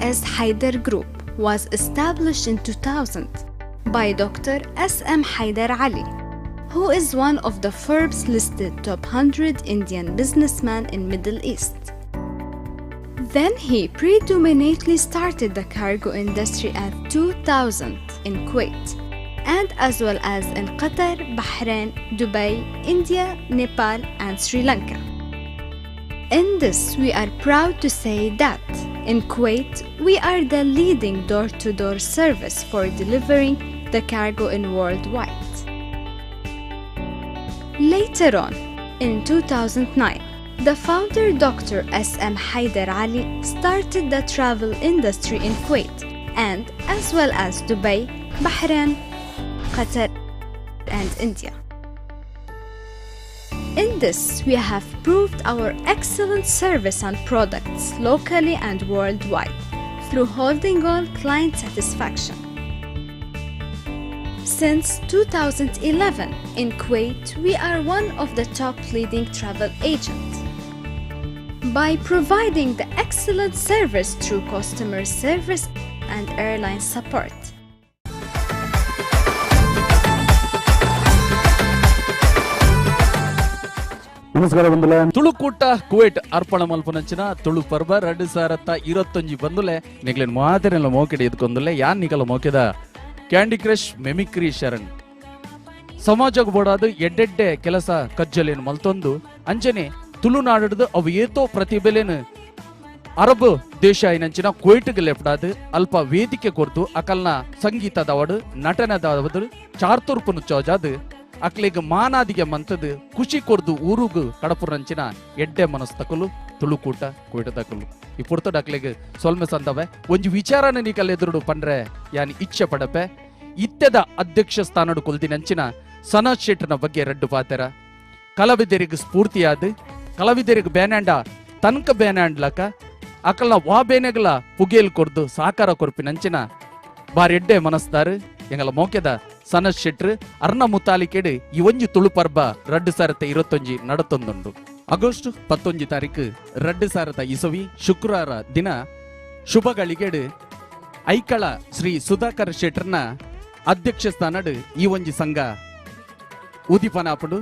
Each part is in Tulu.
S Haider Group was established in 2000 by Dr. S.M. Haider Ali, who is one of the Forbes listed top 100 Indian businessmen in Middle East. Then he predominantly started the cargo industry at 2000 in Kuwait, and as well as in Qatar, Bahrain, Dubai, India, Nepal, and Sri Lanka. In this, we are proud to say that in Kuwait, we are the leading door-to-door service for delivering the cargo in worldwide. Later on, in 2009, the founder Dr. S.M. Haider Ali started the travel industry in Kuwait and as well as Dubai, Bahrain, Qatar, and India. In this, we have proved our excellent service and products locally and worldwide through holding all client satisfaction. Since 2011, in Kuwait, we are one of the top leading travel agents. By providing the excellent service through customer service and airline support. ನಮಸ್ಕಾರ ಬಂಧುಲೆ. ತುಳುಕೂಟ ಕುವೈಟ್ ಅರ್ಪಣ ಮಲ್ಪನಂಚಿನ ತುಳು ಪರ್ಬ 2021 ಬಂದುಲೆ. ನಿಗ್ಲೇನ್ ಮಾತೆರೆಲ್ಲ ಮೋಕೆಡೆ ಎದ್ಕೊಂದುಲೆ. ಯಾನ್ ನಿಕಲ ಮೋಕೆದ ಕ್ಯಾಂಡಿ ಕ್ರಶ್ ಮೆಮಿಕ್ರಿ ಶರಣ್. ಸಮಾಜಕ್ಕೆ ಬೋಡಾದ ಎಡ್ಡೆಡ್ಡೆ ಕೆಲಸ ಕಜ್ಜಲೇನು ಮಲ್ತೊಂದು, ಅಂಚನೆ ತುಳುನಾಡದು ಅವು ಏತೋ ಪ್ರತಿಭೆಲೇನು ಅರಬ್ ದೇಶ ಐನಂಚಿನ ಕುವೈಟ್ಗೆ ಲೆಫ್ಟಾದ್ ಅಲ್ಪ ವೇದಿಕೆ ಕೊರ್ದು, ಅಕಲ್ನ ಸಂಗೀತದವಡು, ನಟನದವಡು ಚಾರ್ತುರ್ಪುನು ಚೋಜಾದ್, ಅಕ್ಲೆಗ್ ಮಾನಾದಿಗೆ ಮಂತದ್ ಖುಷಿ ಕೊರ್ದು ಊರುಗು ಕಡಪುರಂಚಿನ ಎಡ್ಡೆ ಮನಸ್ತಕಲು ತುಳುಕೂಟ ಕುವೈಟದಕಲು. ಈ ಪುರ್ತಡ್ ಅಕ್ಲೆಗ್ ಸೊಲ್ಮೆ ಸಂದವೆ. ಒಂಜಿ ವಿಚಾರನ ನಿಕಲ್ ಎದುರುಡು ಪಂಡ್ರೆ ಯಾನ್ ಇಚ್ಛೆ ಪಡಪೆ. ಇತ್ತೆದ ಅಧ್ಯಕ್ಷ ಸ್ಥಾನಡು ಕೊಲ್ದಿನಂಚಿನ ಸನತ್ ಶೆಟ್ಟನ ಬಗ್ಗೆ ರಡ್ಡು ಪಾತೆರ. ಕಲಾವಿದರಿಗೆ ಸ್ಫೂರ್ತಿಯಾದ, ಕಲಾವಿದರಿಗೆ ಬೇನಾಂಡ ತನಕ ಬೇನಾಂಡ್ಲಕ ಅಕಲ್ನ ವಾ ಬೇನೆಗಳ ಪುಗೇಲ್ ಕೊರ್ದು ಸಾಕಾರ ಕೊರ್ಪಿನಂಚಿನ ಬಾರಿ ಎಡ್ಡೆ ಮನಸ್ದಾರು ಎಂಗಲ ಮೋಕೆದ ಸನತ್ ಶೆಟ್ರು. ಅರ್ಣ ಮುತಾಲಿಕೆಡು ಈ ಒಂಜಿ ತುಳು ಪರ್ಬ 2021 ನಡತೊಂದುಂಡು. ಆಗಸ್ಟ್ 19 ತಾರೀಕು 2000 ಇಸವಿ ಶುಕ್ರವಾರ ದಿನ ಶುಭ ಗಳಿಗೆಡು ಐಕಳ ಶ್ರೀ ಸುಧಾಕರ್ ಶೆಟ್ರನ ಅಧ್ಯಕ್ಷ ಸ್ಥಾನಡು ಈ ಒಂಜಿ ಸಂಘ ಉದಿಪನಾಪುಡು.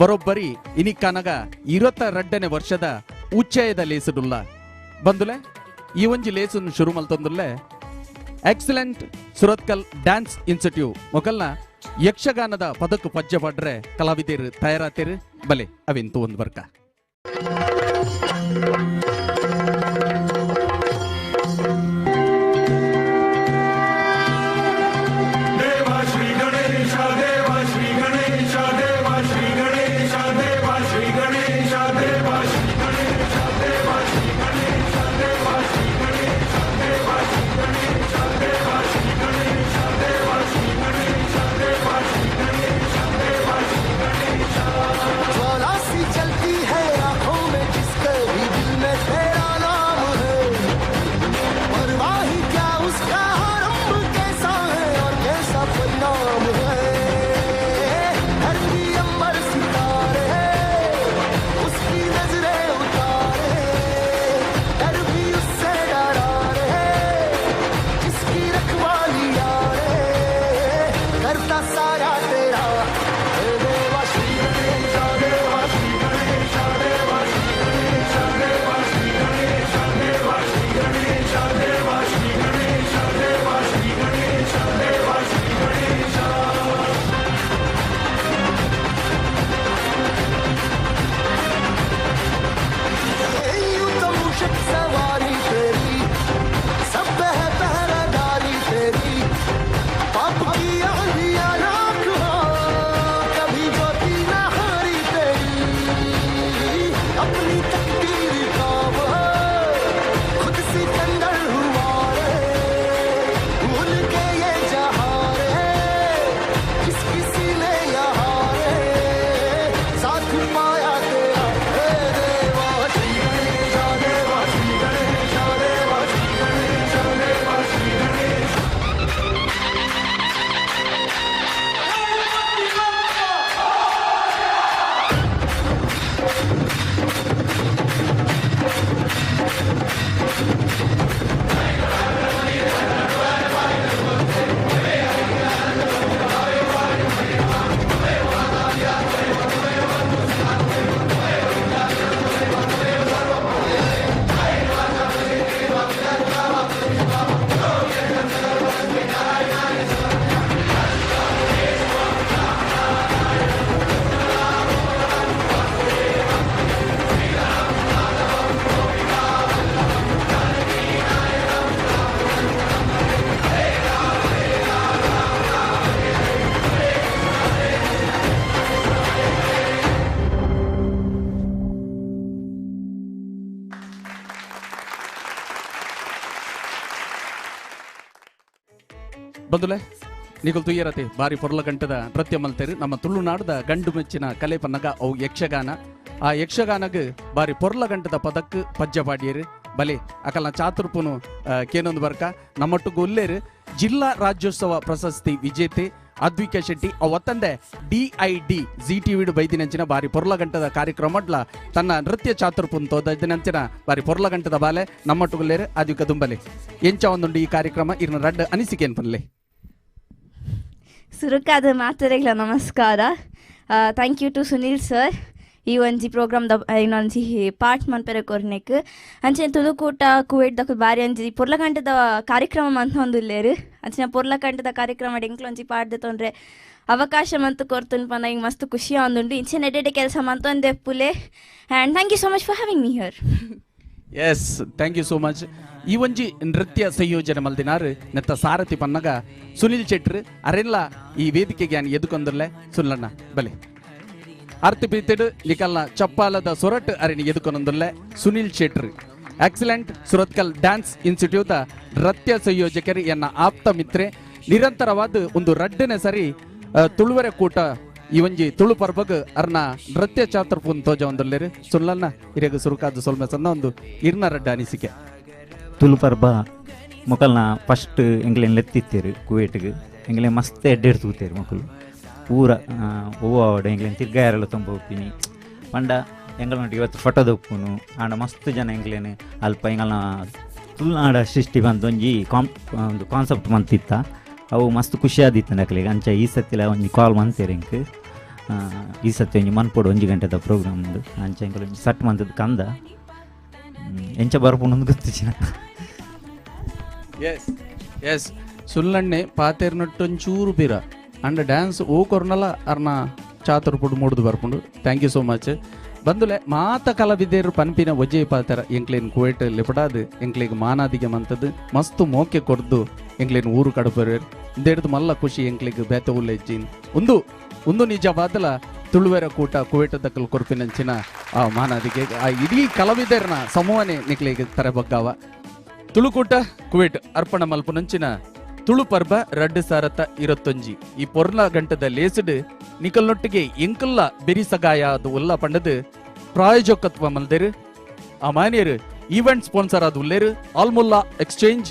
ಬರೋಬ್ಬರಿ ಇನಿಕ್ಕನಗ 22ನೇ ವರ್ಷದ ಉಚ್ಚಯದ ಲೇಸುಡುಲ್ಲ ಬಂದುಲೆ. ಈ ಒಂಜಿ ಲೇಸುನ್ನು ಶುರು ಮಲ್ತೊಂದುಲ್ಲೆ ಎಕ್ಸಲೆಂಟ್ ಸುರತ್ಕಲ್ ಡ್ಯಾನ್ಸ್ ಇನ್ಸ್ಟಿಟ್ಯೂಟ್ ಮೊಕಲ್ನ ಯಕ್ಷಗಾನದ ಪದಕು ಪಜ್ಜೆ ಪಡ್ರೆ ಕಲಾವಿದರು ತಯಾರಾತಿರು. ಬಲೆ ಅವಿಂತು ಒಂದು ಬರ್ಕ. ज्वाला सी चलती है आंखों में जिसके भी दिल में ಬಂದುಲೆ ನಿಕುಲ್ ತುಯ್ಯರತೆ ಬಾರಿ ಪೊರ್ಲ ಗಂಟದ ನೃತ್ಯ ಮಲ್ತೇರು. ನಮ್ಮ ತುಳುನಾಡದ ಗಂಡು ಮೆಚ್ಚಿನ ಕಲೆ ಪನ್ನಗ ಅವು ಯಕ್ಷಗಾನ. ಆ ಯಕ್ಷಗಾನಗ್ ಬಾರಿ ಪೊರ್ಲ ಗಂಟದ ಪದಕ್ ಪಜ್ಜ ಪಾಡಿಯರು. ಬಲೆ ಅಕಲ್ನ ಚಾತುರ್ಪುನು ಕೇನೊಂದು ಬರ್ಕ ನಮ್ಮೊಟ್ಟಿಗೆ ಉಲ್ಲೇರು ಜಿಲ್ಲಾ ರಾಜ್ಯೋತ್ಸವ ಪ್ರಶಸ್ತಿ ವಿಜೇತೆ ಅದ್ವಿಕ ಶೆಟ್ಟಿ ಅವತ್ತಂದೆ DID G T ವಿಡು ಬೈದಿನಂಚಿನ ಬಾರಿ ಪೊರ್ಲ ಗಂಟದ ಕಾರ್ಯಕ್ರಮಡ್ಲ ತನ್ನ ನೃತ್ಯ ಚಾತುರ್ಪುನ್ ತೋದಿನಂಚಿನ ಬಾರಿ ಪೊರ್ಲ ಗಂಟದ ಬಾಲೆ ನಮ್ಮೊಟ್ಟುಗುಲ್ಲೇರು ಅದ್ವಿಕ ದುಂಬಲೆ. ಎಂಚ ಒಂದುಂಡು ಈ ಕಾರ್ಯಕ್ರಮ ಇರ್ನ ರಡ್ಡ ಅನಿಸಿಕೆ ಪನ್ಲೆ. ಸುರುಕಾದ ಮಾತರೆಗ್ಲ ನಮಸ್ಕಾರ. Thank you to Sunil sir ಈ ಒಂಜಿ ಪ್ರೋಗ್ರಾಮ್ ದ ಇನ್ನೊಂಜಿ ಪಾರ್ಟ್ ಮನ್ಪೆರೆ ಕೊರ್ನೆಕ್. ಅಂಚನೆ ತುಳುಕೂಟ ಕುವೈಟ್ ದಕುಲು ಬಾರಿ ಒಂಜಿ ಪೊರ್ಲಕಂಠದ ಕಾರ್ಯಕ್ರಮ ಮಂತೊಂದುಲ್ಲೆರ್. ಅಂಚಿನ ಪೊರ್ಲಕಂಠದ ಕಾರ್ಯಕ್ರಮ ಎಂಕ್ಲೊಂಜಿ ಪಾರ್ಟ್ ದೆತೊಂಡ್ರೆ ಅವಕಾಶ ಮಂತು ಕೊರ್ತುಂಡು ಪಂಡ ಇಂಕ್ ಮಸ್ತ್ ಖುಷಿ ಆವೊಂದುಂಡು. ಇಂಚನೆ ಎಡ್ಡೆ ಕೆಲಸ ಮಂತೊಂದೆಪ್ಪುಲೆ. And thank you so much for having me here. Yes, thank you so much. ಈ ಒಂಜಿ ನೃತ್ಯ ಸಂಯೋಜನೆ ಮಲ್ದಿನಾರು ನೆತ್ತ ಸಾರಥಿ ಪನ್ನಗ ಸುನಿಲ್ ಶೆಟ್ರು ಅರೆಲ್ಲ ಈ ವೇದಿಕೆಗೆ ಯಾನ್ ಎದುಕೊಂದರ್ಲೆ. ಸುಲ್ಲಣ್ಣ ಬಲೆ ಅರ್ತಿ ಪೀತಿಡು ನಿಕಲ್ನ ಚಪ್ಪಾಲದ ಸೊರಟ್ ಅರೆನಿ ಎದುಕೊಂದರ್ಲೆ ಸುನಿಲ್ ಶೆಟ್ರು. ಎಕ್ಸಲೆಂಟ್ ಸುರತ್ಕಲ್ ಡ್ಯಾನ್ಸ್ ಇನ್ಸ್ಟಿಟ್ಯೂಟ್ ನೃತ್ಯ ಸಂಯೋಜಕರು ಎನ್ನ ಆಪ್ತ ಮಿತ್ರೆ. ನಿರಂತರವಾದ ಒಂದು ರಡ್ಡನೆ ಸರಿ ತುಳುವರೆ ಕೂಟ ಈ ಒಂಜಿ ತುಳು ಪರ್ಬಗ್ ಅರ್ನ ನೃತ್ಯ ಚಾತುರ್ಪುನ್ ತೋಜ ಒಂದಲ್ಲೇರು. ಸುಲ್ಲನ್ನ ಇರೆಗ್ ಸುರುಕಾದ ಸೊಲ್ಮೆ ಸನ್ನ ಒಂದು ಇರ್ನ ರಡ್ಡ ಅನಿಸಿಕೆ. ತುಳು ಪರ್ಬ ಮೊಕಲ್ನ ಫಸ್ಟ್ ಎಂಗ್ಲೇನ್ ಲೆತ್ತಿತ್ತೇರು ಕುವೇಟ್ಗೆ. ಎಂಗ್ಲೇ ಮಸ್ತ್ ಎಡ್ಡೆಡ್ ತೂತೇರು ಮಕ್ಕಳು ಪೂರ ಹೂವು ಎಂಗ್ಲೇನ್ ತಿರ್ಗಾಯರೆಲ್ಲ ತುಂಬ ಹೋಗ್ತೀನಿ ಪಂಡ ಎಂಗಳೊಟ್ಟಿಗೆ ಇವತ್ತು ಫೋಟೋ ದೊಪ್ಪುನು ಆಂಡ ಮಸ್ತ್ ಜನ ಎಂಗ್ಲೇನು ಅಲ್ಪ ಎಂಗಳನ್ನ ತುಳುನಾಡ ಸೃಷ್ಟಿ ಬಂದು ಒಂಜಿ ಒಂದು ಕಾನ್ಸೆಪ್ಟ್ ಮಂತಿತ್ತ ಅವು ಮಸ್ತ್ ಖುಷಿಯಾದಿತ್ತು ನಕಲಿಗೆ. ಅಂಚ ಈ ಸತ್ತಿಲ ಒಂಜಿ ಕಾಲ್ ಮಂತೇರು ಎಂಕ್ ಈ ಸತಿ ಒಂಜಿ ಮನ್ಪೋಡು 1 ಗಂಟೆದ ಪ್ರೋಗ್ರಾಮ್ ಉಂಡು. ಅಂಚ ಎಂಕಲ್ ಒಂಜಿ ಸಟ್ ಮಂತದ್ದು ಕಂದ ಎಂಚ ಬರ್ಪುಂಡು ಗೊತ್ತಿಚ್ಚಿನ. ಎಸ್ ಎಸ್ ಸುಲ್ಲಣ್ಣೆ ಪಾತೇರ್ನಟ್ಟೊಂಚೂರು ಪಿರ ಅಂಡ ಡ್ಯಾನ್ಸ್ ಓ ಕೊರ್ನಲ ಅರ್ನ ಚಾತುರ್ಪುಡು ಮೂಡುದು ಬರ್ಪುಂಡು. Thank you so much. ಬಂದುಲೆ ಮಾತ ಕಲಾವಿದರು ಪನ್ಪಿನ ಒಜೆ ಪಾತರ ಎಂಕ್ಲೇನ್ ಕುವೇಟ್ ಲೆಪಡಾದು ಎಂಕ್ಲೇಗ್ ಮಾನಾದಿಗೆ ಮಂತದ್ದು ಮಸ್ತು ಮೋಕೆ ಕೊರ್ದು ಎಂಕ್ಲೇನ್ ಊರು ಕಡಪರು ಇಂದೆಡ್ದು ಮಲ್ಲ ಖುಷಿ ಎಂಕ್ಲೇಗ್ ಬೇತ ಉಲ್ಲೆಜ್ಜಿನ್ ಒಂದು ಒಂದು ನಿಜವಾದಲ ತುಳುವೆರ ಕೂಟ ಕುವೇಟ ದಕ್ಕಲ್ ಕೊರ್ಪಿನಂಚಿನ ಆ ಮಾನಾದಿಗೆ ಆ ಇಡೀ ಕಲಾವಿದರನ ಸಮೂಹನೆ ನಿಕ್ಲೇಗ್ ತರಬಗ್ಗಾವ. ತುಳುಕೂಟ ಕುವೇಟ್ ಅರ್ಪಣ ಮಲ್ಪುನಂಚಿನ ತುಳು ಪರ್ಬ 2021 ಈ ಪೊರ್ಲ ಗಂಟದ ಲೇಸುಡು ನಿಕಲ್ನೊಟ್ಟಿಗೆ ಎಂಕಲ್ಲ ಬೆರಿಸಗಾಯ ಅದು ಉಲ್ಲ ಪಂಡದು ಪ್ರಾಯೋಜಕತ್ವ ಮಲ್ದೇರು. ಆ ಮಾನ್ಯರು ಈವೆಂಟ್ ಸ್ಪಾನ್ಸರ್ ಆದ ಉಲ್ಲೇರು Almulla exchange,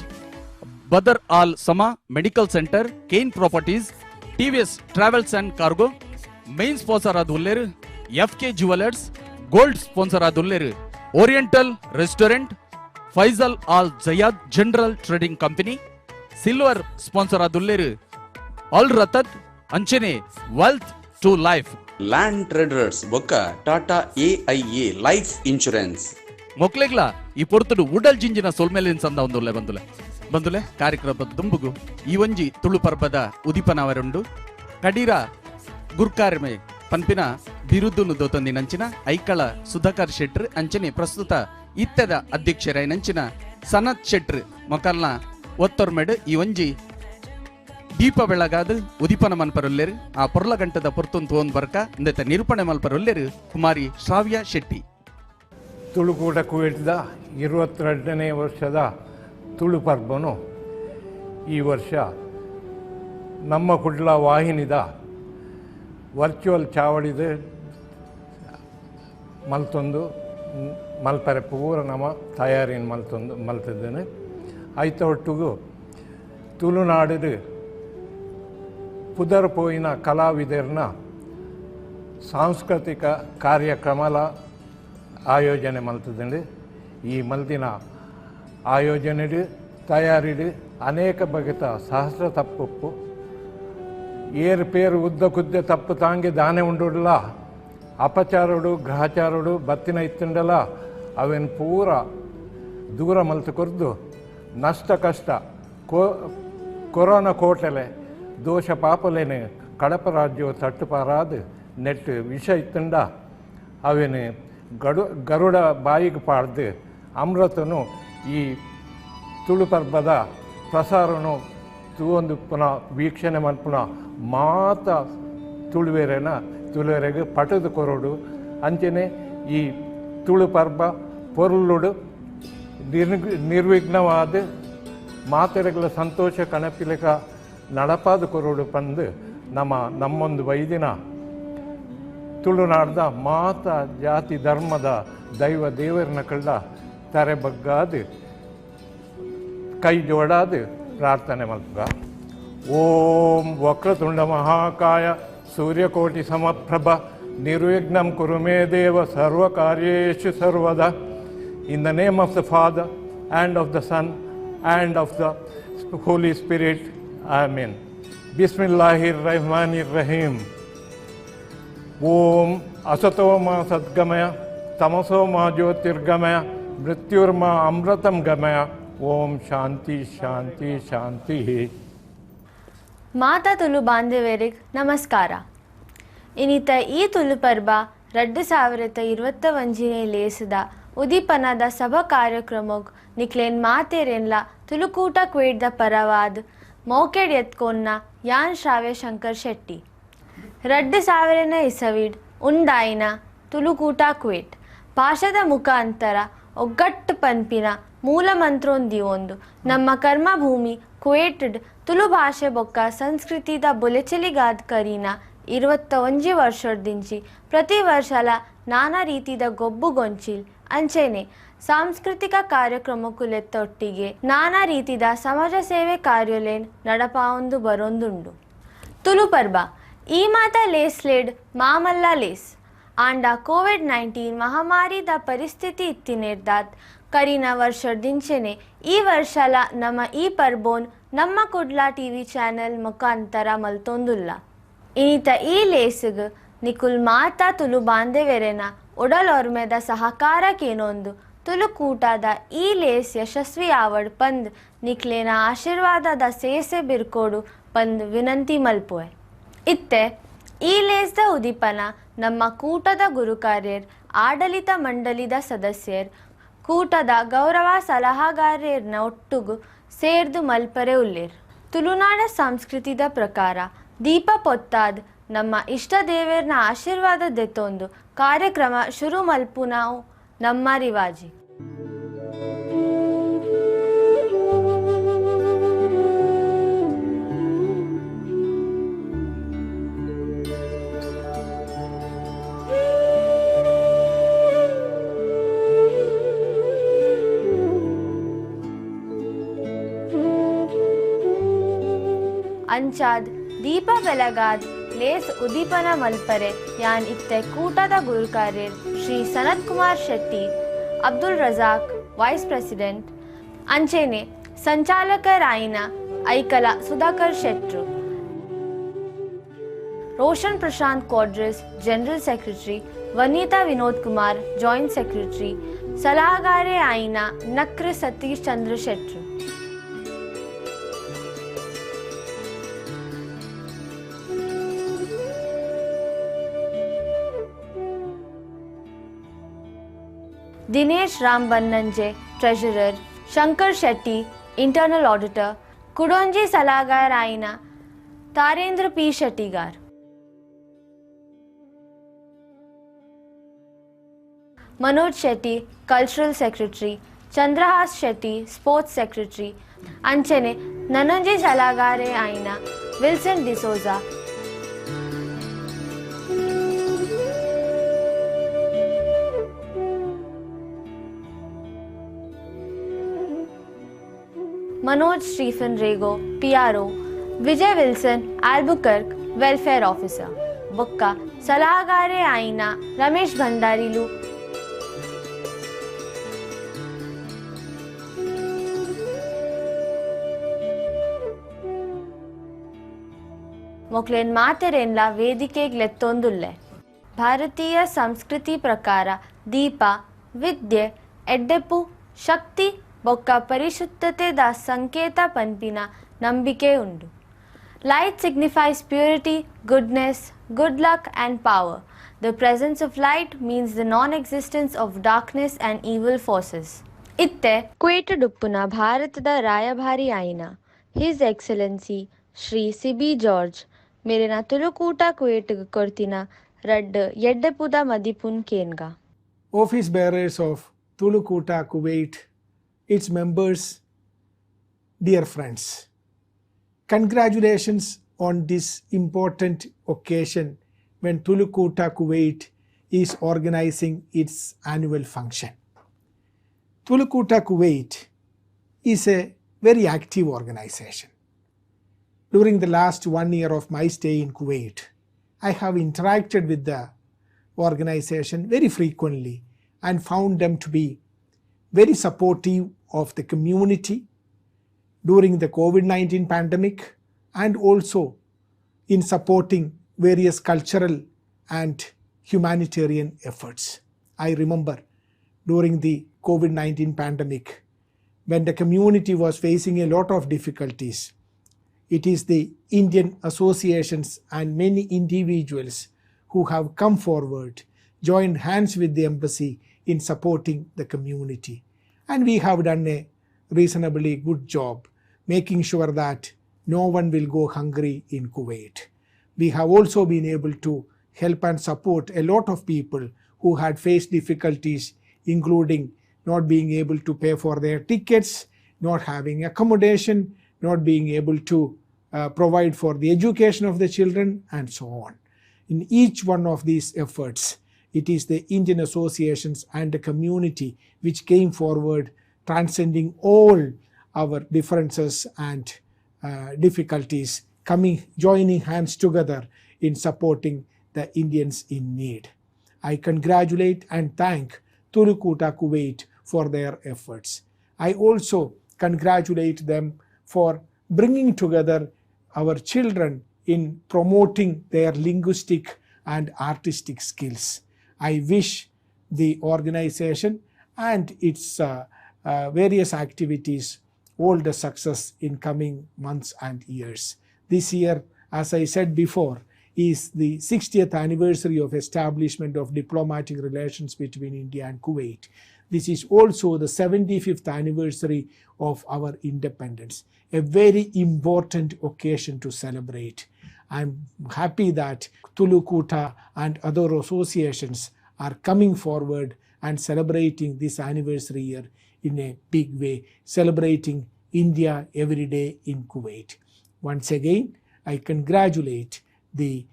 Badar Al Sama medical centre, Kane properties, TVS travels and cargo. Main sponsor ಆದ ಉಲ್ಲೇರು FK jewellers. Gold sponsor ಆದ ಉಲ್ಲೇರು oriental restaurant, Faisal Al Zayed general trading company. Silver sponsor ಆದುಲ್ಲೇರು ಅಲ್ ರತತ್ ಅಂಚನೆ wealth to life land traders ಬೊಕ್ಕ ಟಾಟಾ AIA life insurance. ಮೊಕ್ಲೆಗ್ಲ ಈ ಪೊರ್ತುಡು ಉಡಲ್ ಜಿಂಜಿನ ಸೊಲ್ಮೆಲಿನ್ ಸಂದ ಒಂದುಲ್ಲೆ ಬಂದುಲೆ ಬಂದುಲೆ ಕಾರ್ಯಕ್ರಮದ ದುಂಬುಗು ಈ ಒಂಜಿ ತುಳು ಪರ್ಬದ ಉದಿಪನವರುಂಡು. ಕಡೀರ ಗುರ್ಕಾರ್ಮೆ ಪನ್ಪಿನ ಬಿರುದುನು ದೋತಂದಿನಂಚಿನ ಐಕಳ ಸುಧಾಕರ್ ಶೆಟ್ರ್ ಅಂಚನೆ ಪ್ರಸ್ತುತ ಇತ್ತದ ಅಧ್ಯಕ್ಷರೈನಂಚಿನ ಸನತ್ ಶೆಟ್ರ್ ಮೊಕಲ್ನ ಒತ್ತೊರ್ಮೆಡು ಈ ಒಂಜಿ ದೀಪ ಬೆಳಗಾದ ಉದಿಪನ ಮನ್ಪರುಲ್ಲೇರು. ಆ ಪೊರ್ಲಗಂಟದ ಪೊರ್ತುನ್ ತೋನ್ ಬರ್ಕ ಇಂದೆತ ನಿರೂಪಣೆ ಮಲ್ಪರುಲ್ಲೇರು ಕುಮಾರಿ ಶ್ರಾವ್ಯ ಶೆಟ್ಟಿ. ತುಳುಕೂಟ ಕುವೇಟ್ದ 22ನೇ ವರ್ಷದ ತುಳು ಪರ್ಬನು ಈ ವರ್ಷ ನಮ್ಮ ಕುಡ್ಲ ವಾಹಿನಿದ ವರ್ಚುವಲ್ ಚಾವಡಿದ ಮಲ್ತೊಂದು ಮಲ್ಪರೆ ಪೂರ ನಮ್ಮ ತಯಾರಿನ ಮಲ್ತೊಂದು ಮಲ್ತಿದ್ದೇನೆ. ಐತ ಒಟ್ಟಿಗೂ ತುಳುನಾಡಿದ ಪುದರ್ ಪೋಯಿನ ಕಲಾವಿದರನ್ನ ಸಾಂಸ್ಕೃತಿಕ ಕಾರ್ಯಕ್ರಮಲ ಆಯೋಜನೆ ಮಲ್ತಿದ್ದೇನೆ. ಈ ಮಲ್ದಿನ ಆಯೋಜನೆಡು ತಯಾರಿಡು ಅನೇಕ ಬಗೆತ ಸಹಸ್ರ ತಪ್ಪುಪ್ಪು ಏರು ಪೇರು ಉದ್ದ ಕುದ್ದೆ ತಪ್ಪು ತಾಂಗಿ ದಾನೆ ಉಂಡುಡ್ಲ ಅಪಚಾರುಡು ಗ್ರಹಚಾರುಡು ಬತ್ತಿನ ಇತ್ತುಂಡಲ ಅವೇನು ಪೂರ ದೂರ ಮಲ್ತು ಕೊರ್ದು ನಷ್ಟ ಕಷ್ಟ ಕೊರೋನಾ ಕೋಟಲೆ ದೋಷ ಪಾಪಲೇನೆ ಕಡಪ ರಾಜ್ಯವು ತಟ್ಟುಪಾರಾದ ನೆಟ್ಟು ವಿಷ ಇತ್ತುಂಡ ಅವೇನು ಗರುಡ ಬಾಯಿಗೆ ಪಾಡ್ದು ಅಮೃತನು ಈ ತುಳು ಪರ್ಬದ ಪ್ರಸಾರನು ತೂವೊಂದು ಪುನಃ ವೀಕ್ಷಣೆ ಮಲ್ಪುನ ಮಾತ ತುಳುವೆರೆನ ತುಳುವೆರೆಗೆ ಪಟದ ಕೊರಡು ಅಂಚನೆ ಈ ತುಳು ಪರ್ಬ ಪೊರುಳುಡು ನಿರ್ವಿಘ್ನವಾದ ಮಾತೆರೆಗಳ ಸಂತೋಷ ಕಣಪಿಲಕ ನಡಪಾದ ಕೊರಡು ಪಂದು ನಮ್ಮ ನಮ್ಮೊಂದು ವೈದಿನ ತುಳುನಾಡ್ದ ಮಾತ ಜಾತಿ ಧರ್ಮದ ದೈವ ದೇವರನ ಕಳ್ಳ ತರೆ ಬಗ್ಗಾದು ಕೈ ಜೋಡಾದು ಪ್ರಾರ್ಥನೆ ಮಲ್ಪುಗ. ಓಂ ವಕ್ರತುಂಡ ಮಹಾಕಾಯ ಸೂರ್ಯಕೋಟಿ ಸಮಪ್ರಭ ನಿರ್ವಿಘ್ನಂ ಕುರು ಮೇ ದೇವ ಸರ್ವಕಾರ್ಯೇಷು ಸರ್ವದಾ. In the name of the Father and of the Son and of the Holy Spirit. Amen. Bismillahir Rahmanir Rahim. Om Asato Ma Sadgamaya, Tamaso Ma Jyotirgamaya, Mrityurma Amritam Gamaya. Om Shanti Shanti Shanti. ಮಾತಾ ತುಳು ಬಾಂಧವ್ಯರಿಗೆ ನಮಸ್ಕಾರ. ಇನ್ನಿತ ಈ ತುಳು ಪರ್ಬ 2021ನೇ ಲೇಸದ ಉದೀಪನದ ಸಭಾ ಕಾರ್ಯಕ್ರಮಗ್ ನಿಕ್ಲೇನ್ ಮಾತೇರೆನ್ಲ ತುಳುಕೂಟ ಕ್ವೇಡ್ದ ಪರವಾದ್ ಮೌಕೆಡ್ ಎತ್ಕೊನ್ನ ಯಾನ್ ಶ್ರಾವ್ಯ ಶಂಕರ್ ಶೆಟ್ಟಿ. 2000ನೇ ಇಸವಿಡ್ ಉಂಡಾಯಿನ ತುಳುಕೂಟ ಕ್ವೇಟ್ ಪಾಶದ ಮುಖಾಂತರ ಒಗ್ಗಟ್ಟು ಪನ್ಪಿನ ಮೂಲ ಮಂತ್ರೋಂದಿವೊಂದು ನಮ್ಮ ಕರ್ಮಭೂಮಿ ಕುವೇಟ್ಡ್ ತುಳು ಭಾಷೆ ಬೊಕ್ಕ ಸಂಸ್ಕೃತಿದ ಬೊಲೆಚೆಲಿಗಾದ್ ಕರೀನ 21 ವರ್ಷದಿಂಚಿ ಪ್ರತಿ ವರ್ಷಲ ನಾನಾ ರೀತಿದ ಗೊಬ್ಬುಗೊಂಚಿಲ್ ಅಂಚೆನೆ ಸಾಂಸ್ಕೃತಿಕ ಕಾರ್ಯಕ್ರಮಕ್ಕುಲೆತ್ತೊಟ್ಟಿಗೆ ನಾನಾ ರೀತಿದ ಸಮಾಜ ಸೇವೆ ಕಾರ್ಯಲೇನ್ ನಡಪಾವೊಂದು ಬರೊಂದುಂಡು. ತುಳು ಪರ್ಬ ಈ ಮಾತ ಲೇಸ್ಲೇಡ್ ಮಾಮಲ್ಲ ಲೇಸ್ ಆಂಡ ಕೋವಿಡ್-19 ಮಹಾಮಾರಿದ ಪರಿಸ್ಥಿತಿ ಇತ್ತಿನೇರ್ದಾತ್ ಕರಿನ ವರ್ಷದಿಂಚೆನೆ ಈ ವರ್ಷಲ ನಮ್ಮ ಈ ಪರ್ಬೋನ್ ನಮ್ಮ ಕುಡ್ಲಾ ಟಿವಿ ಚಾನೆಲ್ ಮುಖಾಂತರ ಮಲ್ತೊಂದುಲ್ಲ. ಇನ್ನಿತ ಈ ಲೇಸ್ಗ್ ನಿಕುಲ್ ಮಾತಾ ತುಳು ಬಾಂಧವ್ಯರೆನ ಒಡಲೊರ್ಮೆದ ಸಹಕಾರಕ್ಕೇನೊಂದು ತುಳುಕೂಟದ ಈ ಲೇಸ್ ಯಶಸ್ವಿ ಆವಡ್ ಪಂದ್ ನಿಕ್ಲೇನ ಆಶೀರ್ವಾದದ ಸೇಸೆ ಬಿರ್ಕೋಡು ಪಂದ್ ವಿನಂತಿ ಮಲ್ಪುವೆ. ಇತ್ತೆ ಈ ಲೇಸ್ದ ಉದೀಪನ ನಮ್ಮ ಕೂಟದ ಗುರುಕಾರ್ಯರ್, ಆಡಳಿತ ಮಂಡಳಿದ ಸದಸ್ಯರ್, ಕೂಟದ ಗೌರವ ಸಲಹಾಗಾರ್ಯರ್ನ ಒಟ್ಟುಗು ಸೇರ್ದು ಮಲ್ಪರೆ ಉಲ್ಲೇರ್. ತುಳುನಾಡ ಸಂಸ್ಕೃತಿದ ಪ್ರಕಾರ ದೀಪ ಪೊತ್ತಾದ್ ನಮ್ಮ ಇಷ್ಟ ದೇವರ್ನ ಆಶೀರ್ವಾದ ದೆತ್ತೊಂದು ಕಾರ್ಯಕ್ರಮ ಶುರು ಮಲ್ಪು ನಾವು ನಮ್ಮ ರಿವಾಜಿ. ಅಂಚಾದ್ ದೀಪ ಬೆಲಗಾದ್ ಲೇಸ್ ಉದೀಪನ ಮಲ್ಪರೆ ಯಾನ್ ಇತ್ತೆ ಕೂಟದ ಗುರುಕಾರ್ಯರ್ ಶ್ರೀ ಸನತ್ ಕುಮಾರ್ ಶೆಟ್ಟಿ, ಅಬ್ದುಲ್ ರಜಾಕ್ ವೈಸ್ ಪ್ರೆಸಿಡೆಂಟ್, ಅಂಚೆನೆ ಸಂಚಾಲಕರಾಯಿನ Aikala Sudhakar Shetru, Roshan Prashanth Quadras general secretary, Vanitha Vinod Kumar joint secretary, ಸಲಹಾಗಾರೆ ಆಯಿನ ನಕ್ರ ಸತೀಶ್ ಚಂದ್ರ ಶೆಟ್ರು. Dinesh Ram Bannanje treasurer, Shankar Shetty internal auditor, ಕುಡೊಂಜಿ ಸಲಹಾಗಾರ ಆಯಿನ Tarendra P Shettigar. Manoj Shetty cultural secretary, Chandrahas Shetty sports secretary, ಅಂಚೆನೆ ನನೊಂಜಿ ಸಲಹಾಗಾರೆ ಆಯಿನ Wilson D'Souza. Manoj Stephen Rego PRO, Vijay Wilson Albuquerque welfare officer, ಬೊಕ್ಕ ಸಲಹಾಗಾರೆ ಆಯಿನ ರಮೇಶ್ ಭಂಡಾರಿಲು. ಮೊಕ್ಲೇನ್ ಮಾತೆರೆನ್ಲ ವೇದಿಕೆಗ್ಲೆತ್ತೊಂದುಲ್ಲೆ. ಭಾರತೀಯ ಸಂಸ್ಕೃತಿ ಪ್ರಕಾರ ದೀಪ ವಿದ್ಯೆ ಎಡ್ಡೆಪು ಶಕ್ತಿ ಬೊಕ್ಕ ಪರಿಶುದ್ಧತೆದ ಸಂಕೇತ ಪನ್ಪಿನ ನಂಬಿಕೆ ಉಂಡು. Light signifies purity, goodness, good luck and power. The presence of light means the non existence of darkness and evil forces. ಇತ್ತೆ ಕುವೇಟುಡುಪ್ಪುನ ಭಾರತದ ರಾಯಭಾರಿ ಆಯಿನ his excellency Shri Sibi George ಮೇರೆನ ತುಳುಕೂಟ ಕುವೇಟ್ಗ್ ಕೊರ್ತಿನ ರಡ್ಡ್ ಎಡ್ಡೆಪುದ ಮದಿಪುನ್ ಕೇನ್ಗ. Office bearers of Tulukuta Kuwait, its members, dear friends. Congratulations on this important occasion when Tulukoota Kuwait is organizing its annual function. Tulukoota Kuwait is a very active organization. During the last 1 year of my stay in Kuwait, I have interacted with the organization very frequently and found them to be very supportive of the community during the COVID-19 pandemic and also in supporting various cultural and humanitarian efforts. I remember during the COVID-19 pandemic, when the community was facing a lot of difficulties, it is the Indian associations and many individuals who have come forward, joined hands with the embassy in supporting the community. And we have done a reasonably good job making sure that no one will go hungry in Kuwait. We have also been able to help and support a lot of people who had faced difficulties, including not being able to pay for their tickets, not having accommodation, not being able to provide for the education of the children, and so on. In each one of these efforts, it is the Indian associations and the community which came forward, transcending all our differences and difficulties, joining hands together in supporting the Indians in need. I congratulate and thank Tulukoota Kuwait for their efforts. I also congratulate them for bringing together our children in promoting their linguistic and artistic skills. I wish the organization and its various activities all the success in coming months and years. This year, as I said before, is the 60th anniversary of establishment of diplomatic relations between India and Kuwait. This is also the 75th anniversary of our independence, a very important occasion to celebrate. I'm happy that Tulukoota and other associations are coming forward and celebrating this anniversary year in a big way, celebrating India every day in Kuwait. Once again, I congratulate the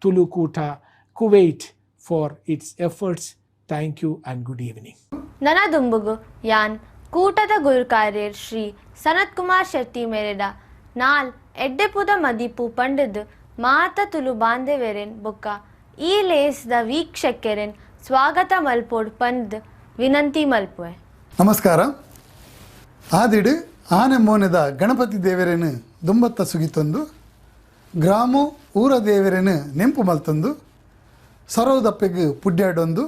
Tulukoota Kuwait for its efforts. Thank you and good evening. ನನದುಂಬುಗು ಯಾನ್ ಕೂಟದ ಗುರುಕಾರ್ಯರ್ ಶ್ರೀ ಸನತ್ ಕುಮಾರ್ ಶೆಟ್ಟಿ ಮೇರೆಡ ನಾಲ್ ಎಡ್ಡೆಪುದ ಮದಿಪು ಪಂಡದ್ ಮಾತ ತುಲು ಬಾಂಧವೆರೆನ್ ಬೊಕ್ಕ ಈ ಲೇಸ್ದ ವೀಕ್ಷಕೆರೆನ್ ಸ್ವಾಗತ ಮಲ್ಪೋಡ್ ಪಂದ್ ವಿನಂತಿ ಮಲ್ಪುವೆ. ನಮಸ್ಕಾರ. ಆದಿಡು ಆನೆ ಮೋನೆದ ಗಣಪತಿ ದೇವರೇನು ದುಂಬತ್ತ ಸುಗಿತೊಂದು ಗ್ರಾಮ ಊರ ದೇವರೇನು ನೆಂಪು ಮಲ್ತೊಂದು ಸರೋದಪ್ಪೆಗೆ ಪುಡ್ಯಾಡೊಂದು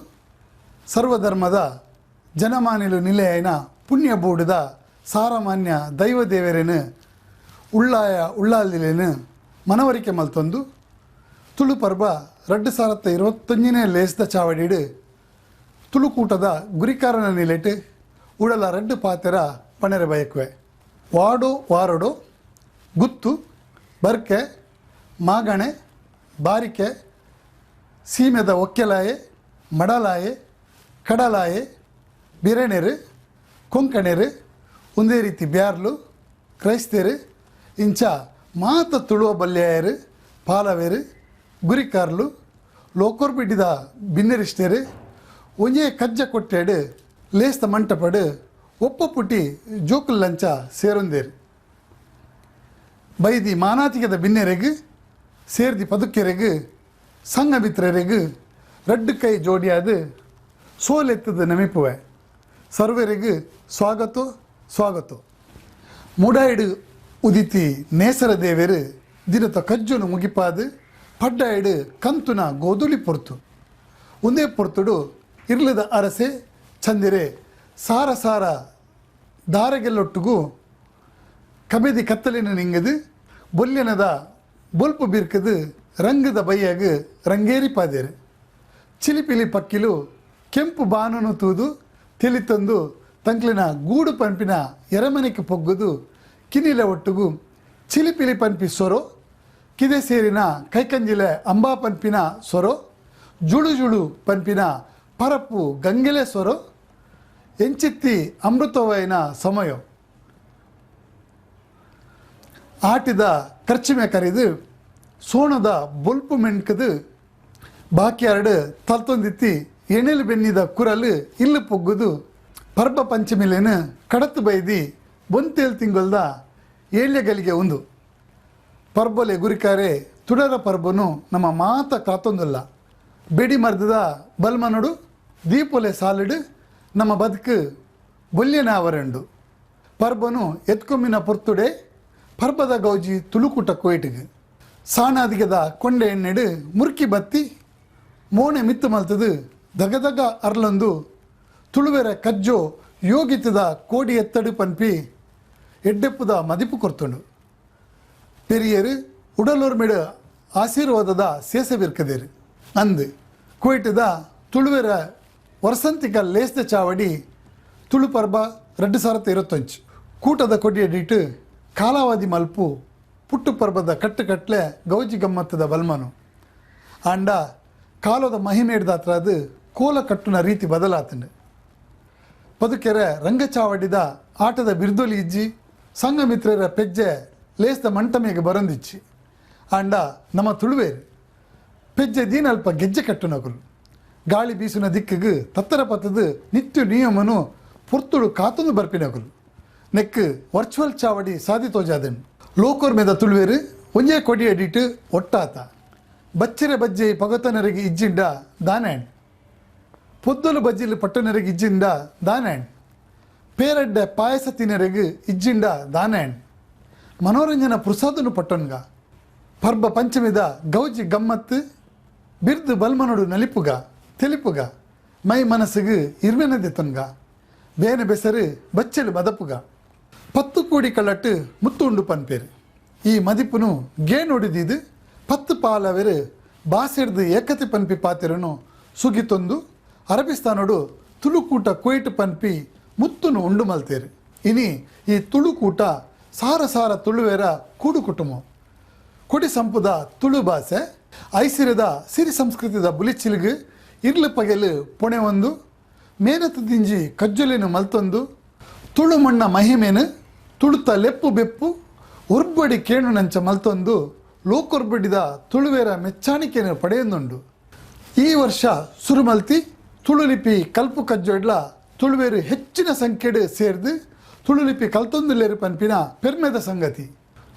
ಸರ್ವಧರ್ಮದ ಜನಮಾನಿಲು ನಿಲೆಯೈನ ಪುಣ್ಯ ಬೂಡುದ ಸಾರಮಾನ್ಯ ದೈವ ದೇವರೇನು ಉಳ್ಳಾಯ ಉಳ್ಳಾಲಿಲೇನು ಮನವರಿಕೆ ಮಲ್ತೊಂದು ತುಳು ಪರ್ಬ 2021ನೇ ಲೇಸ್ದ ಚಾವಡಿಡು ತುಳುಕೂಟದ ಗುರಿಕಾರನ ನಿಲೆಟು ಉಡಲ ರಡ್ಡು ಪಾತೆರ ಪಣೆರೆ ಬಯಕುವೆ. ವಾಡು ವಾರಡು ಗುತ್ತು ಬರ್ಕೆ ಮಾಗಣೆ ಬಾರಿಕೆ ಸೀಮೆದ ಒಕ್ಕೆಲಾಯೆ ಮಡಲಾಯೆ ಕಡಲಾಯೆ ಬಿರಣೆರು ಕೊಂಕಣೆರು ಒಂದೇ ರೀತಿ ಬ್ಯಾರ್ಲು ಕ್ರೈಸ್ತರು ಇಂಚ ಮಾತ ತುಳುವ ಬಲ್ಯಾಯರು ಪಾಲವೇರು ಗುರಿಕಾರ್ಲು ಲೋಕೋರ್ಬಿಡಿದ ಬಿನ್ನೆರಿಷ್ಟೇರು ಒಂಜೇ ಕಜ್ಜ ಕೊಟ್ಟೇಡು ಲೇಸ್ತ ಮಂಟಪಡು ಒಪ್ಪ ಪುಟಿ ಜೋಕುಲ್ ಲಂಚ ಸೇರೊಂದೇರು. ಬೈದಿ ಮಾನಾತಿಕದ ಬಿನ್ನೆರೆಗು ಸೇರ್ದಿ ಪದುಕೆರೆಗು ಸಂಘ ಮಿತ್ರರೆಗು ರಡ್ಡು ಕೈ ಜೋಡಿಯಾದ ಸೋಲೆತ್ತದ ನಮಿಪುವೆ. ಸರ್ವರಿಗೂ ಸ್ವಾಗತ ಸ್ವಾಗತ. ಮೂಡಾಯಿಡು ಉದಿತಿ ನೇಸರ ದೇವರು ದಿನತ ಕಜ್ಜುನು ಮುಗಿಪಾದು ಪಡ್ಡಾಯಿಡು ಕಂತುನ ಗೋಧುಳಿ ಪೊರ್ತು ಒಂದೇ ಪೊರ್ತುಡು ಇರ್ಲದ ಅರಸೆ ಚಂದಿರೆ ಸಾರ ಸಾರ ದಾರಗೆಲ್ಲೊಟ್ಟುಗೂ ಕಬೆದಿ ಕತ್ತಲಿನ ನಿಂಗದು ಬೊಲ್ಯನದ ಬೊಲ್ಪು ಬಿರ್ಕದು ರಂಗದ ಬೈಯಾಗ ರಂಗೇರಿ ಪಾದೇರು ಚಿಲಿಪಿಲಿ ಪಕ್ಕಿಲು ಕೆಂಪು ಬಾನನು ತೂದು ತಿಳಿತಂದು ತಂಕ್ಲಿನ ಗೂಡು ಪಂಪಿನ ಎರಮನೆಗೆ ಪೊಗ್ಗುದು ಕಿನಿಲೆ ಒಟ್ಟುಗು ಚಿಲಿಪಿಲಿ ಪಂಪಿ ಸೊರೋ ಕಿದೆ ಸೇರಿನ ಕೈಕಂಜಿಲೆ ಅಂಬಾ ಪಂಪಿನ ಸೊರೋ ಜುಳು ಜುಳು ಪಂಪಿನ ಪರಪ್ಪು ಗಂಗೆಲೆ ಸೊರೋ ಎಂಚಿತ್ತಿ ಅಮೃತವೈನ ಸಮಯ. ಆಟಿದ ಖರ್ಚಿಮೆ ಕರಿದು ಸೋಣದ ಬೊಲ್ಪು ಮೆಣ್ಕದು ಬಾಕಿಯಾರ್ಡು ತಲ್ತೊಂದಿತ್ತಿ ಎಣೆಲು ಬೆನ್ನಿದ ಕುರಲು ಇಲ್ಲು ಪೊಗ್ಗುದು ಪರ್ಬ ಪಂಚಮಿಲೇನು ಕಡತು ಬೈದಿ ಬೊಂತೇಲ್ ತಿಂಗೊಲ್ದ ಏಳ್ಯಗಲಿಗೆ ಒಂದು ಪರ್ಬೊಲೆ ಗುರಿಕಾರೆ ತುಡರ ಪರ್ಬನು ನಮ್ಮ ಮಾತ ಕಾತೊಂದಿಲ್ಲ ಬೆಡಿ ಮರ್ದದ ಬಲ್ಮನುಡು ದೀಪೊಲೆ ಸಾಲಿಡು ನಮ್ಮ ಬದುಕು ಬೊಲ್ಯನಾವರೆಂಡು ಪರ್ಬನು ಎತ್ಕೊಮ್ಮಿನ ಪೊರ್ತುಡೆ ಪರ್ಬದ ಗೌಜಿ ತುಳುಕುಟ ಕೋಯಿಟಿಗೆ ಸಾಣಾದಿಗದ ಕೊಂಡೆ ಎಣ್ಣೆಡು ಮುರ್ಕಿ ಬತ್ತಿ ಮೋಣೆ ಮಿತ್ತು ಮಲ್ತದು ದಗದಗ ಅರ್ಲೊಂದು ತುಳುವೆರ ಕಜ್ಜೋ ಯೋಗಿತದ ಕೋಡಿ ಎತ್ತಡು ಪನ್ಪಿ ಎಡ್ಡೆಪ್ಪುದ ಮದಿಪು ಕೊರ್ತುಂಡು ಪೆರಿಯರು ಉಡಲೋರ್ಮಿಡು ಆಶೀರ್ವಾದದ ಸೇಸವಿರ್ಕದೇರು ಅಂದು ಕುವೈಟದ ತುಳುವೆರ ವಸಂತಿಕ ಲೇಸ್ದ ಚಾವಡಿ ತುಳು ಪರ್ಬ 2021 ಕೂಟದ ಕೊಡಿಯಡಿಟ್ಟು ಕಾಲಾವಧಿ ಮಲ್ಪು ಪುಟ್ಟು ಪರ್ಬದ ಕಟ್ಟುಕಟ್ಲೆ ಗೌಜಿ ಗಮ್ಮತ್ತದ ಬಲ್ಮನು ಆಂಡ ಕಾಲದ ಮಹಿಮೆ ಹಿಡ್ದಾತ್ರ ಅದು ಕೋಲ ಕಟ್ಟುನ ರೀತಿ ಬದಲಾತನು ಪದುಕೆರೆ ರಂಗಚಾವಡಿದ ಆಟದ ಬಿರ್ದೊಲಿ ಇಜ್ಜಿ ಸಂಘಮಿತ್ರರ ಪೆಜ್ಜೆ ಲೇಸ್ದ ಮಂಟಮೆಗೆ ಬರಂದಿಚ್ಚಿ ಆಂಡ ನಮ್ಮ ತುಳುವೇರು ಪೆಜ್ಜೆ ದೀನಲ್ಪ ಗೆಜ್ಜೆ ಕಟ್ಟುನಕುಲು ಗಾಳಿ ಬೀಸುನ ದಿಕ್ಕಿಗೆ ತತ್ತರ ಪತ್ತದು ನಿತ್ಯ ನಿಯಮನು ಪೊರ್ತುಡು ಕಾತೊಂದು ಬರ್ಪಿನಕುಲು ನೆಕ್ ವರ್ಚುವಲ್ ಚಾವಡಿ ಸಾಧಿ ತೋಜಾದನ್ ಲೋಕೋರ್ ಮೇದ ತುಳುವೇರು ಒಂಜೇ ಕೊಡಿ ಅಡಿಟ್ಟು ಒಟ್ಟಾತ ಬಚ್ಚಿರೆ ಬಜ್ಜೆ ಪಗತನರಿಗೆ ಇಜ್ಜಿಂಡ ದಾನ್ಯಾಂಡ್ ಪೊದ್ದಲು ಬಜ್ಜಿಲು ಪಟ್ಟನರಿಗೆ ಇಜ್ಜಿಂಡ ದಾನ್ಯಾಂಡ್ ಪೇರಡ್ಡೆ ಪಾಯಸ ತಿನ್ನರಿಗೆ ಇಜ್ಜಿಂಡ ದಾನ್ಯಾಂಡ್ ಮನೋರಂಜನ ಪ್ರಸಾದನು ಪಟ್ಟೊನ್ಗ ಪರ್ಬ ಪಂಚಮಿದ ಗೌಜಿ ಗಮ್ಮತ್ತು ಬಿರ್ದು ಬಲ್ಮನೋಡು ನಲಿಪುಗ ತೆಲಿಪುಗ ಮೈ ಮನಸ್ಸಿಗೆ ಇರ್ಮೆನದೆ ತೊನ್ಗ ಬೇನೆ ಬೆಸರು ಬಚ್ಚಲು ಮದಪುಗ 10 ಕೋಡಿ ಕಳ್ಳಟ್ಟು ಮುತ್ತು ಉಂಡು ಪನ್ಪೇರು ಈ ಮದಿಪುನು ಗೇಣೊಡಿದಿದ್ದು 10 ಪಾಲವೆರು ಬಾಸೆಡ್ದು ಏಕತೆ ಪನ್ಪಿ ಪಾತಿರನು ಸುಗಿತೊಂದು ಅರಬಿಸ್ತಾನೋಡು ತುಳುಕೂಟ ಕುವೈಟ್ ಪನ್ಪಿ ಮುತ್ತುನು ಉಂಡು ಮಲ್ತೇರು. ಇನಿ ಈ ತುಳುಕೂಟ ಸಾರ ಸಾರ ತುಳುವೆರ ಕೂಡು ಕುಟುಂಬ ಕೊಡಿ ಸಂಪುದ ತುಳು ಭಾಷೆ ಐಸಿರದ ಸಿರಿ ಸಂಸ್ಕೃತಿದ ಬುಲಿಚಿಲ್ಗು ಇರ್ಲು ಪಗೆಲು ಪೊಣೆ ಒಂದು ಮೇನತ ದಿಂಜಿ ಕಜ್ಜೊಲಿನ ಮಲ್ತೊಂದು ತುಳು ಮಣ್ಣ ಮಹಿಮೇನು ತುಳುತ ಲೆಪ್ಪು ಬೆಪ್ಪು ಒರ್ಬಡಿ ಕೇಣು ನಂಚ ಮಲ್ತೊಂದು ಲೋಕೊರ್ಬಡಿದ ತುಳುವೇರ ಮೆಚ್ಚಾಣಿಕೆಯನ್ನು ಪಡೆಯೊಂದುಂಡು. ಈ ವರ್ಷ ಸುರುಮಲ್ತಿ ತುಳುಲಿಪಿ ಕಲ್ಪು ಕಜ್ಜೊಡ್ಲ ತುಳುವೇರು ಹೆಚ್ಚಿನ ಸಂಖ್ಯೆಡು ಸೇರ್ದು ತುಳುಲಿಪಿ ಕಲ್ತೊಂದುಲ್ಲೇರು ಪನ್ಪಿನ ಪೆರ್ಮೆದ ಸಂಗತಿ.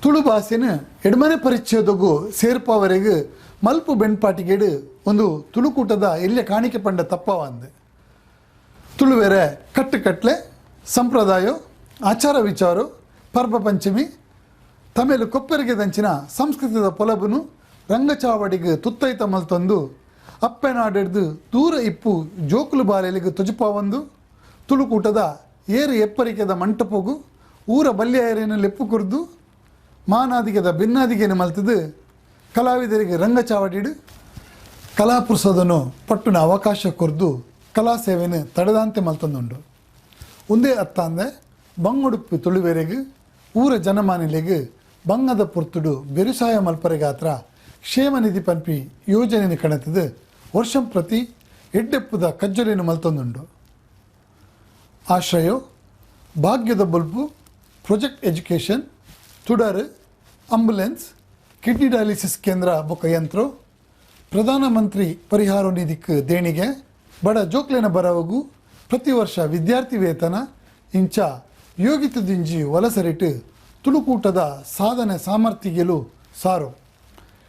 ತುಳು ಭಾಷೆನ ಎಡ್ಮನೆ ಪರಿಚಯದೊಗು ಸೇರ್ಪವರೆಗೆ ಮಲ್ಪು ಬೆಣ್ಪಾಟಿಗೇಡು ಒಂದು ತುಳುಕೂಟದ ಎಲ್ಯ ಕಾಣಿಕೆ ಪಂಡ ತಪ್ಪವಂದು. ತುಳುವೆರೆ ಕಟ್ಟುಕಟ್ಲೆ ಸಂಪ್ರದಾಯ ಆಚಾರ ವಿಚಾರ ಪರ್ಬ ಪಂಚಮಿ ತಮೇಲು ಕೊಪ್ಪರಿಗೆ ದಂಚಿನ ಸಂಸ್ಕೃತದ ಪೊಲಬುನು ರಂಗಚಾವಡಿಗೆ ತುತ್ತೈತ ಮಲ್ತೊಂದು ಅಪ್ಪೆನಾಡೆಡ್ದು ದೂರ ಇಪ್ಪು ಜೋಕುಲು ಬಾಲೆಲಿಗೆ ತೊಜುಪಾವಂದು ತುಳುಕೂಟದ ಏರು ಎಪ್ಪರಿಕೆದ ಮಂಟಪಗು ಊರ ಬಲ್ಯ ಲೆಪ್ಪು ಕುರ್ದು ಮಾನಾದಿಗೆದ ಭಿನ್ನಾದಿಗೆನು ಮಲ್ತದು ಕಲಾವಿದರಿಗೆ ರಂಗಚಾವಡಿಡು ಕಲಾಪುರುಷದನು ಪಟ್ಟುನ ಅವಕಾಶ ಕೊರ್ದು ಕಲಾ ಸೇವೆನು ತಡೆದಂತೆ ಮಲ್ತೊಂದುಂಡು. ಒಂದೇ ಅತ್ತಾಂದೆ ಬಂಗುಡುಪ್ಪು ತುಳುವೆರೆಗೆ ಊರ ಜನಮಾನಿಲೆಗೆ ಬಂಗದ ಪೊರ್ತುಡು ಬೆರುಸಾಯ ಮಲ್ಪರೆಗಾತ್ರ ಕ್ಷೇಮ ನಿಧಿ ಪನ್ಪಿ ಯೋಜನೆ ಕಣತದು ವರ್ಷಂ ಪ್ರತಿ ಎಡ್ಡೆಪ್ಪುದ ಕಜ್ಜೊಲಿನ ಮಲ್ತೊಂದುಂಡು. ಆಶ್ರಯೋ ಭಾಗ್ಯದ ಬಲ್ಪು ಪ್ರೊಜೆಕ್ಟ್ ಎಜುಕೇಷನ್ ತುಡರು ಆಂಬುಲೆನ್ಸ್ ಕಿಡ್ನಿ ಡಯಾಲಿಸಿಸ್ ಕೇಂದ್ರ ಬೊಕ್ಕ ಯಂತ್ರ ಪ್ರಧಾನಮಂತ್ರಿ ಪರಿಹಾರ ನಿಧಿಕ್ ದೇಣಿಗೆ ಬಡ ಜೋಕ್ಲೆನ ಬರವಗು ಪ್ರತಿ ವರ್ಷ ವಿದ್ಯಾರ್ಥಿ ವೇತನ ಇಂಚ ಯೋಗಿತ ದಿಂಜಿ ವಲಸರಿಟ್ಟು ತುಳುಕೂಟದ ಸಾಧನೆ ಸಾಮರ್ಥ್ಯಗೆಲು ಸಾರು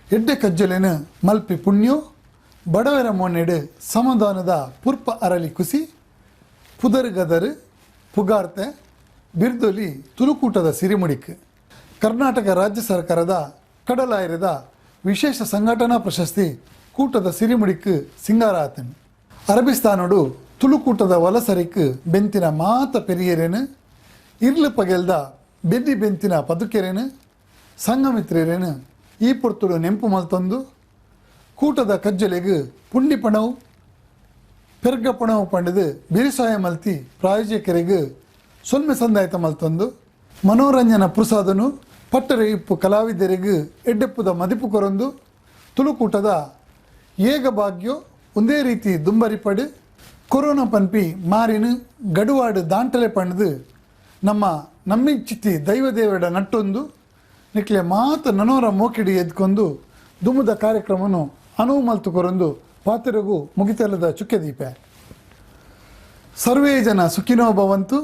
ಎಡ್ಡೆ ಕಜ್ಜಲೆನ ಮಲ್ಪಿ ಪುಣ್ಯೋ ಬಡವರ ಮೊನ್ನೆಡು ಸಮಾಧಾನದ ಪುರ್ಪ ಅರಳಿ ಕುಸಿ ಪುದರುಗದರು ಪುಗಾರ್ತೆ ಬಿರ್ದೊಲಿ ತುಳುಕೂಟದ ಸಿರಿಮುಡಿಕ್ ಕರ್ನಾಟಕ ರಾಜ್ಯ ಸರ್ಕಾರದ ಕಡಲಾಯಿರದ ವಿಶೇಷ ಸಂಘಟನಾ ಪ್ರಶಸ್ತಿ ಕೂಟದ ಸಿರಿಮುಡಿಕ್ ಸಿಂಗಾರ ಆತನು. ಅರಬಿಸ್ತಾನೋಡು ತುಳುಕೂಟದ ವಲಸರಿಕ್ ಬೆಂತಿನ ಮಾತ ಪೆರಿಯರೇನು ಇರ್ಲು ಪಗೆಲ್ದ ಬೆನ್ನಿ ಬೆಂತಿನ ಪದುಕೆರೇನು ಸಂಘಮಿತ್ರೇರೇನು ಈ ಪೊರ್ತುಡು ನೆಂಪು ಮಲ್ತೊಂದು ಕೂಟದ ಕಜ್ಜಲೆಗು ಪುಂಡಿ ಪಣವು ಪೆರ್ಗ ಪಣವು ಪಂಡದು ಬಿರಿಸಾಯ ಮಲ್ತಿ ಪ್ರಾಯೋಜಕರಿಗೆ ಸೊಲ್ಮೆ ಸಂದಾಯತ ಮಲ್ತೊಂದು ಮನೋರಂಜನ ಪ್ರಸಾದನು ಪಟ್ಟರೆ ಇಪ್ಪು ಕಲಾವಿದರಿಗೆ ಎಡ್ಡೆಪ್ಪುದ ಮದಿಪು ಕೊರೊಂದು ತುಳುಕೂಟದ ಏಗ ಭಾಗ್ಯೋ ಒಂದೇ ರೀತಿ ದುಂಬರಿಪಡು ಕೊರೋನಾ ಪನ್ಪಿ ಮಾರಿನ ಗಡುವಾಡು ದಾಂಟಲೆ ಪಂಡದು ನಮ್ಮ ನಮ್ಮಿಂಚಿತ್ತಿ ದೈವದೇವರ ನಟ್ಟೊಂದು ನಿಕ್ಲೆ ಮಾತ ನನೋರ ಮೋಕಿಡಿ ಎದ್ಕೊಂಡು ದುಮ್ಮದ ಕಾರ್ಯಕ್ರಮನು ಅನುವು ಮಲ್ತು ಕೊರೊಂದು ಪಾತಿರಗು ಮುಗಿತಲದ ಚುಕ್ಕೆ ದೀಪ. ಸರ್ವೇ ಜನ ಸುಖಿನೋ ಭವಂತು,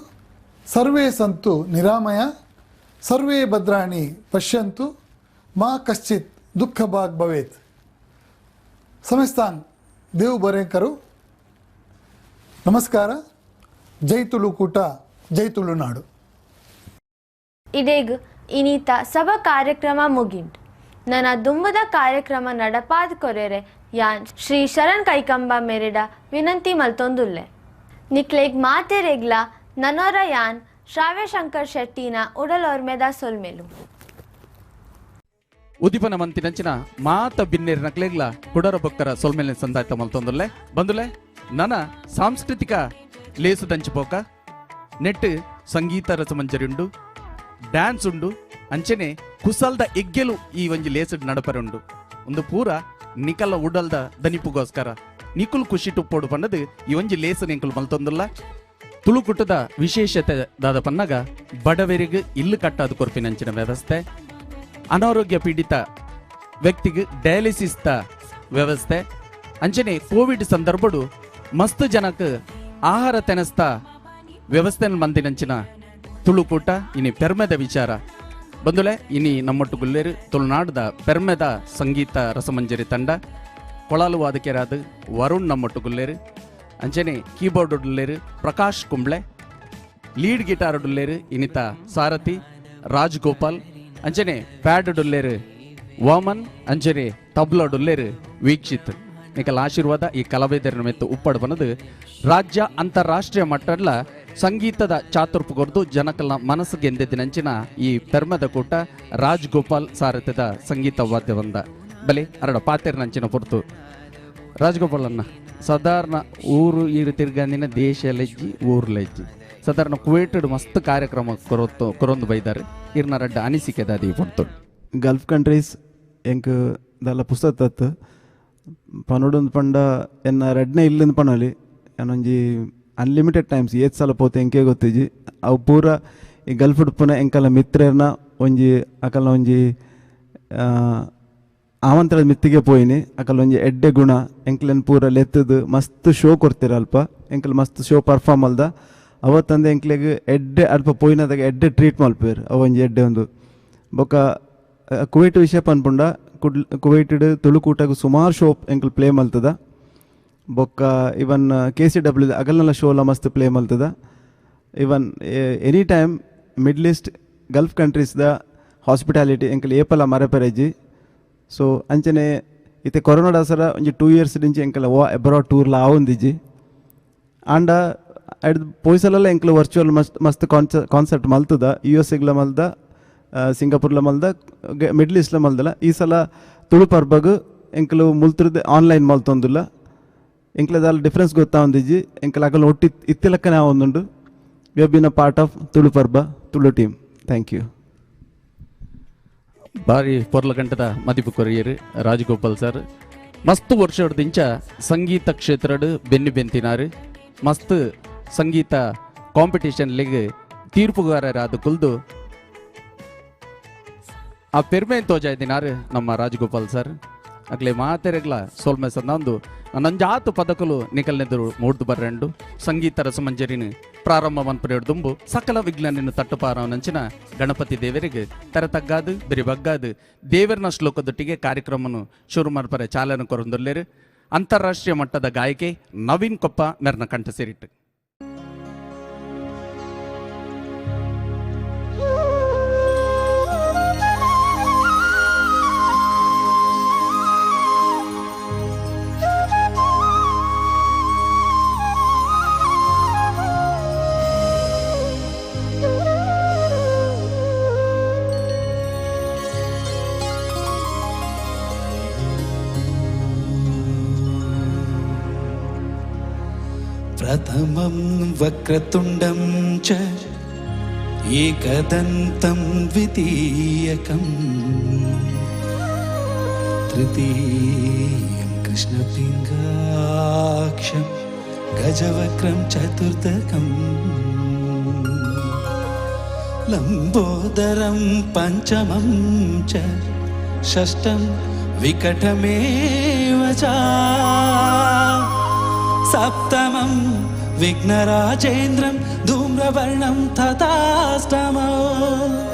ಸರ್ವೇ ಸಂತು ನಿರಾಮಯ, ಸರ್ವೇ ಭದ್ರಾಣಿ ಪಶ್ಯಂತು, ಮಾ ಕಶ್ಚಿತ್ ದುಃಖ ಭಾಗ್ ಭವೇತ್. ಸಮಸ್ತಾನ್ ದೇವ್ ಬರೇಕರು ನಮಸ್ಕಾರ. ಜೈ ತುಳುಕೂಟ, ಜೈ ತುಳುನಾಡು. ಇದೇಗ್ ಇನಿತ ಸಭ ಕಾರ್ಯಕ್ರಮ ಮುಗಿಂಡ್. ನನ್ನ ದುಂಬದ ಕಾರ್ಯಕ್ರಮ ನಡಪಾದ ಕೊರೆರೆ ಯಾನ್ ಶ್ರೀ ಶರಣ್ ಕೈಕಂಬ ಮೆರೆಡ ವಿನಂತಿ ಮಲ್ತೊಂದುಲ್ಲೆ. ನಿಕ್ಲೆಗ್ ಮಾತೆರೆಗ್ಲ ನನೋರ ಯಾನ್ ಶ್ರಾವ್ಯಶಂಕರ್ ಶೆಟ್ಟಿನ ಉಡಲೋರ್ಮೆದ ಸೊಲ್ಮೆಲು. ಉದ್ದೀಪನ ಮಂತಿನಂಚಿನ ಮಾತ ಬಿನ್ನೇರ್ ನಕ್ಲೆಗ್ಲ ಕುಡರ ಬೊಕ್ಕರ ಸೊಲ್ಮೆಲೆ ಸಂದಾಯ್ತ ಮಲ್ತೊಂದುಲ್ಲೆ. ಬಂದುಲೆ ನನ ಸಾಂಸ್ಕೃತಿಕ ಲೇಸು ದಂಚಿಪೋಕ ನೆಟ್ ಸಂಗೀತ ರಸಮಂಜರಿ ಉಂಡು, ಡ್ಯಾನ್ಸ್ ಉಂಡು, ಅಂಚನೆ ಕುಸಲ್ದ ಎಗ್ಗೆಲು ಈ ಒಂಜಿ ಲೇಸು ನಡಪರುಂಡು. ಒಂದು ಪೂರ ನಿಕಲ ಉಡಲ್ದ ದನಿಪುಗೋಸ್ಕರ ನಿಕುಲ್ ಖುಷಿ ಟುಪ್ಪೋಡು ಪನ್ನದು ಈ ಒಂಜಿ ಲೇಸು ನಿಂಕುಲು ಮಲ್ತೊಂದುಲ್ಲ. ತುಳುಕುಟ್ಟದ ವಿಶೇಷತೆ ದಾದ ಪನ್ನಗ ಬಡವರಿಗೆ ಇಲ್ಲು ಕಟ್ಟಾದ ಕೊರ್ಪಿನಂಚಿನ ವ್ಯವಸ್ಥೆ, ಅನಾರೋಗ್ಯ ಪೀಡಿತ ವ್ಯಕ್ತಿಗೆ ಡಯಾಲಿಸಿಸ್ ವ್ಯವಸ್ಥೆ, ಅಂಚನೆ ಕೋವಿಡ್ ಸಂದರ್ಭಡು ಮಸ್ತ್ ಜನಕ್ಕೆ ಆಹಾರ ತೆನಸ್ತ ವ್ಯವಸ್ಥೆ ಮಂದಿನಂಚಿನ ತುಳುಕೂಟ ಇನಿ ಪೆರ್ಮೆದ ವಿಚಾರ. ಬಂದುಲೆ ಇನಿ ನಮ್ಮೊಟ್ಟು ಗುಲ್ಲೇರು ತುಳುನಾಡದ ಪೆರ್ಮೆದ ಸಂಗೀತ ರಸಮಂಜರಿ ತಂಡ ಕೊಳಲು ವಾದಕರಾದ ವರುಣ್ ನಮ್ಮೊಟ್ಟು ಗುಲ್ಲೇರು, ಅಂಚನೆ ಕೀಬೋರ್ಡ್ ಉಲ್ಲೇರು ಪ್ರಕಾಶ್ ಕುಂಬ್ಳೆ, ಲೀಡ್ ಗಿಟಾರ್ ಉಲ್ಲೇರು ಇನಿತ ಸಾರಥಿ ರಾಜ್ಗೋಪಾಲ್, ಅಂಚನೆ ಪ್ಯಾಡ್ ಡುಲ್ಲೇರು ವಾಮನ್, ಅಂಚನೆ ತಬ್ಲಾ ಡುಲ್ಲೇರು ವೀಕ್ಷಿತ್. ನಿಕಲ ಆಶೀರ್ವಾದ ಈ ಕಲಾವಿದರ ಮೆತ್ತು ಉಪ್ಪಡು ಬನ್ನದು ರಾಜ್ಯ ಅಂತಾರಾಷ್ಟ್ರೀಯ ಮಟ್ಟದ ಸಂಗೀತದ ಚಾತುರ್ಪು ಕೊರ್ದು ಜನಕಲ್ನ ಮನಸ್ಸು ಗೆಂದೆದಿನಂಚಿನ ಈ ಪೆರ್ಮದ ಕೂಟ ರಾಜ್ಗೋಪಾಲ್ ಸಾರಥ್ಯದ ಸಂಗೀತ ವಾದ್ಯವಂದ ಬಲಿ ಅರಡ ಪಾತೆರ್ನಂಚಿನ ಪೊರ್ತು. ರಾಜ್ಗೋಪಾಲ್ ಅನ್ನ ಸಾಧಾರಣ ಊರು ಈರು ತಿರ್ಗಂದಿನ ದೇಶ ಲೆಜ್ಜಿ ಊರು ಲೆಜ್ಜಿ ಸಾಧಾರಣ ಕುವೇಟೆಡ್ ಮಸ್ತ್ ಕಾರ್ಯಕ್ರಮ ಕೊರೊಂದು ಬೈದಾರೆ. ಇರ್ನ ರಡ್ಡ ಅನಿಸಿಕೆ ದಾದಿ ಪೊರ್ತು. ಗಲ್ಫ್ ಕಂಟ್ರೀಸ್ ಎಂಕ್ ದಲ್ಲ ಪುಸ್ತಕ ತತ್ತು ಪನೊಡೊಂದು ಪಂಡ ಎನ್ನ ರಡ್ನೆ ಇಲ್ಲಿಂದ ಪನೊಲಿ ಏನೊಂಜಿ ಅನ್ಲಿಮಿಟೆಡ್ ಟೈಮ್ಸ್ ಏತ್ ಸಲ ಪೋತೆ ಎಂಕೆ ಗೊತ್ತಿಜಿ. ಅವು ಪೂರ ಈ ಗಲ್ಫ್ ಉಡ್ಪುನ ಎಂಕಲ ಮಿತ್ರರ್ನ ಒಂಜಿ ಅಕಲ್ನ ಒಂಜಿ ಆಮಂತ್ರದ ಮಿತ್ತಿಗೆ ಪೋಯಿನಿ. ಅಕಲ್ ಒಂಜಿ ಎಡ್ಡೆ ಗುಣ ಎಂಕ್ಲೆನ್ ಪೂರ ಲೆತ್ತದು ಮಸ್ತ್ ಶೋ ಕೊಡ್ತೀರ ಅಲ್ಪ ಎಂಕಲ್ ಮಸ್ತ್ ಶೋ ಪರ್ಫಾರ್ಮ್ ಅಲ್ದ ಅವತ್ತಂದೆ ಎಂಕ್ಲೆಗ್ ಎಡ್ಡೆ ಅಲ್ಪ ಪೋಯಿನದಾಗ ಎಡ್ಡೆ ಟ್ರೀಟ್ ಮಲ್ಪೇರು ಅವು ಒಂಜಿ ಎಡ್ಡೆ ಒಂದು. ಬೊಕ್ಕ ಕುವೈಟ್ ವಿಷಯ ಪನ್ಪುಂಡ ಕುವೈಟೆಡ್ ತುಳುಕೂಟಗ್ ಸುಮಾರು ಶೋ ಎಂಕಲ್ ಪ್ಲೇ ಮಲ್ತದ. ಬೊಕ್ಕ ಇವನ್ ಕೆ ಸಿ ಡಬ್ಲ್ಯೂ ಅಗಲ್ನೆಲ್ಲ ಶೋಲ ಮಸ್ತ್ ಪ್ಲೇ ಮಲ್ತದ. Even any time Middle East Gulf ಕಂಟ್ರೀಸ್ದ hospitality ಎಂಕಲ್ ಏಪಲ ಮರಪೆರೆಜಿ. ಸೊ ಅಂಚನೆ ಇತ್ತೆ ಕೊರೋನಾ ದಾಸರ ಒಂಜಿ 2 ಇಯರ್ಸ್ ದಿಂಚಿ ಎಂಕಲ್ ವಾ ಅಬ್ರಾಡ್ ಟೂರ್ಲ ಆವೊಂದಿಜ್ಜಿ. ಆಂಡ ಅಡ್ದು ಪೋಯ್ಸಲೆಲ್ಲ ಎಂಕಲ್ ವರ್ಚುವಲ್ ಮಸ್ತ್ ಮಸ್ತ್ ಕಾನ್ಸರ್ಟ್ ಮಲ್ತದ. ಯು ಎಸ್ ಎಗ್ಲ ಮಲ್ದ, ಸಿಂಗಾಪುರ್ಲ ಮಲ್ದ, ಮಿಡ್ಲ್ ಈಸ್ಟ್ಲ ಮಲ್ದಲ್ಲ. ಈ ಸಲ ತುಳು ಪರ್ಬಗ್ ಎಂಕಲು ಮುಲ್ತುರ್ದು ಆನ್ಲೈನ್ ಮಲ್ತೊಂದುಲ್ಲ. ಎಂಕ್ಲದಾಲ ಡಿಫ್ರೆನ್ಸ್ ಗೊತ್ತಾವೊಂದಿಜ್ಜಿ. ಎಂಕಲ್ ಅಕಲ್ ಒಟ್ಟಿ ಇತ್ತಿಲಕ್ಕನೆ ಆವೊಂದುಂಡು. We have been a part of Tulu Parba Tulu team. Thank you. ಬಾರಿ ಪೊರ್ಲ ಗಂಟದ ಮದಿಪು ಕೊರಿಯರು ರಾಜಗೋಪಾಲ್ ಸರ್. ಮಸ್ತ್ ವರ್ಷದಿಂಚ ಸಂಗೀತ ಕ್ಷೇತ್ರಡ್ ಬೆನ್ನಿ ಬೆಂತಿನಾರು, ಮಸ್ತ್ ಸಂಗೀತ ಕಾಂಪಿಟೇಷನ್ ಲೆಗ್ ತೀರ್ಪುಗಾರರಾದ ಕುಲ್ದು ಆ ಪೆರ್ಮೆ ತೋಜಾಯ್ದಿನಾರು ನಮ್ಮ ರಾಜಗೋಪಾಲ್ ಸರ್. ಅಗ್ಲೆ ಮಾತೆರೆಗ್ಲ ಸೋಲ್ಮೆ ಸಂದಂದು ನಂಜಾತು ಪದಕಲು ನಿಕಲ್ನೆದುರು ಮೂಡ್ದು ಬರ್ರೆಂಡು ಸಂಗೀತ ರಸಮಂಜರಿನ ಪ್ರಾರಂಭ ಮನ್ಪುರೇಡ್ದುಂಬು ಸಕಲ ವಿಘ್ನನಿನ ತಟ್ಟುಪಾರವನಂಚಿನ ಗಣಪತಿ ದೇವರಿಗೆ ತೆರತಗ್ಗಾದು ಬೆರಿ ಬಗ್ಗಾದು ದೇವರನ ಶ್ಲೋಕದೊಟ್ಟಿಗೆ ಕಾರ್ಯಕ್ರಮವನ್ನು ಶುರು ಮನ್ಪರೆ ಚಾಲನೆ ಕೊರೊಂದುಲ್ಲೇರು ಅಂತಾರಾಷ್ಟ್ರೀಯ ಮಟ್ಟದ ಗಾಯಕಿ ನವೀನ್ ಕೊಪ್ಪ ಮೆರ್ನ ಕಂಠ ಸೇರಿಟ್ಟು. प्रथमं वक्रतुण्डं च एकदन्तं द्वितीयकं तृतीयं कृष्णपिङ्गाक्षं गजवक्रं चतुर्थकं लम्बोदरं पञ्चमं च षष्ठं विकटमेव च सप्तमं विघ्नराजेन्द्रं धूम्रवर्णं तथाष्टमौ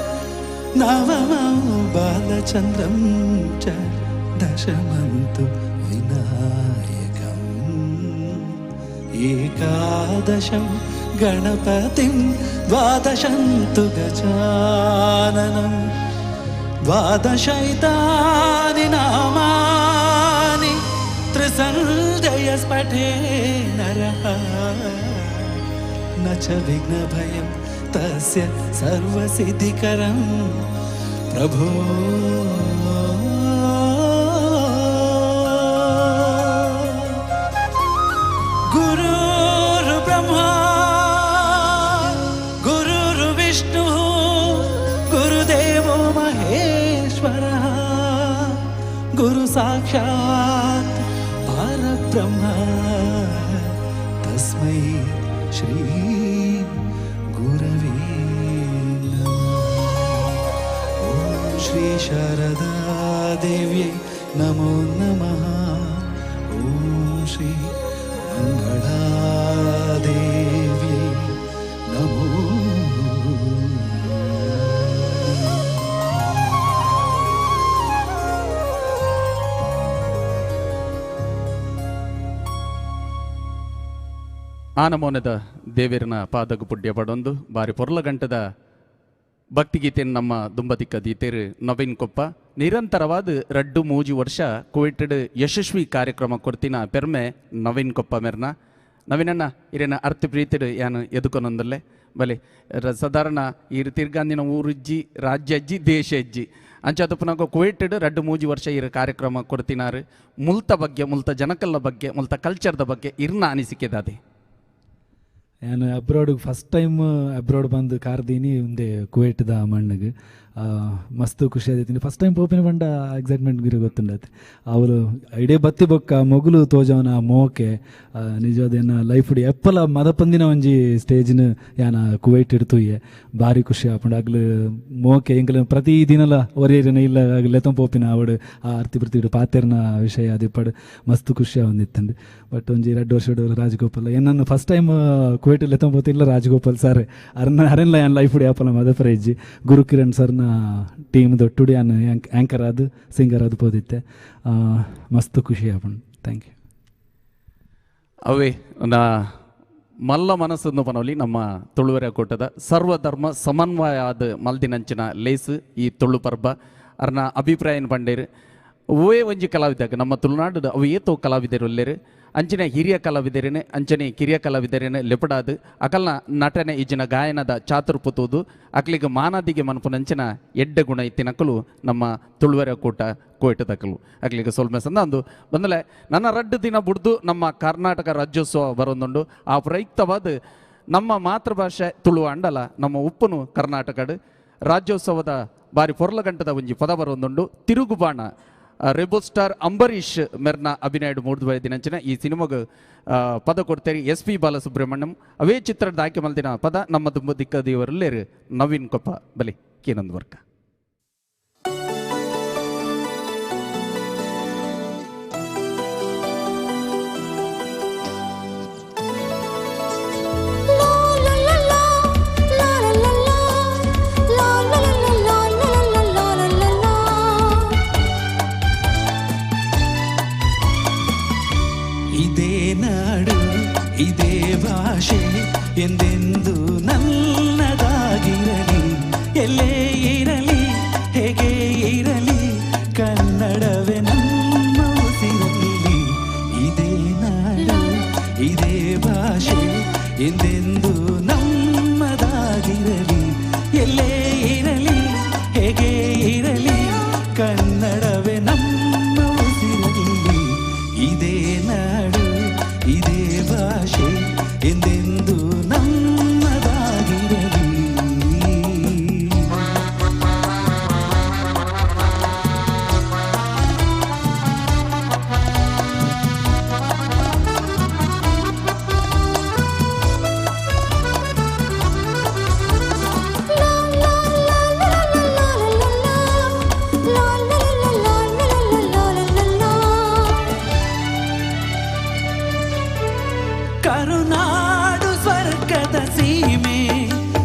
नवमं बालचन्द्रं च दशमं तु विनायकम् एकादशं गणपतिं द्वादशं तु गजाननं द्वादशैतानि नामानि त्रिसन्ध्ययस्पठे नरः न च विघ्नभयं तस्य सर्वसिद्धिकरं प्रभो। गुरुर्ब्रह्मा गुरुर्विष्णुः गुरुदेवो महेश्वरः गुरु साक्षात् परब्रह्म तस्मै श्री गुरवे नमः। ॐ श्री शारदा देव्यै नमो नमः। ॐ श्री मंगला देव्यै नमो। ಆನಮೋನದ ದೇವಿರನ ಪಾದಗ ಪುಡ್ಯ ಪಡೊಂದು ಬಾರಿ ಪೊರ್ಲ ಗಂಟದ ಭಕ್ತಿಗೀತೆಯನ್ನು ನಮ್ಮ ದುಂಬತಿಕ್ಕ ದೀತೇರು ನವೀನ್ ಕೊಪ್ಪ ನಿರಂತರವಾದ ರಡ್ಡು ಮೂಜಿ ವರ್ಷ ಕುವೈಟೆಡ್ ಯಶಸ್ವಿ ಕಾರ್ಯಕ್ರಮ ಕೊಡ್ತಿನ ಪೆರ್ಮೆ ನವೀನ್ ಕೊಪ್ಪ ಮೆರ್ನ. ನವೀನಣ್ಣ ಇರೇನ ಅರ್ಥ ಪ್ರೀತಿಡು ಯಾನು ಎದುಕೊನೊಂದಲ್ಲೇ ಬಲೆ ಸಾಧಾರಣ ಈ ತಿರ್ಗಾಂದಿನ ಊರುಜ್ಜಿ ರಾಜ್ಯ ಅಜ್ಜಿ ದೇಶ ಅಜ್ಜಿ ಅಂಚಾದ ಕುವೈಟೆಡ್ ರಡ್ಡು ಮೂಜಿ ವರ್ಷ ಇರ ಕಾರ್ಯಕ್ರಮ ಕೊಡ್ತಿನಾರು ಮುಲ್ತ ಬಗ್ಗೆ ಮುಲ್ತ ಜನಕಲ್ಲ ಬಗ್ಗೆ ಮುಲ್ತ ಕಲ್ಚರ್ದ ಬಗ್ಗೆ ಇರ್ನ ಅನಿಸಿಕೆದಾದೆ. ನಾನು ಅಬ್ರಾಡ್ ಫಸ್ಟ್ ಟೈಮ್ ಅಬ್ರಾಡ್ ಬಂದು ಕಾರ್ದೀನಿ ಒಂದೇ ಕುವೈಟ್ದ ಮಣ್ಣಿಗೆ ಮಸ್ತ್ ಖುಷಿ ಆದೈತೀನಿ. ಫಸ್ಟ್ ಟೈಮ್ ಪೋಪಿನ ಬಂಡ ಎಕ್ಸೈಟ್ಮೆಂಟ್ ಗಿರಿ ಗೊತ್ತುಂಡೈತೆ. ಅವರು ಇಡೀ ಬತ್ತಿ ಬೊಕ್ಕ ಮೊಗುಲು ತೋಜವನ ಮೋಕೆ ನಿಜವಾದ ಲೈಫ್ ಎಪ್ಪಲ ಮದಪಂದಿನ ಒಂಜಿ ಸ್ಟೇಜ್ನ ಯಾನ ಕುವೈಟ್ ಇಡ್ತುಯ್ಯೆ ಭಾರಿ ಖುಷಿ ಆಪುಂಡು. ಅಗ್ಲು ಮೋಕೆ ಎಂಕಲ ಪ್ರತಿ ದಿನಲ ಒರಿಯರಿನ ಇಲ್ಲ ಲೆತ್ತಂ ಪೋಪಿನ ಅವಡು ಆ ಅರ್ತಿ ಪ್ರತಿ ಪಾತೆರ್ನ ವಿಷಯ ಅದಿಪ್ಪಡು ಮಸ್ತ್ ಖುಷಿ ಆವೊಂದಿತ್ತಂಡು. ಬಟ್ ಒಂಜಿ ರಡ್ಡು ವರ್ಷ ರಾಜಗೋಪಾಲ್ ಏನನ್ನು ಫಸ್ಟ್ ಟೈಮ್ ಕುವೈಟ್ ಲೆತ್ತಂ ಪೋತಿಲ್ಲ ರಾಜಗೋಪಾಲ್ ಸರ್ ಅರನ್ನ ಅರೆನ್ಲ ಯಾನ್ ಲೈಫ್ ಯಾಪಲ ಮದಪರ ಇಜ್ಜಿ. ಗುರುಕಿರಣ್ ಸರ್ನ ಟೀಮ್ ದೊಟ್ಟುಡಿ ಯಾನ್ ಆ್ಯಂಕರ್ ಆದ್ ಸಿಂಗರ್ ಆದ್ ಪೋದಿತ್ತೆ ಮಸ್ತ್ ಖುಷಿ ಆಪುಂಡು. Thank you. ಅವೇ ನಾ ಮಲ್ಲ ಮನಸ್ಸನ್ನು ಪನವಲಿ ನಮ್ಮ ತುಳುವೆರೆ ಕೂಟದ ಸರ್ವಧರ್ಮ ಸಮನ್ವಯ ಆದ ಮಲ್ದಿನಂಚಿನ ಲೇಸ್ ಈ ತುಳು ಪರ್ಬ ಅರ್ನ ಅಭಿಪ್ರಾಯನ ಪಂಡೇರು. ಓಯೇ ಒಂಜಿ ಕಲಾವಿದಾಗ ನಮ್ಮ ತುಳುನಾಡು ಅವು ಏತೋ ಕಲಾವಿದರು ಒಲ್ಲೇರು ಅಂಚನೆ ಹಿರಿಯ ಕಲಾವಿದರೇನೆ ಅಂಚನೆ ಕಿರಿಯ ಕಲಾವಿದರೇನೆ ಲೆಪಡಾದು ಅಕಲ್ನ ನಟನೆ ಈಜಿನ ಗಾಯನದ ಚಾತುರ್ಪುತೋದು ಅಕ್ಲಿಗೆ ಮಾನಾದಿಗೆ ಮನ್ಪುನಂಚಿನ ಎಡ್ಡೆ ಗುಣ ಇತ್ತಿನಕಲು ನಮ್ಮ ತುಳುವೆರ ಕೂಟ ಕೋಯಿಟದಕಲು ಅಕ್ಲಿಗೆ ಸೊಲ್ಮೆ ಸಂದ ಅಂದು ಬಂದಲೆ ನನ್ನ ರಡ್ಡು ದಿನ ಬುಡ್ದು ನಮ್ಮ ಕರ್ನಾಟಕ ರಾಜ್ಯೋತ್ಸವ ಬರೋದುಂಡು. ಆ ಪ್ರಯುಕ್ತವಾದ ನಮ್ಮ ಮಾತೃಭಾಷೆ ತುಳು ಅಂಡಲ ನಮ್ಮ ಉಪ್ಪುನು ಕರ್ನಾಟಕಡು ರಾಜ್ಯೋತ್ಸವದ ಬಾರಿ ಪೊರ್ಲಗಂಟದ ಒಂಜಿ ಪದ ಬರೋದುಂಡು. ತಿರುಗುಬಾಣ ರೆಬೋ ಸ್ಟಾರ್ ಅಂಬರೀಷ್ ಮೆರ್ನ ಅಭಿನಯಡು ಮೂರ್ದು ದಿನಂಚಿನ ಈ ಸಿನಿಮಾಗ ಪದ ಕೊಡ್ತೇರಿ ಎಸ್ ಪಿ ಬಾಲಸುಬ್ರಹ್ಮಣ್ಯಂ. ಅವೇ ಚಿತ್ರದ ಆಯ್ಕೆ ಮಲ್ದಿನ ಪದ ನಮ್ಮ ತುಂಬ ದಿಕ್ಕದೇವರಲ್ಲೇರು ನವೀನ್ ಕೊಪ್ಪ ಬಲಿ ಕೇನಂದ್ ವರ್ಕ. ಇದೇ ನಾಡು ಇದೇ ಭಾಷೆ ಎಂದೆಂದು ನನ್ನದಾಗಿರಲಿ, ಎಲ್ಲೇ ಇರಲಿ ಹೇಗೆ ಇರಲಿ ಕನ್ನಡವೇ ನಮ್ಮ ಉಸಿರಲ್ಲಿ. ಇದೇ ನಾಡು ಇದೇ ಭಾಷೆ ಎಂದೆಂದು ನಮ್ಮದಾಗಿರಲಿ, ಎಲ್ಲೇ ಇರಲಿ ಹೇಗೆ ಇರಲಿ ಕನ್ನಡವೇ ನಮ್ಮ ಉಸಿರಲ್ಲಿ. ಇದೇ ನಾಡು ಇದೇ ಭಾಷೆ ಎಂದೆಂದು ನಮ್ಮದಾಗಿರಲಿ.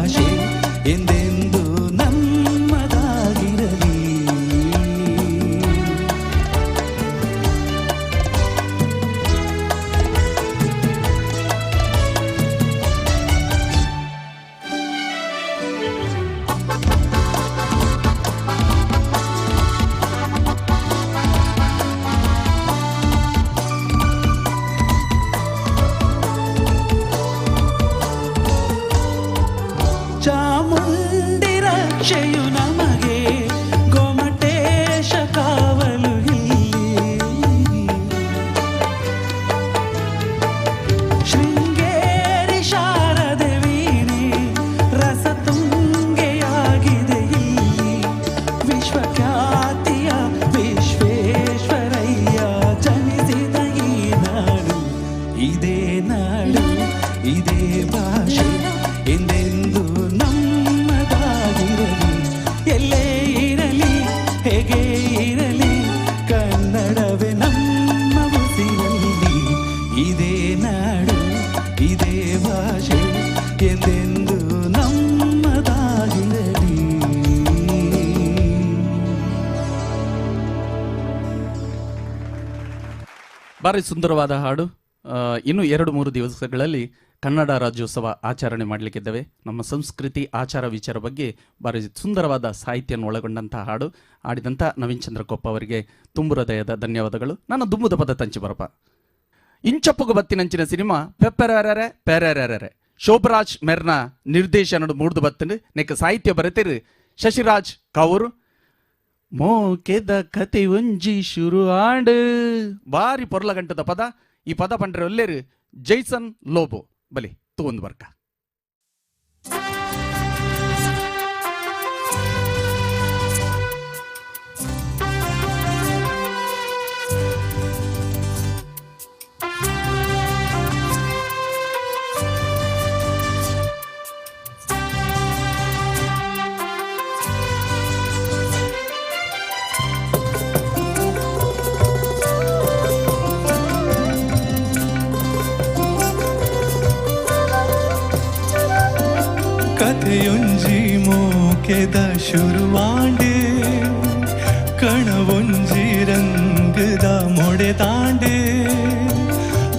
ಭಾಷೆ ಎಂದೆಂದು ನಮ್ಮದಾಗಿರಲಿ. ಚಾಮುಂಡಿ ರಕ್ಷೆಯು ನಮಗೆ, ಗೊಮಟೇಶ ಕಾವಲು ಇಲ್ಲಿ. ಶೃಂಗೇರಿ ಶಾರದೆ ವೀಣೆ ರಸತುಂಗೆಯಾಗಿದೆ ಇಲ್ಲಿ. ವಿಶ್ವಖ್ಯಾತಿಯ ವಿಶ್ವೇಶ್ವರಯ್ಯ ಜನಿಸಿದ ಈ ನಾಡು, ಇದೇ ನಾಡು ಇದೇ ಭಾಷೆ ಎಂದೆಂದು ನಮ್ಮದಾಗಿರಲಿ. ಎಲ್ಲೇ ಇರಲಿ ಹೇಗೆ ಇರಲಿ ಕನ್ನಡವೇ ನಮ್ಮ ಉಸಿರಲ್ಲಿ. ಇದೇ ನಾಡು ಇದೇ ಭಾಷೆ ಎಂದೆಂದು ನಮ್ಮದಾಗಿರಲಿ. ಭಾರಿ ಸುಂದರವಾದ ಹಾಡು. ಇನ್ನು 2-3 ದಿವಸಗಳಲ್ಲಿ ಕನ್ನಡ ರಾಜ್ಯೋತ್ಸವ ಆಚರಣೆ ಮಾಡಲಿಕ್ಕಿದ್ದೇವೆ. ನಮ್ಮ ಸಂಸ್ಕೃತಿ ಆಚಾರ ವಿಚಾರ ಬಗ್ಗೆ ಭಾರಿ ಸುಂದರವಾದ ಸಾಹಿತ್ಯವನ್ನು ಒಳಗೊಂಡಂಥ ಹಾಡು ಆಡಿದಂಥ ನವೀನ್ ಚಂದ್ರ ಕೊಪ್ಪ ಅವರಿಗೆ ತುಂಬು ಹೃದಯದ ಧನ್ಯವಾದಗಳು. ನಾನು ದುಂಬುದ ಪದ ತಂಚಿ ಬರಪ. ಇಂಚಪ್ಪಗು ಬತ್ತಿನಂಚಿನ ಸಿನಿಮಾ ಪೆಪ್ಪೆರೆರೆ ಪೆರೆರೆರೆ ಶೋಭರಾಜ್ ಮೆರ್ನ ನಿರ್ದೇಶನ ಮೂಡ್ದು ಬತ್ತಿನ ನೆಕ್ ಸಾಹಿತ್ಯ ಬರೆತಿರು ಶಶಿರಾಜ್ ಕೌರ್. ಮೋಕೆದ ಕತೆ ಒಂಜಿ ಶುರು ಆಂಡ್ ಬಾರಿ ಪೊರ್ಲಗಂಟದ ಪದ. ಈ ಪದ ಪಂಡ್ರೆ ಒಲ್ಲೇರು ಜೈಸನ್ ಲೋಬೋ. ಬಲಿ ತಗೊಂಡು ಬರ್ಕ. ಕಥೆಯೊಂಜಿ ಮೋಕೆದ ಶುರುವಾಂಡೆ, ಕಣವೊಂಜಿ ರಂಗದ ಮೊಡೆದಾಂಡೆ,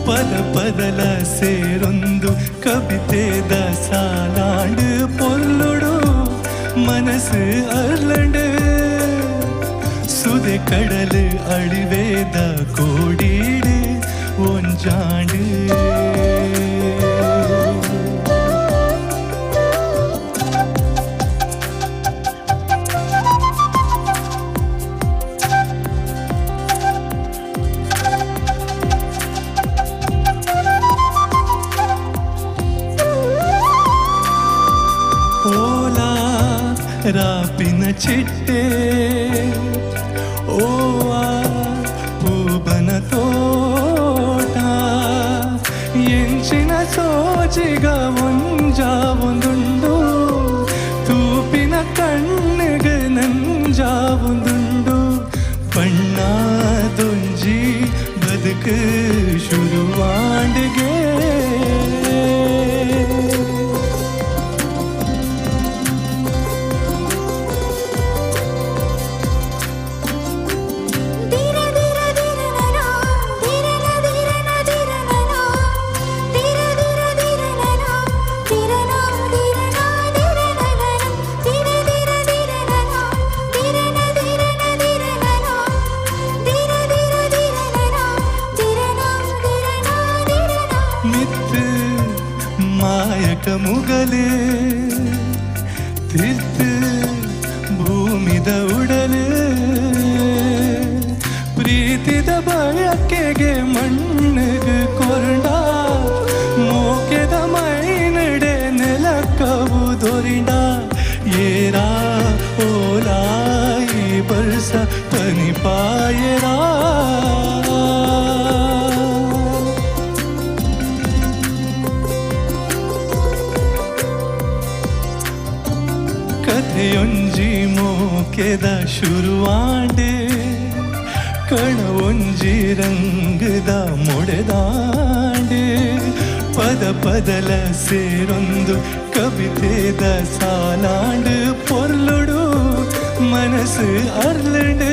ಪದ ಪದಲ ಸೇರೊಂದು ಕವಿತೆದ ಸಾಲಾಂಡು, ಪೊಲ್ಲುಡು ಮನಸ್ಸು ಅರ್ಲಂಡು, ಸುದೆ ಕಡಲು ಅಳಿವೇದ ಕೋಡೀಡು ಒಂಜಾಂಡು. ರಾಪಿನ ಚಿಟ್ಟೆ ಓವಾ ಪೂಬನ ತೋಟ, ಎಂಚಿನ ಸೋಜಿಗ ಒಂಜಾವೊಂದುಂಡು, ತೂಪಿನ ಕಣ್ಣಿಗೆ ನಂಜಾವೊಂದುಂಡು, ಬಣ್ಣದೊಂಜಿ ಬದುಕು ಶುರುವಾಂಡಿಗೆ. ಮುಗಲೆ ತಿರ್ತು ಭೂಮಿದ ಉಡಲೆ, ಪ್ರೀತಿದ ಬಯಕೆಗೆ ಮಣ್ಣಿಗೆ ಕೊರಂಡ, ಮೋಕೆದ ಮೈನಡೆ ನೆಲಕ್ಕವು ದೊರಿಂಡ, ಏರಾ ಓಲಾಯಿ ಬರ್ಸ ಪನಿಪಾಯರಾ. ಕಥೆಯೊಂಜಿ ಮೋಕೆದ ಶುರುವಾಂಡೆ, ಕಣವೊಂಜಿ ರಂಗದ ಮೊಡೆದಾಂಡೆ, ಪದ ಪದಲ ಸೇರೊಂದು ಕವಿತೆದ ಸಾಲಾಂಡು ಪೊರ್ಲುಡು ಮನಸ್ಸು ಅರ್ಲುಂಡು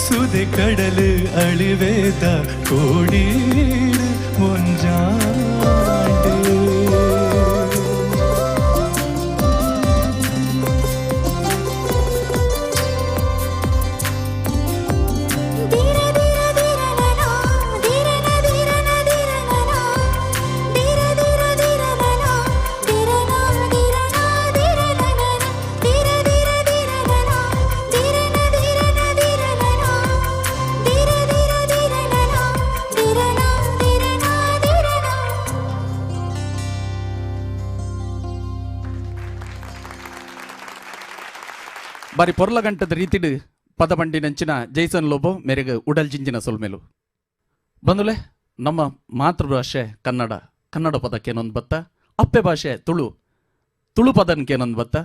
ಸುದೆ ಕಡಲು ಅಳಿವೇದ ಕೋಡೀಡು ಒಂಜಾಂಡು. ಬಾರಿ ಪೊರ್ಲಗಂಟದ ರೀತಿಡು ಪದಬಂಡಿನಂಚಿನ ಜೈಸನ್ ಲೋಬೋ ಮೇರೆಗೆ ಉಡಲ್ ಜಿಂಜಿನ ಸೊಲ್ಮೇಲು. ಬಂದುಲೆ ನಮ್ಮ ಮಾತೃಭಾಷೆ ಕನ್ನಡ, ಕನ್ನಡ ಪದಕ್ಕೇನೊಂದು ಬತ್ತ, ಅಪ್ಪೆ ಭಾಷೆ ತುಳು, ತುಳು ಪದನ್ಕೇನೊಂದು ಬತ್ತ.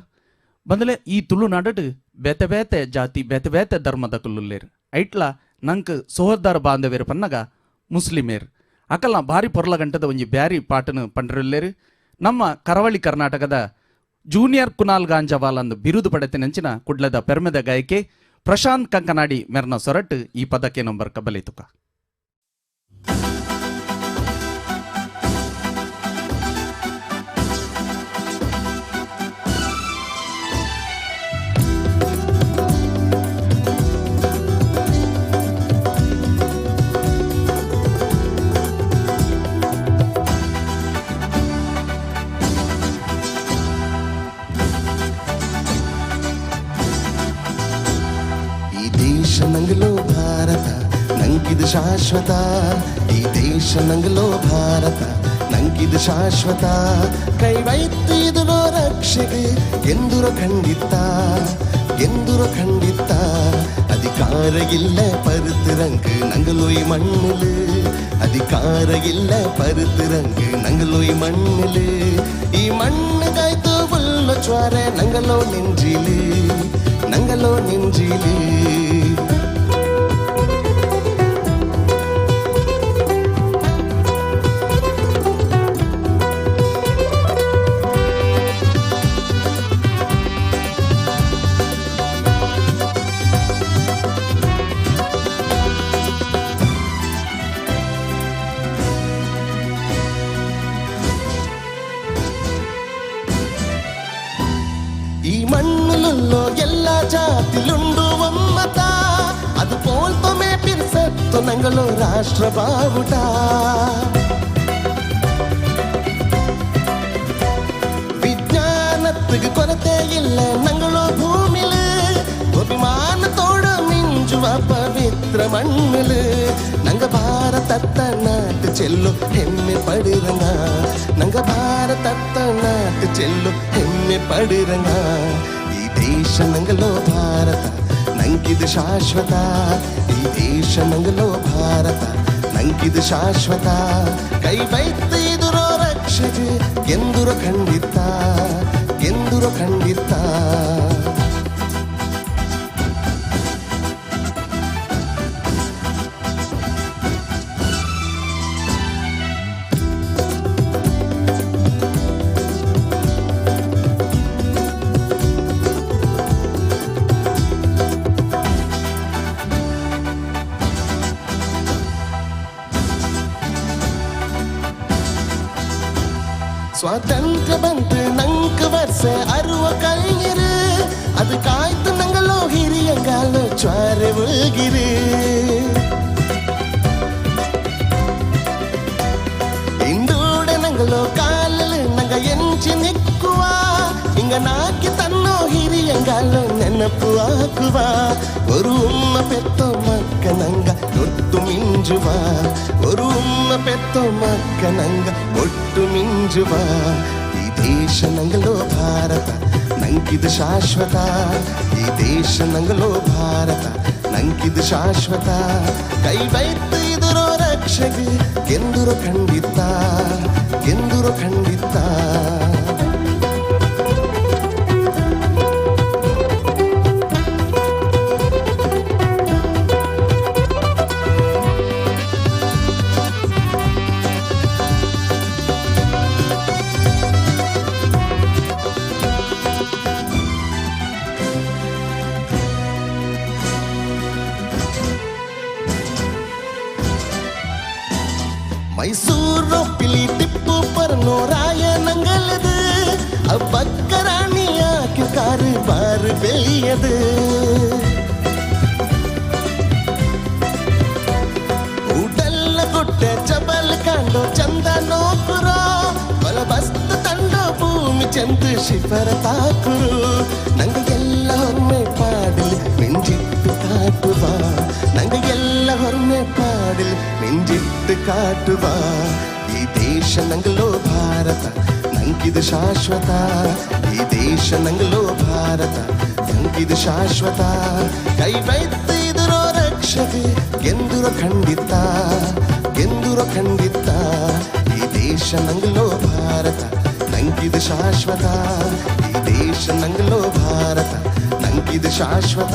ಬಂದಲೆ ಈ ತುಳುನಾಡು ಬೇತೆ ಬೇತೆ ಜಾತಿ ಬೇತೆ ಬೇತೆ ಧರ್ಮದ ಕುಲ್ಲುಲ್ಲೇರು ಐಟ್ಲ ನಂಕ್ ಸೋಹದ್ದಾರ ಬಾಂಧವ್ಯರು ಪನ್ನಗ ಮುಸ್ಲಿಮೇರ್ ಅಕಲ್ನ ಭಾರಿ ಪೊರ್ಲಗಂಟದ ಒಂಜಿ ಬ್ಯಾರಿ ಪಾಟನು ಪಂಡ್ರುಲ್ಲೇರು. ನಮ್ಮ ಕರಾವಳಿ ಕರ್ನಾಟಕದ ಜೂನಿಯರ್ ಕುನಾಲ್ ಗಾಂಜವಾಲ್ ಅಂದು ಬಿರುದು ಪಡೆತಿನಂಚಿನ ಕುಡ್ಲದ ಪೆರ್ಮೆದ ಗಾಯಕೆ ಪ್ರಶಾಂತ್ ಕಂಕನಾಡಿ ಮೆರ್ನ ಸೊರಟ್ ಈ ಪದಕ್ಕೆ ನಂಬರ್ ಕಬಲಿತುಕ. ನಂಗಲೋ ಭಾರತ ನಂಗಿದು ಶಾಶ್ವತ, ಈ ದೇಶ ನಂಗಲೋ ಭಾರತ ನಂಗಿದು ಶಾಶ್ವತ. ಕೈ ವೈದ್ಯರೋ ರಕ್ಷೆಗೆ ಎಂದುರ ಖಂಡಿತ ಎಂದುರ ಖಂಡಿತ. ಅಧಿಕಾರ ಇಲ್ಲ ಪರುತಿರಂಗ್ ನಂಗಲೋಯ್ ಮಣ್ಣಿಲು, ಅಧಿಕಾರ ಇಲ್ಲ ಪರುತಿರಂಗ್ ನಂಗಲೋಯ್ ಮಣ್ಣಿಲು. ಈ ಮಣ್ಣು ಕಾಯ್ತು ಉಲ್ಲ ಜ್ವಾರೆ ನಂಗಲೋ ನೆಂಜಿಲು ನಂಗಲೋ ನೆಂಜಿಲು. ಜಾತಿಲುಂಡು ಒಮ್ಮತ ಅದು ಪೋಲ್ತೊಮೆ ಪಿರ್ಸತ್ತು ನಂಗಲೋ ರಾಷ್ಟ್ರ ಬಾವುಟ. ವಿಜ್ಞಾನತ್ತಿಗೆ ಕೊರತೆ ಇಲ್ಲ ನಂಗಳೋ ಭೂಮಿಲು, ಅಭಿಮಾನತೋಡು ಮಿಂಜುವ ಪವಿತ್ರ ಮಣ್ಣಿಲು. ನಂಗ ಭಾರತತ್ತ ನಾட்டு ಚೆಲ್ಲು ಹೆಮ್ಮೆ ಪಡಿರಂಗ, ನಂಗ ಭಾರತತ್ತ ನಾட்டு ಚೆಲ್ಲು ಹೆಮ್ಮೆ ಪಡಿರಂಗ. ದೇಶ ನಂಗಲೋ ಭಾರತ ನಂಗಿದು ಶಾಶ್ವತ, ಈ ದೇಶ ನಂಗಲೋ ಭಾರತ ನಂಗಿದು ಶಾಶ್ವತ. ಕೈ ಬೈತಿದುರೋ ರಕ್ಷೆಗೆ ಎಂದುರ ಖಂಡಿತ ಎಂದುರ ಖಂಡಿತ. ಸ್ವಾತಂತ್ರ್ಯ ಬಂತು ನಂಗೆ ವರ್ಷ ಅರುವ ಕೈಯಿರು, ಅದು ಕಾಯ್ತು ನಂಗಲೋ ಹಿರಿಯಂಗಾಲೋ ಜ್ವಾರೆ ಉಳ್ಗಿರು. ಇಂದೂಡೆ ನಂಗಲೋ ಕಾಲಲು ನಂಗ ಎಂಚಿ ನಿಕ್ಕುವ, ಹಿಂಗ ನಾಕಿ ತನ್ನೋ ಹಿರಿಯಂಗಾಲೋ ನೆನಪು ಹಾಕುವ. ஒரு உம்ம பெத்த மக்க ನಂಗ ಒಟ್ಟು ಮಿಂಜುವ, ஒரு ಉಮ್ಮ ಪೆತ್ತ ಮಕ್ಕ ನಂಗ ಒಟ್ಟು ಮಿಂಜುವ. ಈ ದೇಶ ನಂಗಲೋ ಭಾರತ ನಂಗಿದು ಶಾಶ್ವತ, ಈ ದೇಶ ನಂಗಲೋ ಭಾರತ ನಂಗಿದು ಶಾಶ್ವತ. ಕೈ ಬೈತು ಇದುರೋ ರಕ್ಷೆಗೆ ಎಂದುರೋ ಖಂಡಿತ ಎಂದುರೋ ಖಂಡಿತ. ಚಂದ ನೋಕುರೋ ಬಲಬಸ್ತ ತಂಡ ಭೂಮಿ ಚಂದ ಶಿಫರ ತಾಕುರು ನಂಗೆಲ್ಲ ಹೊರ್ಮೆ ಪಾಡಲ್ ನೆಂಜಿಟ್ಟು ಕಾಟುವ ನಂಗೆಲ್ಲ ಹೊರ್ಮೆ ಪಾಡಲ್ ನೆಂಜಿಟ್ಟು ಕಾಟುವ ಈ ದೇಶ ನಂಗಲೋ ಭಾರತ ನಂಗಿದು ಶಾಶ್ವತ ಈ ದೇಶ ನಂಗಲೋ ಭಾರತ ನಂಗಿದು ಶಾಶ್ವತ ಕೈ ಬೈತಿದುರೋ ರಕ್ಷತೆ ಗೆಂದುರೋ ಖಂಡಿತ ಗೆಂದುರೋ ಖಂಡಿತ ಈ ದೇಶ ನಂಗಲೋ ಭಾರತ ನಂಗಿದು ಶಾಶ್ವತ ಈ ದೇಶ ನಂಗಲೋ ಭಾರತ ನಂಗಿದು ಶಾಶ್ವತ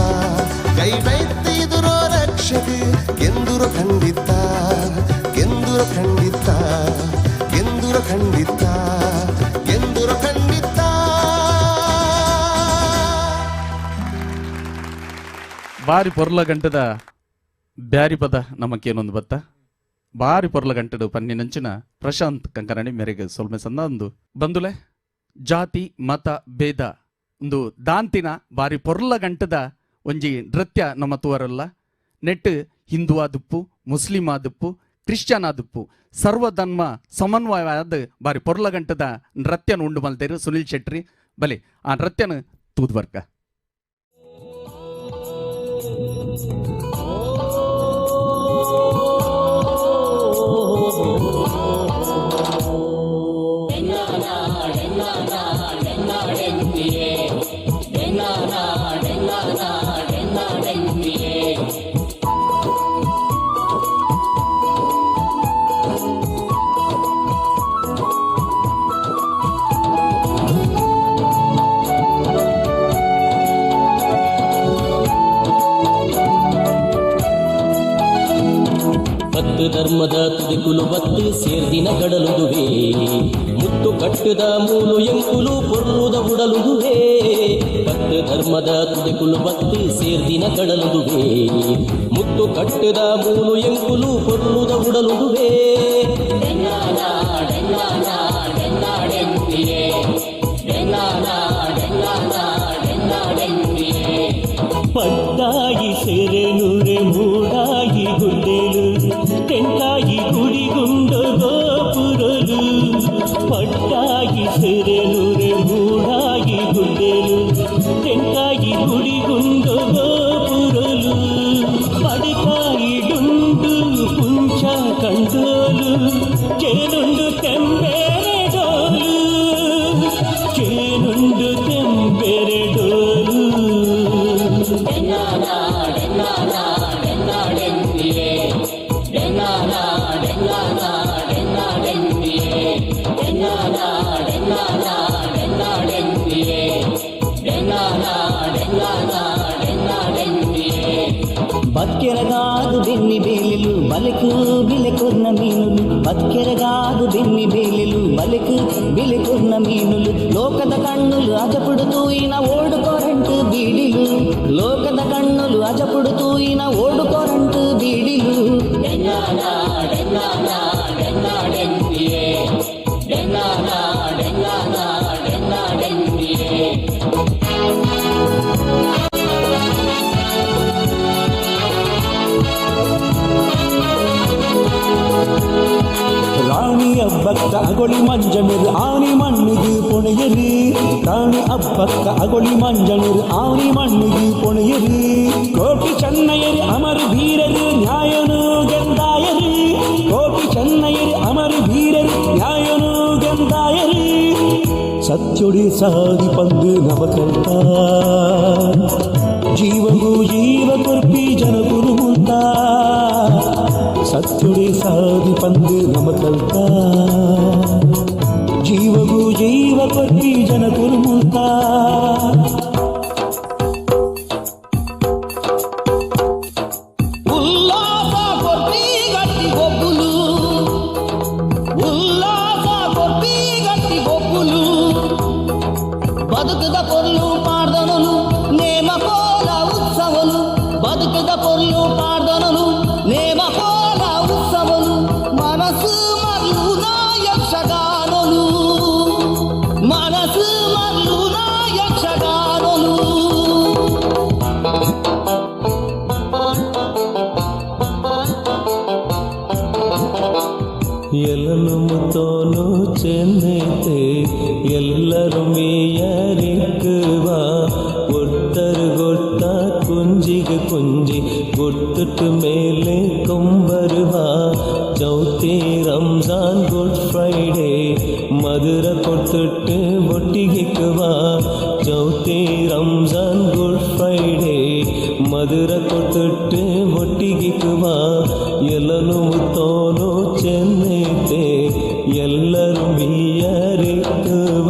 ಕೈ ಬೈತಿದುರೋ ರಕ್ಷತೆ ಗೆಂದುರೋ ಖಂಡಿತ ಗೆಂದುರೋ ಖಂಡಿತ ಗೆಂದುರೋ ಖಂಡಿತ ಗೆಂದುರೋ ಖಂಡಿತ. ಬಾರಿ ಪೊರ್ಲ ಗಂಟದ ಬ್ಯಾರಿ ಪದ ನಮಕೇನೊಂದು ಬತ್ತ ಬಾರಿ ಪೊರ್ಲ ಗಂಟಡು ಪನ್ನಿನಂಚಿನ ಪ್ರಶಾಂತ್ ಕಂಕರಣಿ ಮೇರೆಗೆ ಸೊಲ್ಮೆ ಸಂದ ಬಂದುಲೆ ಜಾತಿ ಮತ ಭೇದ ಒಂದು ದಾಂತಿನ ಬಾರಿ ಪೊರ್ಲ ಗಂಟದ ಒಂಜಿ ನೃತ್ಯ ನಮ್ಮ ತೂವರಲ್ಲ ನೆಟ್ ಹಿಂದೂ ಆದುಪ್ಪು ಮುಸ್ಲಿಂ ಆದುಪ್ಪು ಕ್ರಿಶ್ಚಿಯನ್ ಆದುಪ್ಪು ಸರ್ವಧರ್ಮ ಸಮನ್ವಯವಾದ ಬಾರಿ ಪೊರ್ಲ ಗಂಟದ ನೃತ್ಯನ ಉಂಡು ಮಲ್ತೇರು ಸುನಿಲ್ ಶೆಟ್ಟಿ ಬಲೆ ಆ ನೃತ್ಯನ ತೂದ್ವರ್ಕ. ಧರ್ಮದ ತುದಿಕುಲು ಬತ್ತು ಸೇರ್ದಿನ ಕಡಲುದುವೆ ಮುತ್ತು ಕಟ್ಟದ ಮೂಲು ಎಂಕುಲು ಪೊರ್ಲುದ ಉಡಲುದುವೆ ಪತ್ತು ಧರ್ಮದ ತುದಿಕುಲು ಬತ್ತು ಸೇರ್ದಿನ ಕಡಲುದುವೆ ಮುತ್ತು ಕಟ್ಟದ ಮೂಲು ಎಂಕುಲು ಪೊರ್ಲುದ ಉಡಲುದುವೆ. ಪಟ್ಟಾಯಿ ಸೆರೆನುರೆ ಮೂಡಾಯಿ ಗುಡ್ಡೆಲು ತೆಂಕಾಯಿ ಗುಡಿಗುಂಡ ಗೋಪುರಲು ಪಟ್ಟಾಯಿ ಸೆರೆನುರೆ ಮೂಡಾಯಿ ಗುಡ್ಡೆಲು ತೆಂಕಾಯಿ ಗುಡಿಗುಂಡ ಗೋಪುರಲು ಪಡಿಕಾಯಿ ಡುಂಡು ಪುಂಚ ಕಂಡೋಲು ಚೇನುಂಡು ತೆಂಬೇರೆ ಡೋಲು ಚೇನುಂಡು ತೆಂಬೇರೆ ಡೋಲು. ಬತ್ಕೆರಗಾದು ಬೆನ್ನಿ ಬೇಲೆಲು ಬಲಕು ಬಿಲೆ ಕೊರ್ನ ಮೀನುಲು ಬತ್ಕೆರಗಾದು ಬೆನ್ನಿ ಬೇಲೆಲು ಬಲಕು ಬಿಲೆ ಕೊರ್ನ ಮೀನುಲು ಲೋಕದ ಕಣ್ಣುಲು ಅಜಪುಡು ತೂಯಿನ ಓಡು ಕೊರಂಟು ಬೀಡಿಲು ಲೋಕದ ಕಣ್ಣುಲು ಅಜಪುಡು ತೂಯಿನ ಓಡು ಕೊರಂಟು ಬೀಡಿಲು. ರಾಣಿ ಅಬ್ಬಕ್ಕ ಅಗೊಳಿ ಮಂಜನರು ಆನಿ ಮಣ್ಣಿಗೆ ಪೊಣೆಯರು ರಾಣಿ ಅಬ್ಬಕ್ಕ ಅಗೊಳಿ ಮಂಜನರು ಆನಿ ಮಣ್ಣಿಗೆ ಪೊಣೆಯರು ಕೋಟಿ ಚೆನ್ನಯರು ಅಮರ ವೀರರು ನ್ಯಾಯನು ಗೆಂದಾಯರು ಕೋಟಿ ಚೆನ್ನಯರು ಅಮರ ವೀರರು ನ್ಯಾಯನು ಗೆಂದಾಯರು ಸತ್ಯೊಡಿ ಸಾದಿ ಪಂದು ನವಕಲ್ತ ಜೀವಗೂ ಜೀವ ಕೊರ್ಪಿ ಜನಗುರು ಮುಂತ ಸತ್ಯುಡಿ ಸಾದಿ ಪಂದು ನಮಕಲ್ತ ಜೀವಗೂ ಜೀವ ಕೊರ್ಪಿ ಜನಗುರು ಮುಂತ. ಉಲ್ಲಾಸ ಕೊರ್ಪಿ ಗಟ್ಟಿ ಗೊಬ್ಬುಲು ಉಲ್ಲಾಸ ಕೊರ್ಪಿ ಗಟ್ಟಿ ಗೊಬ್ಬುಲು ಬದುಕದ ಪೊರ್ಲು ಪಾಡ್ದನಲು ನೇಮ ಕೋಲ ಉತ್ಸವಲು ಬದುಕದ ಪೊರ್ಲು ಪಾಡ್ದನಲು ನೇಮ ಕೋಲ ಉತ್ಸವಲು ಮನಸ್ಸು ಮರ್ಲು ಯಕ್ಷಗಾನಲು ಮನಸ್ಸು ಮರ್ಲು ಯಕ್ಷಗಾನಲು. ಎಲಲು ಮುತ್ತೋನು ಚೆನ್ನಿತೆ ಎಲ್ಲರೂ ಮೀಯರಿಕ್ಕುವ ಒತ್ತರು ಗೊತ್ತ ಕುಂಜಿಗೆ ಕುಂಜಿ ಗುರ್ತುಟ್ಟು ಮೇಲೆ ಕೊಂಬರುವ ಚೌತಿ ರಂಜಾನ್ ಗುಡ್ ಫ್ರೈಡೆ ಮಧುರ ಕೊಡ್ತುಟ್ಟು ಒಟ್ಟಿಗಿಕ್ಕುವ ಚೌತಿ ರಂಜಾನ್ ಗುಡ್ ಫ್ರೈಡೆ ಮಧುರ ಕೊಡ್ತುಟ್ಟು ಒಟ್ಟಿಗಿಕ್ಕುವ ಎಲ್ಲನು ಮುತ್ತೋನು ಚೆನ್ನೈತೆ ಎಲ್ಲರೂ ಮೀಯರಿಕ್ಕುವ.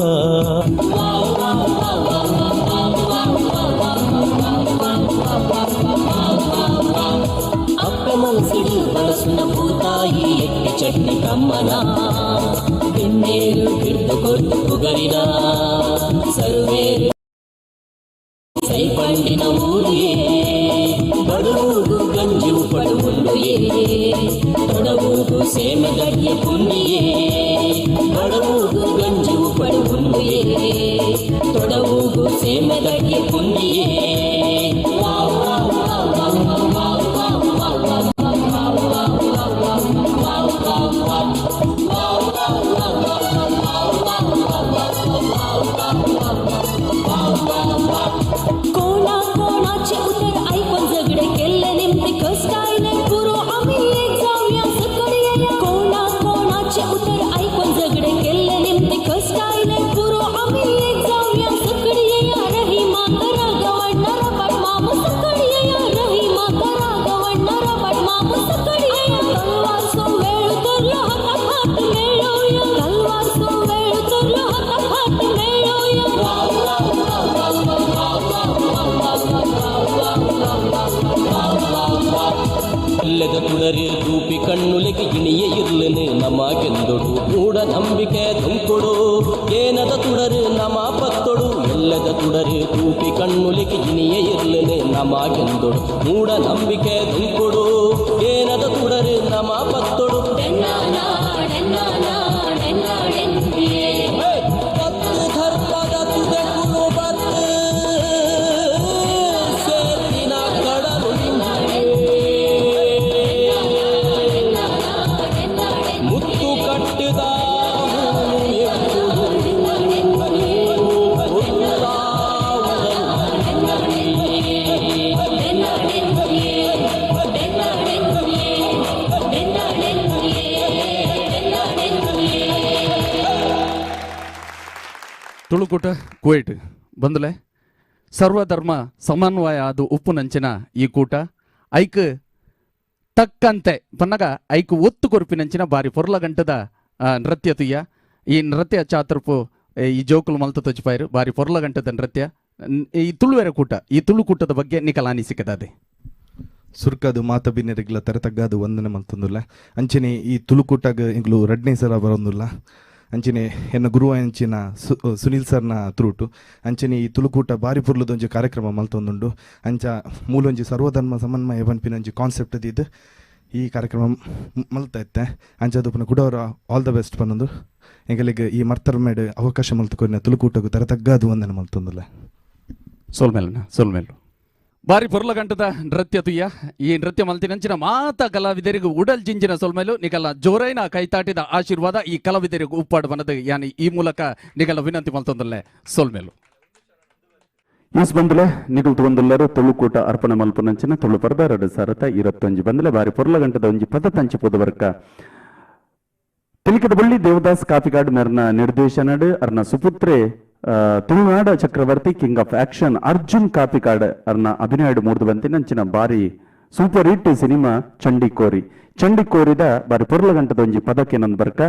ಅಪ್ಪೆ ಮನಸ್ಸಿಡು ಬಳಸುನ ಭೂತಾಯಿ ಎಟ್ಟಿ ಚಟ್ನಿ ಕಮ್ಮನ ಬೆನ್ನೇರು ಗಿಡ್ದು ಕೊರ್ದು ಪುಗರಿನ ಸರ್ವೇರು ಸೈಪಂಡಿನ ಊರಿಯೇ ಬಡವೂಗು ಗಂಜಿ ಉಪಡು ಉಂಡುಯೇ ತೊಡವೂಗು ಸೇಮೆ ಗಡ್ಡೆ ಪುಣ್ಣಿಯೇ ಬಡವೂಗು ಗಂಜಿ ಉಪಡು ಉಂಡುಯೇ ತೊಡವೂಗು ಸೇಮೆ ಗಡ್ಡೆ ಪುಣ್ಣಿಯೇ. कोणा कोणाचे उतर ऐकून झगडे केल्ले निमते कष्ट आयले पुरो आमी एक जावया सकड येया. कोणा कोणाचे उतर ऐकून झगडे केल्ले निमते कष्ट आयले पुरो आमी एक जावया सकड येया. रहिमा करा गवडणारा पाट मामू सकड येया. रहिमा करा गवडणारा पाट मामू सकड येया. तलवार सो वेळ उतरलो हातात हात मेळोवया. तलवार सो वेळ उतरलो हातात हात मेळोवया. ಎಲ್ಲದ ತುಡರಿ ತೂಪಿ ಕಣ್ಣುಲೆಗೆ ಇಣಿಯ ಇರ್ಲನೆ ನಮಗೆಂದೊಡು ಮೂಢ ನಂಬಿಕೆ ದುಂಕೊಡು ಏನದ ತುಡರು ನಮ ಪತ್ತೊಡು. ಎಲ್ಲದ ತುಡರಿ ತೂಪಿ ಕಣ್ಣುಲೆಗೆ ಇಣಿಯ ಇರ್ಲನೆ ನಮಗೆಂದೊಡು ಮೂಢ ನಂಬಿಕೆ ದುಂಕೊಡು ಏನದ ತುಡರು ನಮ ಪತ್ತೊಡು. ಧರ್ಮದ ತುದೆಕುಲು ಬತ್ತು ಸೇತಿನ ಕಡಲು ಮುತ್ತು ಕಟ್ಟಿದ ತುಳುಕೂಟ ಕುವೈಟ್ ಬಂದಲೆ ಸರ್ವಧರ್ಮ ಸಮನ್ವಯ ಅದು ಉಪ್ಪುನಂಚಿನ ಈ ಕೂಟ ಐಕ್ ತಕ್ಕಂತೆ ಪನ್ನಗ ಐಕ್ ಒತ್ತು ಕೊರ್ಪಿನಂಚಿನ ಬಾರಿ ಪೊರ್ಲಗಂಟದ ನೃತ್ಯ ತುಯ್ಯ. ಈ ನೃತ್ಯ ಚಾತುರ್ಪು ಈ ಜೋಕುಲು ಮಲ್ತ ತೊಚ್ಪಾಯರು ಬಾರಿ ಪೊರ್ಲಗಂಟದ ನೃತ್ಯ. ಈ ತುಳುವೆರ ಕೂಟ ಈ ತುಳುಕೂಟದ ಬಗ್ಗೆ ನಿಕಲಾನಿ ಸಿಕ್ಕದಾದೆ. ಸುರ್ಕದು ಮಾತ ಬಿನ್ನೆರಿಗ್ಲ ತರತಗ್ಗಾದು ವಂದನೆ ಮಲ್ತೊಂದುಲ್ಲ. ಅಂಚನೆ ಈ ತುಳುಕೂಟಾಗ ಎಂಗ್ಲು ರಡ್ನೇ ಸಲ ಬರೋಂದುಲ್ಲ. ಅಂಚನೆ ಎನ್ನ ಗುರುವ ಅಂಚಿನ ಸುನೀಲ್ ಸರ್ನ ತ್ರೂಟು ಅಂಚನೆ ಈ ತುಳುಕೂಟ ಬಾರಿ ಪುರ್ಲದೊಂಜಿ ಕಾರ್ಯಕ್ರಮ ಮಲ್ತೊಂದುಂಡು. ಅಂಚ ಮೂಲೊಂಜಿ ಸರ್ವಧರ್ಮ ಸಮನ್ವಯ ಪನ್ಪಿನೊಂಜಿ ಕಾನ್ಸೆಪ್ಟ್ ದಿದ್ದು ಈ ಕಾರ್ಯಕ್ರಮ ಮಲ್ತ ಇತ್ತೆ. ಅಂಚ ದುಪ್ಪನ ಕುಡವರ ಆಲ್ the best ಪನ್ನೊಂದು ಎಂಗಲಿಗೆ ಈ ಮರ್ತರ್ಮೇಡ್ ಅವಕಾಶ ಮಲ್ತುಕೊರಿನ ತುಳುಕೂಟಗು ತರತಗ್ಗಾದು ವಂದನೆ ಮಲ್ತೊಂದುಲ್ಲ. ಸೋಲ್ಮೇಲನ ಸೋಲ್ಮೇಲು ಬಾರಿ ಪೊರ್ಲಗಂಟದ ನೃತ್ಯ ತುಯ್ಯ. ಈ ನೃತ್ಯ ಮಲ್ತಿನಂಚಿನ ಮಾತ ಕಲಾವಿದರಿಗೂ ಉಡಲ್ ಜಿಂಜಿನ ಸೊಲ್ಮೇಲು ನಿಗಲ ಜೋರೈನ ಕೈತಾಟಿದ ಆಶೀರ್ವಾದ ಈ ಕಲಾವಿದರಿಗೂ ಉಪ್ಪಾಡು ಬನದು ಯಾನಿ ಈ ಮೂಲಕ ನಿಗಲ ವಿನಂತಿ ಮಲ್ತೊಂದಲ್ಲೆ ಸೊಲ್ಮೇಲು. Is ಬಂದಲೆ ನಿಗಲ್ ತುವಂದುಲ್ಲರು ತುಳುಕೂಟ ಅರ್ಪಣೆ ಮಲ್ಪುನಂಚಿನ ತುಳು ಪರ್ಬ 2021 ಬಂದಲೆ ಬಾರಿ ಪೊರ್ಲಗಂಟದ ಒಂಜಿ ಪದ ತಂಚಿ ಪೊದವರ್ಕ ತಿಲಿಕದ ಬಳ್ಳಿ ದೇವದಾಸ್ ಕಾಪಿಕಾಡ್ ಮೆರ್ನ ನಿರ್ದೇಶನಡ್ ಅರ್ನ ಸುಪುತ್ರೆ ತುಳುನಾಡ ಚಕ್ರವರ್ತಿ king of action Arjun Kapikad ಅರ್ನ ಅಭಿನಯಡ್ ಮೂರ್ದು ಬಂತಿನಂಚಿನ ಬಾರಿ ಸೂಪರ್ ಹಿಟ್ ಸಿನಿಮಾ ಚಂಡಿಕೋರಿ. ಚಂಡಿಕೋರಿದ ಬಾರಿ ಪೊರ್ಲಗಂಟದ ಒಂಜಿ ಪದಕ್ಕೆ ನಂದು ಬರ್ಕ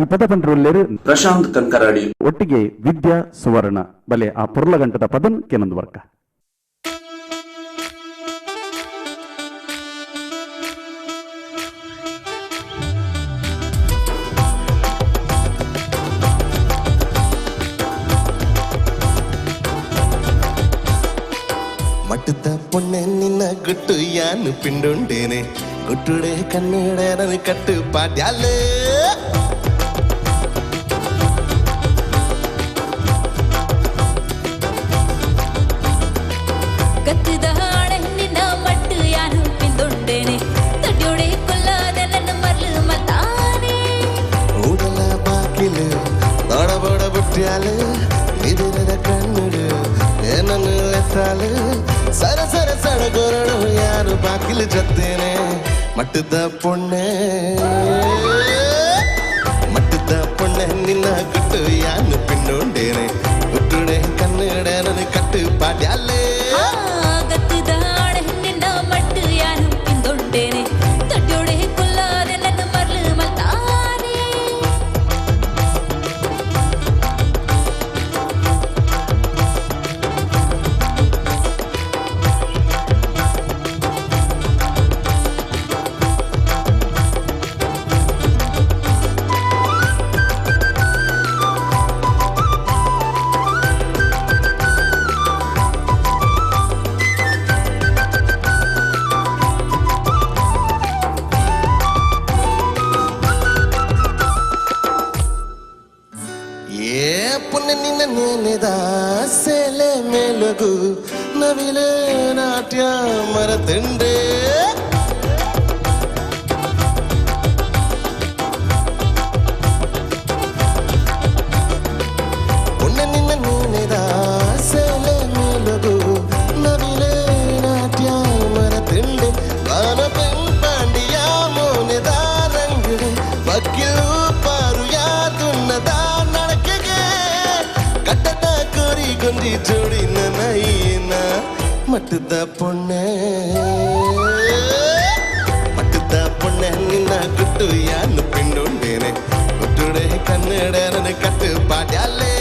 ಈ ಪದ ಪಂಡ್ರೊಲ್ಲೇರು ಪ್ರಶಾಂತ್ ಕಂಕರಾಡಿ ಒಟ್ಟಿಗೆ ವಿದ್ಯಾ ಸುವರ್ಣ ಬಲೆ ಆ ಪೊರ್ಲಗಂಟದ ಪದನ್ ಕೆನಂದು ಬರ್ಕ. ಮಟ್ಟದ ಪೊಣ್ಣೆ ನಿನ್ನ ಗುಟ್ಟು ಯಾನು ಪಿಂಡುಂಡೇನೆ ಗುಟ್ಟುಡೆ ಕನ್ನಡ ನನ್ನ ಕಟ್ಟು ಪಾಡ್ಯಾಲೆ. ಕತ್ತಿದ ಹಾಳೆ ನಿನ್ನ ಮಟ್ಟು ಯಾನು ಪಿಂದುಂಡೇನೆ ತಡ್ಯೋಡೆ ಕೊಲ್ಲದ ನನ್ನ ಮರ್ಲು ಮತಾನೆ. ಕಟ್ಯಾಲು ನಿದಿರದ ಕಣ್ಣುಡು ಏನನ್ನು ಲೆತ್ತಾಲು ಸರ ಸರ ಸಡಗೊರಡು ಯಾರು ಬಾಕಿಲು ಜತ್ತೇನೆ ಮಟ್ಟದ ಪೊಣ್ಣೆ ಮಟ್ಟದ ಪೊಣ್ಣೆ ನಿನ್ನ ಗುಟ್ಟು ಯಾನು ಪಿಂಡೋಂಡೇನೆ ಗುಟ್ಟುಡೆ ಕನ್ನಡ ನನ್ನ ಕಟ್ಟು ಪಾಡ್ಯಾಲೇ ಗತ್ತುದಾಡೆ ನಿನ್ನ ಮಟ್ಟು ಯಾನು ಪಿಂದೊಂಡೇನೆ ತಟ್ಟೊಡೆ ಕುಲ್ಲಾದೆ ನನ್ನ ಮರ್ಲು ಮಲ್ತಾನೆ. ಏ ಪುಣ್ಯ ನಿನ್ನ ನೆನೆದ ಸೆಲೆ ಮೇಲಗು ನವಿಲೆ ನಾಟ್ಯ ಮರತಂಡೆ ಪುಣ್ಯ ನಿನ್ನ ನೆನೆದ ಸೆಲೆ ಮೇಲಗು ನವಿಲೆ ನಾಟ್ಯ ಮರತಂಡೆ ಬಾನ ಪಾಂಡಿಯ ಮೋನೆದ ರಂಗಡೆ ಬಕ್ಕಿಲು ಪಾರು ಯಾದುನ್ನದ ನಡಕೆಗೆ ಕಟ್ಟದ ಕೋರಿ ಗೊಂದಿ ಜೋಡಿ ನನ್ನ ಮಟ್ಟದ ಪೊಣ್ಣೆ ಮಟ್ಟದ ಪೊಣ್ಣೆ ನಿನ್ನ ಗುಟ್ಟು ಯಾನು ಪಿಂಡೋಂಡೇನೆ ಗುಟ್ಟುಡೆ ಕನ್ನಡ ನನ್ನ ಕಟ್ಟು ಪಾಡ್ಯಾಲೇ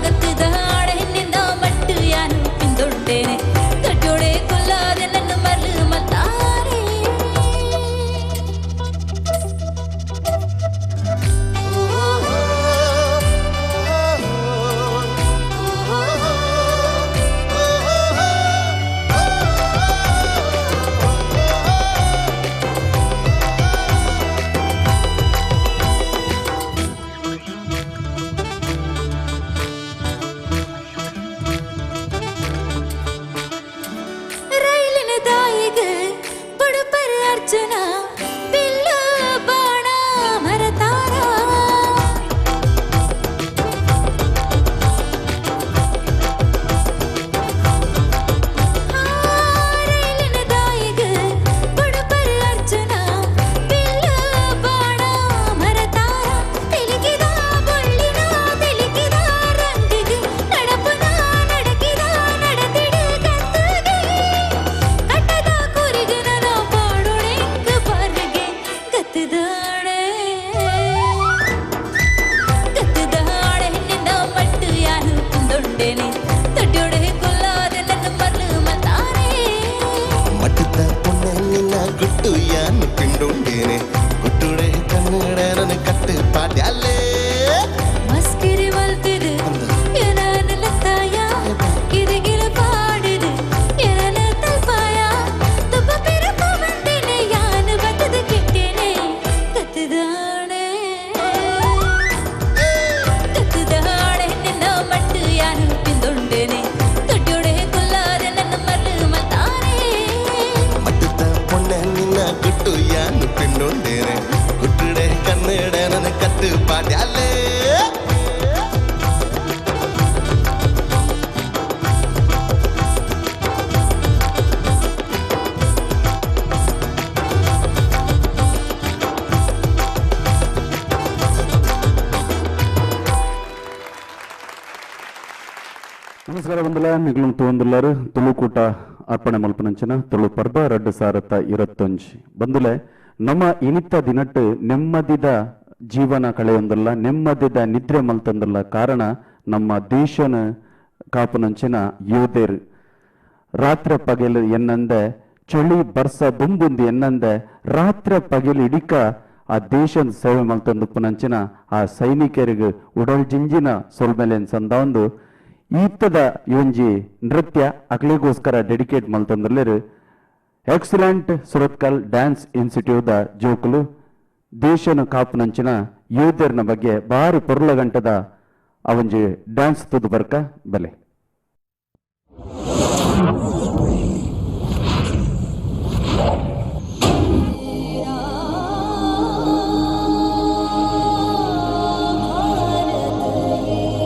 ಗತ್ತುದಾಡೆ ನಿನ್ನ ಮಟ್ಟು ಯಾನು ಪಿಂದೊಂಡೇನೆ ತಟ್ಟೊಡೆ ಕುಲ್ಲಾದೆ ನನ್ನ ಮರ್ಲು ಮಲ್ತಾನೆ. ರೈಲಿನ ದಾಯಿಗೆ ಬಡಪರ ಅರ್ಜುನ ಬಿಲ್ಲ ಬಾಣ ಮರತಾರ. ರೈಲಿನ ದಾಯಿಗೆ ಬಡಪರ ಅರ್ಜುನ ಬಿಲ್ಲ ಬಾಣ ಮರತಾರ. ತೆಲಿಗಿದ ಬೊಳ್ಳಿನ ತೆಲಿಗಿದ ರಂಗಿಗೆ ನಡಪುನ ನಡಕಿದ ನಡತಿಡು ಕತ್ತುಗೆ ಕಟ್ಟದ ಕೂರಿಗೆ ನನ್ನ ಪಾಡೋಡೆಂಗ ಬಾರಿಗೆ ಕತ್ತದಾಡೆ ಕತ್ತದಾಡೆ ನಿನ್ನ ಮಟ್ಟು ಯಾನು ಕುಂದೊಂಡೇನೆ ತಟ್ಟೊಡೆ ಕೊಲ್ಲಾದೆ ನನ್ನ ಮರ್ಲು ಮಲ್ತಾನೆ. ಮಟ್ಟದ ಪೊಣ್ಣೆ ನಿನ್ನ ಗುಟ್ಟು ಯಾನು ಪಿಂಡೋಂಡೇನೆ ಗುಟ್ಟುಡೆ ಕನ್ನಡ ನನ್ನ ಕಟ್ಟು ಪಾಡ್ಯಾಲೇ ಮಸ್ಕಿರಿ ಮಲ್ತಿರು ಎನನ ಲತ್ತಾಯ ಕಿರಿಗಿರ ಪಾಡಿದು ಎನನ ತಲ್ಪಾಯ ತುಪ್ಪ ಪಿರಪ ಬಂದೇನೆ ಯಾನು ಬತ್ತದ ಕೆಟ್ಟೇನೆ ಕತ್ತದಾಣೆ ಕತ್ತದಾಣೆ ನಿನ್ನ ಮಟ್ಟು ಯಾನು ಪಿಂದೊಂಡೇನೆ ತೊಟ್ಟೊಡೆ ಕುಲ್ಲಾದೆ ನನ್ನ ಮರ್ಲು ಮಲ್ತಾನೆ. ಮಟ್ಟದ ಪೊಣ್ಣೆ ನಿನ್ನ ಗುಟ್ಟು ಯಾನು ಪಿಂಡೋಂಡೇನೆ ಗುಟ್ಟುಡೆ ಕನ್ನಡ ನನ್ನ ಕಟ್ಟು ಪಾಡ್ಯಾಲೇ ನಮಸ್ಕಾರ ಬಂದಲ ನಿಗ್ಲು ತೂವಂದುಲ್ಲಾರು ತುಳುಕೂಟ ಅರ್ಪಣೆ ಮಲ್ಪನಂಚಿನ ತುಳು ಪರ್ಬ ರಡ್ಡು ಸಾರತ್ತ ಇರತ್ತೊಂಜಿ ಬಂದುಲೆ ನಮ್ಮ ಇನಿತ ದಿನಟ್ಟು ನೆಮ್ಮದಿದ ಜೀವನ ಕಳೆಯೊಂದಲ್ಲ ನೆಮ್ಮದಿದ ನಿದ್ರೆ ಮಲ್ತಂದಲ್ಲ ಕಾರಣ ನಮ್ಮ ದೇಶನ ಕಾಪುನಂಚಿನ ಯೋಧೇರು ರಾತ್ರಿ ಪಗೆಲು ಎನ್ನಂದೆ ಚಳಿ ಬರ್ಸ ದುಂಬುಂದು ಎನ್ನಂದೆ ರಾತ್ರಿ ಪಗೆಲು ಇಡಿಕ ಆ ದೇಶದ ಸೇವೆ ಮಲ್ತಂದುಪ್ಪುನಂಚಿನ ಆ ಸೈನಿಕರಿಗೆ ಉಡಲ್ ಜಿಂಜಿನ ಸೊಲ್ಮೆಲೆನ್ ಸಂದಾವೊಂದು ಈತದ ಒಂಜಿ ನೃತ್ಯ ಅಕ್ಲಿಗೋಸ್ಕರ ಡೆಡಿಕೇಟ್ ಮಲ್ತಂದುಲ್ಲೆರ್ ಎಕ್ಸಲೆಂಟ್ ಸುರತ್ಕಲ್ ಡ್ಯಾನ್ಸ್ ಇನ್ಸ್ಟಿಟ್ಯೂಟ್ ಜೋಕುಲು ದೇಶನ ಕಾಪುನಂಚಿನ ಯೋಧರ್ನ ಬಗ್ಗೆ ಬಾರಿ ಪೊರ್ಲಗಂಟದ ಆ ಒಂಜಿ ಡ್ಯಾನ್ಸ್ ತುದು ಬರ್ಕ ಬಲೆ. ಭಾರತ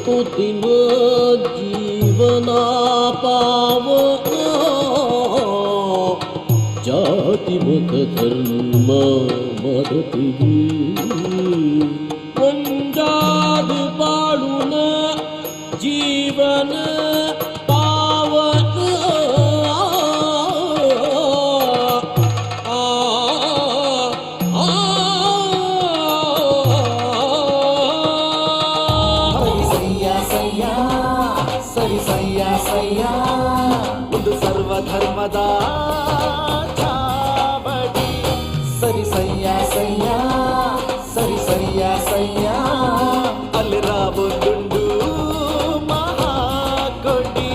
ಪುಟ್ಟಿನ ಜೀವನ ಪಾವನ ಜಾತಿ ಮತ ಧರ್ಮ ಮರೆತು ಒಂದಾದ ಬಾಳುನ ಜೀವನ ಪಾವನ ಆ ಸರಿ ಸಯ್ಯ ಸಯ್ಯ ಸರಿ ಸಯ್ಯ ಸಯ್ಯ ಒಂದು ಸರ್ವಧರ್ಮದ ಚಾವಡಿ ಸರಿ ಸಯ್ಯ ಸಯ್ಯ ಸರಿ ಸಯ್ಯ ಸಯ್ಯ ಅಲ್ಲಿ ರಾವೊಂದುಂಡು ಮಹಾಕೊಡಿ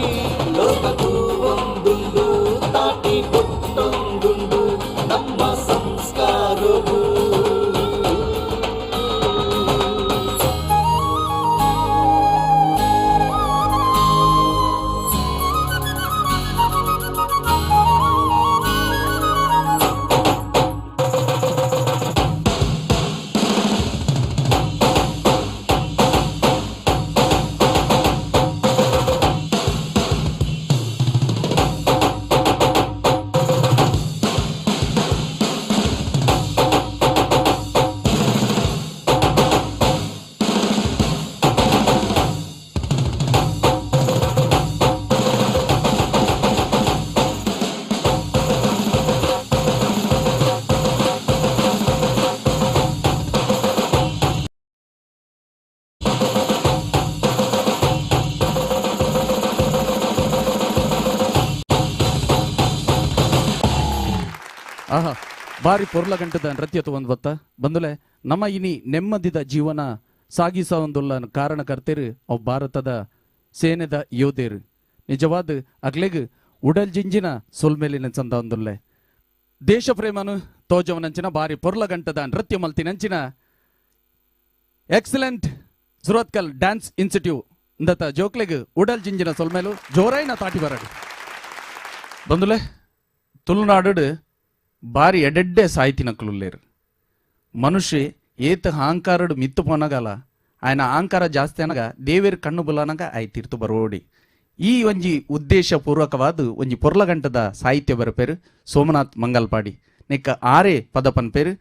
ಲೋಕಕ್ಕೂ ಒಂದುಂಡು ತಾಟಿ ಕೊಟ್ಟೊಂದುಂಡು ನಮ್ಮ ಸಂಸ್ಕಾರವು. ಆಹಾ, ಬಾರಿ ಪೊರ್ಲ ಗಂಟದ ನೃತ್ಯ ಒಂದು ಬತ್ತ ಬಂದುಲೆ. ನಮ್ಮ ಇನಿ ನೆಮ್ಮದಿದ ಜೀವನ ಸಾಗಿಸ ಒಂದುಲ್ಲ ಕಾರಣಕರ್ತೇರು ಅವು ಭಾರತದ ಸೇನೆದ ಯೋಧೇರು. ನಿಜವಾದ ಅಗ್ಲೆಗ್ ಉಡಲ್ ಜಿಂಜಿನ ಸೊಲ್ಮೇಲಿನ ಚಂದ ಒಂದುಲ್ಲೆ. ದೇಶ ಪ್ರೇಮನು ತೋಜವನಂಚಿನ ಬಾರಿ ಪೊರ್ಲ ಗಂಟದ ನೃತ್ಯ ಮಲ್ತಿನಂಚಿನ ಎಕ್ಸಲೆಂಟ್ ಸುರತ್ಕಲ್ ಡ್ಯಾನ್ಸ್ ಇನ್ಸ್ಟಿಟ್ಯೂಟ್ ಇಂದತ ಜೋಕ್ಲೆಗ್ ಉಡಲ್ ಜಿಂಜಿನ ಸೊಲ್ಮೇಲು ಜೋರೈನ ತಾಟಿ ಬರಡು. ಬಂದುಲೆ, ತುಳುನಾಡು ಬಾರಿ ಎಡೆಡ್ಡೆ ಸಾಹಿತಿನಕ್లులేరు. ಮನುಷ್ಯ ಏತ ಅಹಂಕಾರಡು ಮಿತ್ತು ಪೋನಗಲ ఆయన ಅಹಂಕಾರ ಜಾಸ್ತಿ ಅನಗ ದೇವೇರ್ ಕಣ್ಣು ಬುಲನಗ ಆಯ್ ತೀರ್ತು ಬರೋಡಿ. ಈ ಒಂಜಿ ಉದ್ದೇಶ ಪೂರ್ವಕವಾದ ಒಂಜಿ ಪೊರ್ಲಗಂಟದ ಸಾಹಿತ್ಯ ಬರಪೇರು ಸೋಮನಾಥ್ ಮಂಗಲ್ಪಾಡಿ. ನೆಕ್ಕ ಆರೆ ಪದ ಪನ್ಪೇರು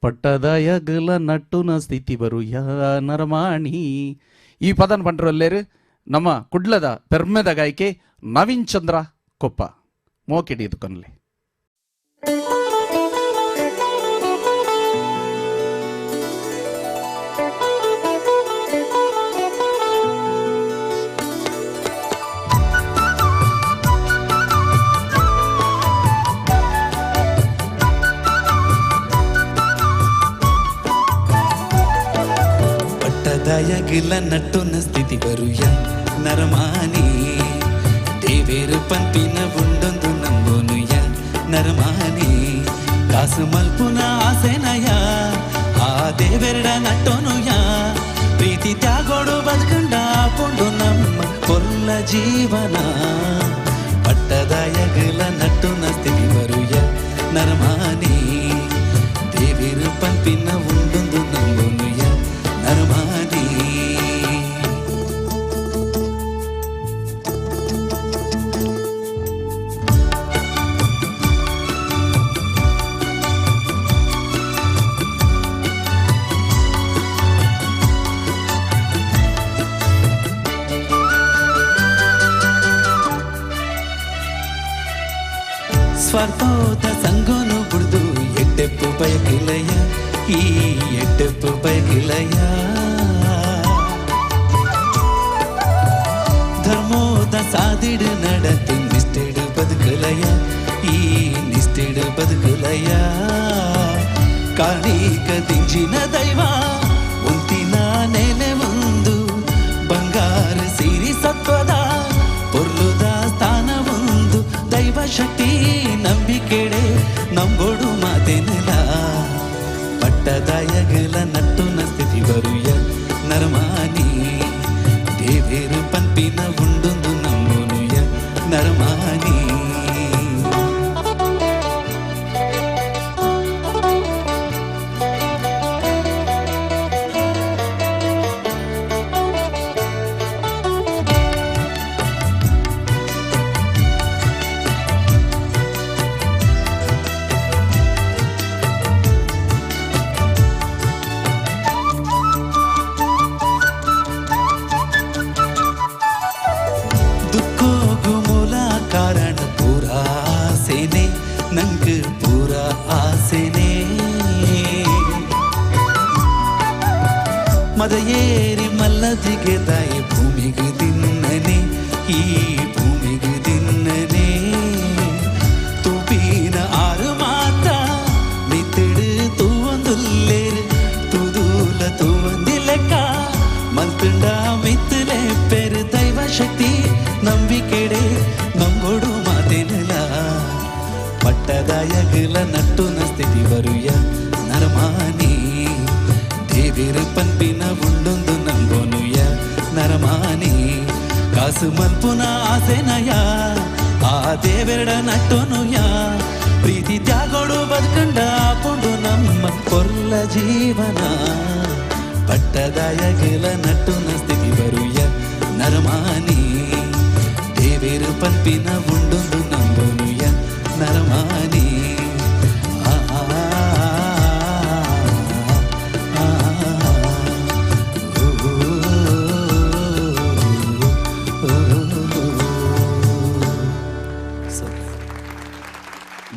ಪಟ್ಟದಯಗಲ ನಟ್ಟುನ ಸ್ಥಿತಿ ಬರು ಯಾ ನರಮಾಣಿ. ಈ ಪದನ್ ಪಂಡ್ರಲ್ಲೇರು ನಮ್ಮ ಕುಡ್ಲದ ಪೆರ್ಮೆದ ಗಾಯಕೆ ನವೀನ್ ಚಂದ್ರ ಕೊಪ್ಪ ಮೋಕಿಡಿ ಇದು ಕನ್ಲೆ. ಪಟ್ಟದಯಗಿಲ ನಟ್ಟುನ ಸ್ಥಿತಿ ಬರುಯ ನರಮಾನಿ ದೇವೇರು ಪಂಪಿನ ಉಂಡೊಂದು ನಂಬುನುಯ ನರಮಾನಿ ಕಾಸು ಮಲ್ಪುನ ಆಸೆನಯ ಆ ದೇವೆರಡ ನಟ್ಟೋನುಯ ಪ್ರೀತಿ ತ್ಯಾಗೋಡು ಬದುಕಂಡ ಪೊಂಡು ನಮ್ಮ ಪೊಲ್ಲ ಜೀವನ ಪಟ್ಟದಯಗಿಲ ನಟ್ಟುನ ಸ್ಥಿತಿ ಬರುಯ ನರಮಾನಿ ದೇವೇರು ಪಂಪಿನ ಉಂಡೊಂದು ನಂಬುನುಯ ನರಮಾನಿ. ಸ್ವಾರ್ಥೋದ ಸಂಗೋನು ಬುಡ್ದು ಎಡ್ಡೆಪ್ಪು ಬಯಕಿಲಯ ಈ ಎಡ್ಡೆಪ್ಪು ಬಯಕಿಲಯ ಧರ್ಮೋದ ಸಾದಿಡು ನಡತು ನಿಷ್ಠೆಡು ಬದುಕಲಯ ಈ ನಿಷ್ಠೆಡು ಬದುಕಲಯ ಕಾಣಿಕ ದಿಂಜಿನ ದೈವ ಒಂತಿನ ನೆಲೆ ಒಂದು ಬಂಗಾರ ಸಿರಿ ಸತ್ವದ ಪೊರ್ಲುದ ಸ್ಥಾನ ಒಂದು ದೈವ ಶಕ್ತಿ ನಂಬಿಕೆಡೆ ನಂಬೋಡು ಮಾತೇನಿಲ್ಲ ಪಟ್ಟದಯಗಲ ನಟ್ಟುನ ಸ್ಥಿತಿ ಬರುಯ ನರಮಾನಿ ದೇವೇರು ಪಂಪಿನ ಉಂಡೊಂದು ನಂಬುನುಯ ನರಮಾನಿ. ಮದಯೇರಿ ಮಲ್ಲದಿಗೆ ತಾಯಿ ಭೂಮಿಗೆ ತಿನ್ನನೆ ಈ ಭೂಮಿಗೆ ತಿನ್ನನೆ ತುಪೀನ ಆರು ಮಾತ ಮಿತಿಡು ತೂವಂದುಲ್ಲೇರು ತುದೂಲ ತೂವಂದಿಲೆಕ್ಕ ಮಲ್ತುಂಡ ಮಿತ್ತಲೆ ಪೆರು ದೈವ ಶಕ್ತಿ ನಂಬಿಕೆಡೆ ನಂಬೊಡು ಮಾತೇನಲ ಪಟ್ಟದಾಯಗಲ ನಟ್ಟುನ ಸ್ಥಿತಿ ಬರುಯ ನರಮಾನಿ ದೇವಿರು ಪನ್ಪಿನ ಉಂಡೊಂದು ನಂಬೋನುಯ ನರಮಾನಿ ಕಾಸು ಮಲ್ಪುನ ಆಸೆನಯ ಆ ದೇವೆರಡ ನಟ್ಟೋನುಯ ಪ್ರೀತಿ ತ್ಯಾಗೋಡು ಬದುಕಂಡ ಪೊಂಡು ನಮ್ಮ ಕೊಲ್ಲ ಜೀವನ ಪಟ್ಟದಾಯಗಲ ನಟ್ಟುನ ಸ್ಥಿತಿ ಬರುಯ ನರಮಾನಿ ದೇವೇರು ಪನ್ಪಿನ ಉಂಡೊಂದು ನಂಬೋನುಯ ನರಮಾನಿ ಆ ಆ, ಆ, ಆ,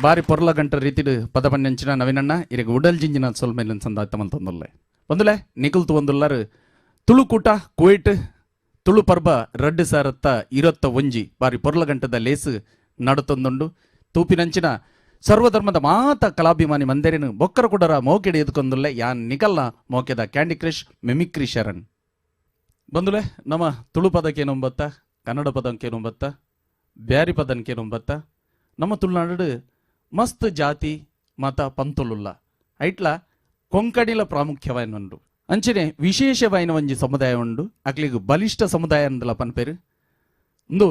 ಬಾರಿ ಪೊರ್ಲ ಗಂಟ ರೀತಿಡು ಪದ ಪಂಚನ ನವೀನಣ್ಣ ಇರಗ ಉಡಲ್ ಜಿಂಜಿನ ಸೊಲ್ಮೇಲಿನ ಸಂದಾಯ್ತ ಮಂತೊಂದುಲ್ಲೆ ಒಂದುಲೆ ನಿಕುಲ್ತು ಒಂದುಲ್ಲರು ತುಳುಕೂಟ ಕುವೈಟ್ ತುಳು ಪರ್ಬ ರಡ್ಡು ಸಾರತ್ತ ಇರತ್ತ ಒಂಜಿ ಬಾರಿ ಪೊರ್ಲ ಗಂಟದ ಲೇಸು ನಡತೊಂದುಂಡು ತೂಪಿನಂಚಿನ ಸರ್ವಧರ್ಮದ ಮಾತ ಕಲಾಭಿಮಾನಿ ಮಂದಿರನು ಬೊಕ್ಕರ ಕುಡರ ಮೋಕೆಡೆ ಎದ್ಕೊಂದುಲ್ಲೆ ಯಾನ್ ನಿಕಲ್ನ ಮೋಕೆದ ಕ್ಯಾಂಡಿ ಕ್ರಶ್ ಮಿಮಿಕ್ರಿ ಶರಣ್. ಬಂದುಲೆ ನಮ್ಮ ತುಳು ಪದಕ್ಕೇನೊಂಬತ್ತ, ಕನ್ನಡ ಪದಕ್ಕೇನೊಂಬತ್ತ, ಬ್ಯಾರಿ ಪದಕ್ಕೇನೊಂಬತ್ತ, ನಮ್ಮ ತುಳುನಾಡು ಮಸ್ತ್ ಜಾತಿ ಮತ ಪಂತುಲುಲ್ಲ ಐಟ್ಲ ಕೊಂಕಣಿಲ ಪ್ರಾಮುಖ್ಯವಾಯಿನುಂಡು. ಅಂಚನೆ ವಿಶೇಷವಾಯಿನ ಒಂಜಿ ಸಮುದಾಯ ಉಂಡು, ಅಕ್ಲಿಗ್ ಬಲಿಷ್ಠ ಸಮುದಾಯ ಅಂದಲ ಪನ್ಪೇರು. ಉಂದು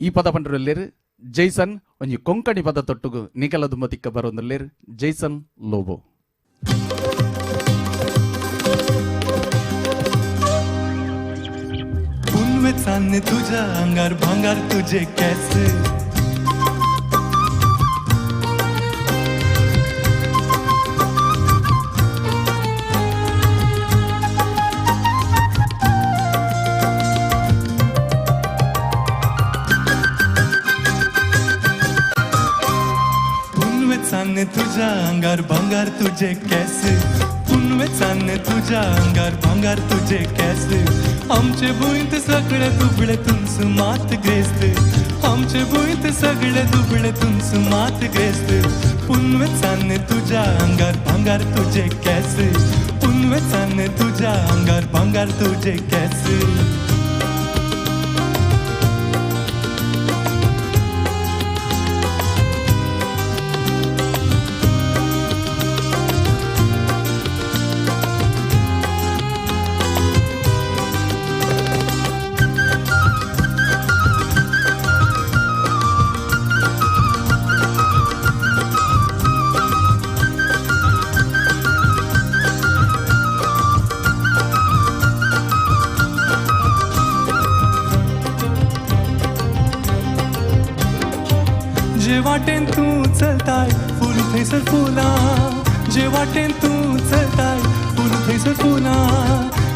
ಈ ಪದ ಪಂಡ್ರಲ್ಲೇರು ಜೈಸನ್ ಒಂಜಿ ಕೊಂಕಣಿ ಪದ ತೊಟ್ಟುಗು ನಿಕಲ ದುಂಬತಿಕ್ಕ ಬರೋಂದುಲ್ಲೇರು ಜೈಸನ್ ಲೋಬೋ. पुनवे तुझ्या अंगार भांगार तुझे कैसे पुनवे तुझ्या अंगार भांगार तुझे कैसे पुनवे तुझ्या अंगार भांगार तुझे कैसे आमचे भुंयत सगळे दुबळे तुमच मात ग्रेस्त आमचे भुंयत सगळे दुबळे तुमच मात ग्रेस्त पुनवे तुझ्या अंगार भांगार तुझे कैसे पुनवे तुझ्या अंगार भांगार तुझे कैसे. जे वाटेन तूं चलताय फूल थंयसर फुलां जे वाटेन तूं चलताय फूल थंयसर फुलां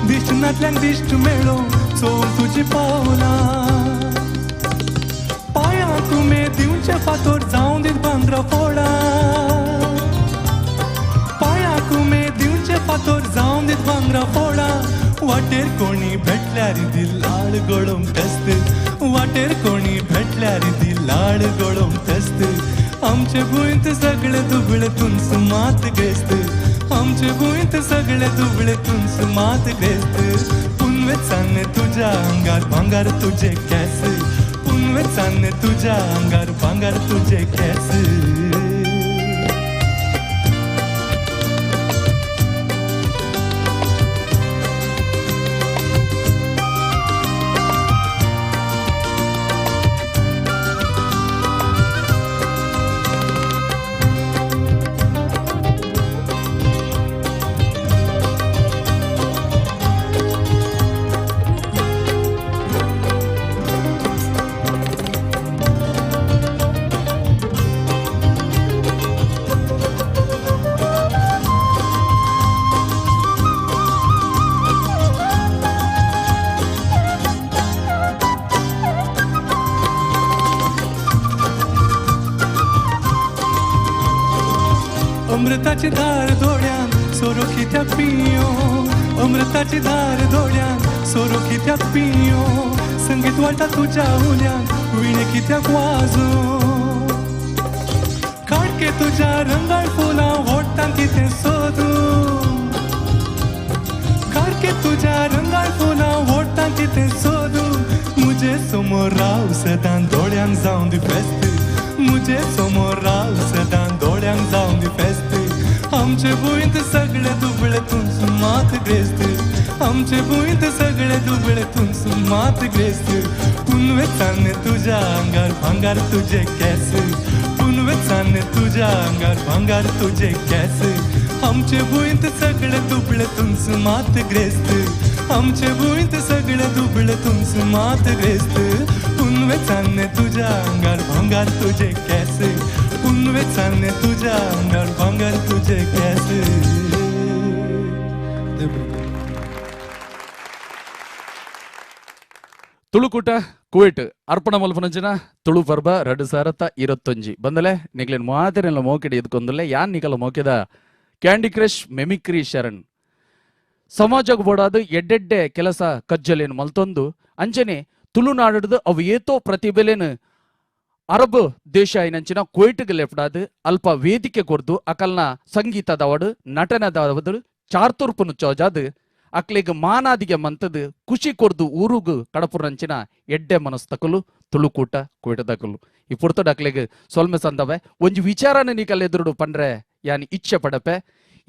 दिश्ट नातल्यान दिश्ट मेळो चोवन तुजी पावलां पांयांक उमेद दिवचे फातोर जावं दीत भांगरा फोडां पांयांक उमेद दिवचे फातोर जावं दीत भांगरा फोडां वाटेर कोणी भेटल्यार दी लाळ गळोवंक तेस्त वाटेर कोणी भेटल्यार दी लाळ गळोवंक तेस्त आमचे भुंयत सगळे दुबळे तुमच मात ग्रेस्त आमचे भुंयत सगळे दुबळे तुमच मात ग्रेस्त पुनवे तुझ्या अंगार भांगार तुझे केस पुनवे तुझ्या अंगार भांगार तुझे केस. अमृताची धार दोळ्यान सोरो कित्याक पियो अमृताची धार दोळ्यान सोरो कित्याक पियो संगीत वाळटा तुज्या उल्यान विणे कित्याक वाजो काडके तुज्या रंगाळ फुलां वोडटान कितें सोदू काडके तुज्या रंगाळ फुलां वोडटान कितें सोदू मुजे समोर राव सदां दोळ्यांक जावन दी फेस्त मुजे समोर राव सदां दोळ्यांक जावन दी फेस्त आमचे भुंयत सगळे दुबळे तूंच मात ग्रेस्त आमचे भुंयत सगळे दुबळे तूंच मात ग्रेस्त पुनवेचाने तुज्या आंगार भांगार तुजे केस पुनवेचाने तुज्या आंगार भांगार तुजे केस आमचे भुंयत सगळे दुबळे तूंच मात ग्रेस्त आमचे भुंयत सगळे दुबळे तूंच मात ग्रेस्त पुनवेचाने तुज्या आंगार भांगार तुजे केस पुनवेचाने तुज्या आंगार भांगार तुजे केस. ತುಳುಕೂಟ ಕುವೈಟ್ ಅರ್ಪಣ ಮಲ್ಪನಂಚಿನ ತುಳು ಪರ್ಬ 2021 ಬಂದಲೆ ನಿಗ್ಲೇನ್ ಮಾತೆರೆಲ್ಲ ಮೋಕೆಡ್ ಎದ್ಕೊಂದುಲ್ಲೆ ಯಾನ್ ನಿಕಲ ಮೋಕೆದ ಕ್ಯಾಂಡಿ ಕ್ರಶ್ ಮೆಮಿಕ್ರಿ ಶರಣ್ ಸಮಾಜಕ್ಕೆ ಬೋಡಾದು ಎಡ್ಡೆಡ್ಡೆ ಕೆಲಸ ಕಜ್ಜಲೇನು ಮಲ್ತೊಂದು ಅಂಚನೆ ತುಳುನಾಡದು ಅವು ಏತೋ ಪ್ರತಿಭೆಲೇನು ಅರಬ್ ದೇಶ ಐನಂಚಿನ ಕುವೈಟ್ಗೆ ಲೆಫ್ಡಾದು ಅಲ್ಪ ವೇದಿಕೆ ಕೊರ್ದು ಅಕಲ್ನ ಸಂಗೀತದವಡು ನಟನದವಡು ಚಾರ್ತುರ್ಪುನು ಚೋಜಾದು ಅಕ್ಲೆಗ್ ಮಾನಾದಿಗೆ ಮಂತದು ಖುಷಿ ಕೊರ್ದು ಊರುಗು ಕಡಪುರಂಚಿನ ಎಡ್ಡೆ ಮನಸ್ತಕಲು ತುಳುಕೂಟ ಕುವೆಟದಕಲು ಈ ಪುರ್ತಡು ಅಕ್ಲೆಗ್ ಸೊಲ್ಮೆ ಸಂದವೆ ಒಂಜಿ ವಿಚಾರನ ನಿಕಲ್ ಎದುರುಡು ಪಂಡ್ರೆ ಯಾನಿ ಇಚ್ಛೆ ಪಡಪೆ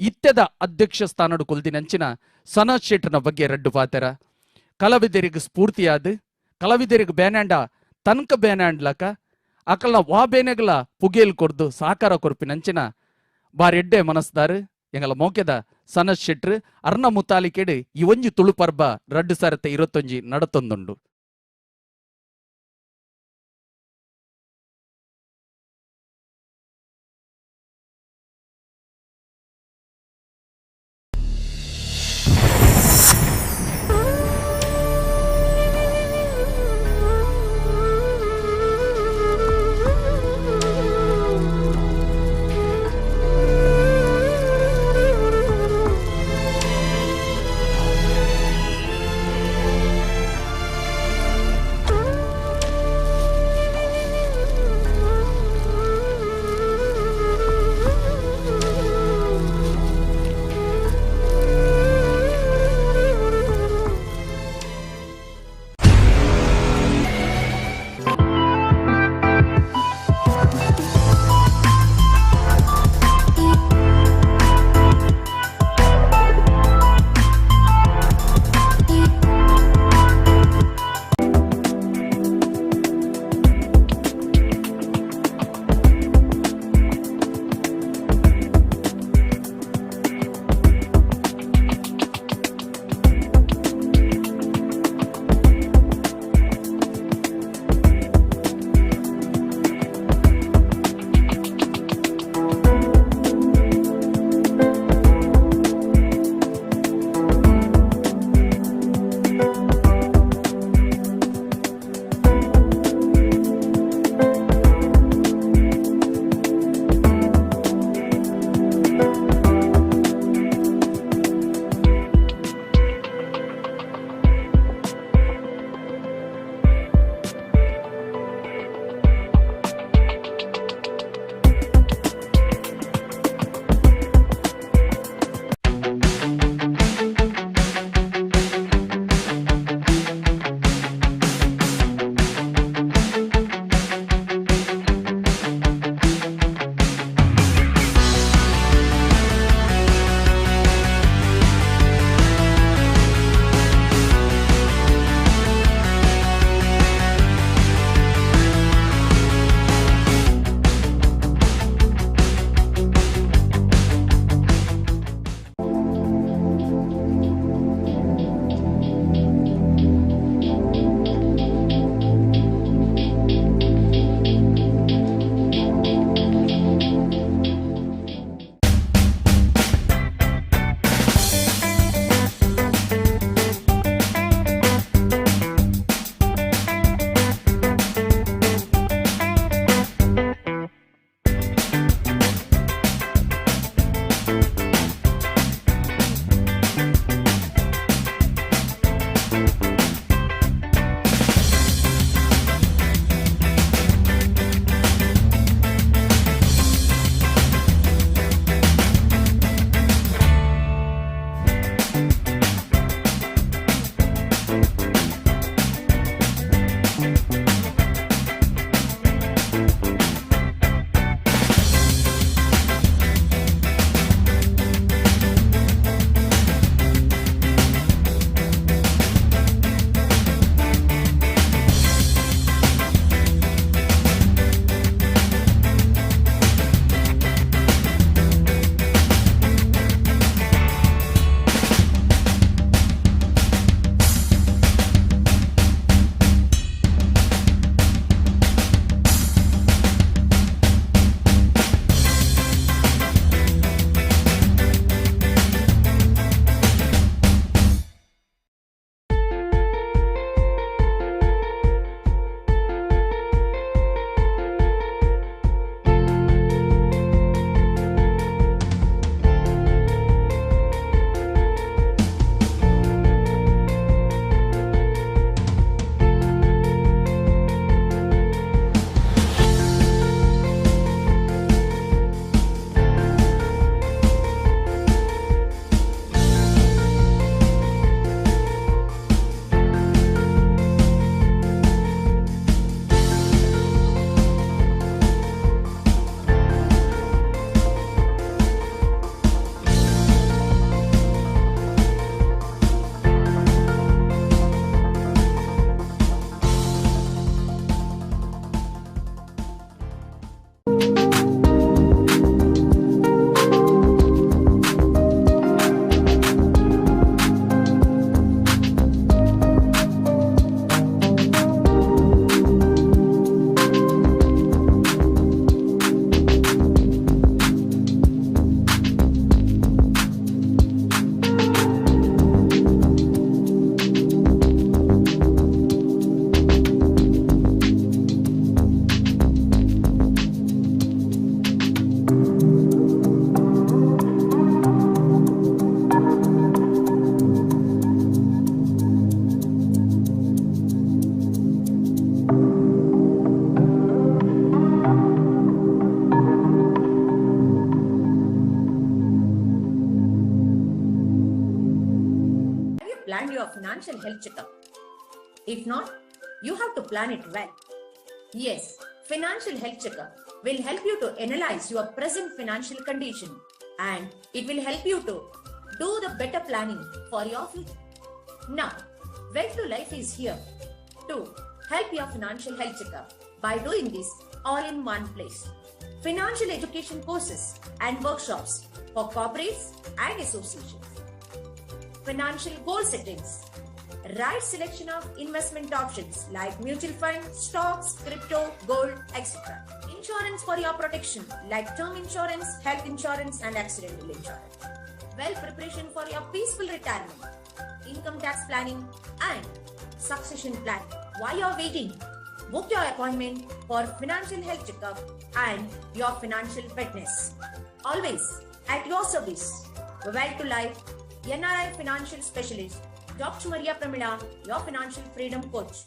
ಇತ್ತೆದ ಅಧ್ಯಕ್ಷ ಸ್ಥಾನಡು ಕೊಲ್ದಿನಂಚಿನ ಸನತ್ ಶೆಟ್ಟನ ಬಗ್ಗೆ ರಡ್ಡು ಪಾತೆರ ಕಲಾವಿದರಿಗೆ ಸ್ಫೂರ್ತಿಯಾದ ಕಲಾವಿದರಿಗೆ ಬೇನಾಂಡ ತನಕ ಬೇನಾಂಡ್ಲಕ ಅಕಲ್ನ ವಾ ಬೇನೆಗಳ ಪುಗೇಲ್ ಕೊರ್ದು ಸಾಕಾರ ಕೊರ್ಪಿನಂಚಿನ ಬಾರೆಡ್ಡೆ ಮನಸ್ದಾರು ಎಂಗಲ ಮೋಕೆದ ಸನತ್ ಶೆಟ್ರು ಅರ್ಣ ಮುತಾಲಿಕೆಡು ಈ ಒಂಜಿ ತುಳು ಪರ್ಬ 2021 ನಡತೊಂದುಂಡು. planned your financial health checkup? If not, you have to plan it well. Yes, financial health checkup will help you to analyze your present financial condition and it will help you to do the better planning for your future. Now, Wealth to Life is here to help your financial health checkup by doing this all in one place. Financial education courses and workshops for corporates and associations. Financial goal settings, right selection of investment options like mutual fund, stocks, crypto, gold, etc. Insurance for your protection like term insurance, health insurance, and accidental insurance. Well preparation for your peaceful retirement, income tax planning, and succession planning. While you're waiting, book your appointment for financial health checkup and your financial fitness. Always at your service. Wealth to Life, NRI Financial Specialist, Dr. Maria Pramila, your financial freedom coach.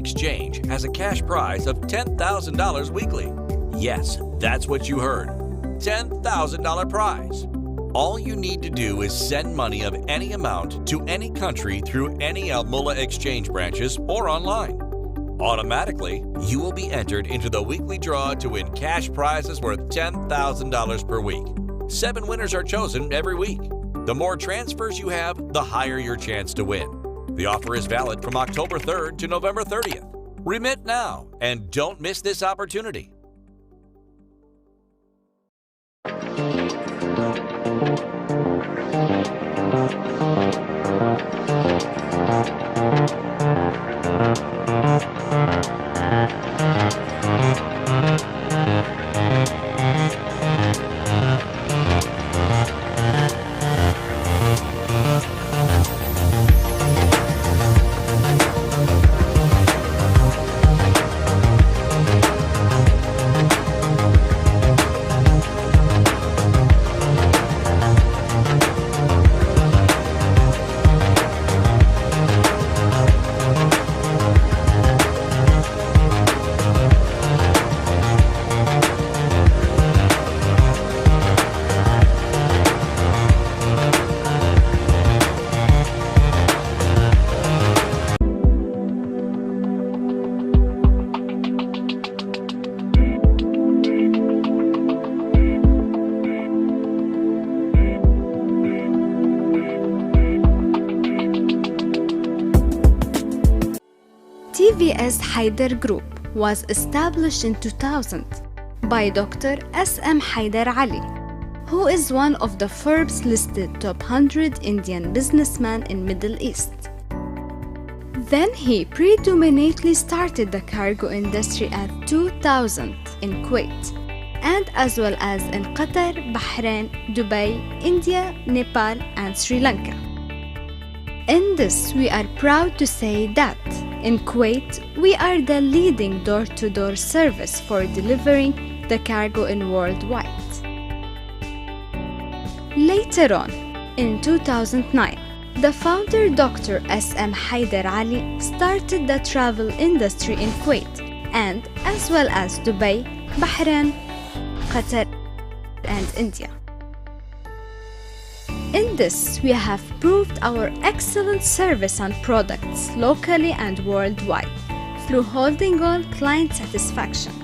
Exchange has a cash prize of $10,000 weekly. Yes, that's what you heard. $10,000 prize. All you need to do is send money of any amount to any country through any Almulla Exchange branches or online. Automatically, you will be entered into the weekly draw to win cash prizes worth $10,000 per week. 7 winners are chosen every week. The more transfers you have, the higher your chance to win. The offer is valid from October 3rd to November 30th. Remit now and don't miss this opportunity. TVS Haider Group was established in 2000 by Dr. S.M. Haider Ali, who is one of the Forbes listed top 100 Indian businessmen in Middle East. Then he predominantly started the cargo industry at 2000 in Kuwait, and as well as in Qatar, Bahrain, Dubai, India, Nepal, and Sri Lanka. In this, we are proud to say that in Kuwait, we are the leading door-to-door service for delivering the cargo in worldwide. Later on, in 2009, the founder Dr. S.M. Haider Ali started the travel industry in Kuwait and as well as Dubai, Bahrain, Qatar, and India. In this, we have proved our excellent service and products locally and worldwide through holding on client satisfaction.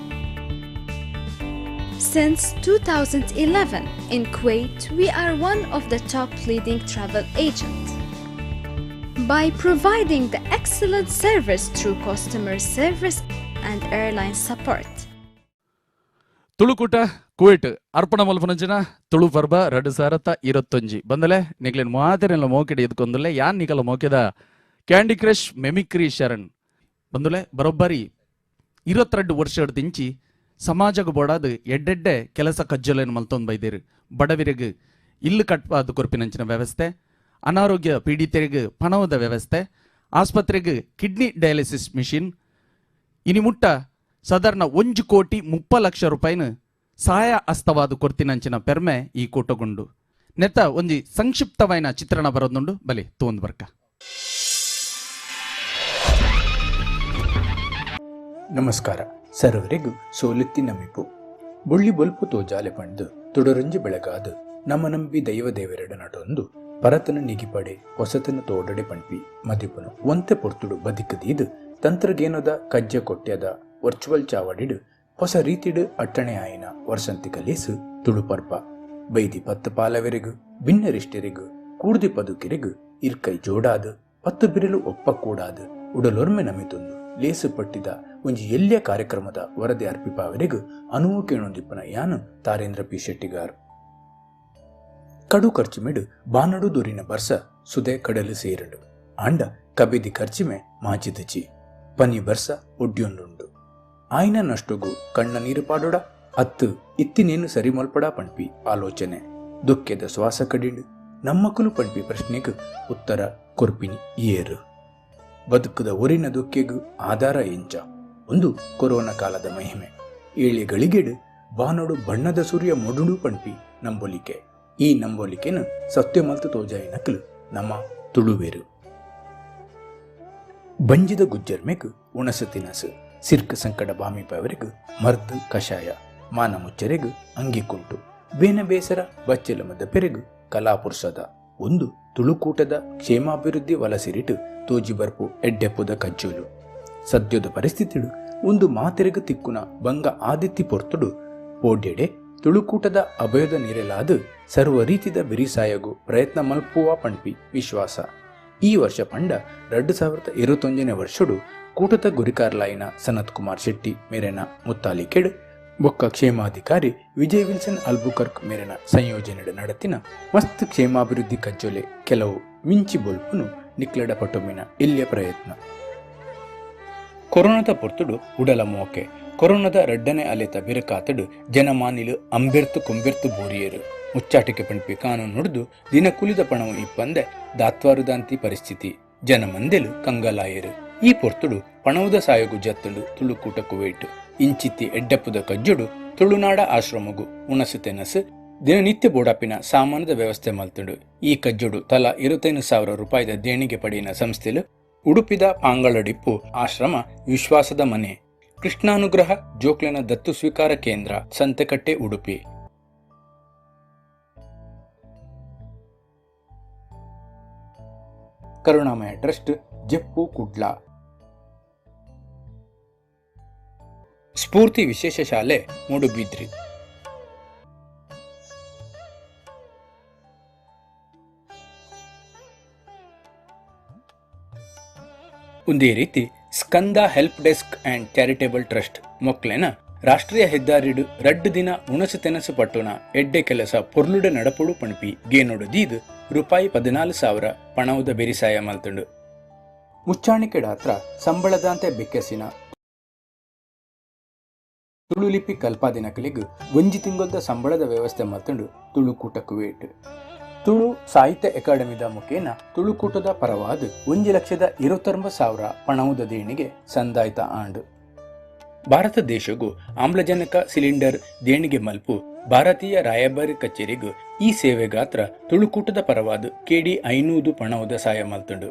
Since 2011, in Kuwait, we are one of the top leading travel agents. By providing the excellent service through customer service and airline support. ತುಳುಕೂಟ ಕುವೈಟ್ ಅರ್ಪಣ ಮಲ್ಪನಂಚಿನ ತುಳು ಪರ್ಬ 2021 ಬಂದಲೆ ನಿಗ್ಲೇನ್ ಮಾತೆರೆಲ್ಲ ಮೋಕೆಡ್ ಎದ್ಕೊಂದುಲ್ಲೆ ಯಾನ್ ನಿಕಲ ಮೋಕೆದ ಕ್ಯಾಂಡಿ ಕ್ರಶ್ ಮೆಮಿಕ್ರಿ ಶರಣ್ ಬಂದುಲೆ ಬರೋಬ್ಬರಿ 22 ವರ್ಷ ದಿಂಚಿ ಸಮಾಜಕ್ಕೆ ಬೋಡಾದ ಎಡ್ಡೆಡ್ಡೆ ಕೆಲಸ ಕಜ್ಜಲೇನು ಮಲ್ತೊಂದು ಬೈದೇರು. ಬಡವರಿಗೆ ಇಲ್ಲು ಕಟ್ಪಾದ ಕೊರ್ಪಿನಂಚಿನ ವ್ಯವಸ್ಥೆ, ಅನಾರೋಗ್ಯ ಪೀಡಿತರಿಗೆ ಪಣವದ ವ್ಯವಸ್ಥೆ, ಆಸ್ಪತ್ರೆಗೆ ಕಿಡ್ನಿ ಡಯಾಲಿಸಿಸ್ ಮಿಷಿನ್, ಇನಿ ಮುಟ್ಟ ಸಾಧಾರಣ 1,30,00,000 ರೂಪಾಯಿನ ಸಹಾಯ ಹಸ್ತವಾದ ಕೊರ್ತಿನಂಚಿನ ಪೆರ್ಮೆ ಈ ಕೂಟಗೊಂಡು. ನೆತ್ತ ಒಂಜಿ ಸಂಕ್ಷಿಪ್ತವಾಯಿನ ಚಿತ್ರಣ ಬರೋದುಂಡು, ಬಲಿ ತೋಂದು ಬರ್ಕ. ನಮಸ್ಕಾರ ಸರ್ವರಿಗೂ ಸೋಲುತ್ತಿ ನಮಿಪು ಬುಳ್ಳಿ ಬೊಲ್ಪು ತೋಜಾಲೆ ಪಂಡು ತುಡರಂಜಿ ಬೆಳಗಾದು ನಮ್ಮ ನಂಬಿ ದೈವ ದೇವರೆಡ ನಟೊಂದು ಪರತನ ನಿಗಿಪಡೆ ಹೊಸತನ ತೋಡಡೆ ಪಂಪಿ ಮದಿಪುನು ಒಂತೆ ಪೊರ್ತುಡು ಬದಿಕದೀದು ತಂತ್ರಗೇನದ ಕಜ್ಜೆ ಕೊಟ್ಯದ ವರ್ಚುವಲ್ ಚಾವಡಿಡು ಹೊಸ ರೀತಿಡು ಅಟ್ಟಣೆ ಆಯಿನ ವರ್ಷಂತಿ ಕಲೀಸು ತುಳುಪರ್ಪ ಬೈದಿ ಪತ್ತು ಪಾಲವೆರಿಗು ಬಿನ್ನರಿಷ್ಟರಿಗು ಕೂಡ್ದಿ ಪದುಕಿರಿಗು ಇರ್ಕೈ ಜೋಡಾದು ಪತ್ತು ಬಿರಲು ಒಪ್ಪ ಕೂಡಾದು ಉಡಲೊರ್ಮೆ ನಮಿತೊಂದು ಲೇಸು ಪಟ್ಟಿದ ಒಂಜಿ ಎಲ್ಲಿಯ ಕಾರ್ಯಕ್ರಮದ ವರದಿ ಅರ್ಪಿಪಾವರಿಗು ಅನುವು ಕೇಣೊಂದಿಪ್ಪನ ಯಾನು ತಾರೇಂದ್ರ ಪಿ ಶೆಟ್ಟಿಗಾರ್. ಕಡು ಖರ್ಚಿಮೆಡು ಬಾನಡು ದೂರಿನ ಬರ್ಸ ಸುದೆ ಕಡಲು ಸೇರಡು ಆಂಡ ಕಬಿದಿ ಖರ್ಚಿಮೆ ಮಾಚಿದಚಿ ಪನಿ ಬರ್ಸ ಒಡ್ಯೊಂದುಂಡು ಆಯ್ನ ನಷ್ಟೊಗು ಕಣ್ಣ ನೀರು ಪಾಡೋಡ ಅತ್ತು ಇತ್ತಿನೇನು ಸರಿ ಮಲ್ಪಡ ಪಂಪಿ ಆಲೋಚನೆ ದುಃಖದ ಶ್ವಾಸ ಕಡಿಂಡು ನಮ್ಮಕುಲು ಪಂಪಿ ಪ್ರಶ್ನೆಗೂ ಉತ್ತರ ಕೊರ್ಪಿನಿ ಏರು ಬದುಕದ ಒರಿನ ದುಃಖೆಗೂ ಆಧಾರ ಎಂಚ ಒಂದು ಕೊರೋನಾ ಕಾಲದ ಮಹಿಮೆ ಏಳೆ ಗಳಿಗೆಡು ಬಾನೋಡು ಬಣ್ಣದ ಸೂರ್ಯ ಮೊಡುಡು ಪಂಪಿ ನಂಬೊಲಿಕೆ ಈ ನಂಬೊಲಿಕೆನು ಸತ್ಯ ಮಲ್ತು ತೋಜಾಯಿ ನಕಲು ನಮ್ಮ ತುಳುವೇರು. ಬಂಜಿದ ಗುಜ್ಜರ್ಮೆಗ್ ಉಣಸು ತಿನಸು, ಸಿರ್ಕ್ ಸಂಕಡ ಬಾಮಿಪವರೆಗ್ ಮರ್ದು ಕಷಾಯ, ಮಾನ ಮುಚ್ಚರೆಗ್ ಅಂಗಿಕುಂಟು, ಬೇನ ಬೇಸರ ಬಚ್ಚಲ ಮದಪೆರೆಗ್ ಕಲಾಪುರ್ಸದ ಒಂದು ತುಳುಕೂಟದ ಕ್ಷೇಮಾಭಿವೃದ್ಧಿ ವಲಸಿರಿಟು ತೋಜಿ ಬರ್ಪು ಎಡ್ಡೆಪುದ ಕಜ್ಜೋಲು. ಸದ್ಯದ ಪರಿಸ್ಥಿತಿಡು ಒಂದು ಮಾತೆರೆಗ್ ತಿಕ್ಕುನ ಬಂಗ ಆದಿತ್ತಿ ಪೊರ್ತುಡು ಪೋಡ್ಯೆಡೆ ತುಳುಕೂಟದ ಅಭಯದ ನಿರೆಲಾದ ಸರ್ವ ರೀತಿದ ಬಿರಿಸಾಯಗು ಪ್ರಯತ್ನ ಮಲ್ಪುವ ಪಣ್ಪಿ ವಿಶ್ವಾಸ. ಈ ವರ್ಷ ಪಂಡ 2021ನೇ ವರ್ಷಡು ಕೂಟದ ಗುರಿಕಾರ್ಲಾಯಿನ ಸನತ್ ಕುಮಾರ್ ಶೆಟ್ಟಿ ಮೇರೆನ ಮುತ್ತಾಲಿಕೆಡ್ ಬೊಕ್ಕ ಕ್ಷೇಮಾಧಿಕಾರಿ ವಿಜಯ್ ವಿಲ್ಸನ್ ಅಲ್ಬುಕರ್ಕ್ ಮೇರೆನ ಸಂಯೋಜನೆಡು ನಡತಿನ ಮಸ್ತ್ ಕ್ಷೇಮಾಭಿವೃದ್ಧಿ ಕಜ್ಜೊಲೆ ಕೆಲವು ಮಿಂಚಿ ಬೊಲ್ಪುನು ನಿಕ್ಲಡ ಪಟೊಮಿನ ಇಲ್ಲಿಯ ಪ್ರಯತ್ನ. ಕೊರೋನಾದ ಪೊರ್ತುಡು ಉಡಲ ಮೋಕೆ ಕೊರೋನಾದ ರಡ್ಡನೆ ಅಲೆತ ಬಿರಕಾತಡು ಜನಮಾನಿಲು ಅಂಬೆರ್ತು ಕೊಂಬೆರ್ತು ಬೋರಿಯರು ಮುಚ್ಚಾಟಿಕೆ ಪಂಪಿ ಕಾನೂನು ನುಡಿದು ದಿನ ಕುಲಿದ ಪಣವು ಇಪ್ಪಂದೆ ದಾತ್ವಾರುದಾಂತಿ ಪರಿಸ್ಥಿತಿ ಜನಮಂದೆಲು ಕಂಗಲಾಯರು. ಈ ಪೊರ್ತುಡು ಪಣವುದ ಸಾಯಗು ಜತ್ತುಂಡು ತುಳುಕೂಟ ಕುವೇಟ್ ಇಂಚಿತ್ತಿ ಎಡ್ಡಪ್ಪುದ ಕಜ್ಜುಡು ತುಳುನಾಡ ಆಶ್ರಮಗು ಉಣಸು ತೆನಸು ದಿನನಿತ್ಯ ಬೋಡಾಪಿನ ಸಾಮಾನದ ವ್ಯವಸ್ಥೆ ಮಲ್ತುಂಡು. ಈ ಕಜ್ಜುಡು ತಲಾ 25,000 ರೂಪಾಯಿದ ದೇಣಿಗೆ ಪಡೆಯಿನ ಸಂಸ್ಥೆಲು ಉಡುಪಿದ ಪಾಂಗಳಡಿಪ್ಪು ಆಶ್ರಮ ವಿಶ್ವಾಸದ ಮನೆ, ಕೃಷ್ಣಾನುಗ್ರಹ ಜೋಕ್ಲೆನ ದತ್ತು ಸ್ವೀಕಾರ ಕೇಂದ್ರ, ಸಂತೆಕಟ್ಟೆ ಉಡುಪಿ. ಕರುಣಾಮಯ ಟ್ರಸ್ಟ್ ಜೆಪ್ಪು ಕುಡ್ಲ, ಸ್ಫೂರ್ತಿ ವಿಶೇಷ ಶಾಲೆ ಮೂಡುಬಿದ್ರಿ. ಒಂದೇ ರೀತಿ Skanda help desk and charitable trust ಮೊಕ್ಲೆನ ರಾಷ್ಟ್ರೀಯ ಹೆದ್ದಾರಿಡು ರಡ್ಡು ದಿನ ಉಣಸು ತೆನಸು ಪಟ್ಟುನ ಎಡ್ಡೆ ಕೆಲಸ ಪೊರ್ಲುಡೆ ನಡಪೊಡು ಪಣಪಿ ಗೇನೊಡು ದೀದು ರೂಪಾಯಿ 14,000 ಪಣವುದ ಬೆರಿಸಾಯ ಮಲ್ತುಂಡು. ಮುಚ್ಚಾಣಿಕೆಡಾತ್ರ ಸಂಬಳದಾಂತೆ ಬೆಕ್ಕೆಸಿನ ತುಳುಲಿಪಿ ಕಲ್ಪಾದಿನಕಲಿಗ್ ಒಂಜಿ ತಿಂಗೊಲ್ದ ಸಂಬಳದ ವ್ಯವಸ್ಥೆ ಮಲ್ತುಂಡು ತುಳುಕೂಟ ಕುವೇಟ್. ತುಳು ಸಾಹಿತ್ಯ ಅಕಾಡೆಮಿದ ಮುಖೇನ ತುಳುಕೂಟದ ಪರವಾದ 1,29,000 ಪಣವುದ ದೇಣಿಗೆ ಸಂದಾಯ್ತ ಆಂಡು. ಭಾರತ ದೇಶಗೂ ಆಮ್ಲಜನಕ ಸಿಲಿಂಡರ್ ದೇಣಿಗೆ ಮಲ್ಪು ಭಾರತೀಯ ರಾಯಭಾರಿ ಕಚೇರಿಗೂ ಈ ಸೇವೆಗಾತ್ರ ತುಳುಕೂಟದ ಪರವಾದ ಕೆಡಿ 500 ಪಣವುದ ಸಾಯ ಮಲ್ತುಂಡು.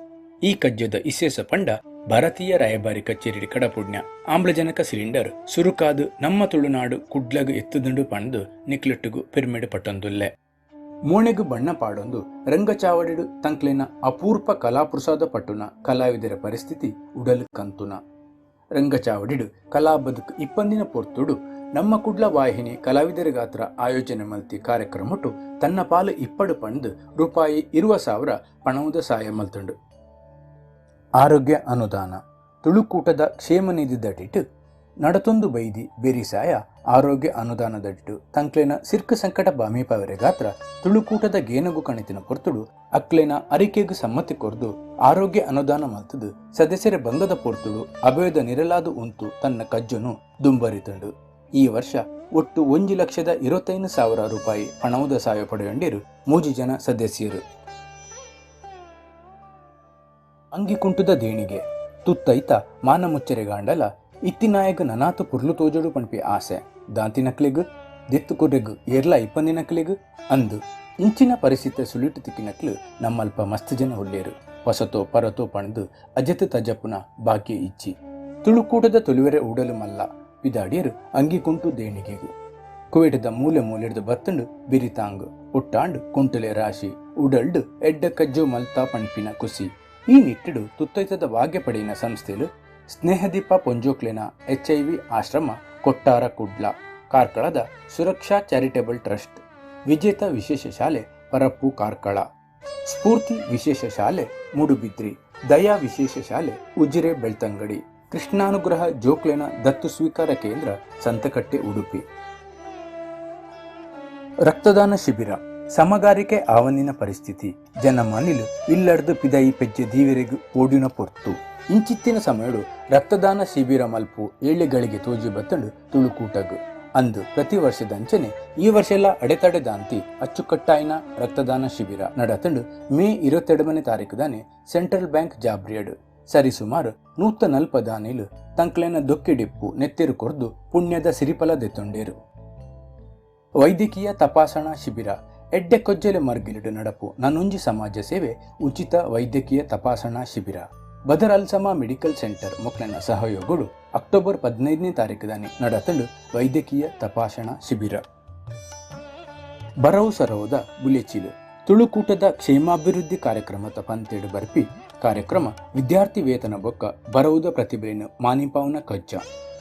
ಈ ಕಜ್ಜದ ಇಸೇಸ ಪಂಡ ಭಾರತೀಯ ರಾಯಭಾರಿ ಕಚೇರಿ ಕಡಪುಣ್ಯ ಆಮ್ಲಜನಕ ಸಿಲಿಂಡರ್ ಸುರುಕಾದು ನಮ್ಮ ತುಳುನಾಡು ಕುಡ್ಲಗು ಎತ್ತುದುಂಡು ಪಂಡು ನಿಕ್ಲುಟ್ಟುಗು ಪೆರ್ಮೆಡು ಪಟ್ಟೊಂದುಲ್ಲೆ. ಮೋಣೆಗು ಬಣ್ಣ ಪಾಡೊಂದು ರಂಗಚಾವಡಿಡು ತಂಕ್ಲೆನ ಅಪೂರ್ಪ ಕಲಾಪ್ರಸಾದ ಪಟ್ಟುನ ಕಲಾವಿದರ ಪರಿಸ್ಥಿತಿ ಉಡಲು ಕಂತುನ. ರಂಗಚಾವಡಿಡು ಕಲಾ ಬದುಕು ಇಪ್ಪಂದಿನ ಪೊರ್ತುಡು ನಮ್ಮ ಕುಡ್ಲ ವಾಹಿನಿ ಕಲಾವಿದರ ಗಾತ್ರ ಆಯೋಜನೆ ಮಲ್ತಿ ಕಾರ್ಯಕ್ರಮಟು ತನ್ನ ಪಾಲು ಇಪ್ಪಡು ಪಂಡು ರೂಪಾಯಿ 20,000 ಪಣವುದ ಸಾಯ ಮಲ್ತುಂಡು. ಆರೋಗ್ಯ ಅನುದಾನ ತುಳುಕೂಟದ ಕ್ಷೇಮ ನಿಧಿ ದಟಿಟ್ಟು ನಡತೊಂದು ಬೈದಿ ಬೆರಿಸಾಯ ಆರೋಗ್ಯ ಅನುದಾನದಡಿಟ್ಟು ತಂಕ್ಲೆನ ಸಿರ್ಕು ಸಂಕಟ ಬಾಮೀಪವರೆ ಗಾತ್ರ ತುಳುಕೂಟದ ಗೇನಗು ಕಣಿತಿನ ಪೊರ್ತುಡು ಅಕ್ಲೆನ ಅರಿಕೆಗು ಸಮ್ಮತಿ ಕೊರ್ದು ಆರೋಗ್ಯ ಅನುದಾನ ಮಲ್ತದು ಸದಸ್ಯರ ಬಂಗದ ಪೊರ್ತುಡು ಅಭಯದ ನಿರಲಾದು ಉಂತು ತನ್ನ ಕಜ್ಜನು ದುಂಬರಿತಂಡು. ಈ ವರ್ಷ ಒಟ್ಟು 1,25,000 ರೂಪಾಯಿ ಪಣವುದ ಸಾಯ ಪಡೆಯೊಂಡಿರು 3 ಜನ ಸದಸ್ಯರು. ಅಂಗಿಕುಂಟುದ ದೇಣಿಗೆ ತುತ್ತೈತ ಮಾನಮುಚ್ಚರೆಗಾಂಡಲ ಇತ್ತಿನಾಯಗ ನನಾತು ಪುರ್ಲು ತೋಜಡು ಪಣ್ಪಿ ಆಸೆ ದಾಂತಿನಕ್ಲೆಗ್ ದೆತ್ತು ಕೊರ್ರೆಗ್ ಏರ್ಲ ಇಪ್ಪಂದಿನಕ್ಲೆಗ್ ಅಂದು ಇಂಚಿನ ಪರಿಸ್ಥಿತಿ ಸುಳಿಟು ತಿಕ್ಕಿನಕ್ಲು ನಮ್ಮಲ್ಪ ಮಸ್ತ್ ಜನ ಹುಲ್ಲೇರು ಹೊಸತೋ ಪರತೋ ಪಣದು ಅಜತ್ ತಜಪುನ ಬಾಕಿ ಇಚ್ಚಿ ತುಳುಕೂಟದ ತುಳುವೆರೆ ಉಡಲು ಮಲ್ಲ ಪಿದಾಡಿಯರು ಅಂಗಿಕುಂಟು ದೇಣಿಗೆಗು ಕುವೇಟದ ಮೂಲೆ ಮೂಲೆಡ್ದು ಬತ್ತಂಡು ಬಿರಿತಾಂಗ್ ಒಟ್ಟಾಂಡು ಕುಂಟಲೆ ರಾಶಿ ಉಡಲ್ಡು ಎಡ್ಡ ಕಜ್ಜು ಮಲ್ತಾ ಪಣ್ಪಿನ ಕುಸಿ. ಈ ನಿಟ್ಟಿಡು ತುತ್ತೈತದ ಭಾಗ್ಯ ಪಡೆಯಿನ ಸಂಸ್ಥೆಲು ಸ್ನೇಹದೀಪ ಪೊಂಜೋಕ್ಲೆನ HIV ಆಶ್ರಮ ಕೊಟ್ಟಾರ ಕುಡ್ಲ, ಕಾರ್ಕಳದ ಸುರಕ್ಷಾ ಚಾರಿಟೇಬಲ್ ಟ್ರಸ್ಟ್, ವಿಜೇತ ವಿಶೇಷ ಶಾಲೆ ಪರಪ್ಪು ಕಾರ್ಕಳ, ಸ್ಫೂರ್ತಿ ವಿಶೇಷ ಶಾಲೆ ಮೂಡುಬಿದ್ರಿ, ದಯಾ ವಿಶೇಷ ಶಾಲೆ ಉಜಿರೆ ಬೆಳ್ತಂಗಡಿ, ಕೃಷ್ಣಾನುಗ್ರಹ ಜೋಕ್ಲೆನ ದತ್ತು ಸ್ವೀಕಾರ ಕೇಂದ್ರ ಸಂತಕಟ್ಟೆ ಉಡುಪಿ. ರಕ್ತದಾನ ಶಿಬಿರ ಸಮಗಾರಿಕೆ ಆವನಿನ ಪರಿಸ್ಥಿತಿ ಜನಮಾನಿಲು ಇಲ್ಲಡ್ದು ಪಿದಯಿ ಪೆಜ್ಜೆ ದೀವೆರೆಗು ಓಡಿನ ಪೊರ್ತು ಇಂಚಿತ್ತಿನ ಸಮಯಡು ರಕ್ತದಾನ ಶಿಬಿರ ಮಲ್ಪು ಏಳೆಗಳಿಗೆ ತೋಜಿ ಬತ್ತಂಡು ತುಳುಕೂಟಗು ಅಂದು ಪ್ರತಿ ವರ್ಷದಂಚನೆ ಈ ವರ್ಷ ಎಲ್ಲ ಅಡೆತಡೆ ದಾಂತಿ ಅಚ್ಚುಕಟ್ಟಾಯಿನ ರಕ್ತದಾನ ಶಿಬಿರ ನಡತಂಡು ಮೇ 22ನೇ ತಾರೀಕು ದಾನೆ ಸೆಂಟ್ರಲ್ ಬ್ಯಾಂಕ್ ಜಾಬ್ರಿಯಡು ಸರಿಸುಮಾರು 140 ದಾನಿಲು ತಂಕ್ಲೆನ ದೊಕ್ಕಿಡಿಪ್ಪು ನೆತ್ತಿರು ಕೊರ್ದು ಪುಣ್ಯದ ಸಿರಿಫಲ ದೆತ್ತೊಂಡೇರು. ವೈದ್ಯಕೀಯ ತಪಾಸಣಾ ಶಿಬಿರ ಎಡ್ಡೆ ಕೊಜ್ಜೆಲೆ ಮರ್ಗಿಲಿಡು ನಡಪು ನಾನೊಂಜಿ ಸಮಾಜ ಸೇವೆ ಉಚಿತ ವೈದ್ಯಕೀಯ ತಪಾಸಣಾ ಶಿಬಿರ ಬದರ್ ಅಲ್ಸಮಾ ಮೆಡಿಕಲ್ ಸೆಂಟರ್ ಮೊಕ್ಲೆನ ಸಹಯೋಗಡು ಅಕ್ಟೋಬರ್ 15ನೇ ತಾರೀಕುದಾನಿ ನಡತಂಡು ವೈದ್ಯಕೀಯ ತಪಾಸಣಾ ಶಿಬಿರ. ಬರವು ಸರವದ ಬುಲೆಚಿಲು ತುಳುಕೂಟದ ಕ್ಷೇಮಾಭಿವೃದ್ಧಿ ಕಾರ್ಯಕ್ರಮದ ಪಂತೇಡು ಬರ್ಪಿ ಕಾರ್ಯಕ್ರಮ ವಿದ್ಯಾರ್ಥಿ ವೇತನ ಬೊಕ್ಕ ಬರವುದ ಪ್ರತಿಭೆಯನ್ನು ಮಾನಿಪಾವನ ಕಜ್ಜ.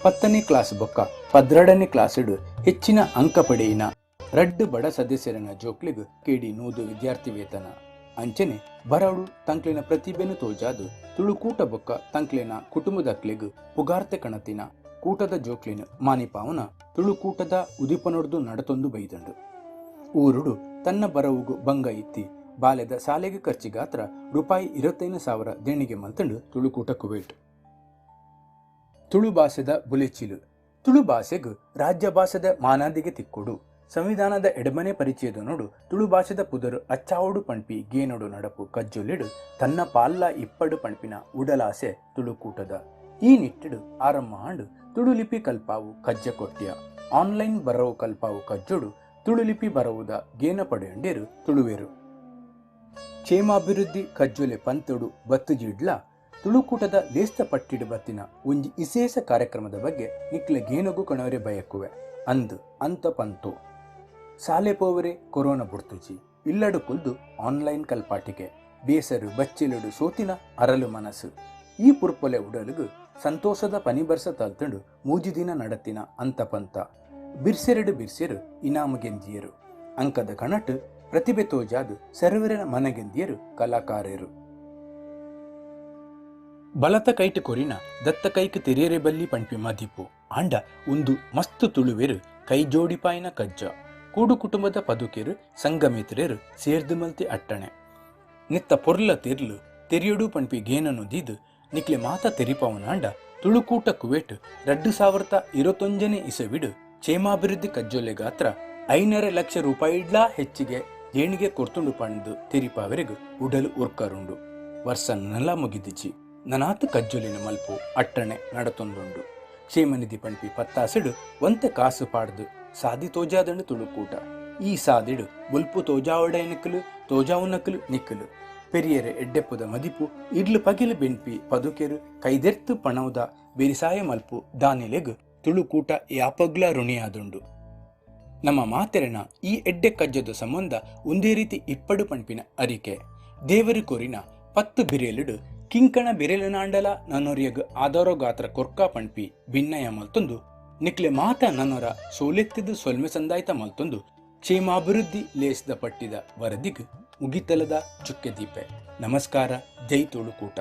10ನೇ ಕ್ಲಾಸ್ ಬೊಕ್ಕ 12ನೇ ಕ್ಲಾಸುಡು ಹೆಚ್ಚಿನ ಅಂಕ ಪಡೆಯಿನ ರಡ್ಡು ಬಡ ಸದಸ್ಯರನ ಜೋಕ್ಲಿಗ್ ಕೆಡಿ 100 ವಿದ್ಯಾರ್ಥಿ ವೇತನ. ಅಂಚನೆ ಬರವಡು ತಂಕ್ಲಿನ ಪ್ರತಿಭೆನು ತೋಜಾದು ತುಳುಕೂಟ ಬೊಕ್ಕ ತಂಕ್ಲಿನ ಕುಟುಂಬದಕ್ಲಿಗ್ ಪುಗಾರ್ತೆ ಕಣತಿನ ಕೂಟದ ಜೋಕ್ಲಿನ ಮಾನಿಪಾವನ ತುಳುಕೂಟದ ಉದಿಪನೊಡ್ದು ನಡತೊಂದು ಬೈದಂಡು. ಊರುಡು ತನ್ನ ಬರವುಗು ಭಂಗ ಇತ್ತಿ ಬಾಲ್ಯದ ಶಾಲೆಗೆ ಖರ್ಚಿಗಾತ್ರ ರೂಪಾಯಿ 25,000 ದೇಣಿಗೆ ಮಲ್ತಂಡು ತುಳುಕೂಟ ಕುವೇಟ್. ತುಳು ಭಾಷೆದ ಬುಲೆಚಿಲು ತುಳು ಭಾಷೆಗು ರಾಜ್ಯ ಭಾಷೆದ ಮಾನಾದಿಗೆ ತಿಕ್ಕೊಡು. ಸಂವಿಧಾನದ ಎಡಮನೆ ಪರಿಚಯದ ನೋಡು ತುಳು ಭಾಷೆದ ಪುದರು ಅಚ್ಚಾವಡು ಪಣ್ಪಿ ಗೇನೊಡು ನಡಪು ಕಜ್ಜೊಲಿಡು ತನ್ನ ಪಾಲ್ಲ ಇಪ್ಪಡು ಪಣ್ಪಿನ ಉಡಲಾಸೆ ತುಳುಕೂಟದ. ಈ ನಿಟ್ಟಿಡು ಆರಂಭ ಆಂಡು ತುಳು ಲಿಪಿ ಕಲ್ಪಾವು ಕಜ್ಜ ಕೊಟ್ಯ ಆನ್ಲೈನ್ ಬರವು ಕಲ್ಪಾವು ಕಜ್ಜೊಡು ತುಳುಲಿಪಿ ಬರವುದ ಗೇನ ಪಡೆಯಂಡೇರು ತುಳುವೇರು. ಕ್ಷೇಮಾಭಿವೃದ್ಧಿ ಕಜ್ಜೊಲೆ ಪಂತೊಡು ಬತ್ತುಜಿಡ್ಲ ತುಳುಕೂಟದ ಲೇಸ್ತ ಪಟ್ಟಿಡು ಬತ್ತಿನ ಒಂಜಿ ವಿಶೇಷ ಕಾರ್ಯಕ್ರಮದ ಬಗ್ಗೆ ನಿಕ್ಲ ಗೇನಗು ಕಣವರೆ ಬಯಕುವೆ ಅಂದು ಅಂತ ಪಂತು. ಶಾಲೆ ಪೋವರೆ ಕೊರೋನಾ ಬುಡ್ತುಜಿ ಇಲ್ಲಡು ಕುಲ್ದು ಆನ್ಲೈನ್ ಕಲ್ಪಾಟಿಕೆ ಬೇಸರು ಬಚ್ಚಿಲುಡು ಸೋತಿನ ಅರಲು ಮನಸ್ಸು ಈ ಪುರ್ಪೊಲೆ ಉಡಲುಗು ಸಂತೋಷದ ಪನಿಬರ್ಸ ತಲ್ತಂಡು ಮೂಜಿ ದಿನ ನಡತಿನ ಅಂತ ಪಂತ. ಬಿರ್ಸೆರಡು ಬಿರ್ಸೆರು ಇನಾಮು ಗೆಂದಿಯರು ಅಂಕದ ಕಣಟು ಪ್ರತಿಭೆ ತೋಜಾದು ಸರ್ವರನ ಮನಗೆಂದಿಯರು ಕಲಾಕಾರರು. ಬಲತ ಕೈಟ್ ಕೊರಿನ ದತ್ತ ಕೈಕ್ ತೆರಿಯರೆ ಬಲ್ಲಿ ಪಂಪಿ ಮದಿಪು ಆಂಡ ಉಂದು ಮಸ್ತು ತುಳುವೆರು ಕೈ ಜೋಡಿಪಾಯಿನ ಕಜ್ಜ. ಕೂಡು ಕುಟುಂಬದ ಪದುಕೆರು ಸಂಗಮಿತ್ರರು ಸೇರ್ದು ಮಲ್ತಿ ಅಟ್ಟಣೆ ನಿತ್ತ ಪೊರ್ಲ ತಿರ್ಲು ತೆರಿಯಡು ಪಂಪಿ ಗೇನನು ದೀದು ನಿಕ್ಲೆ ಮಾತ ತೆರಿಪವನಾಂಡ ತುಳುಕೂಟ ಕುವೇಟ್ 2021ನೇ ಇಸವಿಡು ಕ್ಷೇಮಾಭಿವೃದ್ಧಿ ಕಜ್ಜೊಲೆ ಗಾತ್ರ 5.5 ಲಕ್ಷ ರೂಪಾಯಿಡ್ಲಾ ಹೆಚ್ಚಿಗೆ ದೇಣಿಗೆ ಕೊರ್ತುಂಡು ಪಂಡು ತೆರಿಪಾವರೆಗು ಉಡಲು ಉರ್ಕರುಂಡು. ವರ್ಷ ನಲ ಮುಗಿದಿಚಿ ನನಾತು ಕಜ್ಜೊಲಿನ ಮಲ್ಪು ಅಟ್ಟಣೆ ನಡತೊಂದುಂಡು. ಕ್ಷೇಮನಿಧಿ ಪಂಪಿ ಪತ್ತಾಸಿಡು ಒಂತೆ ಕಾಸು ಪಾಡ್ದು ಸಾದಿ ತೋಜಾದಂಡು ತುಳುಕೂಟ. ಈ ಸಾದಿಡು ಬೊಲ್ಪು ತೋಜಾವಡೆನಕಲು ತೋಜಾವುನಕಲು ನಿಕ್ಕಲು ಪೆರಿಯರೆ ಎಡ್ಡೆಪ್ಪುದ ಮದಿಪು ಇಡ್ಲು ಪಗಿಲು ಬೆನ್ಪಿ ಪದುಕೆರು ಕೈದೆರ್ತು ಪಣವುದ ಬೆರಿಸಾಯ ಮಲ್ಪು ದಾನಿಲೆಗು ತುಳುಕೂಟ ಯಾಪಗ್ಲ ಋಣಿಯಾದುಂಡು. ನಮ್ಮ ಮಾತೆರೆನ ಈ ಎಡ್ಡೆ ಕಜ್ಜದ ಸಂಬಂಧ ಒಂದೇ ರೀತಿ ಇಪ್ಪಡು ಪಂಪಿನ ಅರಿಕೆ. ದೇವರು ಕೊರಿನ 10 ಬಿರೇಲುಡು ಕಿಂಕಣ ಬಿರೇಲುನಾಂಡಲ ನನ್ನೊರಿಯಗು ಆಧಾರೋ ಗಾತ್ರ ಕೊರ್ಕ ಪಂಪಿ ಭಿನ್ನಯ ಮಲ್ತೊಂದು ನಿಕ್ಲೆ ಮಾತ ನನ್ನೊರ ಸೋಲೆತ್ತಿದ್ದು ಸೊಲ್ಮೆ ಸಂದಾಯ್ತ ಮಲ್ತೊಂದು ಕ್ಷೇಮಾಭಿವೃದ್ಧಿ ಲೇಸ್ದ ಪಟ್ಟಿದ ವರದಿಗ್ ಮುಗಿತಲದ ಚುಕ್ಕೆ ದೀಪೆ. ನಮಸ್ಕಾರ, ಜೈ ತುಳುಕೂಟ.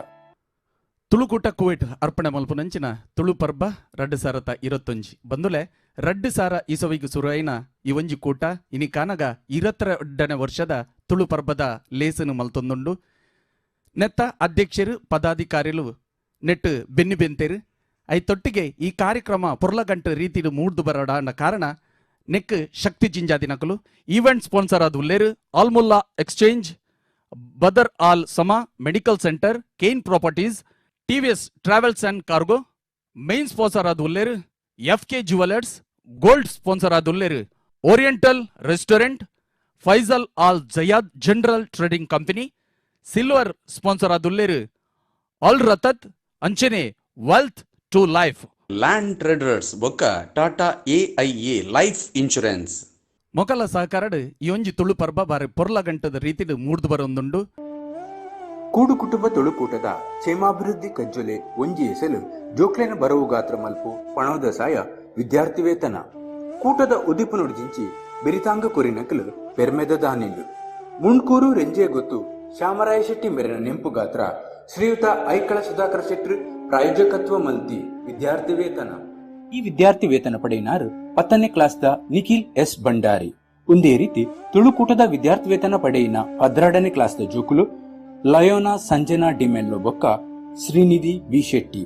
ತುಳುಕೂಟ ಕುವೇಟ್ ಅರ್ಪಣೆ ಮಲ್ಪುನಂಚಿನ ತುಳು ಪರ್ಬ 2021 ಬಂದುಲೆ 2000 ಇಸವಿಗೆ ಸುರುವಾಯಿನ ಈ ಒಂಜಿ ಕೂಟ ಇನಿ ಕಾನಗ 22ನೇ ವರ್ಷದ ತುಳು ಪರ್ಬದ ಲೇಸನು ಮಲ್ತೊಂದುಂಡು. ನೆತ್ತ ಅಧ್ಯಕ್ಷರು ಪದಾಧಿಕಾರಿಲು ನೆಟ್ಟು ಬೆನ್ನಿ ಬೆಂತೇರು ಐತೊಟ್ಟಿಗೆ ಈ ಕಾರ್ಯಕ್ರಮ ಪೊರ್ಲಗಂಟು ರೀತಿಡು ಮೂಡ್ದು ಬರಡ ಕಾರಣ ನೆಕ್ ಶಕ್ತಿ ಜಿಂಜಾದಿನಕಲು ಈವೆಂಟ್ ಸ್ಪಾನ್ಸರ್ ಆದ ಉಲ್ಲೇರು Almulla exchange, Badar Al Sama medical centre, Kane properties, TVS travels and cargo. Main sponsor ಆದ ಉಲ್ಲೇರು F K jewellers, gold sponsor ಆದ ಉಲ್ಲೇರು oriental restaurant, Faisal Al Zayad general trading company. Silver sponsor ಆದ ಉಲ್ಲೇರು ಅಲ್ ರತತ್ ಅಂಚನೆ wealth to life. Land traders ಬೊಕ್ಕ ಟಾಟಾ ಎಐಎ ಲೈಫ್ ಇನ್ಶೂರೆನ್ಸ್ ಮೊಕಲ ಸಹಕಾರಡ್ ಈ ಒಂಜಿ ತುಳು ಪರ್ಬ ಬಾರಿ ಪೊರ್ಲ ಗಂಟದ ರೀತಿಡು ಮೂಡ್ದು ಬರೊಂದುಂಡು. ಕೂಡು ಕುಟುಂಬ ತುಳುಕೂಟದ ಕ್ಷೇಮಾಭಿವೃದ್ಧಿ ಕಜ್ಜೊಲೆ ಒಂಜಿ ಎಸಲು ಜೋಕ್ಲೆನ ಬರವು ಗಾತ್ರ ಮಲ್ಪು ಪಣೋದ ಸಾಯ ವಿದ್ಯಾರ್ಥಿ ವೇತನ ಕೂಟದ ಉದಿಪು ನುಡಿಜಿಂಚಿ ಬೆರಿತಾಂಗ ಕೊರಿನಕಲು ಪೆರ್ಮೆದ ದಾನಿಲು ಮುಂಡ್ಕೂರು ರೆಂಜೆ ಗೊತ್ತು ಶ್ಯಾಮರಾಯ ಶೆಟ್ಟಿ ಮೇರಿನ ನೆಂಪು ಗಾತ್ರ ಶ್ರೀಯುತ ಐಕಳ ಸುಧಾಕರ ಶೆಟ್ಟರು ಪ್ರಾಯೋಜಕತ್ವ ಮಲ್ತಿ ವಿದ್ಯಾರ್ಥಿ ವೇತನ. ಈ ವಿದ್ಯಾರ್ಥಿ ವೇತನ ಪಡೆಯಿನಾರು 10ನೇ ಕ್ಲಾಸ್ದ ನಿಖಿಲ್ ಎಸ್ ಭಂಡಾರಿ. ಒಂದೇ ರೀತಿ ತುಳುಕೂಟದ ವಿದ್ಯಾರ್ಥಿ ವೇತನ ಪಡೆಯಿನ 12ನೇ ಕ್ಲಾಸ್ದ ಜೋಕುಲು ಲಯೋನಾ ಸಂಜನಾ ಡಿಮೆಲ್ಲೋ ಬೊಕ್ಕ ಶ್ರೀನಿಧಿ ಬಿ ಶೆಟ್ಟಿ.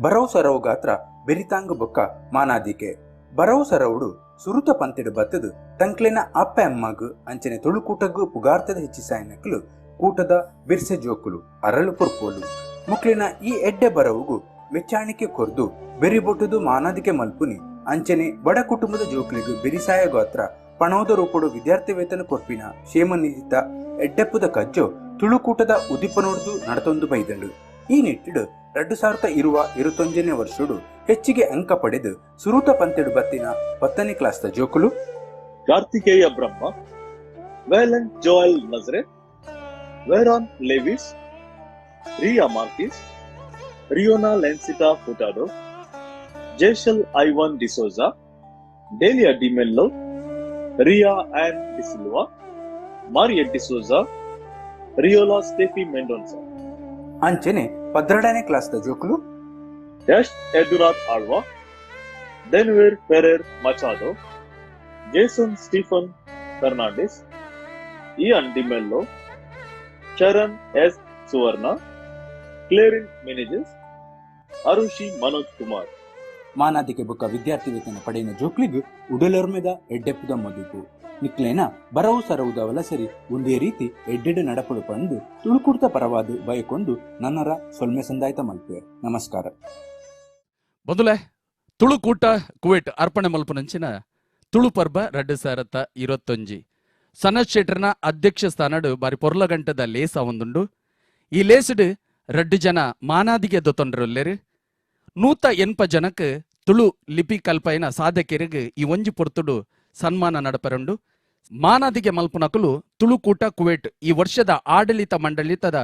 ಬರವು ಸರವು ಗಾತ್ರ ಬೆರಿತಾಂಗ ಬೊಕ್ಕ ಮಾನಾದಿಕೆ ಬರವು ಸರವುಡು ಸುರುತ ಪಂತಿಡು ಬತ್ತದು ತಂಕ್ಲೆನ ಅಪ್ಪ ಅಮ್ಮಗು ಅಂಚನೆ ತುಳುಕೂಟಗು ಪುಗಾರ್ತದ ಹೆಚ್ಚಿಸಾಯನಕಲು ಕೂಟದ ಬಿರ್ಸೆ ಜೋಕುಲು ಅರಳು ಪುರ್ಪೋಲು ಮುಕ್ಲಿನ ಈ ಎಡ್ಡೆ ಬರವುಗು ಮೆಚ್ಚಾಣಿಕೆ ಕೊರ್ದು ಬೆರಿಬೊಟ್ಟುದು ಮಾನಾದಿಕೆ ಮಲ್ಪುನಿ ಅಂಚನೆ ಬಡ ಕುಟುಂಬದ ಜೋಕುಲಿಗು ಬೆರಿಸಾಯ ಗಾತ್ರ ಪಣೋದ ರೂಪಡು ವಿದ್ಯಾರ್ಥಿ ವೇತನ ಕೊರ್ಪಿನ ಕ್ಷೇಮ ನಿಧಿತ ಎಡ್ಡೆಪ್ಪುದ ಕಜ್ಜೋ ತುಳುಕೂಟದ ಉದಿಪನೊಡ್ದು ನಡತೊಂದು ಬೈದಂಡು. ಈ ನಿಟ್ಟಿಡು 2020-21ನೇ ವರ್ಷಡು ಹೆಚ್ಚಿಗೆ ಅಂಕ ಪಡೆದು ಸುರೂತ ಪಂತೆಡು ಬತ್ತಿನ 10ನೇ ಕ್ಲಾಸ್ದ ಜೋಕುಲು Karthikeya Brahma, Velan Joel Nazareth, Veron Lewis, Riya Marquez, Riona Lencita Furtado, Jeshel Ivan D'Souza, Delia D'Mello, Riya Ann D'Silva, Maria D'Souza, Riola Steffi Mendonca. ಅಂಚನೆ 12ನೇ ಕ್ಲಾಸ್ದ ಜೋಕುಲು Yash Edurat Alva, Denver Ferrer Machado, Jason Stephen Fernandez, Ian D'Mello, Sharan S Suvarna, Clarin Menezes, Arushi Manoj Kumar. ಮಾನಾದಿಕೆ ಬೊಕ್ಕ ವಿದ್ಯಾರ್ಥಿ ವೇತನ ಪಡೆಯಿನ ಜೋಕ್ಲಿಗ್ ಉಡಲೊರ್ಮೆದ ಎಡ್ಡೆಪ್ಪುದ ಮದಿಪು ನಿಕ್ಲೇನ ಬರವು ಸರವುದ ಸರಿ ಒಂದೇ ರೀತಿ ಎಡ್ಡೆಡು ನಡಪಡು ಪಂದು ತುಳುಕುರ್ತ ಪರವಾದ ಬಯಕೊಂಡು ನನ್ನರ ಸೊಲ್ಮೆ ಸಂದಾಯ್ತ ಮಲ್ಪೆ. ನಮಸ್ಕಾರ. ಬಂದುಲೆ ತುಳುಕೂಟ ಕುವೇಟ್ ಅರ್ಪಣೆ ಮಲ್ಪನಂಚಿನ ತುಳು ಪರ್ಬ 2021 ಸನತ್ ಶೆಟ್ಟರ್ನ ಅಧ್ಯಕ್ಷ ಸ್ಥಾನಡು ಬಾರಿ ಪೊರ್ಲ ಗಂಟದ ಲೇಸ ಒಂದುಂಡು. ಈ ಲೇಸುಡು 2 ಜನ ಮಾನಾದಿಗೆ ದೊತ್ತೊಂಡ್ರಲ್ಲೇರು 180 ಜನಕ್ಕೆ ತುಳು ಲಿಪಿ ಕಲ್ಪೈನ ಸಾಧಕರಿಗೆ ಈ ಒಂಜಿ ಪೊರ್ತುಡು ಸನ್ಮಾನ ನಡಪರಂಡು. ಮಾನಾದಿಗೆ ಮಲ್ಪುನಕುಲು ತುಳುಕೂಟ ಕುವೇಟ್ ಈ ವರ್ಷದ ಆಡಳಿತ ಮಂಡಳಿತದ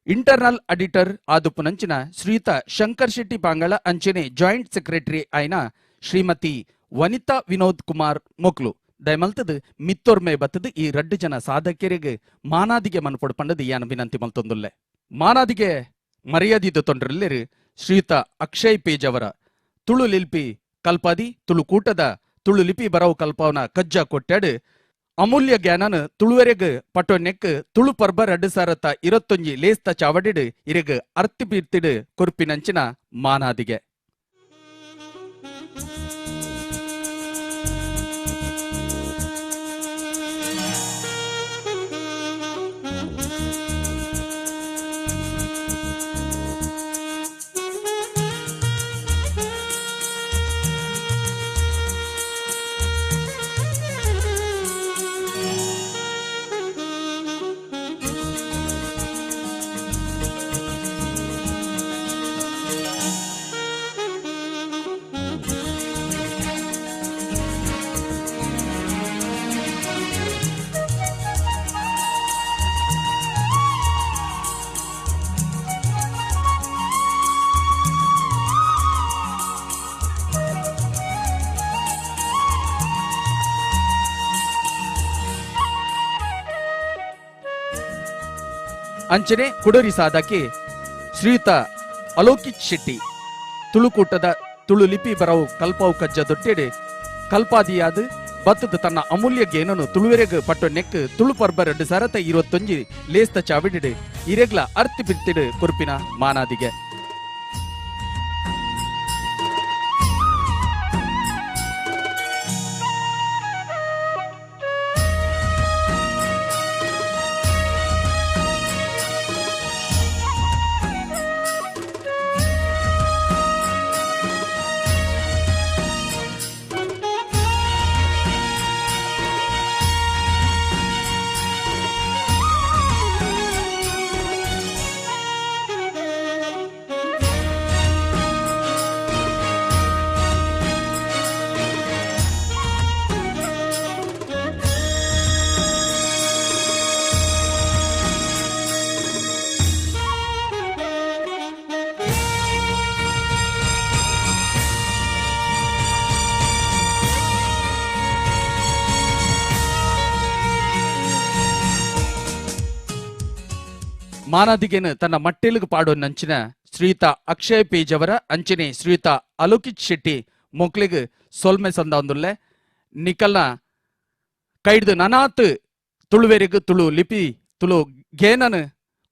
ಇಂಟರ್ನಲ್ ಆಡಿಟರ್ ಆದುಪುನಂಚಿನ ಶ್ರೀಯುತ ಶಂಕರ್ ಶೆಟ್ಟಿ ಪಾಂಗಳ ಅಂಚನೆ ಜಾಯಿಂಟ್ ಸೆಕ್ರೆಟರಿ ಆಯ್ನ ಶ್ರೀಮತಿ ವನಿತಾ ವಿನೋದ್ ಕುಮಾರ್ ಮೊಕ್ಲು ದಯಮಲ್ತದು ಮಿತ್ತೊರ್ಮೆ ಬತ್ತದು ಈ 2 ಜನ ಸಾಧಕರಿಗೆ ಮಾನಾದಿಗೆ ಮನ್ಪೊಡು ಪಂಡದು ಯಾನ ವಿನಂತಿ ಮಲ್ತೊಂದುಲ್ಲೆ. ಮಾನಾದಿಗೆ ಮರ್ಯಾದಿದ್ದು ತೊಂಡ್ರಲ್ಲಿರು ಶ್ರೀಯುತ ಅಕ್ಷಯ್ ಪೇಜವರ ತುಳು ಲಿಪಿ ಕಲ್ಪಾದಿ ತುಳುಕೂಟದ ತುಳು ಲಿಪಿ ಬರವು ಕಲ್ಪಾವನ ಕಜ್ಜ ಕೊಟ್ಟಾಡು ಅಮೂಲ್ಯ ಜ್ಞಾನನ ತುಳುವರೆಗ್ ಪಟೊನೆಕ್ ತುಳು ಪರ್ಬ 2021 ಲೇಸ್ತ ಚಾವಡಿಡು ಇರೆಗ್ ಅರ್ತಿ ಬೀರ್ತಿಡು ಕೊರ್ಪಿನಂಚಿನ ಮಾನಾದಿಗೆ. ಅಂಚನೆ ಕುಡರಿ ಸಾಧಕಿ ಶ್ರೀಯುತ ಅಲೋಕಿತ್ ಶೆಟ್ಟಿ ತುಳುಕೂಟದ ತುಳು ಲಿಪಿ ಬರವು ಕಲ್ಪಾವು ಕಜ್ಜ ದೊಟ್ಟೆಡೆ ಕಲ್ಪಾದಿಯಾದ ಬತ್ತದ ತನ್ನ ಅಮೂಲ್ಯ ಗೇನನು ತುಳುವೆರೆಗ್ ಪಟ್ಟು ನೆಕ್ ತುಳು ಪರ್ಬ 2021 ಲೇಸ್ತ ಚಾವಿಡಿಡು ಇರೆಗ್ಲ ಅರ್ತಿ ಬಿರ್ತಿಡು ಕೊರ್ಪಿನ ಮಾನಾದಿಗೆ. ಮಾನಾದಿಗೆನು ತನ್ನ ಮಟ್ಟೆಲುಗು ಪಾಡೋ ನಂಚಿನ ಶ್ರೀಯುತ ಅಕ್ಷಯ್ ಪೇಜವರ ಅಂಚನೆ ಶ್ರೀಯುತ ಅಲೋಕಿತ್ ಶೆಟ್ಟಿ ಮೊಕ್ಲಿಗ್ ಸೊಲ್ಮೆ ಸಂದಾಂದುಲ್ಲೆ. ನಿಕಲ್ನ ಕೈಡ್ದು ನನಾತ್ ತುಳುವೆರಿಗ್ ತುಳು ಲಿಪಿ ತುಳು ಗೇನನು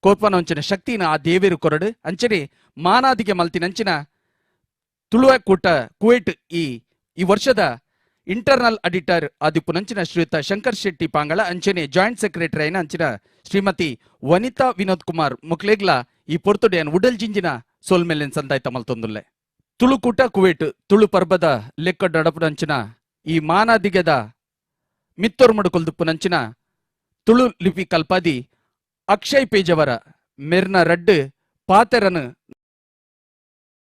ಕೋರ್ಪನ ಅಂಚಿನ ಶಕ್ತಿನ ಆ ದೇವೇರು ಕೊರಡು ಅಂಚನೆ ಮಾನಾದಿಗೆ ಮಲ್ತಿನಂಚಿನ ತುಳುವ ಕೂಟ ಕುವೇಟ್ ಈ ಈ ವರ್ಷದ ಇಂಟರ್ನಲ್ ಆಡಿಟರ್ ಆದಿಪ್ಪುನಂಚಿನ ಶ್ರೀಯುತ ಶಂಕರ್ ಶೆಟ್ಟಿ ಪಾಂಗಳ ಅಂಚನೆ ಜಾಯಿಂಟ್ ಸೆಕ್ರೆಟರಿ అయిన ಅಂಚಿನ ಶ್ರೀಮತಿ ವನಿತಾ ವಿನೋದ್ ಕುಮಾರ್ ಮುಕ್ಲೇಗ್ಲ ಈ ಪೊರ್ತುಡೆಯನ್ ಉಡಲ್ ಜಿಂಜಿನ ಸೋಲ್ಮೆಲೆನ್ ಸಂದಾಯ್ತ ಮಲ್ತೊಂದುಲ್ಲೆ. ತುಳುಕೂಟ ಕುವೇಟ್ ತುಳು ಪರ್ಬದ ಲೆಕ್ಕ ನಡಪುನಂಚಿನ ಈ ಮಾನಾದಿಗೆದ ಮಿತ್ತೊರ್ಮಡು ಕೊಲ್ದುಪ್ಪುನಂಚಿನ ತುಳು ಲಿಪಿ ಕಲ್ಪಾದಿ ಅಕ್ಷಯ್ ಪೇಜವರ ಮೆರ್ನ ರಡ್ಡು ಪಾತೆರನು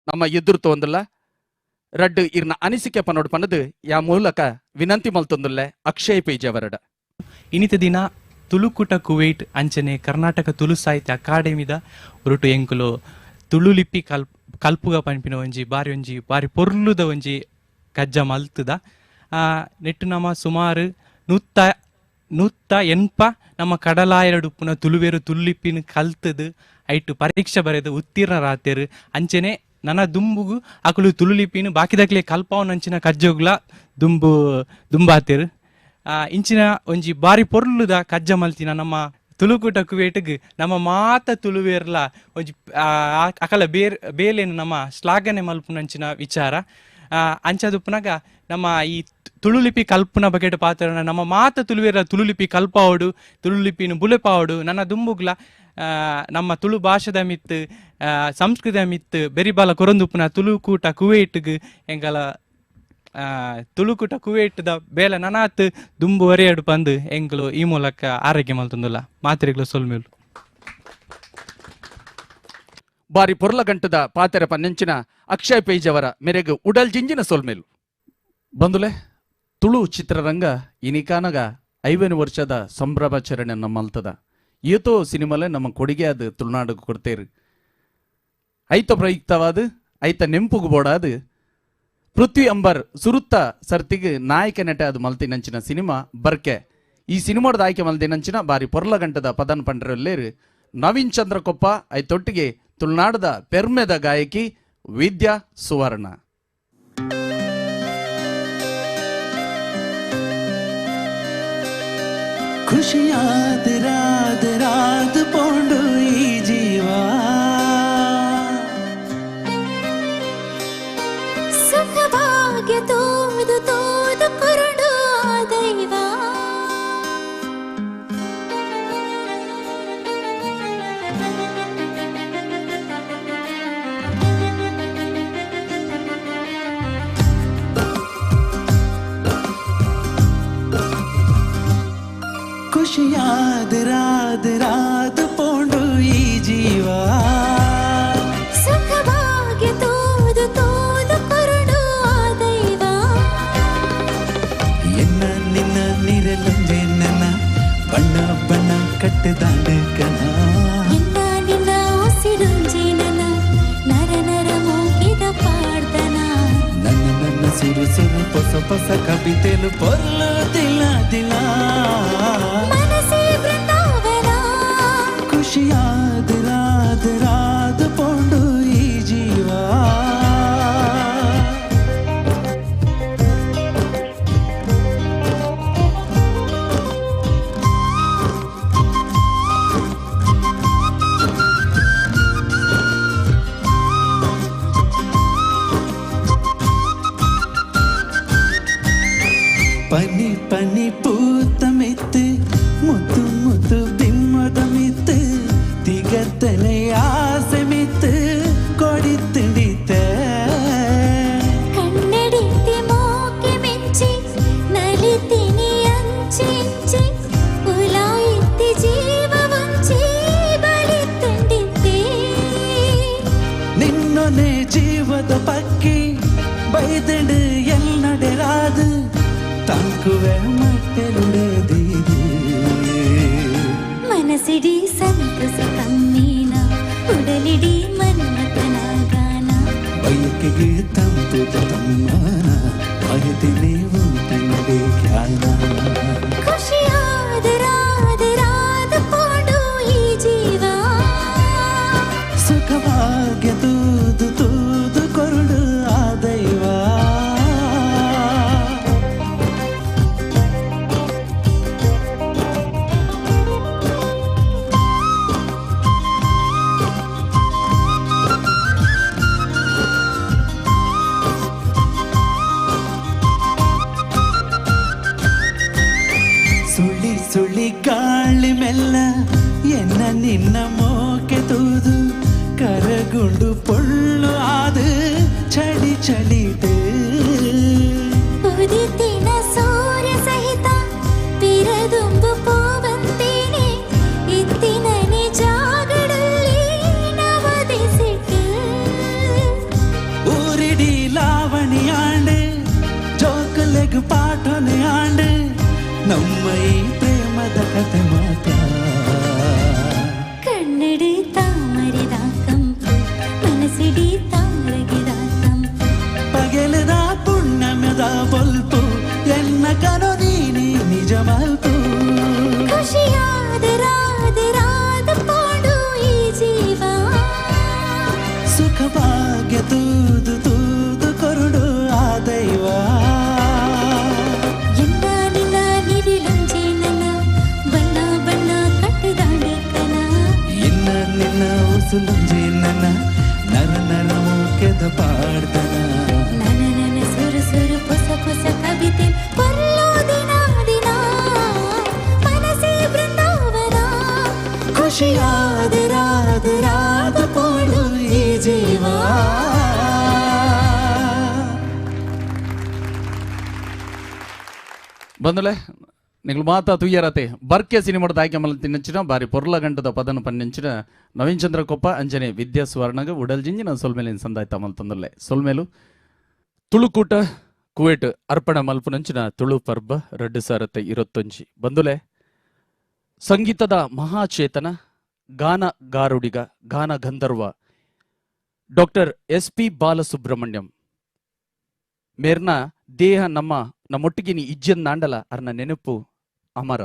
ನಮ್ಮ ಎದುರು ತೋಂದುಲ್ಲ ರಡ್ಡು ಇರ್ನ ಅನಿಸಿಕೆ ಪನೋಡ್ ಪನದು ಯಾ ಮೂಲಕ ವಿನಂತಿ ಮಲ್ತೊಂದುಲ್ಲೆ ಅಕ್ಷಯ್ ಪೇಜವರಡ. ಇನಿತ ದಿನ ತುಳುಕೂಟ ಕುವೈಟ್ ಅಂಚನೆ ಕರ್ನಾಟಕ ತುಳು ಸಾಹಿತ್ಯ ಅಕಾಡೆಮಿದ ಒರುಟು ಎಂಕುಲು ತುಳು ಲಿಪಿ ಕಲ್ಪುಗ ಪನ್ಪಿನ ಒಂಜಿ ಬಾರಿ ಪೊರ್ಲುದ ಒಂಜಿ ಕಜ್ಜ ಮಲ್ತದ ನೆಟ್ಟು ನಮ್ಮ ಸುಮಾರು 180 ನಮ್ಮ ಕಡಲಾಯರಡುಪ್ಪುನ ತುಳುವೇರು ತುಳುಲಿಪಿನ ಕಲ್ತದು ಐಟು ಪರೀಕ್ಷೆ ಬರೆದು ಉತ್ತೀರ್ಣರಾತೇರು. ಅಂಚನೆ ನನ್ನ ದುಂಬುಗು ಅಕುಲು ತುಳುಲಿಪಿನ ಬಾಕಿದಕ್ಲೆ ಕಲ್ಪಾವನಂಚಿನ ಕಜ್ಜೋಗ್ಲ ದುಂಬಾತೇರು. ಇಂಚಿನ ಒಂಜಿ ಬಾರಿ ಪೊರ್ಲುದ ಕಜ್ಜ ಮಲ್ತಿನ ನಮ್ಮ ತುಳುಕೂಟ ಕುವೇಟ್ಗ್ ನಮ್ಮ ಮಾತ ತುಳುವೇರ್ಲ ಒಂಜಿ ಅಕಲ ಬೇಲೇನು ನಮ್ಮ ಶ್ಲಾಘನೆ ಮಲ್ಪುನಂಚಿನ ವಿಚಾರ. ಅಂಚದುಪ್ಪುನಾಗ ನಮ್ಮ ಈ ತುಳುಲಿಪಿ ಕಲ್ಪುನ ಬಗೆಟ್ ಪಾತ್ರ ನಮ್ಮ ಮಾತ ತುಳುವೇರ ತುಳುಲಿಪಿ ಕಲ್ಪಾವಡು ತುಳುಲಿಪಿನ ಬುಲೆಪಾವಡು ನನ್ನ ದುಂಬುಗ್ಲ ನಮ್ಮ ತುಳು ಭಾಷೆದ ಮಿತ್ತು ಸಂಸ್ಕೃತಿಯ ಮಿತ್ತು ಬೆರಿಬಾಲ ಕೊರಂದುಪ್ಪುನ ತುಳುಕೂಟ ಕುವೇಟ್ಗ್ ಎಂಗಲ ತುಳುಕೂಟ ಕುವೇಟ್ದ ಬೇಲೆ ನನಾತ್ ದುಂಬು ಒರೆಯಡು ಪಂದು ಎಂಕುಲು ಈ ಮೂಲಕ ಆರೋಗ್ಯ ಮಲ್ತೊಂದುಲ್ಲ. ಮಾತ್ರೆಗಳು ಸೊಲ್ಮೇಲು ಬಾರಿ ಪೊರ್ಲಗಂಟದ ಪಾತೆರ ಪನ್ನೆಂಚಿನ ಅಕ್ಷಯ್ ಪೇಜವರ ಮೆರೆಗು ಉಡಲ್ ಜಿಂಜಿನ ಸೊಲ್ಮೇಲು. ಬಂದುಲೆ ತುಳು ಚಿತ್ರರಂಗ ಇನಿಕಾನಗ 50 ವರ್ಷದ ಸಂಭ್ರಮಾಚರಣೆ ನಮ್ಮಲ್ತದ. ಏತೋ ಸಿನಿಮಾಲೆ ನಮ್ಮ ಕೊಡುಗೆ ಅದು ತುಳುನಾಡಿಗೆ ಕೊಡ್ತೇರು. ಐತ ಪ್ರಯುಕ್ತವಾದ ಐತ ನೆಂಪುಗು ಬೋಡಾದು ಪೃಥ್ವಿ ಅಂಬರ್ ಸುರುತ್ತ ಸರ್ತಿಗೆ ನಾಯಕ ನಟ ಅದು ಮಲ್ತಿನಂಚಿನ ಸಿನಿಮಾ ಬರ್ಕೆ. ಈ ಸಿನಿಮಾದ ಆಯ್ಕೆ ಮಲ್ತಿನಂಚಿನ ಬಾರಿ ಪೊರ್ಲಗಂಟದ ಪದನ್ ಪಂಡ್ರಲ್ಲೇರು ನವೀನ್ ಚಂದ್ರಕೊಪ್ಪ ಐತೊಟ್ಟಿಗೆ ತುಳುನಾಡದ ಪೆರ್ಮೆದ ಗಾಯಕಿ ವಿದ್ಯಾ ಸುವರ್ಣ. ಖುಷಿಯಾದ ರಾದ ರಾದ ಪೋಂಡು ಈ ಜೀವ ಸುಖ ಭಾಗ್ಯ ತೋದು ತೋದು ಕೊರಡು ದೈವ ಖುಷಿಯಾದ ರಾದ ರಾದ ಪೋಂಡು ಈ ಜೀವ ಸುಖ ಭಾಗ್ಯ ತೋದು ತೋದು ಕೊರಡು ದೈವ ಎನ್ನ ನಿನ್ನ ನೀರಲ್ಲೊಂದೇ ನನ್ನ ಬಣ್ಣ ಬಣ್ಣ ಕಟ್ಟದಾದ ಕಣ ಎನ್ನ ನಿನ್ನ ಉಸಿರುಂಜೆ ನನ್ನ ನರ ನರ ಮೂಗಿದ ಪಾಡ್ದನ ನನ್ನ ನನ್ನ ಸುರು ಸುರು ಪೊಸ ಪೊಸ ಕವಿತೆಲು ಪೊರ್ಲು ದಿಲ ದಿಲ ಮನಸೇ ಬೃಂದಾವನ ಖುಷಿಯಾದ ರಾದ ರಾದ ಪೋಂಡು ಈ ಜೀವ ಪನಿ ಪನಿ ಪೂತ ಮಿತ್ತು ಮುತ್ತು ಮುತ್ತು ಬಿಮ್ಮದ ಮಿತ್ತು ತಿಗತ್ತನೆ ಆಸೆ ಮಿತ್ತು ಕೊಡಿತಿಡಿತ ಕಣ್ಣಡಿತಿ ಮೋಕೆ ಮೆಚ್ಚಿ ನಲಿತಿನಿ ಅಂಚಿಂಚಿ ಉಲಾಯಿತ್ತಿ ಜೀವ ವಂಚಿ ಬಲಿತಂಡಿತೆ ನಿನ್ನೊನೆ ಜೀವದ ಪಕ್ಕಿ ಬೈದಡು ಎನ್ನಡೆರಾದು ತಾಂಕುವೆ ಮಟ್ಟೆಲುಡೆದಿದೆ ಮನಸಿಡಿ ಸಂತಸ ತಮ್ಮೀನ ಉಡಲಿಡಿ ಮನ್ಮಥನ ಗಾನ ಬಯಕೆಗೆ ತಂಪುದ ತಮ್ಮನ ಮರೆತಿನೇ ಉಂಟನಡೆ ಜ್ಞಾನ ಖುಷಿಯಾದ ರಾದ ರಾದ ಪೋಂಡು ಈ ಜೀವ ಸುಖಭಾಗ್ಯ ತೂದು ತೂದು ಕೊರಡು ಆ ದೈವ ಸುಳಿ ಸುಳಿ ಗಾಳಿ ಮೆಲ್ಲ ಎನ್ನ ನಿನ್ನ ಮೋಕೆ ತೂದು ಕರಗುಂಡು ಪೊಳ್ಳು ಆದು ಚಳಿ ಚಳಿದು ಉದಿತಿನ ಸೂರ್ಯ ಸಹಿತ ಪಿರದುಂಬು ಪೋವಂತೇನೆ ಇತ್ತಿನ ನಿಜಾಗಡಲ್ಲಿ ನವದಿಲ್ಲಿಡೆ. ಈ ಪ್ರೇಮದ ಕತೆ ಮಾತ್ರ. ಕಣ್ಣಡಿ ತಾಮರಿದ ಕಂಪು ಮನಸಿಡಿ ತಾರಗಿದ ತಂಪು ಪಗೆಲದ ಪುಣ್ಣಮದ ಬೊಲ್ಪು ಎನ್ನ ಕನೋ ನೀನಿ ನಿಜ ಮಲ್ಪು. ಖುಷಿಯಾದ ರಾದ ರಾದ ಪಾಡು ಈ ಜೀವ ಸುಖ ಭಾಗ್ಯ ತೂದು ತೂದು ಕೊರುಡು ಆ ದೈವ. ಎನ್ನ ನಿನ್ನ ನಿರಿಲಂಜೆ ನನ್ನ ಬಣ್ಣ ಬಣ್ಣ ಕಟ್ಟದಾಂಡೆ ಕನ ಎನ್ನ ನಿನ್ನ ಉಸುಲುಂಜೆ ನನ್ನ ನರ ನರ ಮೋಕೆದ ಪಾಡ್ದನ. ನನ ನನ ಸುರು ಸುರು ಹೊಸ ಹೊಸ ಕವಿತೆ ಪರ್ಲೋ ದಿನ ದಿನ ಮನಸೇ ಬೃಂದಾವನ. ಖುಷಿಯಾದ ರಾದ ರಾದ ಪೋಡು ಈ ಜೀವ. ಬಂದಲೆ ನಿಂಗಳು ಮಾತಾ ತುಯ್ಯರತೆ ಬರ್ಕೆ ಸಿನಿಮಾದ ಆಯ್ಕೆ ಮಲ್ಲ ತಿನ್ನಂಚಿನ ಬಾರಿ ಪೊರ್ಲ ಗಂಟದ ಪದನ ಪನ್ನಿಂಚಿನ ನವೀನ್ ಚಂದ್ರ ಕೊಪ್ಪ ಅಂಜನೆ ವಿದ್ಯಾ ಸುವರ್ಣಗ ಉಡಲ್ ಜಿಂಜಿನ ಸೊಲ್ಮೇಲಿನ ಸಂದಾಯ್ತ ಮಲ್ ತಂದಲ್ಲೆ ಸೊಲ್ಮೇಲು. ತುಳುಕೂಟ ಕುವೇಟ್ ಅರ್ಪಣ ಮಲ್ಪುನಂಚಿನ ತುಳು ಪರ್ಬ 2021 ಬಂದುಲೆ ಸಂಗೀತದ ಮಹಾಚೇತನ ಗಾನ ಗಾರುಡಿಗ ಗಾನ ಗಂಧರ್ವ ಡಾಕ್ಟರ್ ಎಸ್ ಪಿ ಬಾಲಸುಬ್ರಹ್ಮಣ್ಯಂ ಮೇರ್ನ ದೇಹ ನಮ್ಮ ನಮ್ಮೊಟ್ಟಿಗೆ ಇಜ್ಜನ್ ನಾಂಡಲ ಅರ್ನ ನೆನಪು ಅಮರ.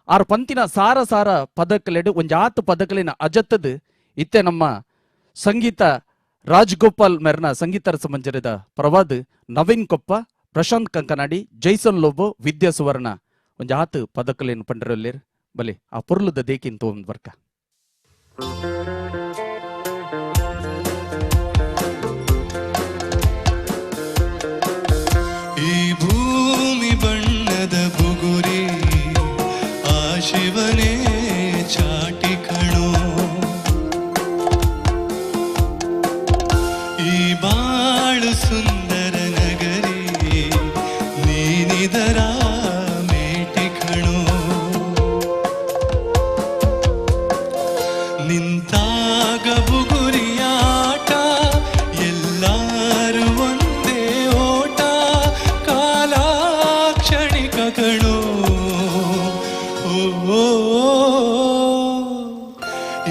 ಆರ್ ಪಂತಿನ ಸಾರ ಸಾರ ಪದಕಲೆಡು ಒಂಜಾತ್ ಪದಕಲಿನ ಅಜತ್ತದು ಇತ್ತೆ ನಮ್ಮ ಸಂಗೀತ ರಾಜ್ಗೋಪಾಲ್ ಮೆರ್ನ ಸಂಗೀತ ರಸಮಂಜರಿದ ಪ್ರವಾದ್ ನವೀನ್ ಕೊಪ್ಪ, ಪ್ರಶಾಂತ್ ಕಂಕನಾಡಿ, ಜೈಸನ್ ಲೋಬೋ, ವಿದ್ಯಾ ಸುವರ್ಣ ಒಂಜಾತ್ ಪದಕಲೇನು ಪಂಡರಲ್ಲೇರ್ ಬಲೆ ಆ ಪೊರ್ಲುದ ದೇಕಿಂತ ಒಂದು ವರ್ಕ. ಈ ಭೂಮಿ ಬಣ್ಣದ ಬುಗುರಿ ಆ ಶಿವನೇ ಚಾಟಿ ಕಣೋ. ಈ ಬಾಳು ಸುಂದರ ನಗರಿ ನೀನಿದರ ಮೇಟಿ ಕಣೋ. ನಿಂತಾಗ ಬುಗುರಿಯಾಟ ಎಲ್ಲಾರು ಒಂದೇ ಓಟ ಕಾಲಾಕ್ಷಣಿಕ ಕಣೋ. ಓ, ಓ,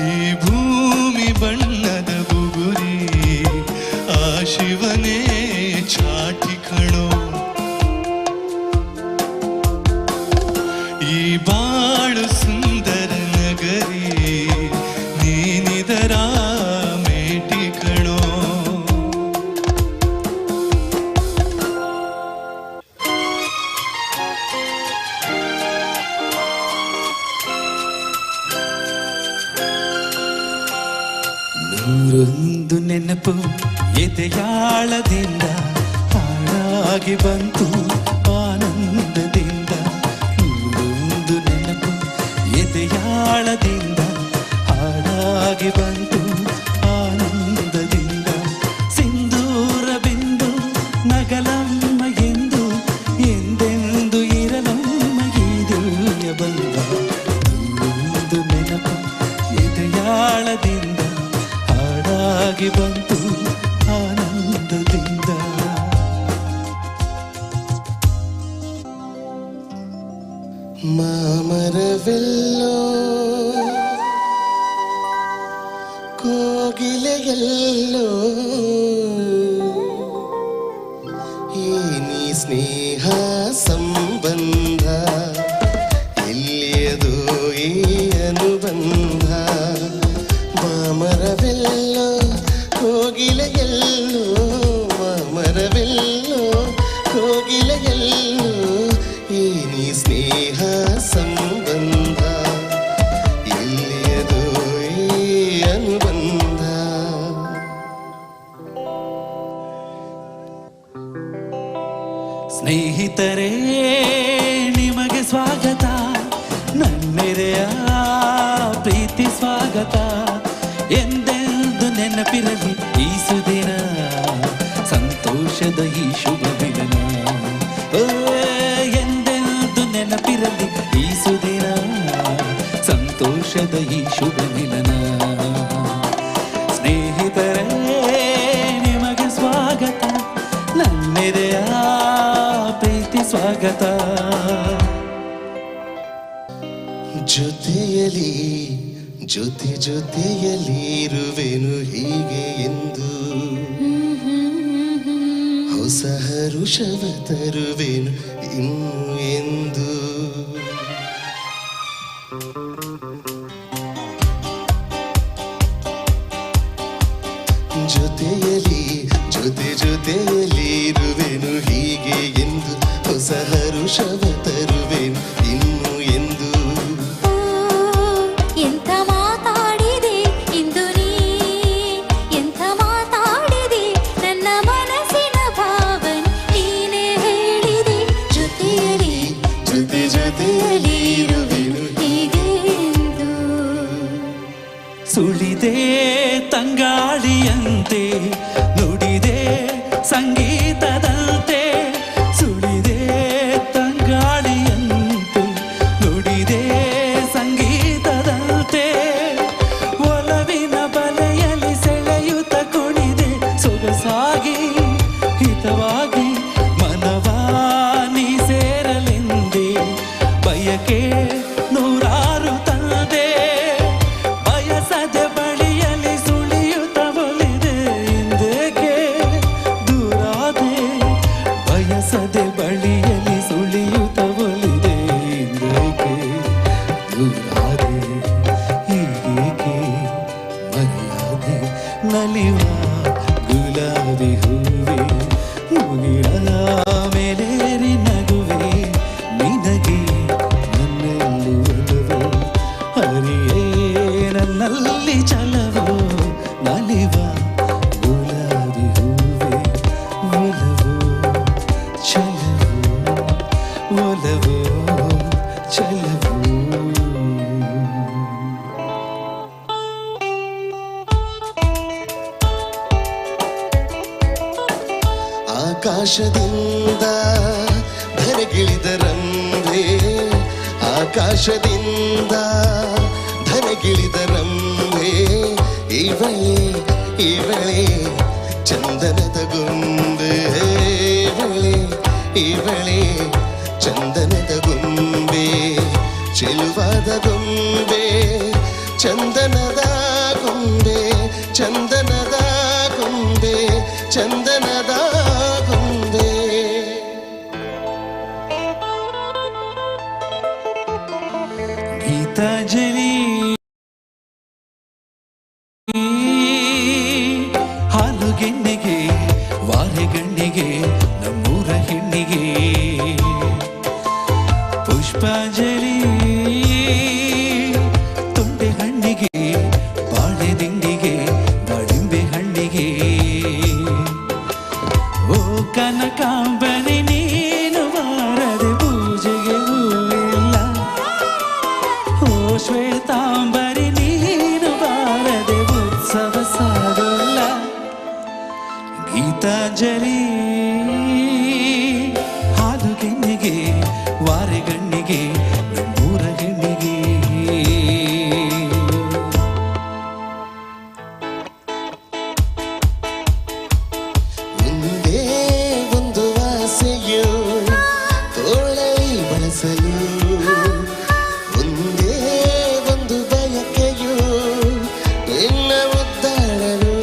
ಈ ಭೂಮಿ ಬಣ್ಣದ ಬುಗುರಿ ಆ ಶಿವನೇ ಚಾಟಿ ಕಣೋ. ಈ ಬಾಳು ಸುಂದರ ನಗರಿ ನೀನಿದರ ಮೇಟಿ ಕಣೋ. ನೂರೊಂದು ನೆನಪು ಎದೆಯಾಳದಿಂದ ಹಾಳಾಗಿ ಬಂತು ಆನಂದದಿಂದ. ನೂರೊಂದು ನೆನಪು ಎದೆಯಾಳದಿಂದ ಹಾಳಾಗಿ ಬಂತು ಆನಂದದಿಂದ. ಸಿಂಧೂರ ಬಿಂದು ನಗಲಮ್ಮ ಎಂದು ಎಂದೆಂದು ಇರಲಮ್ಮ ಈ ದಿವ್ಯ ಬಂದ. ನೂರೊಂದು ನೆನಪು ಎದೆಯಾಳದಿಂದ ಹಾಡಾಗಿ ಬಂತು ಆನಂದದಿಂದ. ಮಾಮರವೆಲ್ಲೋ ಕೋಗಿಲೆಯೆಲ್ಲೋ ಏನಿ ಸ್ನೇಹ ಸಂಬಂಧ ಎಲ್ಲಿಯದು ಈ ಅನುಬಂಧ. ಮಾಮರವೆಲ್ಲೋ ಕೋಗಿಲೆಯೆಲ್ಲೋ ಮಾಮರವೆಲ್ಲೋ ಕೋಗಿಲೆಯೆಲ್ಲೋ ಏನಿ ಸ್ನೇಹ ಸಂಬಂಧ ಎಲ್ಲಿಯದು ಈ ಅನುಬಂಧ. ಸ್ನೇಹಿತರೇ ನಿಮಗೆ ಸ್ವಾಗತ, ನನ್ನೆರೆಯ ಪ್ರೀತಿ ಸ್ವಾಗತ. ಎಂದೆಂದು ನೆನಪಿರಲಿ ಈ ಸುದಿನ, ಸಂತೋಷದ ಈ ಶುಭ ಮಿಲನ. ಓ, ಎಂದೆಂದು ನೆನಪಿರಲಿ ಈ ಸುದಿನ, ಸಂತೋಷದ ಈ ಶುಭ ಮಿಲನ. ಸ್ನೇಹಿತರೇ ನಿಮಗೆ ಸ್ವಾಗತ, ನನ್ನೆದೆಯ ಪ್ರೀತಿ ಸ್ವಾಗತ. ಜೊತೆಯಲಿ ಜೊತೆ ಜೊತೆಯಲಿ ಇರುವೆನು ಹೀಗೆ ಎಂದು, ಹೊಸ ಹರುಷವ ತರುವೆನು ಇನ್ನು ಎಂದು. ಜೊತೆಯಲಿ ಜೊತೆ ಜೊತೆಯಲಿ ಇರುವೆನು ಹೀಗೆ ಎಂದು, ಹೊಸ ಹರುಷವ ತರುವೆನು ಇನ್ನು ಎಂದು. ಎಂಥ ಮಾತಾಡಿದೆ ಇಂದು ನೀ, ಎಂಥ ಮಾತಾಡಿದೆ, ನನ್ನ ಮನಸ್ಸಿನ ಭಾವನೆ ನೀನೇ ಹೇಳಿದೆ. ಜೊತೆಯಲಿ ಜೊತೆ ಜೊತೆಯಲಿ ಇರುವೆನು ಹೀಗೆ ಎಂದು. ಸುಳಿದೆ ತಂಗಾಳಿಯಂತೆ, ನುಡಿದೆ ಸಂಗೀತದಂತೆ, ಸುಳಿದೆ ತಂಗಾಳಿಯಂತೆ, ನುಡಿದೆ ಸಂಗೀತದಂತೆ, ಒಲವಿನ ಬಲೆಯಲ್ಲಿ ಸೆಳೆಯುತ್ತ ಕುಣಿದೆ, ಸೊಗಸಾಗಿ ಹಿತವಾಗಿ ಮನವಾನಿ ಸೇರಲೆಂದೇ, ಬಯಕೆ ನೂರಾರು ತಂದೆ, ಬಯಸದೆ ಬಳಿಯಲಿ ಸುಳಿಯುತ್ತ ಒಲಿದೆ, ಹಿಂದೇಕೆ ದೂರಾದೆ, ಬಯಸದೆ ಬಳಿಯಲಿ ಸುಳಿಯುತ್ತ ಒಲಿದೆ, ಹಿಂದೇಕೆ ದೂರಾದೆ, ಹೀಗೇಕೆ ಮರೆಯಾದೆ, ನಲಿವ ಗುಲಾಬಿ ಹೂವೆ, ಮುಗಿಲ ಮೇಲೇರಿ ನಗುವೆ, ನಿನಗೆ ನನ್ನಲ್ಲಿ ಒಲವು, ಹರಿಯೇ ನನ್ನಲ್ಲಿ ಛಲವು, ನಲಿವ ಗುಲಾಬಿ ಹೂವೆ, ಒಲವು ಛಲವು, ಒಲವು ಛಲವು. ಆಕಾಶದಿಂದ ಧರೆಗಿಳಿದ ರಂಭೆ, ಆಕಾಶದಿಂದ ಧರೆಗಿಳಿದ ರಂಭೆ, ಇವಳೆ ಇವಳೆ ಚಂದನದ ಗೊಂಬೆ, ಇವಳೆ ಇವಳೆ ಚಂದನದ ಗೊಂಬೆ, ಚೆಲುವಾದ ಗೊಂಬೆ, ಚಂದನದ ಗೊಂಬೆ, ಚಂದನದ ಗೊಂಬೆ, ಚಂದನದ ಗೊಂಬೆ. ಗೀತಾಂಜಲಿ ಹಾಲು ಗೆಣ್ಣೆಗೆ, ವಾರೆಗಣ್ಣಿಗೆ, ನಮ್ಮೂರ ಹೆಣ್ಣಿಗೆ ಪುಷ್ಪಾಂಜಲಿ, ತೊಂಡೆ ಹಣ್ಣಿಗೆ, ಬಾಳೆ ದಿಂಡಿಗೆ, ದಾಳಿಂಬೆ ಹಣ್ಣಿಗೆ, ಓ ಕನಕಾಂಬರಿ ನೀನು ಬಾರದೆ ಪೂಜೆಗೆ ಹೂವಿಲ್ಲ, ಓ ಶ್ವೇತಾಂಬರಿ ನೀನು ಬಾರದೆ ಉತ್ಸವ ಸಾಗೋಲ್ಲ. ಗೀತಾಂಜಲಿ ಹಾಲು ಗೆನ್ನೆಗೆ, ವಾರೆಗಣ್ಣಿಗೆ, ನಮ್ಮೂರ ಹೆಣ್ಣಿಗೆ. ಒಂದೇ ಒಂದು ಆಸೆಯು ತೋಳಲಿ ಬಳಸಲು, ಒಂದೇ ಒಂದು ಬಯಕೆಯು ನಿನ್ನ ಮುದ್ದಾಡಲು,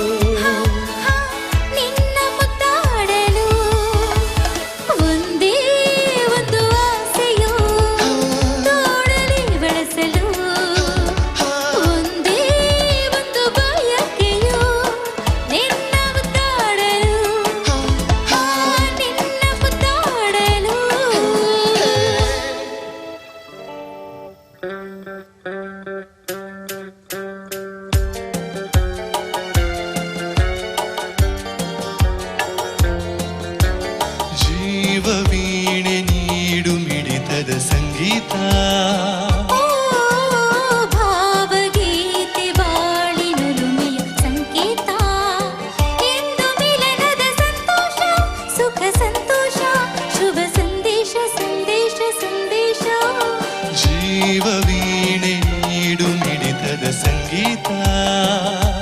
ನಿನ್ನ ಮುದ್ದಾಡಲು, ಒಂದೇ ಒಂದು ಆಸೆಯು ತೋಳಲಿ ಬಳಸಲು, ಒಂದೇ ಒಂದು ಬಯಕೆಯು ನಿನ್ನ ಮುದ್ದಾಡಲು, ನಿನ್ನ ಮುದ್ದಾಡಲು. ಜೀವ ವೀಣೆ ನೀಡು ಮಿಡಿತದ ಸಂಗೀತ, ಓ ಭಾವಗೀತೆ ಬಾಳಿನುರುಮೆಯ ಸಂಕೇತ, ಎಂದು ಮಿಲನದ ಸಂತೋಷ, ಸುಖ ಸಂತೋಷ, ಶುಭ ಸಂದೇಶ, ಸಂದೇಶ ಸಂದೇಶ. ಜೀವ ವೀಣೆ ನೀಡು ಮಿಡಿತದ ಸಂಗೀತ,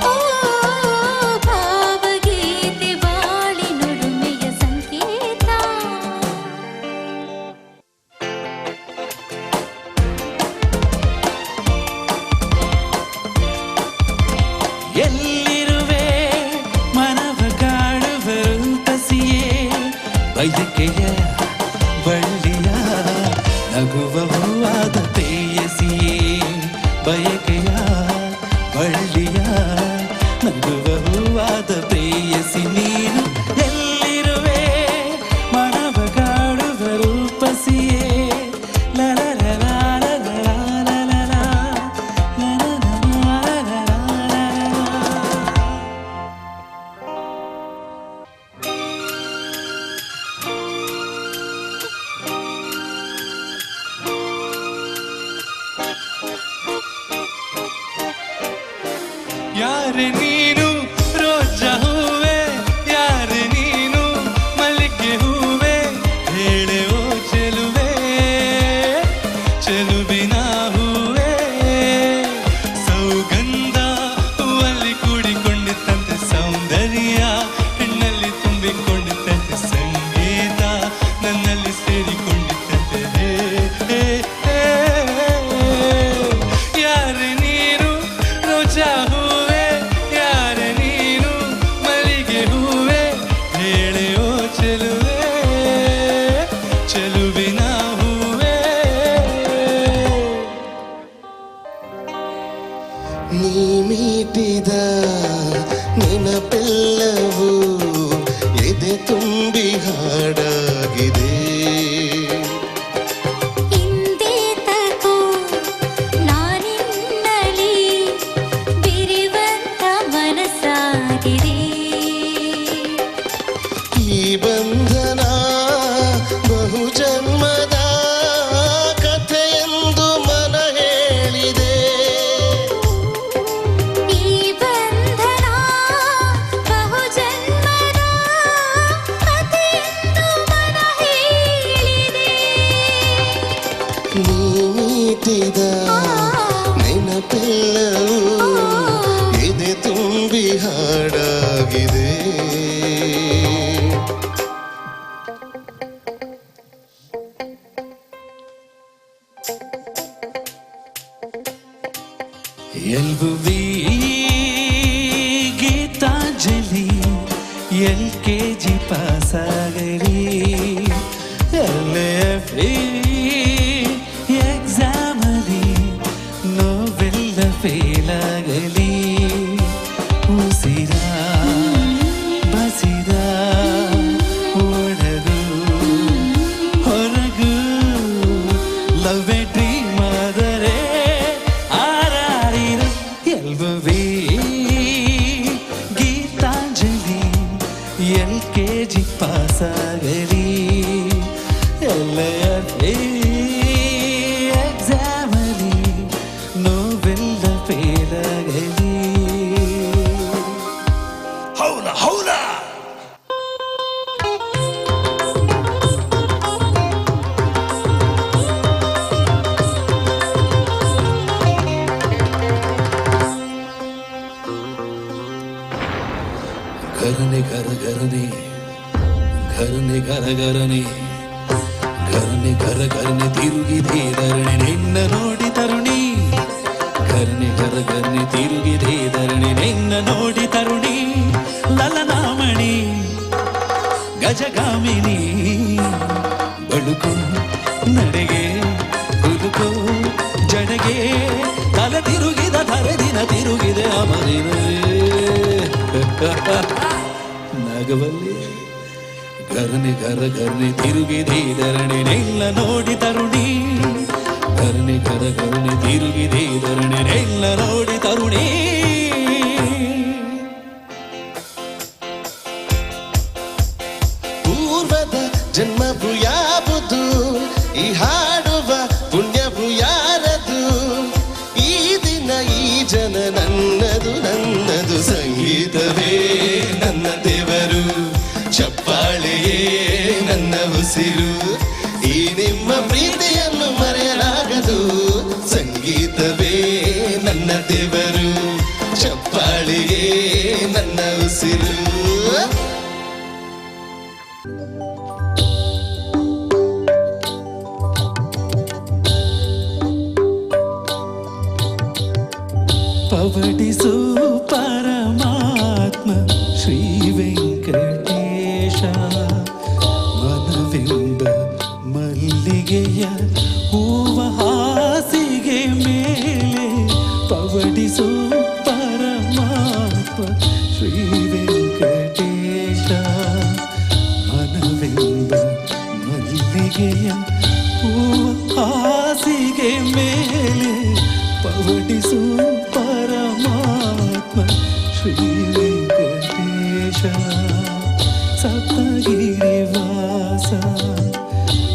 ಓ ಭಾವಗೀತೆ ಬಾಳಿನುರುಮೆಯ ಸಂಕೇತ. ಬಳ್ಳಿಯ ನಗುವ ಹೂವಾದ ಪ್ರೇಯಸಿಯೇ ಬಯಕೆಯ ಬಳ್ಳಿಯ ನಗುವ ಹೂವಾದ ಪ್ರೇಯಸಿ ನೀನು ಎಲ್ಲಿರುವೆ ಮನವ ಕಾಡುವ ರೂಪಸಿಯೇ ಲಲ ಲಲ ಲಲ ಲಲ ಲಲ ಯಾರೆ ನೀನು ರೋಜಾ ಹೂವೆ, ಯಾರೆ ನೀನು ಮಲ್ಲಿಗೆ ಹೂವೆ, ಹೇಳೆ ಓ ಚೆಲುವೆ, ಚೆಲುವಿನ ಹೂವೆ. ಸೌಗಂಧ ಹೂವಲ್ಲಿ ಕೂಡಿಕೊಂಡಿತ್ತಂತೆ, ಸೌಂದರ್ಯ ಹೆಣ್ಣಲ್ಲಿ ತುಂಬಿಕೊಂಡಿತ್ತಂತೆ, ಸಂಗೀತ ನನ್ನಲ್ಲಿ ಸೇರಿಕೊಂಡಿತ್ತಂತೆ. ಹೇ, ಹೇ, ಹೇ. ಯಾರೆ ನೀನು ರೋಜಾ ಹೂವೆ, ಯಾರೆ ನೀನು ಮಲ್ಲಿಗೆ ಹೂವೆ, ಹೇಳೆ ಓ ಚೆಲುವೆ, ಚೆಲುವಿನ ಹೂವೆ. ನೀ ಮೀಟಿದ ನೆನಪೆಲ್ಲವೂ ಎದೆ ತುಂಬಿ ಹಾಡಾಗಿದೆ. ಇಂದೇತಕೋ ನಾನಿನ್ನಲಿ ಬಿರಿವಂತ ಮನಸ್ಸಾಗಿದೆ. ಈ ಬಂಧನ ಬಹುಜನ್ಮದ ಕಥೆಯೆಂದು ಮನ ಹೇಳಿದೆ. ಈ ಬಂಧನ ಬಹುಜನ್ಮದ ಕಥೆಯೆಂದು ಮನ ಹೇಳಿದೆ. ನೀ ಮೀಟಿದ ನೆನಪೆಲ್ಲವೂ ಎದೆ ತುಂಬಿ ಹಾಡಾಗಿದೆ. L V Geethanjali L K G ಪಾಸಾಗಲಿ, L F ಎಕ್ಸಾಮಲಿ ನೋವೆಲ್ಲ ಫೇಲಾಗಲಿ, ಉಸಿರ ಬಸಿದ ಒಳಗು ಹೊರಗು ಲವ್ ಎ ಡ್ರೀಮ್ ಆದರೆ ಆರಾರಿರು. ಎಲ್ಬುವಿ ಗೀತಾಂಜಲಿ ಎಲ್ ಕೆ ಜಿ ಪಾಸಾಗಲಿ, ಎಲ್ ಎಫ್ ಎಕ್ಸಾಮಲಿ ನೋವೆಲ್ಲ ಫೇಲಾಗಲಿ. ಹೌದಾ ಹೌದಾ? घरने घर घरने घरने घर घरನೆ ಘರನೆ ಘರ ಘರನೆ ತಿರುಗಿದೆ ಧರಣಿ ನಿನ್ನ ನೋಡಿ ತರುಣಿ, ಘರನೆ ಘರ ಘರನೆ ತಿರುಗಿದೆ ಧರಣಿ ನಿನ್ನ ನೋಡಿ ತರುಣಿ, ಲಲನಾಮಣಿ ಗಜಗಾಮಿನಿ, ಬಳುಕು ನಡೆಗೆ ಕುಲುಕು ಜಡಗೆ, ತಲೆ ತಿರುಗಿದ ಧರೆ ದಿನ ತಿರುಗಿದೆ ಅಮರಿನ ನಾಗವಲ್ಲಿ. ಘರನೆ ಘರ ಘರನೆ ತಿರುಗಿದೆ ಧರಣಿ ನೆಲ್ಲ ನೋಡಿ ತರುಣಿ, ಘರನೆ ಘರ ಘರನೆ ತಿರುಗಿದೆ ಧರಣಿ ನೆಲ್ಲ ನೋಡಿ ತರುಣಿ. ಪೂರ್ವದ ಜನ್ಮವು ಯಾವುದು, ಈ ಹಾಡುವ ಪುಣ್ಯವು ಯಾರದು, ಈ ದಿನ ಈ ಜನ ನನ್ನದು ನನ್ನದು. ಸಂಗೀತವೇ ನನ್ನ ದೇವರು, ಚಪ್ಪಾಳೆಯೇ ನನ್ನ ಉಸಿರು, ಈ ನಿಮ್ಮ ಪ್ರೀತಿಯನ್ನು ಮರೆಯಲಾಗದು. ಸಂಗೀತವೇ ನನ್ನ ದೇವರು, ಚಪ್ಪಾಳೆಯೇ ನನ್ನ ಉಸಿರು. ಪವಡಿಸು ಪರಮಾತ್ಮ ಶ್ರೀ ವೆಂಕಟೇಶ, ಮನವೆಂಬ ಮಲ್ಲಿಗೆಯ ಹಾಸಿಗೆ ಮೇಲೆ ಪವಡಿಸು ಪರಮಾತ್ಮ ಶ್ರೀ ವೆಂಕಟೇಶ ಸಪ್ತಗಿರಿವಾಸ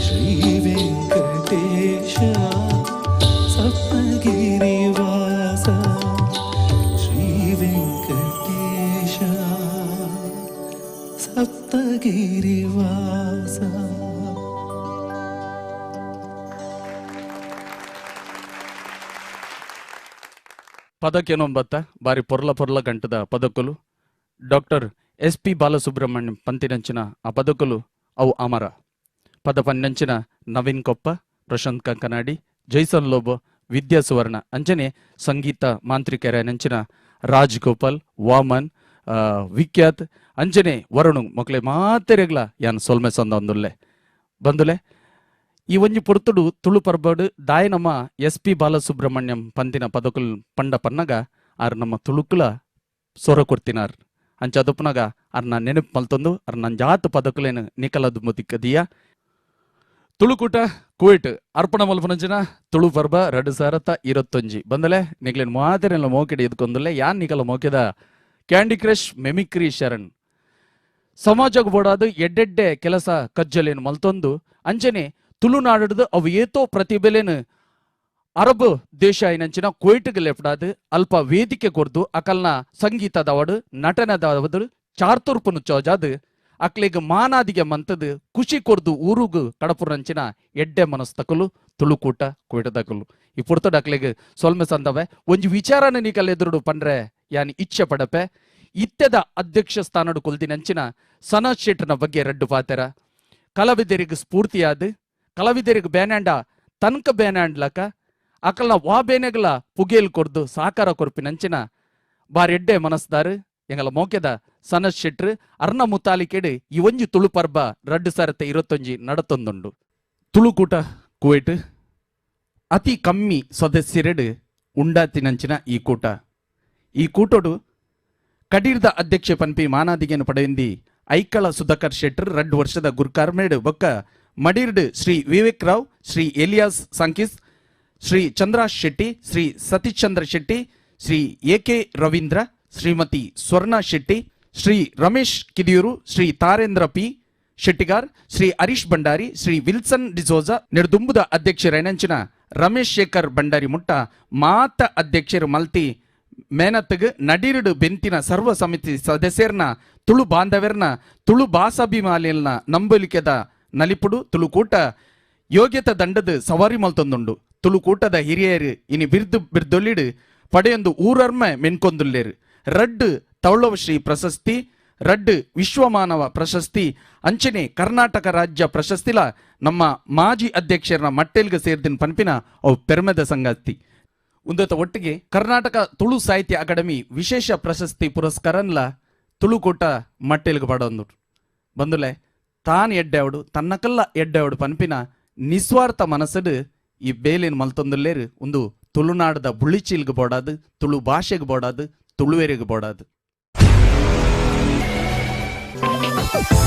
ಶ್ರೀ ವೆಂಕಟೇಶ ಸಪ್ತಗಿರಿವಾಸ ಶ್ರೀ ವೆಂಕಟೇಶ ಸಪ್ತಗಿರಿವಾಸ. ಪದಕ್ಕೇನೊಂಬತ್ತ ಬಾರಿ ಪೊರ್ಲ ಪೊರ್ಲ ಗಂಟದ ಪದಕ್ಕಲು ಡಾಕ್ಟರ್ ಎಸ್ ಪಿ ಬಾಲಸುಬ್ರಹ್ಮಣ್ಯಂ ಪಂತಿನಂಚಿನ ಆ ಪದಕ್ಕಲು ಅವು ಅಮರ. ಪದ ಪನ್ನಂಚಿನ ನವೀನ್ ಕೊಪ್ಪ, ಪ್ರಶಾಂತ್ ಕಂಕನಾಡಿ, ಜೈಸನ್ ಲೋಬೋ, ವಿದ್ಯಾ ಸುವರ್ಣ, ಅಂಚನೆ ಸಂಗೀತ ಮಾಂತ್ರಿಕರ ನಂಚಿನ ರಾಜ್ ಗೋಪಾಲ್, ವಾಮನ್, ವಿಖ್ಯಾತ್, ಅಂಚನೆ ವರುಣು ಮಕ್ಕಳೆ ಮಾತೆರೆಗ್ಲ ಯಾನ್ ಸೊಲ್ಮೆ ಸಂದ ಒಂದುಲ್ಲೆ ಬಂದುಲೆ. ಈ ಒಂಜಿ ಪೊರ್ತುಡು ತುಳು ಪರ್ಬಡು ದಾಯ ನಮ್ಮ ಎಸ್ ಪಿ ಬಾಲಸುಬ್ರಹ್ಮಣ್ಯಂ ಪಂತಿನ ಪದಕುಲ್ ಪಂಡ ಪನ್ನಗ ಆರ್ ನಮ್ಮ ತುಳುಕುಲ ಸೊರ ಕೊರ್ತಿನಾರ್. ಅಂಚ ಅದಪ್ಪನಾಗ ಅರ್ನ ನೆನಪು ಮಲ್ತೊಂದು ಅರ್ನ ಜಾತ ಪದಕುಲೇನು ನಿಕಲದು ಮುದಿಕ್ಕದಿಯ. ತುಳುಕೂಟ ಕುವೈಟ್ ಅರ್ಪಣ ಮಲ್ಪನಂಚಿನ ತುಳು ಪರ್ಬ 2021 ಬಂದಲೆ ನಿಗ್ಲೇನ್ ಮಾತೆರೆಲ್ಲ ಮೋಕೆಡೆ ಎದ್ಕೊಂದುಲ್ಲೆ. ಯಾನ್ ನಿಕಲ ಮೋಕೆದ ಕ್ಯಾಂಡಿ ಕ್ರಶ್ ಮೆಮಿಕ್ರಿ ಶರಣ್. ಸಮಾಜಕ್ಕೆ ಬೋಡಾದು ಎಡ್ಡೆಡ್ಡೆ ಕೆಲಸ ಕಜ್ಜಲೇನು ಮಲ್ತೊಂದು ಅಂಚನೆ ತುಳುನಾಡದು ಅವು ಏತೋ ಪ್ರತಿಭೆಲೇನು ಅರಬ್ ದೇಶ ಐನಂಚಿನ ಕುವೈಟ್ಗೆ ಲೆಫ್ಟಾದು ಅಲ್ಪ ವೇದಿಕೆ ಕೊರ್ದು ಅಕಲ್ನ ಸಂಗೀತದವಡು ನಟನದವಡು ಚಾರ್ತುರ್ಪುನು ಚೋಜಾದು ಅಕ್ಲೆಗ್ ಮಾನಾದಿಗೆ ಮಂತದು ಖುಷಿ ಕೊರ್ದು ಊರುಗು ಕಡಪುರಂಚಿನ ಎಡ್ಡೆ ಮನಸ್ತಕಲು ತುಳುಕೂಟ ಕುವೈಟದಕಲು. ಈ ಪುರ್ತಡು ಅಕ್ಲೆಗ್ ಸೊಲ್ಮೆ ಸಂದವೆ. ಒಂಜಿ ವಿಚಾರನ ನೀಕಲ್ ಎದುರುಡು ಪಂಡ್ರೆ ಯಾನಿ ಇಚ್ಛೆ ಪಡಪೆ. ಇತ್ತೆದ ಅಧ್ಯಕ್ಷ ಸ್ಥಾನಡು ಕೊಲ್ದಿನಂಚಿನ ಸನತ್ ಶೆಟ್ಟನ ಬಗ್ಗೆ ರಡ್ಡು ಪಾತೆರ. ಕಲಾವಿದರಿಗೆ ಸ್ಫೂರ್ತಿಯಾದ ಕಲಾವಿದರಿಗೆ ಬೇನಾಂಡ ತನಕ ಬೇನಾಂಡ್ಲಕ ಅಕಲ್ನ ವಾ ಬೇನೆಗಳ ಪುಗೇಲ್ ಕೊರ್ದು ಸಾಕಾರ ಕೊರ್ಪಿನಂಚಿನ ಬಾರಿ ಎಡ್ಡೆ ಮನಸ್ದಾರು ಎಂಗಲ ಮೋಕೆದ ಸನತ್ ಶೆಟ್ರು ಅರ್ಣ ಮುತಾಲಿಕೆಡು ಈ ಒಂಜಿ ತುಳು ಪರ್ಬ 2021 ನಡತೊಂದುಂಡು. ತುಳುಕೂಟ ಕುವೈಟ್ ಅತಿ ಕಮ್ಮಿ ಸದಸ್ಯರೆಡು ಉಂಡಾತಿನಂಚಿನ ಈ ಕೂಟ. ಈ ಕೂಟಡು ಕಡೀರ್ದ ಅಧ್ಯಕ್ಷ ಪನ್ಪಿ ಮಾನಾದಿಗೆನು ಪಡೆಯಿಂದಿ ಐಕಳ ಸುಧಾಕರ್ ಶೆಟ್ಟರ್ 2 ವರ್ಷದ ಗುರ್ಕಾರ್ಮೇಡು ಬೊಕ್ಕ ಮಡೀರ್ಡ್ Shri Vivek Rao, Shri Elias Sankis, Shri Chandra Shetty, Shri Satish Chandra Shetty, Shri A K Ravindra, Shrimati Swarna Shetty, Shri Ramesh Kidiyur, Shri Tarendra P Shettigar, Shri Harish Bhandari, Shri Wilson D'Souza ನೆಡುದುಂಬುದ ಅಧ್ಯಕ್ಷರೈನಂಚಿನ ರಮೇಶ್ ಶೇಖರ್ ಭಂಡಾರಿ ಮುಟ್ಟ ಮಾತ ಅಧ್ಯಕ್ಷರು ಮಲ್ತಿ ಮೇನತ್ಗ್ ನಡೀರುಡು ಬೆಂತಿನ ಸರ್ವ ಸಮಿತಿ ಸದಸ್ಯರ್ನ ತುಳು ಬಾಂಧವ್ಯರ್ನ ತುಳು ಭಾಷಾಭಿಮಾನಿಯಲ್ನ ನಂಬಲಿಕೆದ ನಲಿಪುಡು ತುಳುಕೂಟ ಯೋಗ್ಯತ ದಂಡದ ಸವಾರಿ ಮಲ್ತೊಂದುಂಡು. ತುಳುಕೂಟದ ಹಿರಿಯರು ಇನಿ ಬಿರ್ದು ಬಿರ್ದೊಲ್ಲಿಡು ಪಡೆಯೊಂದು ಊರರ್ಮೆ ಮೆನ್ಕೊಂದುಲ್ಲೇರು. ರಡ್ಡು ತೌಳವಶ್ರೀ ಪ್ರಶಸ್ತಿ, ರಡ್ಡು ವಿಶ್ವಮಾನವ ಪ್ರಶಸ್ತಿ, ಅಂಚನೆ ಕರ್ನಾಟಕ ರಾಜ್ಯ ಪ್ರಶಸ್ತಿಲ ನಮ್ಮ ಮಾಜಿ ಅಧ್ಯಕ್ಷರನ್ನ ಮಟ್ಟೆಲ್ಗೆ ಸೇರ್ದಿನ ಪನ್ಪಿನ ಅವು ಪೆರ್ಮೆದ ಸಂಗತಿ. ಉಂದತ ಒಟ್ಟಿಗೆ ಕರ್ನಾಟಕ ತುಳು ಸಾಹಿತ್ಯ ಅಕಾಡೆಮಿ ವಿಶೇಷ ಪ್ರಶಸ್ತಿ ಪುರಸ್ಕಾರನ್ಲ ತುಳುಕೂಟ ಮಟ್ಟೆಲ್ಗೆ ಪಡೊಂದು ಬಂದುಲೆ. ತಾನು ಎಡ್ಡೆವಡು ತನ್ನಕಲ್ಲ ಎಡ್ಡೆವಡು ಪನ್ಪಿನ ನಿಸ್ವಾರ್ಥ ಮನಸ್ಸು ಈ ಬೇಲಿನ ಮಲ್ತೊಂದುಲ್ಲೇರು. ಒಂದು ತುಳುನಾಡದ ಬುಳ್ಳಿಚೀಲ್ಗೆ ಬೋಡಾದು, ತುಳು ಭಾಷೆಗೆ ಬೋಡಾದು, ತುಳುವೆರಿಗೆ ಬೋಡಾದು. Thank you.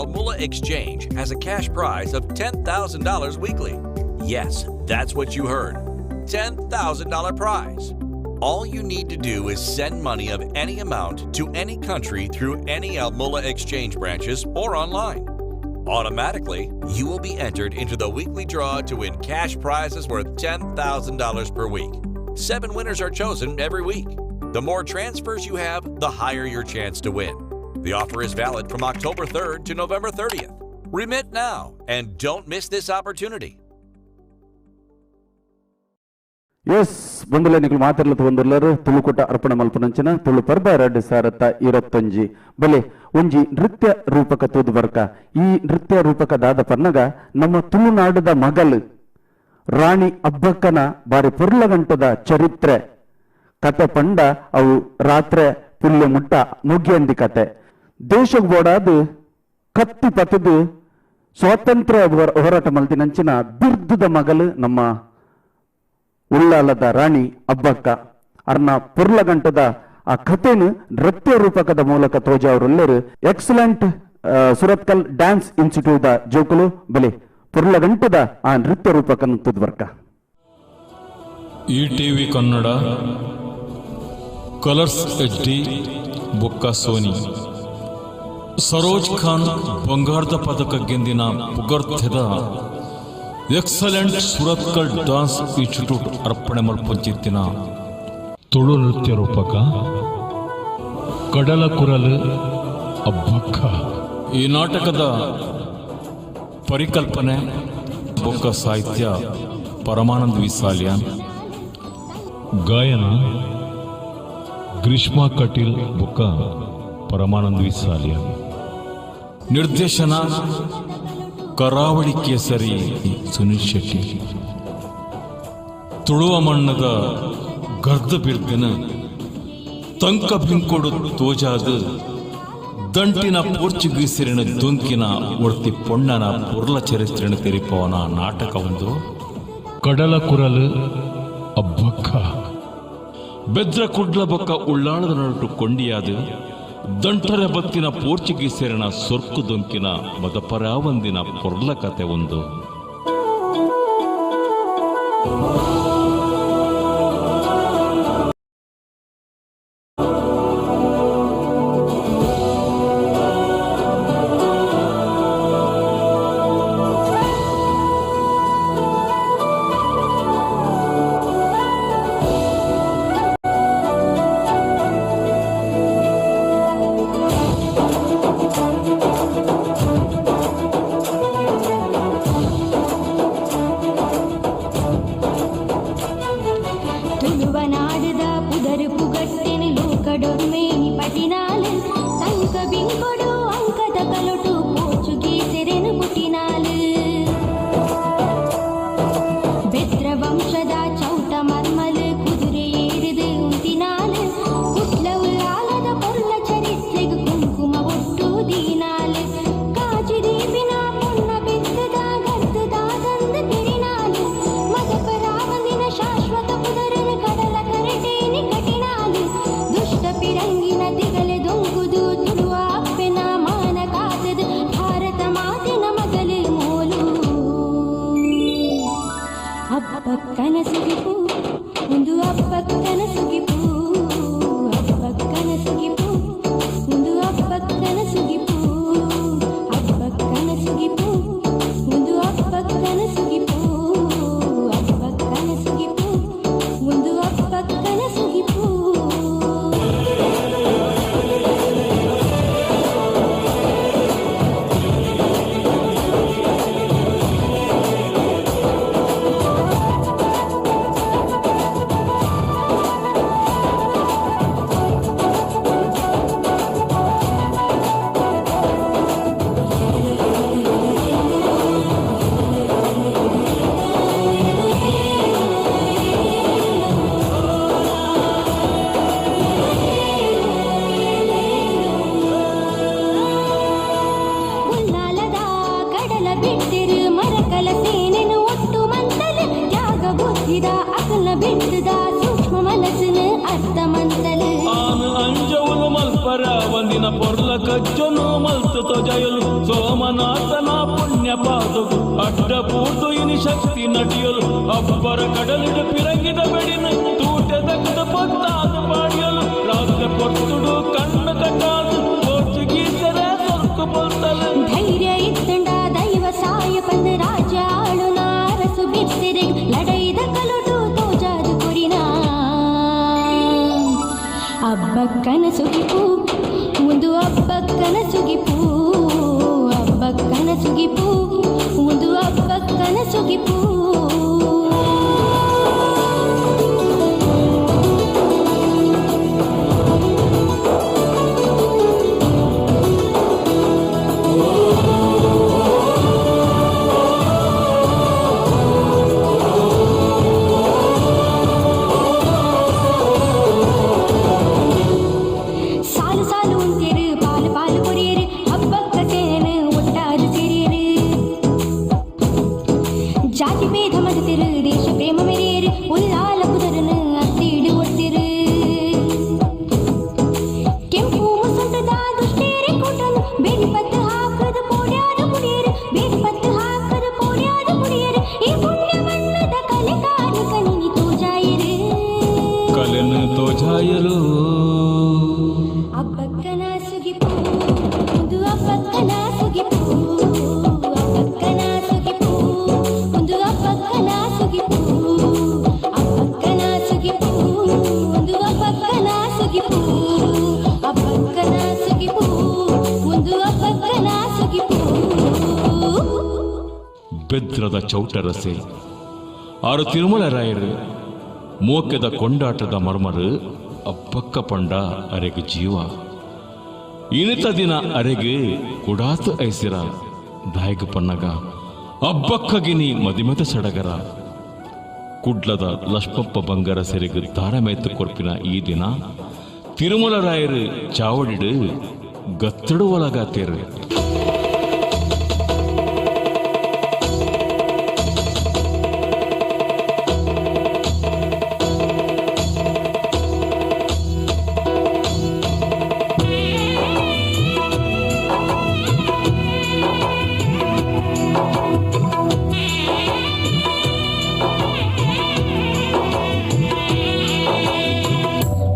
Almula Exchange has a cash prize of $10,000 weekly. Yes, that's what you heard, $10,000 prize. All you need to do is send money of any amount to any country through any Almula Exchange branches or online. Automatically, you will be entered into the weekly draw to win cash prizes worth $10,000 per week. 7 winners are chosen every week. The more transfers you have, the higher your chance to win. The offer is valid from October 3rd to November 30th. Remit now and don't miss this opportunity. Yes, ಬಂದುಲೆ ನಿಕುಲು ಮಾತಾಡ್ಲತ್ತ ಒಂದುಲ್ಲರು ತುಳುಕೂಟ ಅರ್ಪಣೆ ಮಲ್ಪನಂಚಿನ ತುಳು ಪರ್ಬ 2025 ಬಲೆ ಒಂಜಿ ನೃತ್ಯ ರೂಪಕ ತೂದು ಬರ್ಕ. ಈ ನೃತ್ಯ ರೂಪಕ ದಾದ ಪನ್ನಗ ನಮ್ಮ ತುಳುನಾಡದ ಮಗಲ್ ರಾಣಿ ಅಬ್ಬಕ್ಕನ ಬಾರಿ ಪೊರ್ಲಗಂಟದ ಚರಿತ್ರೆ ಕತೆ ಪಂಡ ಅವು ರಾತ್ರೆ ಪುಲ್ಯ ಮುಟ್ಟ ಮುಗಿಯಂದಿ ಕತೆ. ದೇಶಕ್ಕೆ ಬೋಡಾದು ಕತ್ತಿ ಪತದು ಸ್ವಾತಂತ್ರ್ಯ ಹೋರಾಟ ಮಲ್ತಿನಂಚಿನ ಬಿರ್ದುದ ಮಗಲು ನಮ್ಮ ಉಳ್ಳಾಲದ ರಾಣಿ ಅಬ್ಬಕ್ಕ. ಅರ್ನ ಪೊರ್ಲಗಂಟದ ಆ ಕಥೆನು ನೃತ್ಯ ರೂಪಕದ ಮೂಲಕ ತೋಜಾವರುಲ್ಲರು ಎಕ್ಸಲೆಂಟ್ ಸುರತ್ಕಲ್ ಡ್ಯಾನ್ಸ್ ಇನ್ಸ್ಟಿಟ್ಯೂಟ್ ಜೋಕುಲು ಬಲೆ ಪೊರ್ಲಗಂಟದ ಆ ನೃತ್ಯ ರೂಪಕನ ತುದ್ವರ್ಕ. ETV Kannada, Colors HD, ಬೊಕ್ಕ ಸೋನಿ. ಸರೋಜ್ ಖಾನ್ ಬಂಗಾರದ ಪದಕ ಗೆಂದಿನ ಪುಗರ್ಥದ ಎಕ್ಸಲೆಂಟ್ ಸುರತ್ಕಲ್ ಡಾನ್ಸ್ ಇನ್ಸ್ಟಿಟ್ಯೂಟ್ ಅರ್ಪಣೆ ಮಲ್ಪಂಚಿತ್ತಿನ ತುಳು ನೃತ್ಯ ರೂಪಕ ಕಡಲ ಕುರಲು ಅಬ್ಬಕ್ಕ. ಈ ನಾಟಕದ ಪರಿಕಲ್ಪನೆ ಬೊಕ್ಕ ಸಾಹಿತ್ಯ ಪರಮಾನಂದ್ ವಿ ಸಾಲಿಯಾನ್, ಗಾಯನ ಗ್ರೀಷ್ಮಾ ಕಟೀಲ್ ಬೊಕ್ಕ ಪರಮಾನಂದ್ ವಿ ಸಾಲಿಯಾನ್, ನಿರ್ದೇಶನ ಕರಾವಳಿ ಕೇಸರಿ ಸುನಿಲ್ ಶೆಟ್ಟಿ. ತುಳುವ ಮಣ್ಣದ ಗರ್ದ ಬಿರ್ದಿನ ತಂಕ ಬಿಂಕೊಡು ತೋಜಾದ ದಂಟಿನ ಪೋರ್ಚುಗೀಸರಿನ ದೊಂಕಿನ ಒಡ್ತಿ ಪೊಣ್ಣನ ಪೊರ್ಲ ಚರಿತ್ರೆನ ತೆರಿಪವನ ನಾಟಕ ಒಂದು ಕಡಲ ಕುರಲು ಅಬ್ಬಕ್ಕ. ಬೆದ್ರ ಕುಡ್ಲ ಬೊಕ್ಕ ಉಳ್ಳಾಳದ ನಡುಟು ಕೊಂಡಿಯಾದ ದಂಟರ ಬತ್ತಿನ ಪೋರ್ಚುಗೀಸರಿನ ಸೊರ್ಕು ದೊಂಕಿನ ಮದಪರಾವಂದಿನ ಪೊರ್ಲ ಕತೆ ಒಂದು. ಮಲ್ಪರಾವಂದಿನ ಪೊರ್ಲ ಕಜ್ಜನು ಮಲ್ತು ತೊಜಯಲು ಸೋಮನಾಥನ ಪುಣ್ಯ ಪಾದಗು ಅಡ್ಡ ಪೂರ್ತು ಇನಿ ಶಕ್ತಿ ನಟಿಯಲು ಅಬ್ಬರ ಕಡಲಿಡು ಪಿರಂಗಿದ ಬೆಡಿನ ತೂಟದ ಕದ ಪೊತ್ತಾದ ಪಾಡಿಯಲು ರಾತ್ರಿ ಪೊರ್ತುಡು ಕಣ್ಣು ಕಟ್ಟಾದು ಪೋರ್ಚುಗೀಸರ ಸೊರ್ಕು ಪೊಲ್ತಲು ಧೈರ್ಯ ಇತ್ತಂಡ ದೈವ ಸಾಯ ಪಂದ ರಾಜ ಆಳು ನಾರಸು ಬಿರ್ಸಿರೆಗ್ ಲಡೈದ ಕಲುಟು ತೋಜಾದು ಕುರಿನ ಅಬ್ಬಕ್ಕನ ಸುಗಿಪು ಒಂದು ಅಬ್ಬಕ್ಕನ ಸುಗಿಪು ಅಬ್ಬಕ್ಕನ ಸುಗಿಪು ಒಂದು ಅಬ್ಬಕ್ಕನ ಸುಗಿಪು. ಸಾಲು ಸಾಲು ಉಂಟೇರು ಪಾಲು ಪಾಲು ಕೊರಿಯರು ಹಬ್ಬಕ್ಕ ಸೇನು ಒಟ್ಟಾದು ಸೇರಿಯರು ಜಾತಿ ಭೇದ ಮರೆತಿರು ದೇಶ ಪ್ರೇಮ ಮೆರೆಯರು ಉಲ್ಲಾಲ ಪುದರನು ಅತ್ತೀಡು ಒಡ್ತಿರು ಕೆಂಪು ಮುಸುಂಟದ ದುಷ್ಟೇರೆ ಕೂಟನು ಬೇಡಿ ಪತ್ತು ಹಾಕದು ಪೋಡ್ಯಾದು ಪುಡಿಯರು ಬೇಡಿ ಪತ್ತು ಹಾಕದು ಪೋಡ್ಯಾದು ಪುಡಿಯರು ಈ ಪುಣ್ಯ ಮಣ್ಣದ ಕಲೆ ಕಾಣಿಕ ನಿನಿ ತೋಜಾಯರು ಕಲೆನು ತೋಜಾಯರು. ಅಬ್ಬಕ್ಕನ ಸುಗಿಪು ಒಂದು ಅಬ್ಬಕ್ಕನ ಸುಗಿಪು ಅಬ್ಬಕ್ಕನ ಸುಗಿಪು ಒಂದು ಅಬ್ಬಕ್ಕನ ಸುಗಿಪು ಅಬ್ಬಕ್ಕನ ಸುಗಿಪು ಒಂದು ಅಬ್ಬಕ್ಕನ ಸುಗಿಪು ಅಬ್ಬಕ್ಕನ ಸುಗಿಪು ಒಂದು ಅಬ್ಬಕ್ಕನ ಸುಗಿಪು. ಬೆದ್ರದ ಚೌಟರಸೆ ಆರು ತಿರುಮಲ ರಾಯರು ಮೋಕೆದ ಕೊಂಡಾಟದ ಮರ್ಮರು ಅಬ್ಬಕ್ಕ ಪಂಡ ಅರೆಗೆ ಜೀವ ಇನಿತ ದಿನ ಅರೆಗೆ ಕುಡಾತು ಐಸಿರ ದಾಯಗ ಪನ್ನಗ ಅಬ್ಬಕ್ಕಗಿನಿ ಮದಿಮತ ಸಡಗರ ಕುಡ್ಲದ ಲಕ್ಷ್ಮಪ್ಪ ಬಂಗರ ಸೆರೆಗು ದಾರಮೇತು ಕೊರ್ಪಿನ ಈ ದಿನ ತಿರುಮಲ ರಾಯರು ಚಾವಡಿಡು ಗತ್ತಡು ಒಳಗಾತೇರು.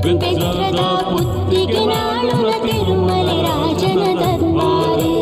ಬೆದ್ರದ ಪುತ್ತಿಗೆ ನಾಳುನ ತಿರುಮಲೆ ರಾಜನ ದರ್ಬಾರು.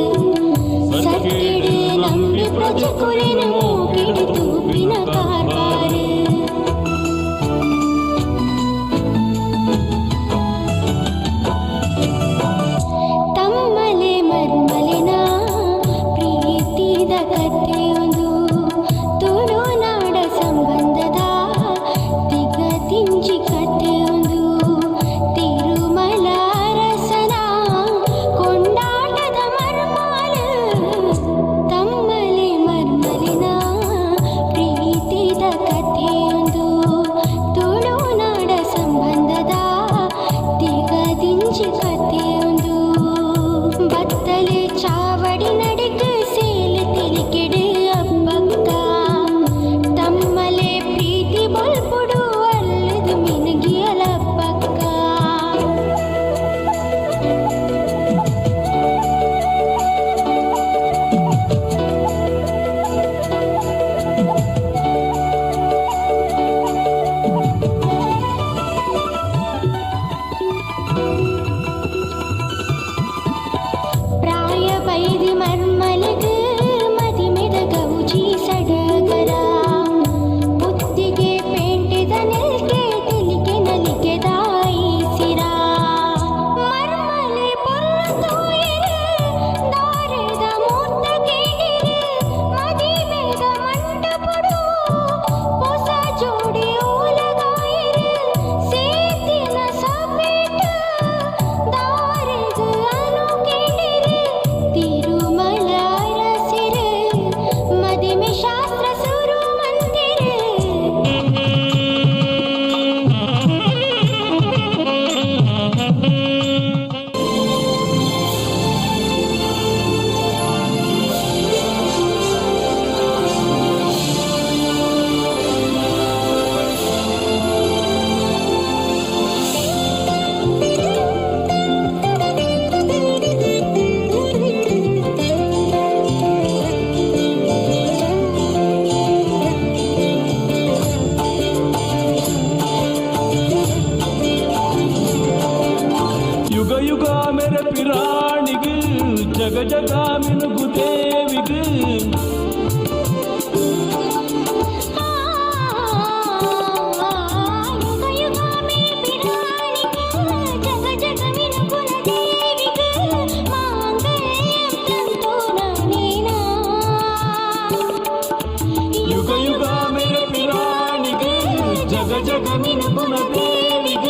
ಜಗ ಮಿನುಕುನ ದೇವಿಗ್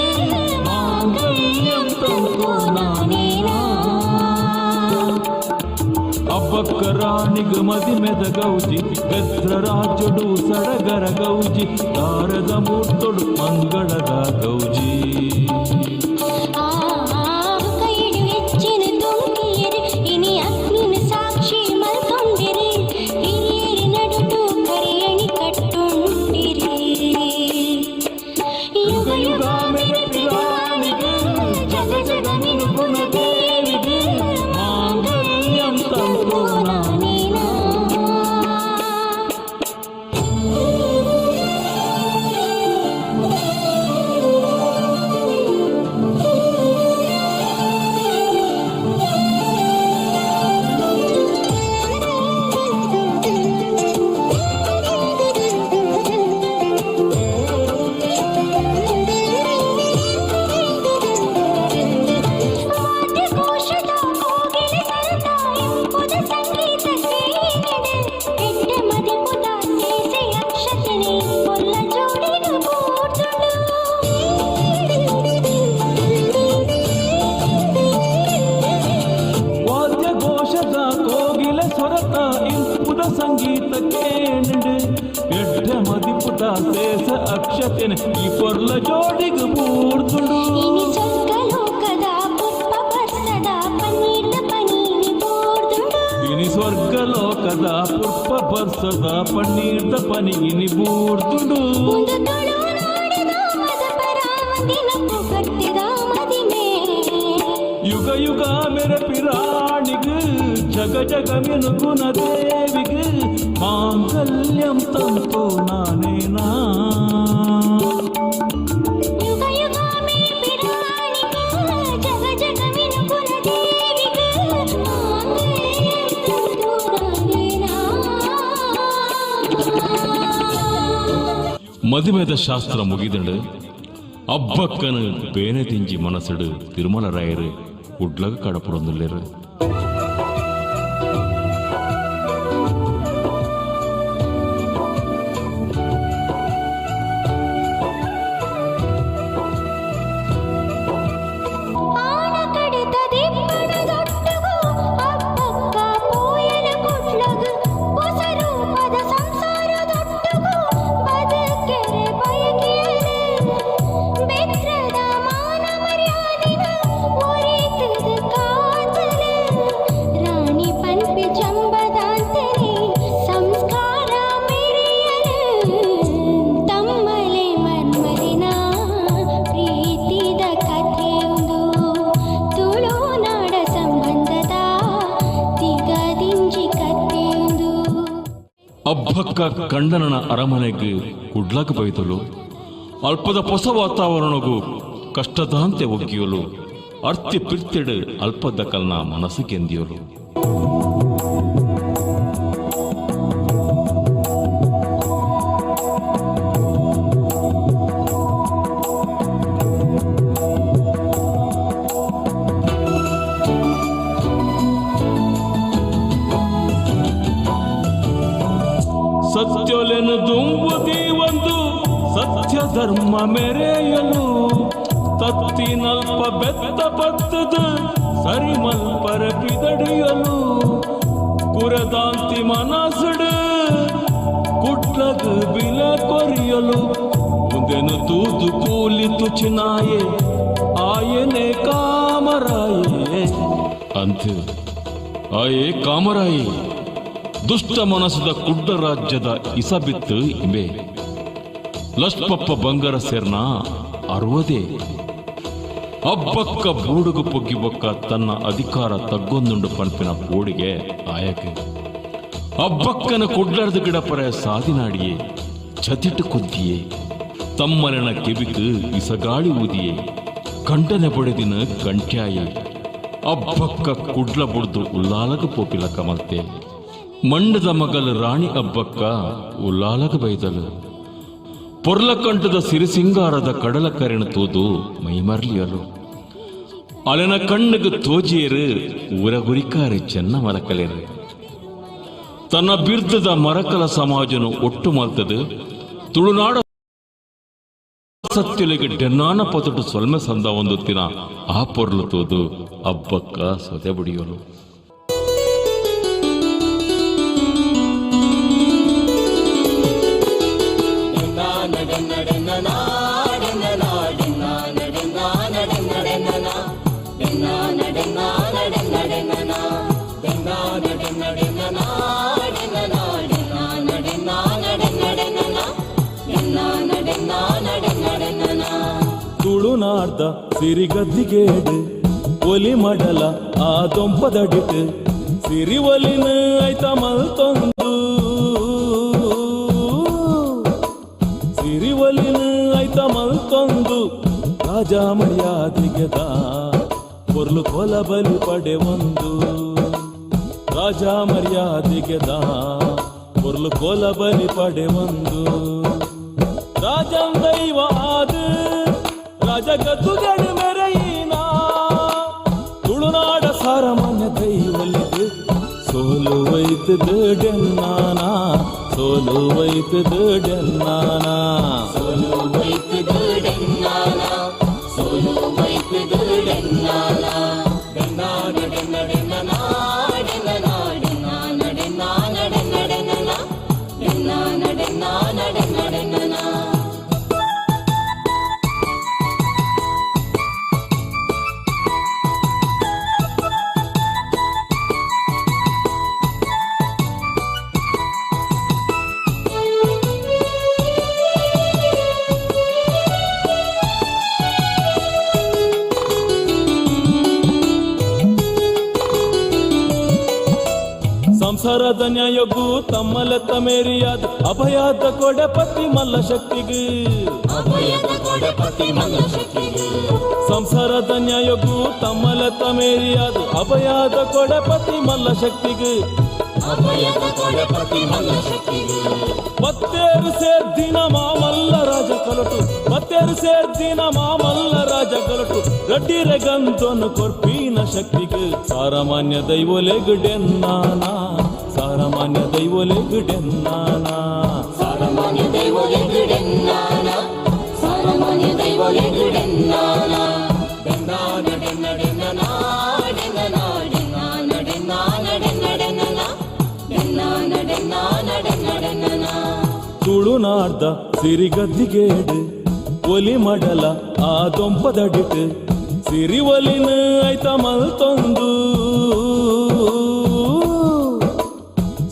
ಮಾಂಗಲ್ಯಂ ತಂತು ನಾನೇನಾ. ಅಬ್ಬಕ್ಕ ರಾಣಿಗ ಮದಿಮೆದ ಗೌಜಿ, ಬೆದ್ರ ರಾಜೊಡು ಸಡಗರ ಗೌಜಿ, ತಾರದ ಮೂರ್ತೊಡು ಮಂಗಳದ ಗೌಜಿ. ಕೈಡು ಹೆಚ್ಚಿನ ತುಮ್ಕಿಯರು ಇನಿ ಅಗ್ನಿನ ಸಾಕ್ಷಿ ಮಲ್ತೊಂಡಿರು, ಹಿರಿಯರು ನಡುಟು ಕರಿಯಣಿ ಕಟ್ಟುಂಡಿರು. ಯುಗ ಯುಗ ಮೆರೆಪಿರಾಣಿಗ್ ಜಗ ಜಗ ಮಿನುಕುನ ದೇವಿಗ್ ಮಾಂಗಲ್ಯಂ ತಂತು ನಾನೇನಾ. ವಾದ್ಯಘೋಷದ ಕೋಗಿಲೆ ಸ್ವರತ ಇಂಪುದ ಸಂಗೀತ ಕೇಳಿದೆ, ಎಡ್ಡೆ ಮದಿಪುದ ಸೇಸೆ ಅಕ್ಷತನೆ ಪೊಲ್ಲ ಜೋಡಿಗ ಕೂರ್ತುಂಡು. ವಾದ್ಯಘೋಷದ ಕೋಗಿಲೆ ಸ್ವರತ ಇಂಪುದ ಸಂಗೀತ ಕೇಳಿಡು, ಎಡ್ಡೆ ಮದಿಪುದ ಸೇಸ ಅಕ್ಷತೆನೆ ಈ ಪೊರ್ಲ ಜೋಡಿಗ ಬೂರ್ತುಂಡು. ಇನಿ ಸ್ವರ್ಗಲೋಕದ ಪುಷ್ಪ ಬರ್ಸದ ಪನ್ನೀರ್ದ ಪನೀನಿ ಬೋರ್ದುಂಡು. ಇನಿ ಸ್ವರ್ಗಲೋಕದ ಪುಷ್ಪ ಬರ್ಸದ ಪನ್ನೀರ್ದ ಪನಿ ಇನಿ ಬೂರ್ತುಂಡು. ಒಂದು ತುಳುನಾಡಿದ ಮದಪರಾವಂದಿನ ಪುಗರ್ತಿದ ಮದಿಮೆ. ಯುಗ ಯುಗ ಮೆರಪಿರಾಣಿಗ್ ಜಗ ಜಗ ಮಿನುಕುನ ದೇವಿಗ್ ಮಾಂಗಲ್ಯಂ ತಂತು ನಾನೇನಾ. ಯುಗ ಯುಗ ಮೆರೆಪಿರಾಣಿಗ್ ಜಗ ಜಗ ಮಿನುಕುನ ದೇವಿಗ್ ಮಾಂಗಲ್ಯಂ ತಂತು ನಾನೇನಾ. ಮದುಮೆದ ಶಾಸ್ತ್ರ ಮುಗಿದಳು. ಅಬ್ಬಕ್ಕನು ಬೇನೆ ತಿಂಜಿ ಮನಸ್ಸುಡು ತಿರುಮಲರಾಯರು ಉಡ್ಲಗ ಕಡಪುಡೊಂದುಲ್ಲೆರು. ಆಣ ಕಡಿತ ದಿಬ್ಬಣದೊಟ್ಟುಗು ಅಬ್ಬಕ್ಕ ಪೋಯಲ ಕುಡ್ಲಗು, ಹೊಸ ರೂಪದ ಸಂಸಾರದೊಟ್ಟುಗು ಬದುಕೆರೆ ಬಯಕೆಯರು. ಬೆತ್ರದ ಮಾನ ಮರ್ಯಾದಿನ ಒರಿತದ ಕಾತಲು, ರಾಣಿ ಪನ್ಪಿ ಚಂಬದಾಂತನೆ ಸಂಸ್ಕಾರ ಮೆರೆಯಲು. ತಮ್ಮಲೆ ಮನ್ಮಲಿನ ಪ್ರೀತಿದ ಕಥೆಯೊಂದು, ತುಳುನಾಡ ಸಂಬಂಧದ ತಿಗದಿಂಜಿ ಕಥೆಯೊಂದು. ಅಬ್ಬಕ್ಕ ಕಂಡನನ ಅರಮನೆಗೆ ಕುಡ್ಲಗ ಬೈದಲು. ಅಲ್ಪದ ಹೊಸ ವಾತಾವರಣಗೂ ಕಷ್ಟದಾಂತೆ ಒಗ್ಗಿಯಲು, ಅರ್ತಿ ಪಿರ್ತಿಡು ಅಲ್ಪದ ಕಲ್ನ ಮನಸ್ಸು ಗೆಂದಿಯಲು. ಸತ್ಯೊಲೆನು ದುಂಬುದಿ ಒಂದು ಸತ್ಯ ಧರ್ಮ ಮೆರೆಯಲು, ತತ್ತಿನಲ್ಪ ಬೆತ್ತ ಬತ್ತದ ಸರಿಮಲ್ಪರ ಪಿದಡಿಯಲು, ಕುರದಾಂತಿ ಮನಸ್ಸುಡು ಕುಟ್ಲಗ ಬಿಲ ಕೊರಿಯಲು. ಉಂದೆನು ತೂದು ಕೂಲಿ ತುಚಿನಾಯೆ ಆಯನೆ ಕಾಮರಾಯೆ ಅಂತ ಆಯೇ ಕಾಮರಾಯೆ. ದುಷ್ಟ ಮನಸ್ಸದ ಕುಡ್ಡ ರಾಜ್ಯದ ಇಸಬಿತ್ತು ಇಂಬೆ ಲಕ್ಷ್ಮಪ್ಪ ಬಂಗಾರ ಸೇರ್ನ ಅರುವದೆ. ಅಬ್ಬಕ್ಕ ಬೂಡುಗು ಪೊಗ್ಗಿ ಬೊಕ್ಕ ತನ್ನ ಅಧಿಕಾರ ತಗ್ಗೊಂದುಂಡು ಪನ್ಪಿನ ಪೋಡಿಗೆ ಆಯಕೆ. ಅಬ್ಬಕ್ಕನ ಕುಡ್ಲರ್ದು ಗಿಡಪರೆ ಸಾದಿನಾಡಿಯೇ ಚತಿಟ್ಟು ಕುದ್ದಿಯೇ, ತಮ್ಮನೆನ ಕಿವಿಕ್ ಇಸಗಾಳಿ ಊದಿಯೇ, ಕಂಡನೆ ಬಡೆದಿನ ಕಂಟ್ಯಾಯೆ. ಅಬ್ಬಕ್ಕ ಕುಡ್ಲ ಬುಡ್ದು ಉಲ್ಲಾಲಗ ಪೋಪಿಲ ಕಮಲ್ತೆ. ಮಂಡದ ಮಗಲು ರಾಣಿ ಅಬ್ಬಕ್ಕ ಉಲ್ಲಾಲಗ ಬೈದಲು. ಪೊರ್ಲಕಂಠದ ಸಿರಿಸಿಂಗಾರದ ಕಡಲ ಕರೆಣ ತೋದು ಮೈಮರ್ಲಿಯಲು. ಅಲೆನ ಕಣ್ಣಿಗೆ ತೋಜಿಯರು ಊರಗುರಿಕಾರೆ ಚೆನ್ನ ಮರಕಲೆರು. ತನ್ನ ಬಿರ್ದದ ಮರಕಲ ಸಮಾಜನು ಒಟ್ಟು ಮಲ್ತದು ತುಳುನಾಡ ಸತ್ಯುಲೆಗೆ ಡೆನ್ನಾನ ಪೊತಟು ಸೊಲ್ಮೆ ಸಂದ ಒಂದುತ್ತಿನ ಆ ಪೊರ್ಲು ತೋದು ಅಬ್ಬಕ್ಕ ಸೊದೆ ಬುಡಿಯೋಲು. ತುಳುನಾಡ್ದ ಸಿರಿಗದ್ದಿಗೇಡು ಒಲಿ ಮಡಲ ಆ ದೊಂಪದಡಿಟ್ಟು ಸಿರಿ ಒಲಿನ ಐತ ಮಲ್ತೊಂದು ಸಿರಿ ಒಲಿನ ಐತ ಮಲ್ತೊಂದು ರಾಜ ಮರ್ಯಾದಿಗೆದ ಪೊರ್ಲು ಕೊಲ ಬಲಿ ಪಡೆ ಒಂದು ರಾಜ ಮರ್ಯಾದಿಗೆದ ಪೊರ್ಲು ಕೊಲ ಬಲಿ ಪಡೆ ಒಂದು ರಾಜಂ ದೈವ ಆದ ರಾಜಗದ್ದುಗಡು ಮೆರೆಯಿನ ತುಳುನಾಡ ಸಾರಮಾನ್ಯ ದೈವಲಿದು ಸೋಲು ವೈತದು ಡೆನ್ನಾನ ಸೋಲು ವೈತದು ಡೆನ್ನಾನ ಸೋಲು ವೈತದು ಡೆನ್ನಾನ ಸೋಲು ವೈತದು ಡೆನ್ನಾನ ಡೆನ್ನಾನ ಡೆನ್ನ ಡೆನ್ನನ ಡೆನ್ನನ ಡೆನ್ನಾನ ಡೆನ್ನಾನ ಡೆನ್ನ ಡೆನ್ನನ ಡೆನ್ನಾನ ಡೆನ್ನಾನ ಡೆನ್ನ ಡೆನ್ನನ. ಸಂಸಾರದ ನ್ಯಾಯಕ್ಕೂ ತಮ್ಮಲೆತ್ತ ಮೇರಿಯಾದ ಅಭಯಾದ ಕೊಡಪತಿ ಮಲ್ಲ ಶಕ್ತಿಗೆ ಸಂಸಾರದ ನ್ಯಾಯಕ್ಕೂ ತಮ್ಮಲೆತ್ತ ಮೇರಿಯಾದ ಅಭಯಾದ ಕೊಡಪತಿ ಮಲ್ಲ ಶಕ್ತಿಗೆ ಪತ್ತೇರು ಸೇರ್ದಿನ ಮಾಮಲ್ಲ ರಾಜ ಕಲಟು ಪತ್ತೇರು ಸೇರ್ದಿನ ಮಾಮಲ್ಲ ರಾಜ ಕಲಟು ರಡ್ಡಿರೆ ಗಂಧನು ಕೊರ್ಪಿನ ಶಕ್ತಿಗೆ ಸಾರಮಾನ್ಯ ದೈವೊಲೆಗುಡೆನ್ನಾನ ಸಾರಮಾನ್ಯ ದೈವೊಲೆಗುಡೆನ್ನಾನ ಸಾರಮಾನ್ಯ ದೈವೊಲೆಗುಡೆನ್ನಾನ ಸಾರಮಾನ್ಯ ದೈವೊಲೆಗುಡೆನ್ನಾನ ಡೆನ್ನಾನ ಡೆನ್ನ ಡೆನ್ನನ ಡೆನ್ನನ ಡೆನ್ನಾನ ಡೆನ್ನಾನ ಡೆನ್ನ ಡೆನ್ನನ ಡೆನ್ನಾನ ಡೆನ್ನಾನ ಡೆನ್ನ ಡೆನ್ನನ. ತುಳುನಾಡ್ದ ಸಿರಿಗದ್ದಿಗೇಡು ಒಲಿ ಮಡಲ ಆ ದೊಂಪದಡಿಟ್ಟು ಸಿರಿ ಒಲಿನ ಐತ ಮಲ್ತೊಂದು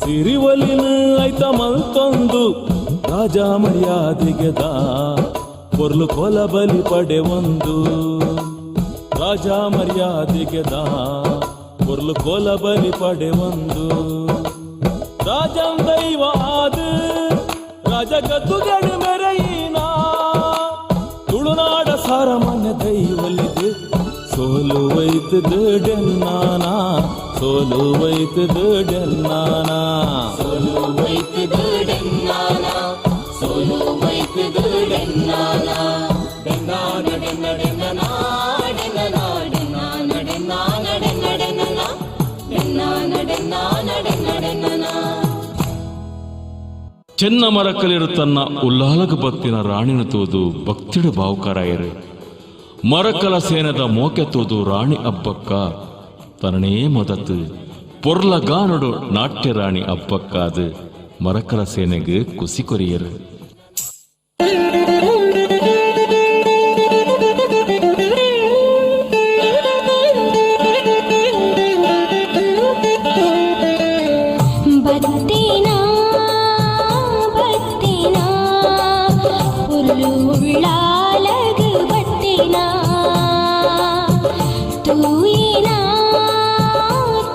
ಸಿರಿ ಒಲಿನ ಐತ ಮಲ್ತೊಂದು ರಾಜ ಮರ್ಯಾದಿಗೆದ ಪೊರ್ಲು ಕೊಲ ಬಲಿ ಪಡೆ ಒಂದು ರಾಜ ಮರ್ಯಾದಿಗೆದ ಪೊರ್ಲು ಕೊಲ ಬಲಿ ಪಡೆ ಒಂದು ರಾಜಂ ದೈವ ಆದ ರಾಜಗದ್ದುಗಡು ಮೆರೆಯಿನ ತುಳುನಾಡ ಸಾರಮಾನ್ಯ ದೈವಲಿದು ಸೋಲು ವೈತದು ಡೆನ್ನಾನ ಸೋಲು ವೈತದು ಡೆನ್ನಾನ ಸೋಲು ವೈತದು ಡೆನ್ನಾನ ಸೋಲು ವೈತದು ಡೆನ್ನಾನ ಡೆನ್ನಾನ ಡೆನ್ನ ಡೆನ್ನನ ಡೆನ್ನನ ಡೆನ್ನಾನ ಡೆನ್ನಾನ ಡೆನ್ನ ಡೆನ್ನನ ಡೆನ್ನಾನ ಡೆನ್ನಾನ ಡೆನ್ನ ಡೆನ್ನನ. ಚೆನ್ನ ಮರಕಲಿರು ತನ್ನ ಉಲ್ಲಾಲಗ ಬತ್ತಿನ ರಾಣಿನ ತೋದು ಭಕ್ತಿಡು ಬಾವುಕರಾಯರು ಮರಕಲ ಸೇನದ ಮೋಕೆ ತೋದು ರಾಣಿ ಅಬ್ಬಕ್ಕ ತನನೇ ಮದತ್ತು ಪೊರ್ಲ ಗಾನಡು ನಾಟ್ಯ ರಾಣಿ ಅಬ್ಬಕ್ಕಾದು ಮರಕಲ ಸೇನೆಗೆ ಕುಸಿ ಕೊರಿಯರು. ಬತ್ತಿನಾ ಬತ್ತಿನಾ ಪುಲ್ಲು ಉಳ್ಳಾಲಗು ಬತ್ತಿನಾ ತೂಯಿನಾ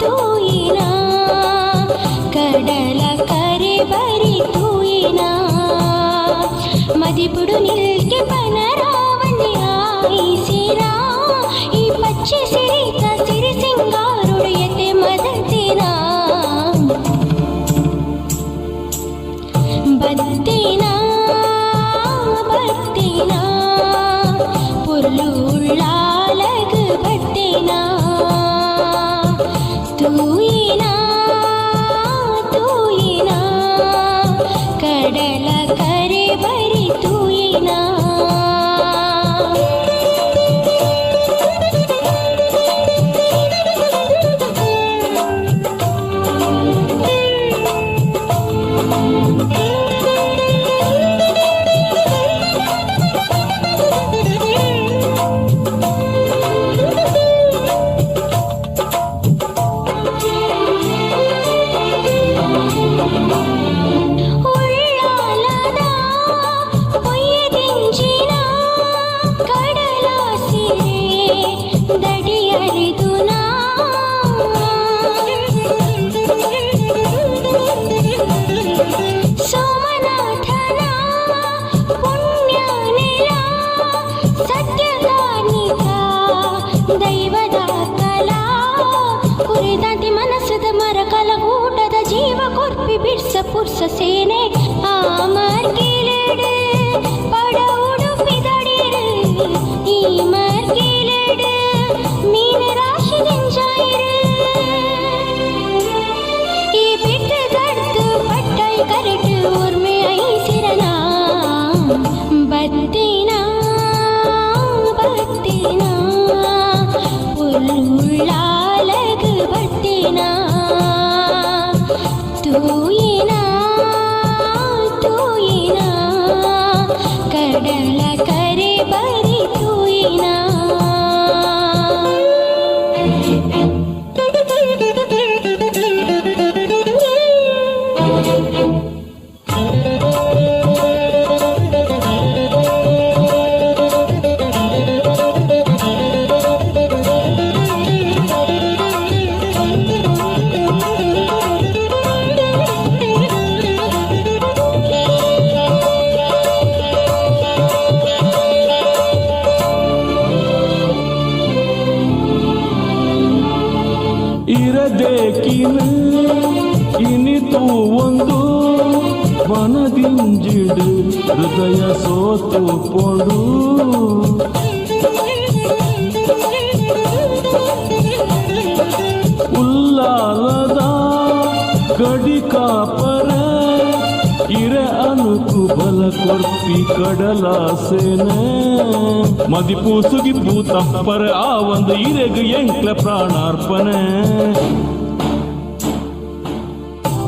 ತೂಯಿನಾ ಕಡಲ ಕರೆ ಬರಿ ತೂಯಿನಾ ಮದಿಪುಡು ನಿಲ್ಕೆ ಪನರಾವಣಿ ಆಯಿಸಿರಾ ಈ ಪಚ್ಚೆ ಸಿರಿತ ಸಿರಿ ಸಿಂಗಾರುಡು ಎತೆ ಮದತಿನಾ ಬತ್ತಿನಾ ಬತ್ತಿನಾ ಪೊರ್ಲು ಉಳ್ಳಾಲಗು ಬತ್ತಿನಾ ತೂಯಿನಾ ತೂಯಿನಾ ಕಡಲ ಕರೆ ಬರಿ ತೂಯಿನಾ. ಕಡಲ ಕರೆ ಬರಿ ತೂಯಿನ. ಇರದೇಕಿನ ಇನಿತು ಒಂದು ಮನದಿಂಜಿಡು ಹೃದಯ ಸೋತು ಪೊಡು. ಉಲ್ಲಾಲದ ಗಡಿ ಕಾಪರ ಇರೆ ಅನುಕು ಬಲ ಕೊರ್ಪಿ ಕಡಲ ಸೇನೆ. ಮದಿಪು ಸುಗಿಪು ತಪ್ಪರ ಆ ಒಂದು ಇರೆಗು ಎಂಕ್ಲ ಪ್ರಾಣಾರ್ಪಣೆ.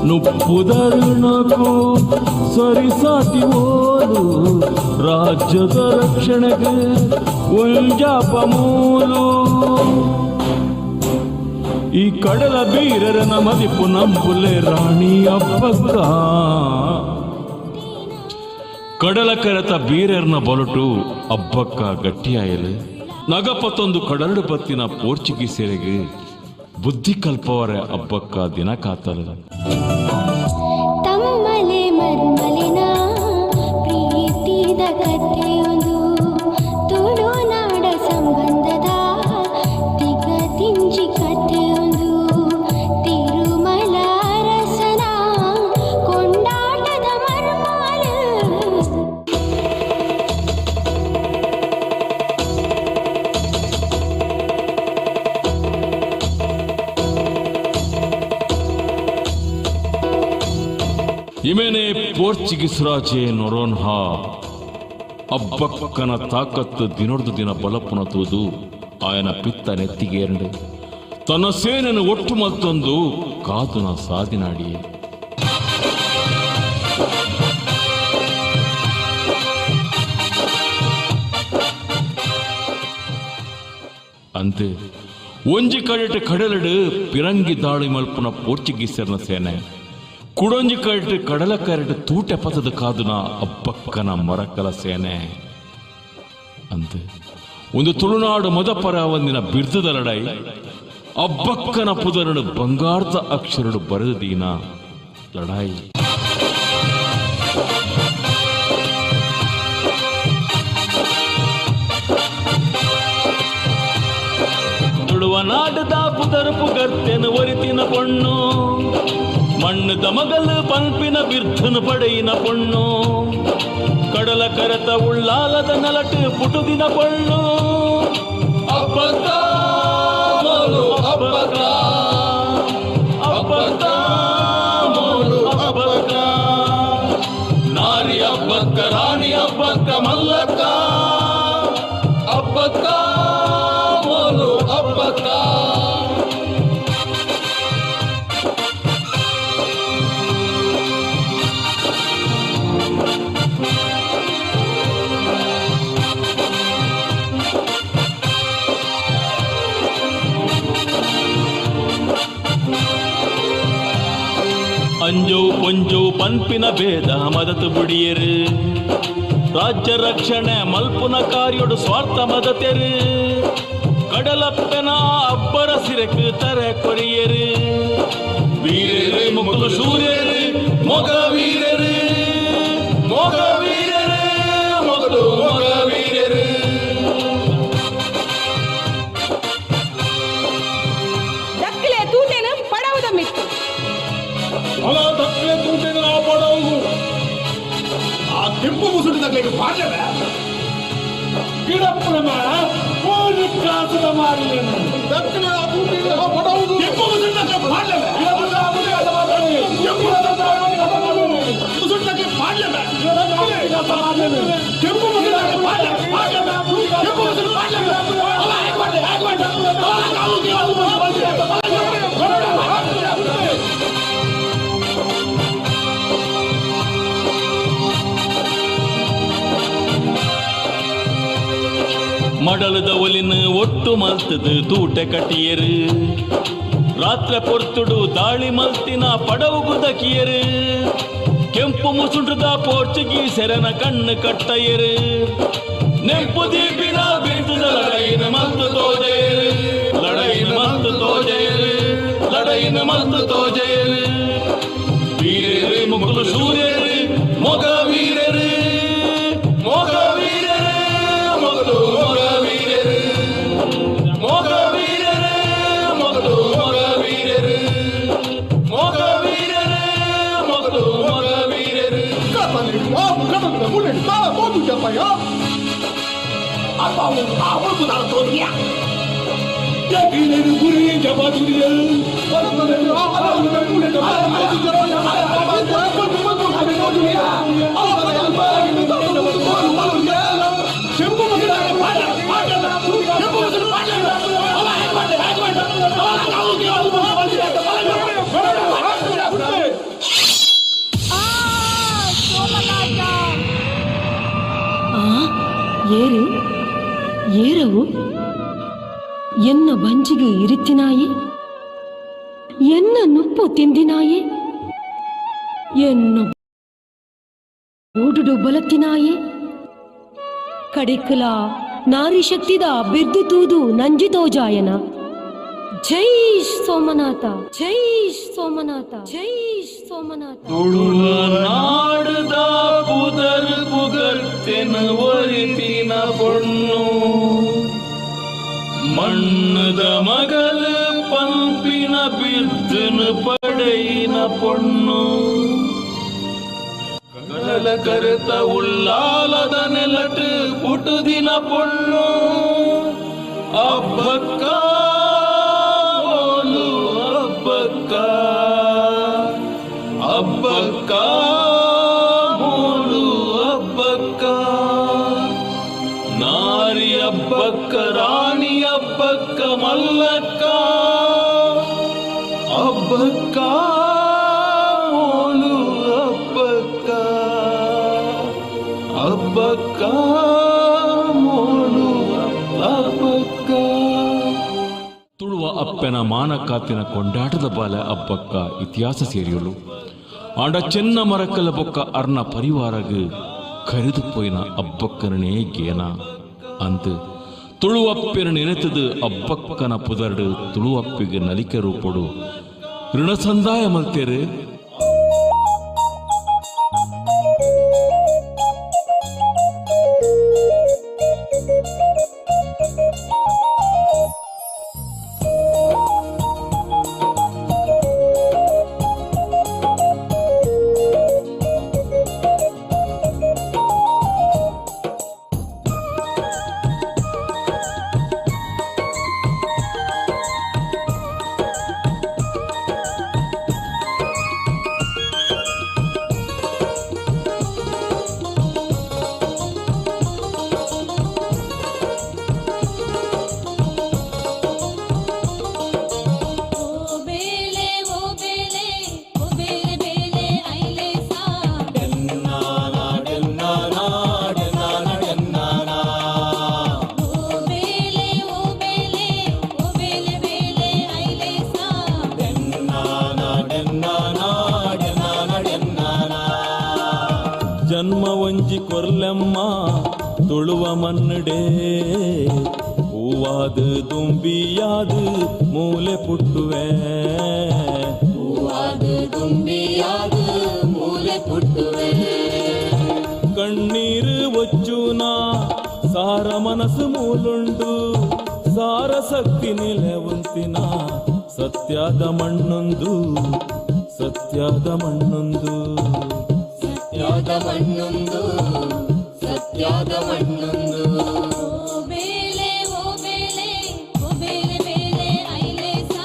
ನುಪ್ಪುದರುಣಕು ಸರಿಸಾಟಿ ಓಲು ರಾಜ್ಯದ ರಕ್ಷಣೆಗೆ ಒಂಜಾಪ ಮೂಲು. ಈ ಕಡಲ ಬೀರರನ ಮದಿಪು ನಂಬುಲೆ ರಾಣಿ ಅಬ್ಬಕ್ಕ. ಕಡಲ ಕರೆತ ಬೀರರ್ನ ಬೊಲಟು ಅಬ್ಬಕ್ಕ ಗಟ್ಟಿಯಾಯಲು. ನಗಪತ್ತೊಂದು ಕಡಲಡು ಪತ್ತಿನ ಪೋರ್ಚುಗೀಸರಿಗೆ ಬುದ್ಧಿ ಕಲ್ಪವರ ಅಬ್ಬಕ್ಕ ದಿನ ಕಾತಲು. ತಮ್ಮಲೆ ಮರ್ಮಲಿನ ಪ್ರೀತಿದ ಕಥೆಯೊಂದು ತುಳುನಾಡ ಸಂಬಂಧದ ತಿಗದಿಂಜಿ ಕಥೆಯೊಂದು ತಿರುಮಲ ರಸನ ಕೊಂಡಾಟದ ಮರ್ಮಾಲು. ಇಮೇನೆ ಪೋರ್ಚುಗೀಸ್ ರಾಜೆ ನೊರೋನ್ಹಾ ಅಬ್ಬಕ್ಕನ ತಾಕತ್ತು ದಿನೊಡ್ದು ದಿನ ಬಲಪುನ ತೂದು ಆಯನ ಪಿತ್ತ ನೆತ್ತಿಗೇರಂಡು ತನ್ನ ಸೇನೆಯನ್ನು ಒಟ್ಟು ಮತ್ತೊಂದು ಕಾದುನ ಸಾದಿನಾಡಿಯೇ. ಅಂತೆ ಒಂಜಿ ಕಡೆಟ್ ಕಡಲಡು ಪಿರಂಗಿ ದಾಳಿ ಮಲ್ಪುನ ಪೋರ್ಚುಗೀಸರ್ನ ಸೇನೆ, ಕುಡೊಂಜಿ ಕಡೆಟ್ ಕಡಲ ಕರೆಟ್ ತೂಟೆ ಪತದ ಕಾದುನ ಅಬ್ಬಕ್ಕನ ಮರಕಲ ಸೇನೆ. ಅಂತೆ ಒಂದು ತುಳುನಾಡು ಮದಪರ ಒಂದಿನ ಬಿರ್ದದ ಲಡಾಯಿ ಅಬ್ಬಕ್ಕನ ಪುದರಡು ಬಂಗಾರದ ಅಕ್ಷರಡು ಬರೆದ ದಿನ ಲಡಾಯಿ. ತುಳುವ ನಾಡದ ಪುದರುಪು ಗರ್ತೆನು ಒರಿತಿನ ಪೊಣ್ಣು, ಮಣ್ಣುದ ಮಗಲು ಪಂಪಿನ ಬಿರ್ಧನು ಪಡೆಯಿನ ಪೊಣ್ಣು, ಕಡಲ ಕರೆತ ಉಳ್ಳಾಲದ ನಲಟು ಪುಟುದಿನ ಪೊಣ್ಣು. ಅಬ್ಬಕ್ಕ ಮೋಲು ಅಬ್ಬಕ್ಕ, ಅಬ್ಬಕ್ಕ ಮೋಲು ಅಬ್ಬಕ್ಕ, ನಾರಿ ಅಬ್ಬಕ್ಕ ರಾಣಿ ಅಬ್ಬಕ್ಕ ಮಲ್ಲಕ್ಕ, ಅಬ್ಬಕ್ಕ ಮೋಲು ಅಬ್ಬಕ್ಕ. ಅಂಜೋ ಪೊಂಜೋ ಪನ್ಪಿನ ಭೇದ ಮದತು ಬುಡಿಯರು, ರಾಜ್ಯ ರಕ್ಷಣೆ ಮಲ್ಪುನ ಕಾರ್ಯೊಡು ಸ್ವಾರ್ಥ ಮದತೆರು, ಕಡಲಪ್ಪನ ಅಬ್ಬರ ಸಿರಕು ತರೆ ಕೊರಿಯರು, ವೀರರು ಮುಕುಲು ಶೂರ್ಯರು ಮೊಗ ವೀರರು, ಮೊಗ ವೀರರು ಮೊಗಲು ಮೊಗ ವೀರರು. ದಕ್ಕಲೆ ತೂಟೆನ ಪಡವದ ಮಿತ್ತು ಅಲ ದಕ್ಕಲೆ ತೂಟೆನ ನಾವು ಪಡವು ಆ ಕೆಂಪು ಮುಸುಡಿ ತಗ್ಲಿಕ್ಕೆ ಪಾಡ್ಲವೆ ಗಿಡಪ್ಪನ ಮಾಡ ಕೋಳಿ ಕಾಸದ ಮಾರಿಯನು ದಕ್ಕಲೆ ಆ ತೂಟೆನ ನಾವು ಪಡವು ಕೆಂಪು ಮುಸುಡಿ ತಗ್ಲಿಕ್ಕೆ ಪಾಡ್ಲವೆ ಕೆಂಪು ಮುಸುಡಿ ತಗ್ಲಿಕ್ಕೆ ಪಾಡ್ಲವೆ ಕೆಂಪು ಮುಸುಡಿ ತಗ್ಲಿಕ್ಕೆ ಪಾಡ್ಲವೆ ಕೆಂಪು ಮುಸುಡಿ ಪಾಡ್ಲವೆ ಅಲ ಹೇಗೆ ಹೇಗೆ ಮಡಲದ ಒಲಿನ ಒಟ್ಟು ಮಲ್ತದು ತೂಟೆ ಕಟ್ಟಿಯರು ರಾತ್ರಿ ಪೊರ್ತುಡು ದಾಳಿ ಮಲ್ತಿನ ಪಡವು ದಕಿಯರು ಕೆಂಪು ಮುಸುಂಡ್ರದ ಪೋರ್ಚುಗೀಸರನ ಕಣ್ಣು ಕಟ್ಟಯರು ನೆಂಪು ದೀಪಿನ ಬಿರುದುದ ಲಡೈನ ಮಲ್ತು ತೋಜೆಯರು ಲಡೈನ ಮಲ್ತು ತೋಜೆಯರು ಲಡೈನ ಮಲ್ತು ತೋಜೆಯರು ವೀರರು ಮುಗುಲು ಶೂರ್ಯರು ಮೊಗ ವೀರರು ಮೊಗ ವೀರರು ಮೊಗಲು ಮೊಗ ವೀರರು ಮೊಗ ವೀರರು ಮೊಗಲು ಮೊಗ ವೀರರು ಮೊಗ ವೀರರು ಮೊಗಲು ಮೊಗ ವೀರರು ಆ ಏರು ಏರವು ಎನ್ನ ಬಂಜಿಗೆ ಇರಿತ್ತಿನಾಯಿ ಎನ್ನ ನುಪ್ಪು ತಿಂದಿನಾಯಿ ಎನ್ನ ಓಡುಡು ಬಲತ್ತಿನಾಯಿ ಕಡಿಕಲ ನಾರಿ ಶಕ್ತಿದ ಬಿರ್ದು ತೂದು ನಂಜಿ ತೋಜಾಯನ. ಜೈ ಸೋಮನಾಥ, ಜೈ ಸೋಮನಾಥ, ಜೈ ಸೋಮನಾಥ. ತುಳುವ ನಾಡುದ ಪುದರ್ ಪುಗರ್ತೆನ ಒರಿತಿನ ಪೊಣ್ಣು ಮಣ್ಣದ ಮಗಲ ಪಂಪಿನ ಬಿರ್ದನು ಪಡೆಯಿನ ಪೊಣ್ಣು ಕಡಲ ಕರೆತ ಉಳ್ಳಾಲದ ನೆಲಟು ಪುಟುದಿನ ಪೊಣ್ಣು ಅಬ್ಬಕ್ಕ ಓಲು ಅಬ್ಬಕ್ಕ ಅಬ್ಬಕ್ಕ ಮೋಲು ಅಬ್ಬಕ್ಕ ನಾರಿ ಅಬ್ಬಕ್ಕ ರಾಣಿ ಅಬ್ಬಕ್ಕ ಮಲ್ಲಕ್ಕ ಅಬ್ಬಕ್ಕ ಮೋಲು ಅಬ್ಬಕ್ಕ ಅಬ್ಬಕ್ಕ ಮೋಲು ಅಬ್ಬಕ್ಕ. ತುಳುವ ಅಪ್ಪನ ಮಾನಕಾತಿನ ಕೊಂಡಾಟದ ಬಾಲ ಅಬ್ಬಕ್ಕ ಇತಿಹಾಸ ಸೇರಿಯಲು ಆಂಡ ಚೆನ್ನ ಮರಕಲ ಬೊಕ್ಕ ಅರ್ನ ಪರಿವಾರಗ ಕರೆದು ಪೋಯಿನ ಅಬ್ಬಕ್ಕನೇ ಗೇನ ಅಂತ ತುಳುವಪ್ಪೆನ ನೆನೆತದು ಅಬ್ಬಕ್ಕನ ಪುದರ್ಡು ತುಳುವಪ್ಪಿಗೆ ನಲಿಕೆ ರೂಪಡು ಋಣ ಸಂದಾಯ ಮಲ್ತೇರು. ಜನ್ಮ ಒಂಜಿ ಕೊರ್ಲೆಮ್ಮ ತುಳುವ ಮನ್ನಡೆ ಹೂವಾದು ದುಂಬಿಯಾದು ಮೂಲೆ ಪುಟ್ಟುವೆ ಹೂವಾದು ದುಂಬಿಯಾದು ಮೂಲೆ ಪುಟ್ಟುವೆ. ಕಣ್ಣೀರು ಒಚ್ಚುನ ಸಾರ ಮನಸ್ಸು ಮೂಲುಂಡು ಸಾರ ಶಕ್ತಿ ನೆಲೆ ಉಂತಿನ ಸತ್ಯದ ಮಣ್ಣೊಂದು ಸತ್ಯದ ಮಣ್ಣೊಂದು ಸತ್ಯದ ಮಣ್ಣೊಂದು ಸತ್ಯದ ಮಣ್ಣೊಂದು. ಓ ಬೇಲೆ ಓ ಬೇಲೆ ಓ ಬೇಲೆ ಬೇಲೆ ಐಲೆ ಸಾ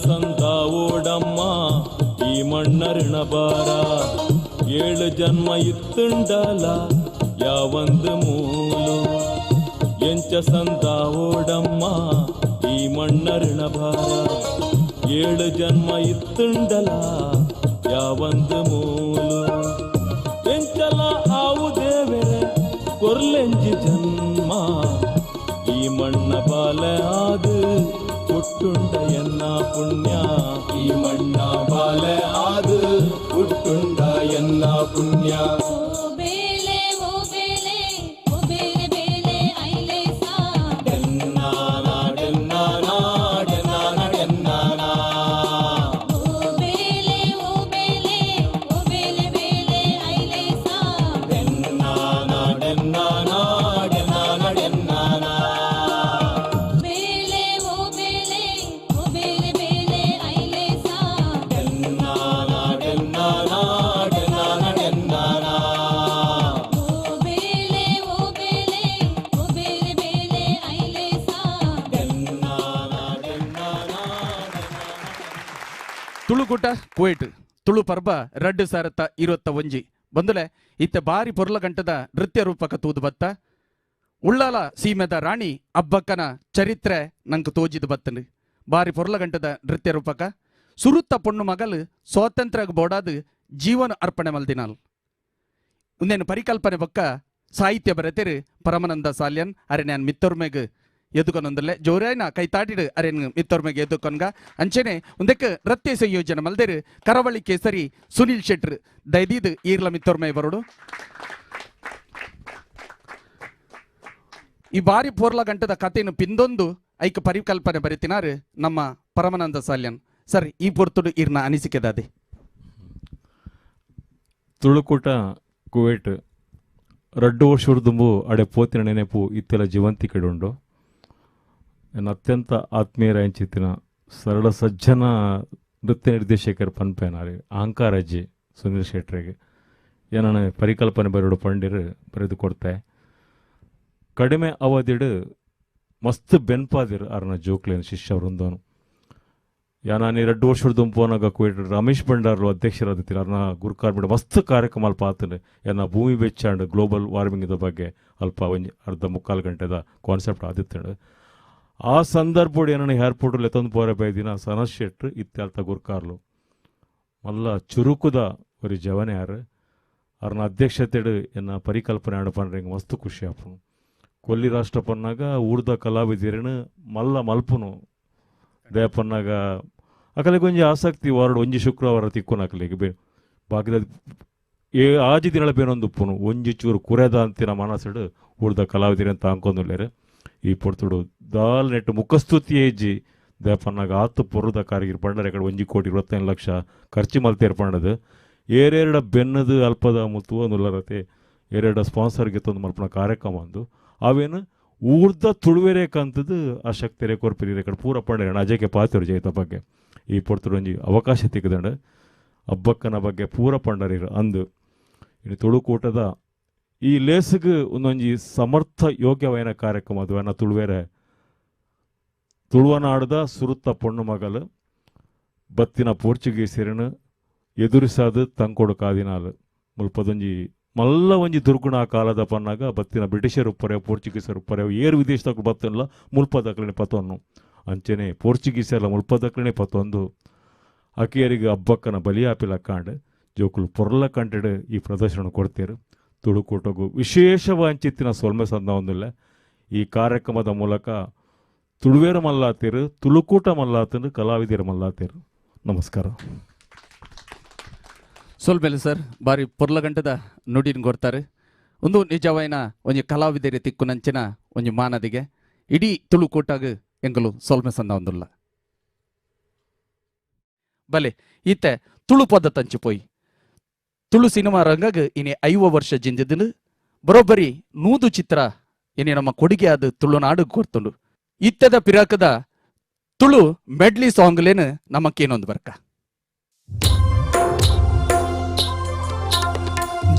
ಸಂದಾವೋಡಮ್ಮ ಈ ಮಣ್ಣರಿಣ ಬಾರ ಏಳು ಜನ್ಮ ಇತ್ತುಂಡಲ ಯಾವಂದು ಮೂಲು ಎಂಚ ಸಂದಾವೋಡಮ್ಮ ಈ ಮಣ್ಣರಿಣ ಭಾರ ಏಳು ಜನ್ಮ ಇತ್ತುಂಡಲ ಯಾವಂದು ಮೂಲು ಎಂಚಲ ಆವು ದೇವರೆ ಕೊರ್ಲೆಂಜಿ ಜನ್ಮ ಈ ಮಣ್ಣ ಬಾಲೆ ಆದು ಹುಟ್ಟುಂಡ ಎನ್ನ ಪುಣ್ಯ ಈ ಮಣ್ಣ ಬಾಲೆ ಆದು ಹುಟ್ಟುಂಡ ಎನ್ನ ಪುಣ್ಯ. ಬೇಲೆ ಓ ಬೇಲೆ ಓ ಬೇಲೆ ಬೇಲೆ ಐಲೆ ಸಾ ಓ ಬೇಲೆ ಓ ಬೇಲೆ ಓ ಬೇಲೆ ಬೇಲೆ ಐಲೆ ಸಾ ಬೇಲೆ ಓ ಬೇಲೆ ಓ ಬೇಲೆ ಬೇಲೆ ಐಲೆ ಸಾ ಓ ಬೇಲೆ ಓ ಬೇಲೆ ಓ ಬೇಲೆ ಬೇಲೆ ಐಲೆ ಸಾ. ತುಳುಕೂಟ ಕುವೈಟ್ ತುಳು ಪರ್ಬ ರಡ್ಡು ಸಾರತ್ತ ಇರುವತ್ತ ಒಂಜಿ ಬಂದುಲೆ ಇತ್ತ ಬಾರಿ ಪೊರ್ಲ ಗಂಟದ ನೃತ್ಯ ರೂಪಕ ತೂದು ಬತ್ತ ಉಳ್ಳಾಲ ಸೀಮೆದ ರಾಣಿ ಅಬ್ಬಕ್ಕನ ಚರಿತ್ರೆ ನಂಗೆ ತೋಜಿದ ಬತ್ತನು. ಬಾರಿ ಪೊರ್ಲ ಗಂಟದ ನೃತ್ಯ ರೂಪಕ ಸುರುತ್ತ ಪೊಣ್ಣು ಮಗಲು ಸ್ವಾತಂತ್ರ್ಯ ಬೋಡಾದು ಜೀವನ ಅರ್ಪಣೆ ಮಲ್ದಿನಾಲ್. ಉಂದೇನು ಪರಿಕಲ್ಪನೆ ಬೊಕ್ಕ ಸಾಹಿತ್ಯ ಬರೆತಿರು ಪರಮಾನಂದ ಸಾಲ್ಯನ್ ಅರೆ ನಾನು ಮಿತ್ತೊರ್ಮೆಗ್ ಎದುಕೊನೊಂದಲ್ಲೆ ಜೋರಾಯ್ನ ಕೈತಾಟಿಡು ಅರೆ ಮಿತ್ತೊರ್ಮೆಗೆ ಎದುಕೊನ್ಗ ಅಂಚೆನೆ ಉಂದಕ್ಕೆ ರತ್ಯ ಸಂಯೋಜನೆ ಮಲ್ದೇರು ಕರಾವಳಿ ಕೇಸರಿ ಸುನಿಲ್ ಶೆಟ್ರ್ ದೈದೀದ್ ಈರ್ಲ ಮಿತ್ತೊರ್ಮೆ ಬರೋಡು. ಈ ಬಾರಿ ಪೋರ್ಲ ಗಂಟದ ಕಥೆಯನ್ನು ಪಿಂದೊಂದು ಐಕ ಪರಿಕಲ್ಪನೆ ಬರೆತಿನಾರು ನಮ್ಮ ಪರಮಾನಂದ ಸಾಲ್ಯನ್ ಸರ್. ಈ ಪೊರ್ತುಡು ಈರ್ನ ಅನಿಸಿಕೆ ದಾದೆ. ತುಳುಕೂಟ ಕುವೈಟ್ ರಡ್ಡು ವರ್ಷ ದುಂಬು ಅಡೆ ಪೋತಿನ ನೆನೆಪು ಇತ್ತೆಲ್ಲ ಜೀವಂತಿ ಕೆಡುಂಡು. ನನ್ನ ಅತ್ಯಂತ ಆತ್ಮೀಯರ ಎಂಚಿತ್ತಿನ ಸರಳ ಸಜ್ಜನ ನೃತ್ಯ ನಿರ್ದೇಶಕರು ಪನ್ಪೇನಾರಿ ಅಹಂಕಾರಜ್ಜಿ ಸುನೀಲ್ ಶೆಟ್ರಿಗೆ ಏನನ್ನ ಪರಿಕಲ್ಪನೆ ಬರೆಡು ಪಂಡಿರು ಬರೆದು ಕೊಡ್ತೆ. ಕಡಿಮೆ ಅವಧಿಡು ಮಸ್ತ್ ಬೆನ್ಪಾದಿರು ಅರ್ನ ಜೋಕ್ಲೇನು ಶಿಷ್ಯ ವೃಂದನು. ಯಾನಾನಿ ರಡ್ಡು ವರ್ಷ ದುಂಪೋನಾಗ ಕುವೈಟ್ ರಮೇಶ್ ಭಂಡಾರ್ಲು ಅಧ್ಯಕ್ಷರಾದಿತ್ತೀರ ಅರ್ನ ಗುರುಕಾರ್ಮಿಡ ಮಸ್ತ್ ಕಾರ್ಯಕ್ರಮ ಅಲ್ಪ ಆತನು ಎನ್ನ ಭೂಮಿ ಬೆಚ್ಚಾಂಡ್ ಗ್ಲೋಬಲ್ ವಾರ್ಮಿಂಗ್ದ ಬಗ್ಗೆ ಅಲ್ಪ ಒಂಜಿ ಅರ್ಧ ಮುಕ್ಕಾಲು ಗಂಟೆದ ಕಾನ್ಸೆಪ್ಟ್ ಆದಿತ್ತಂಡು. ಆ ಸಂದರ್ಭಡು ಏನನ್ನ ಏರ್ಪೋರ್ಟ್ ಲೆತ್ತೊಂದು ಪೋರೆ ಬೈದಿನ ಸನತ್ ಶೆಟ್ರು ಇತ್ಯರ್ಥ ಗುರ್ಕಾರ್ಲು ಮಲ್ಲ ಚುರುಕುದ ಒರಿ ಜವನೆ ಯಾರು ಅರ್ನ ಅಧ್ಯಕ್ಷತೆಡು ಎನ್ನ ಪರಿಕಲ್ಪನೆ ಆಡ ಪಂಡ್ರೆ ಮಸ್ತ್ ಖುಷಿ ಆಪುನು. ಕೊಲ್ಲಿ ರಾಷ್ಟ್ರ ಪನ್ನಾಗ ಊರ್ದ ಕಲಾವಿದರೇನು ಮಲ್ಲ ಮಲ್ಪುನು ದಯಪನ್ನಾಗ ಅಕಲಿಗೆ ಒಂಜಿ ಆಸಕ್ತಿ ವಾರ್ಡ್ ಒಂಜಿ ಶುಕ್ರವಾರ ತಿಕ್ಕುನ ಅಕಲಿಗೆ ಬೇ ಬಾಕಿದ ಏ ಆಜಿ ದಿನಳ ಬೇನೊಂದು ಉಪ್ಪುನು ಒಂಜಿ ಚೂರು ಕುರೆದ ಅಂತಿನ ಮನಸ್ಸುಡು ಊರ್ದ ಕಲಾವಿದರೇನು ತಾಂಕೊಂದುಲ್ಲೇರು. ಈ ಪೊರ್ತುಡು ದಾಲ್ ನೆಟ್ಟು ಮುಖಸ್ತುತಿ ಏಜಿ ದಯಪನ್ನಾಗ ಆತು ಪೊರುದ ಕಾರಿಗಿರ್ ಪಂಡರೆ ಕಡೆ 1,25,00,000 ಖರ್ಚು ಮಲ್ತೇರ್ ಪಂಡದು ಏರೆರಡ ಬೆನ್ನದು ಅಲ್ಪದ ಮುತ್ತು ನುಲ್ಲರತೆ ಏರೆರಡ ಸ್ಪಾನ್ಸರ್ಗೆ ತಂದು ಮಲ್ಪನ ಕಾರ್ಯಕ್ರಮ ಅಂದು ಅವೇನು ಊರ್ದ ತುಳುವೆರೆ ಕಂತದ್ದು ಆ ಶಕ್ತಿ ರೇಕೋರ್ಪಿರಿ ಕಡೆ ಪೂರ ಪಂಡ ಅಜಕ್ಕೆ ಪಾತಿರು ಜೈತ ಬಗ್ಗೆ ಈ ಪೊರ್ತುಡು ಒಂಜಿ ಅವಕಾಶ ತಿಕ್ಕದಂಡು ಹಬ್ಬಕ್ಕನ ಬಗ್ಗೆ ಪೂರ ಪಂಡರಿರು ಅಂದು. ಇನ್ನು ತುಳುಕೂಟದ ಈ ಲೇಸುಗೆ ಒಂದೊಂಜಿ ಸಮರ್ಥ ಯೋಗ್ಯವಾದ ಕಾರ್ಯಕ್ರಮ ಅದು ಅನ್ನ ತುಳುವೆರೆ ತುಳುವನಾಡದ ಸುರುತ್ತ ಪೊಣ್ಣು ಮಗಲು ಬತ್ತಿನ ಪೋರ್ಚುಗೀಸರನ್ನು ಎದುರಿಸಾದ ತಂಕೊಡು ಕಾದಿನಾಲು ಮುಲ್ಪದೊಂಜಿ ಮಲ್ಲ ಒಂಜಿ ದುರ್ಗುಣ ಕಾಲದ ಪನ್ನಾಗ ಬತ್ತಿನ ಬ್ರಿಟಿಷರು ಉಪ್ಪರೆ ಪೋರ್ಚುಗೀಸರು ಉಪ್ಪರೆ ಏರು ವಿದೇಶದಾಗ ಬತ್ತಲ್ಲ ಮುಲ್ಪದಕ್ಲನೆ ಪತೊನ್ನು ಅಂಚೆನೆ ಪೋರ್ಚುಗೀಸೆಲ್ಲ ಮುಲ್ಪದಕ್ಲನೆ ಪತೊಂದು ಅಕಿಯರಿಗೆ ಹಬ್ಬಕ್ಕನ ಬಲಿಯಾಪಿಲ ಕಾಂಡ್ ಜೋಕುಲು ಪೊರ್ಲ ಕಂಟೆಡ್ ಈ ಪ್ರದರ್ಶನ ಕೊಡ್ತೀರು. ತುಳುಕೂಟಗೂ ವಿಶೇಷವಾಂಚಿತ್ತಿನ ಸೊಲ್ಮೆ ಸಂದ ಒಂದಿಲ್ಲ ಈ ಕಾರ್ಯಕ್ರಮದ ಮೂಲಕ ತುಳುವೇರು ಮಲ್ಲಾತಿರು ತುಳುಕೂಟ ಮಲ್ಲಾತಿರು ಕಲಾವಿದರು ಮಲ್ಲಾತಿರು. ನಮಸ್ಕಾರ. ಸೊಲ್ಮೆಲೆ ಸರ್ ಬಾರಿ ಪೊರ್ಲಗಂಟದ ನುಡಿನ ಕೊಡ್ತಾರೆ. ಒಂದು ನಿಜವಾಯಿನ ಒಂಜಿ ಕಲಾವಿದರಿ ತಿಕ್ಕುನಂಚಿನ ಒಂಜಿ ಮಾನದಿಗೆ ಇಡೀ ತುಳುಕೂಟಾಗ ಎಂಕಲು ಸೊಲ್ಮೆ ಸಂದ ಒಂದುಲ್ಲ. ಬಲೆ ಈತೆ ತುಳು ಪದ ತಂಚು ಪೋಯಿ ತುಳು ಸಿನಿಮಾ ರಂಗಾಗ ಇನಿ 50 ವರ್ಷ ಜಿಂದಿದ್ದು ಬರೋಬ್ಬರಿ 100 ಚಿತ್ರ ಇನಿ ನಮ್ಮ ಕೊಡುಗೆ ಅದು ತುಳುನಾಡು ಕೊರ್ತುಂಡು. ಇತ್ತದ ಪಿರಾಕದ ತುಳು ಮೆಡ್ಲಿ ಸಾಂಗ್ಲೇನು ನಮಕ್ಕೇನೊಂದು ಬರ್ಕ.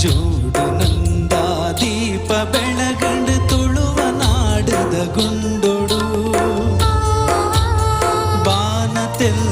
ಜೋಡು ನಂದ ದೀಪ ಬೆಳಗಂಡು ತುಳುವ ನಾಡದ ಗುಂಡೊಡು ಬಾನ ತೆಲ್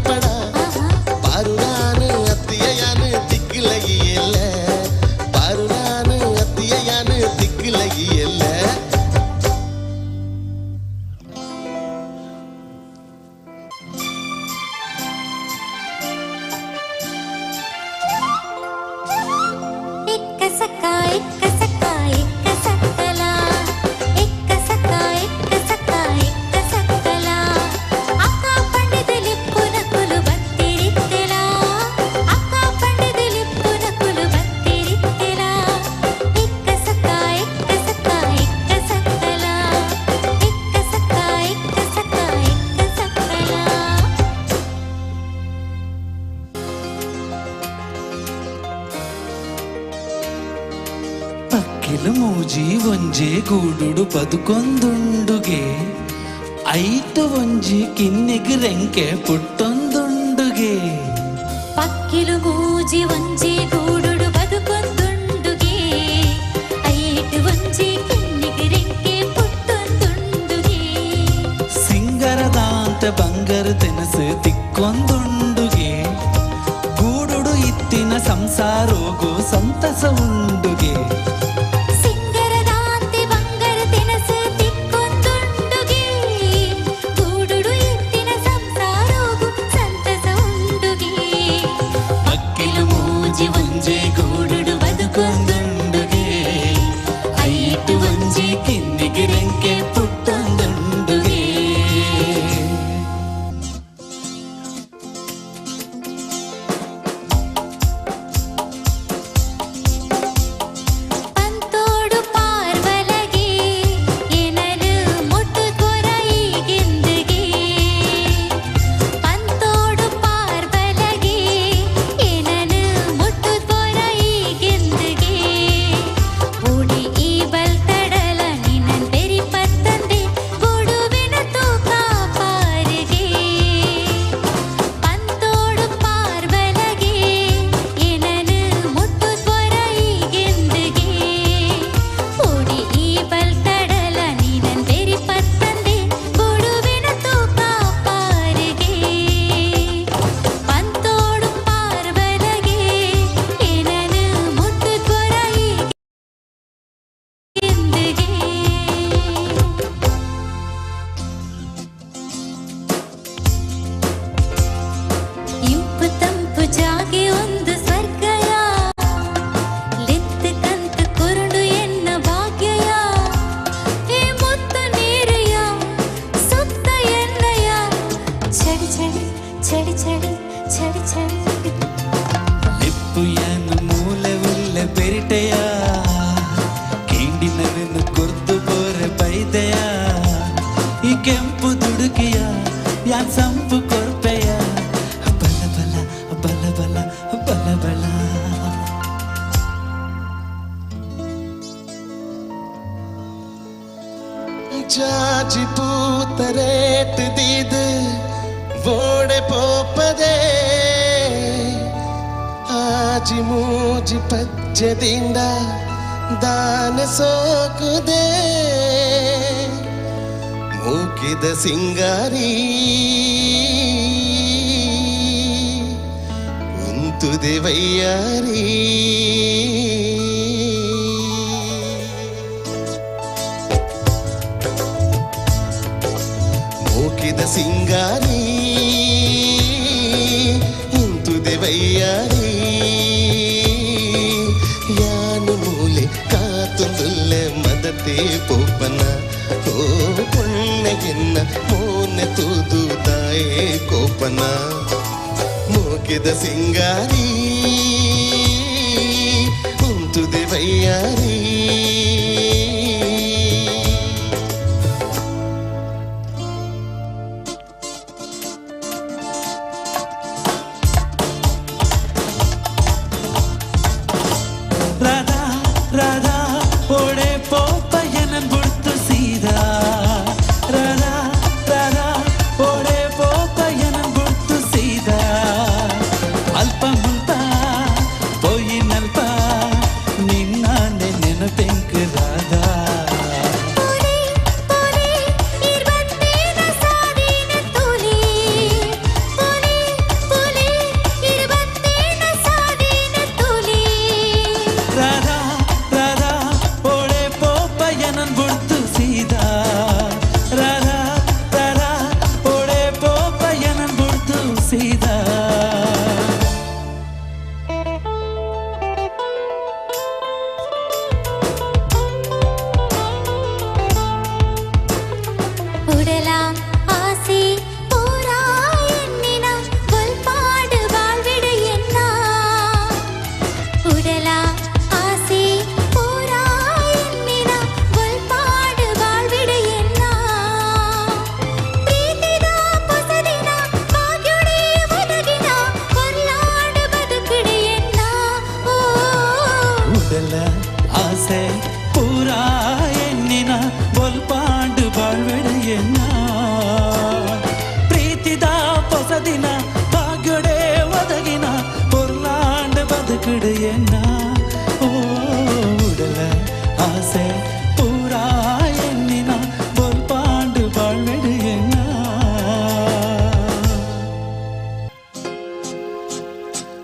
ಪಡ ಪಾರುನಾನು ಅತ್ತಿಯಾನು ತಿಕ್ಕಲಗಿಯಲ್ಲ ಪಾರುನಾನು ಅತ್ತಿಯಾನು ತಿಕ್ಕಲಗಿಯಲ್ಲ. ಎಕ್ಕ ಸಕ್ಕ ಎಕ್ಕ ಸಕ್ಕ ಎಕ್ಕ ಸಕ್ಕಲ ಎಕ್ಕ ಸಕ್ಕ ಎಕ್ಕ ಸಕ್ಕ ಎಕ್ಕ ಸಕ್ಕಲ ಅಕ್ಕ ಪಂಡದಲಿಪ್ಪುನ ಕುಲು ಬತ್ತಿರಿತ್ತೆಲ ಅಕ್ಕ ಪಂಡದಲಿಪ್ಪುನ ಕುಲು ಬತ್ತಿರಿತ್ತೆಲ ಎಕ್ಕ ಸಕ್ಕ ಎಕ್ಕ ಸಕ್ಕ ಎಕ್ಕ ಸಕ್ಕಲ ಎಕ್ಕ ಸಕ್ಕ ಎಕ್ಕ ಸಕ್ಕ ಎಕ್ಕ ಸಕ್ಕಲ. ಪಕ್ಕಿಲು ಮೂಜಿ ಒಂಜೆ ಗೂಡುಡು ಬದುಕೊಂದುಂಡುಗೆ ಐತ ಒಂಜಿ ಕಿನ್ನಿಗ್ ರೆಂಕೆ ಪುಟ್ಟೊಂದುಂಡುಗೆ. ಪಕ್ಕಿಲು ಮೂಜಿ ಒಂಜಿ ಗೂಡುಡು ಬದುಕೊಂದುಂಡುಗೆ ಐಟ್ ಒಂಜಿ ಕಿನ್ನಿಗ್ ರೆಂಕೆ ಪುಟ್ಟೊಂದುಂಡುಗೆ. ಸಿಂಗರದಾಂತ ಬಂಗರ ತಿನಸು ತಿಕ್ಕೊಂದುಂಡುಗೆ ಗೂಡುಡು ಇತ್ತಿನ ಸಂಸಾರೋಗು ಸಂತಸ ಉಂಡುಗೆ. ಸಿಂಗರದಾಂತೆ ಬಂಗರ ತಿನಸು ತಿಕ್ಕೊಂದುಂಡುಗೆ ಗೂಡುಡು ಇತ್ತಿನ ಸಂಸಾರೋಗು ಸಂತಸ ಉಂಡುಗೆ. ಪಕ್ಕಿಲು ಮೂಜಿ ಒಂಜೆ ಗೂಡುಡು ಬದುಕೊಂದುಂಡುಗೆ ಐಟ್ ಒಂಜಿ ಕಿನ್ನಿಗ್ ರೆಂಕೆ ಪುಟ್ಟೊಂದುಂಡುಗೆ. ಪಂತೋಡು ಪಾರ್ವಲಗೆ ಏನನು ಮುಟ್ಟು ಕೊರೈಗೆಂದುಗೆ ಪಂತೋಡು ಪಾರ್ವಲಗೆ ಏನನು ಮುಟ್ಟು ಕೊರೈಗೆಂದುಗೆ ಓಡಿ ಈ ಬಲ್ತಡಲ ನಿನ್ನನ್ ಬೆರಿ ಪತ್ತಂದೆ ಗೊಡುವಿನ ತೂಕ ಪಾರಿಗೆ. ಪಂತೋಡು ಪಾರ್ವಲಗೆ ಏನನು ಮುಟ್ಟು ಕೊರೈಗೆಂದುಗೆ ಓಡಿ ಈ ಬಲ್ತಡಲ ನಿನ್ನನ್ ಬೆರಿ ಪತ್ತಂದೆ ಗೊಡುವಿನ ತೂಕ ಪಾರಿಗೆ. ಪಂತೋಡು ಪಾರ್ವಲಗೆ ಏನನು ಮುಟ್ಟು ಕೊರೈಗೆಂದುಗೆ. ಇಂಪು ತಂಪು ಜಾಗೆ ಒಂದು ಸ್ವರ್ಗಯ ಲಿತ್ತು ಕಂತ ಕುರುಡು ಎನ್ನ ಭಾಗ್ಯಯ ಏ ಮುತ್ತ ನೀರೆಯ ಸುತ್ತ ಎನ್ನಯ ಚಡಿ ಚಡಿ ಚಡಿ ಚಡಿ ಚಡಿ ಚಡಿ. ಲಿಪ್ಪುಯನು ಮೂಲೆ ಉಲ್ಲೆ ಬೆರಿಟೆಯ ಕೇಂಡಿನವೆನು ಕೊರ್ದು ಬೋರೆ ಬೈದೆಯ ಈ ಕೆಂಪು ದುಡುಕಿಯ ಯಾನ್ ಸಂಪು ಕೊರ್ಪೆಯ ಬಲ ಬಲ ಬಲ ಬಲ ಬಲ ಬಲ. ಜಾಜಿ ಪೂತರೇಟ್ ದೀದ್ ಓಡೆ ಪೋಪದೆ ಆಜಿ ಮೂಜಿ ಪಜ್ಜದಿಂದ ದಾನ ಸೋಕುದೆ ಮೂಕಿದ ಸಿಂಗಾರಿ ಉಂತುದೆ ವೈಯಾರಿ. ಮೂಕಿದ ಸಿಂಗಾರಿ ಇಂತುದೆ ವೈಯಾರಿ ಯಾನು ಮೂಲೆ ಕಾತುಂದುಲ್ಲೆ ಮದತೆ ಪೋಪನ ಓ ಪೊಣ್ಣೆಗೆನ್ನ ಮೋನೆ ತೂದು ತಾಯೇ ಕೋಪನ ಮೂಕಿದ ಸಿಂಗಾರಿ ಉಂತುದೆ ವೈಯಾರಿ. ರಾಧಾ ರಾಧಾ ಓಡೆ ಪೋಪಯ್ಯನನ್ ಬುಡ್ತು ಸೀದಾ ರಾಧಾ ರಾಧಾ ಓಡೆ ಪೋಪಯ್ಯನನ್ ಬುಡ್ತು ಸೀದಾ ಅಲ್ಪ ಮುಲ್ಪ ಪೋಯಿನಲ್ಪ ನಿನ್ನ ನೆನೆ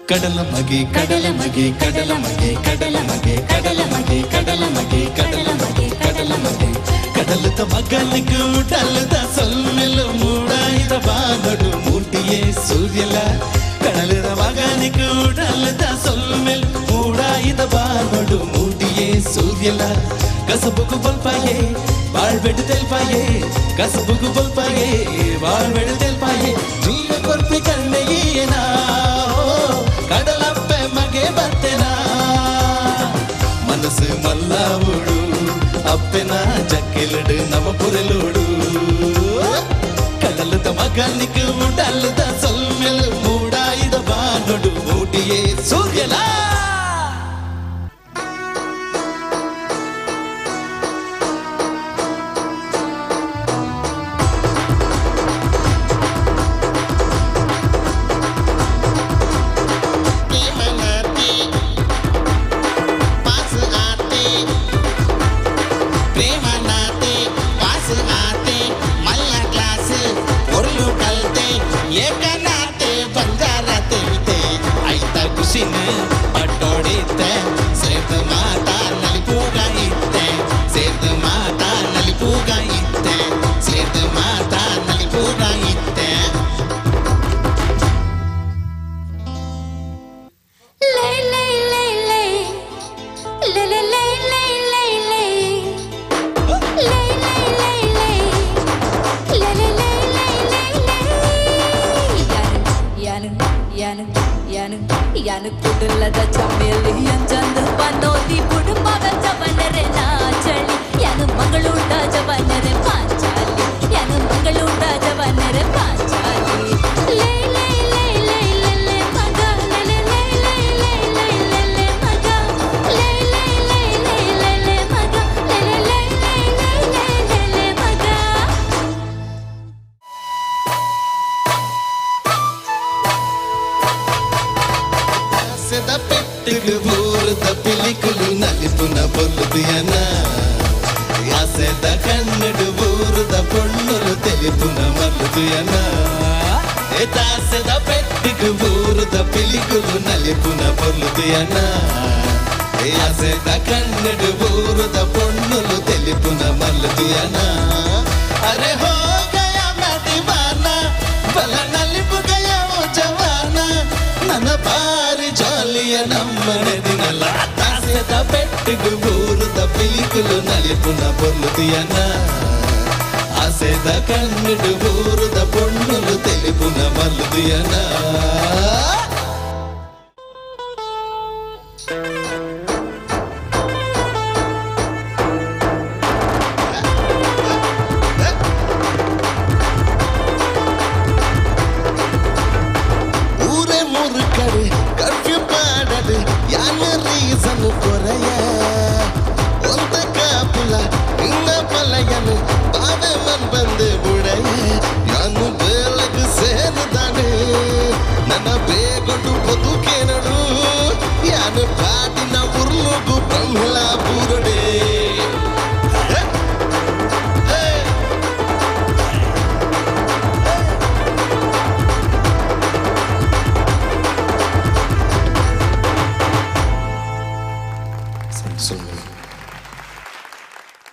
ಕಡಲ ಮಗೆ ಕಡಲ ಮಗೆ ಕಡಲ ಮಗೆ ಕಡಲ ಮಗೆ ಕಡಲ ಮಗೆ ಕಡಲ ಮಗೆ ಕಡಲ ಮಗೆ ಕಡಲ ಮಗೆ ಕಡಲದ ಮಗನಿಗೆ ಉಡಲದ ಸೊಲ್ಮೆಲು ಮೂಡಾಯಿದ ಬಾನಡು ಮೂರ್ತಿಯೇ ಸೂರ್ಯಲ ಕಡಲದ ಮಗನಿಗೆ ಉಡಲದ ಸೊಲ್ಮೆಲು ಮೂಡಾಯಿದ ಬಾನಡು ಮೂರ್ತಿಯೇ ಸೂರ್ಯಲ ಕಸಬುಗು ಬಲ್ಪಾಯೇ ಬಾಳ್ಬೆಡು ತೆಲ್ಪಾಯೇ ಕಸಬುಗು ಬಲ್ಪಾಯೇ ಬಾಳ್ಬೆಡು ತೆಲ್ಪಾಯೇ ಜೀವ ಕೊರ್ಪಿ ಕಣ್ಣೆಯೇನಾ ಕಡಲಪ್ಪೆ ಮಗೆ ಬತ್ತೆನಾ ಮನಸ್ಸು ಮಲ್ಲಾವುಡು ಅಪ್ಪೆನ ಜಕ್ಕೆಲಡು ನಮ ಪುರಲೋಡು ಕಡಲದ ಮಗನಿಗೆ ಉಡಲದ ಸೊಲ್ಮೆಲು ಮೂಡಾಯಿದ ಬಾನೊಡು ಮೂಟಿಯೇ ಸೂರ್ಯಲಾ.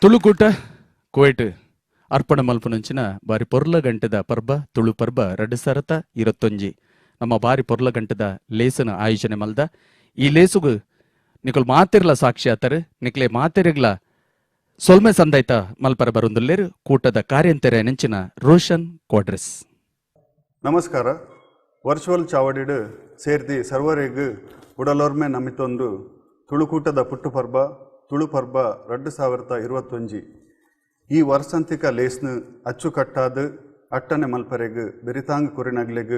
ತುಳುಕೂಟ ಕುವೈಟ್ ಅರ್ಪಣೆ ಮಲ್ಪುನಂಚಿನ ಬಾರಿ ಪೊರ್ಲ ಗಂಟೆದ ಪರ್ಬ ತುಳು ಪರ್ಬ 2021 ನಮ್ಮ ಬಾರಿ ಪೊರ್ಲ ಗಂಟೆದ ಲೇಸನ ಆಯೋಜನೆ ಮಲ್ದ. ಈ ಲೇಸುಗು ನಿಕುಲ್ ಮಾತಿರ್ಲ ಸಾಕ್ಷಿ ಆತರು ನಿಕ್ಲೆ ಮಾತಿರ್ಲ ಸೊಲ್ಮೆ ಸಂದೈತ ಮಲ್ಪರ ಬರುಂದುಲ್ಲೇರು ಕೂಟದ ಕಾರ್ಯಂತೆರೆ ನೆಂಚಿನ ರೋಷನ್ ಕ್ವಾಡ್ರಸ್. ನಮಸ್ಕಾರ. ವರ್ಚುವಲ್ ಚಾವಡಿಡು ಸೇರ್ದಿ ಸರ್ವರೆಗ್ ಉಡಲೋರ್ಮೆ ನಮಿತೊಂದು ತುಳುಕೂಟದ ಪುಟ್ಟು ಪರ್ಬ ತುಳು ಪರ್ಬ 2021 ಈ ವರ್ಷಾಂತಿಕ ಲೇಸ್ನು ಅಚ್ಚುಕಟ್ಟಾದ ಅಟ್ಟನೆ ಮಲ್ಪರೆಗ್ ಬೆರಿತಾಂಗ್ ಕುರಿನಗ್ಲೆಗ್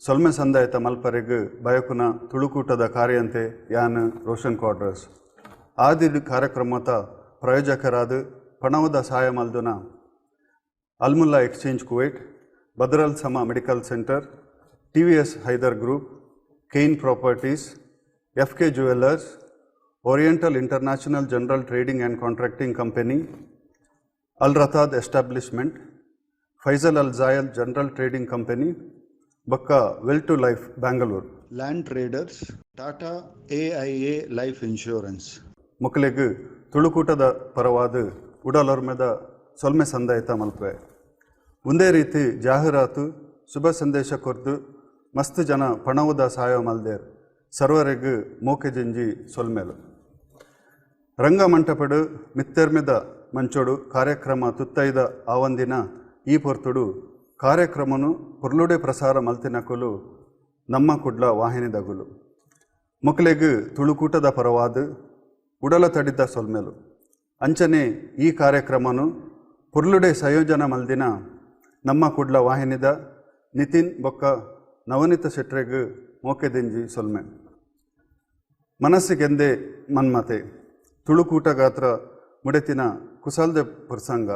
ಸೊಲ್ಮೆ ಸಂದಾಯತ ಮಲ್ಪರೆಗ್ ಬಯಕುನ ತುಳುಕೂಟದ ಕಾರ್ಯಂತೆ ಯಾನ್ ರೋಷನ್ ಕ್ವಾಡ್ರಸ್. ಆದಿ ಕಾರ್ಯಕ್ರಮದ ಪ್ರಾಯೋಜಕರಾದ ಪಣವದ ಸಹಾಯ ಮಲ್ದುನ Almulla exchange Kuwait, Badr Al Sama medical centre, TVS Haider group, Kane properties, FK jewellers, Oriental International General Trading and Contracting Company, Al Ratad Establishment, Faisal Al Zayal General Trading Company, Bakka Well to Life, Bangalore. Land Traders, Tata AIA Life Insurance. ಮೊಕಲೆಗ್ ತುಳುಕೂಟದ ಪರವಾದ ಉಡಲೊರ್ಮೆದ ಸೊಲ್ಮೆ ಸಂದಾಯಿತ ಮಲ್ಪೆ. ಒಂದೇ ರೀತಿ ಜಾಹೀರಾತು ಶುಭ ಸಂದೇಶ ಕೊರ್ದು ಮಸ್ತ್ ಜನ ಪಣವುದ ಸಹಾಯ ಮಲ್ದೇರ್. ಸರ್ವರೆಗ್ ಮೋಕೆ ಜಿಂಜಿ ಸೊಲ್ಮೆಲು. ರಂಗಮಂಟಪಡು ಮಿತ್ತೆರ್ಮೆದ ಮಂಚೋಡು ಕಾರ್ಯಕ್ರಮ ತುತ್ತೈದ ಆವಂದಿನ ಈ ಪೊರ್ತುಡು ಕಾರ್ಯಕ್ರಮನು ಪೊರ್ಲುಡೆ ಪ್ರಸಾರ ಮಲ್ತಿನಕುಲು ನಮ್ಮ ಕುಡ್ಲ ವಾಹಿನಿದಗುಲು. ಮೊಕಲೆಗ್ ತುಳುಕೂಟದ ಪರವಾದ ಉಡಲ ತಡಿದ ಸೊಲ್ಮೆಲು. ಅಂಚನೆ ಈ ಕಾರ್ಯಕ್ರಮನು ಪೊರ್ಲುಡೆ ಸಂಯೋಜನ ಮಲ್ದಿನ ನಮ್ಮ ಕುಡ್ಲ ವಾಹಿನಿದ ನಿತಿನ್ ಬೊಕ್ಕ ನವನಿತ ಶೆಟ್ರೆಗ್ ಮೋಕೆದಿಂಜಿ ಸೊಲ್ಮೆ. ಮನಸ್ಸಿಗೆಂದೇ ಮನ್ಮತೆ ತುಳುಕೂಟ ಗಾತ್ರ ಮುಡೆತಿನ ಕುಸಲ್ದ ಪ್ರಸಂಗ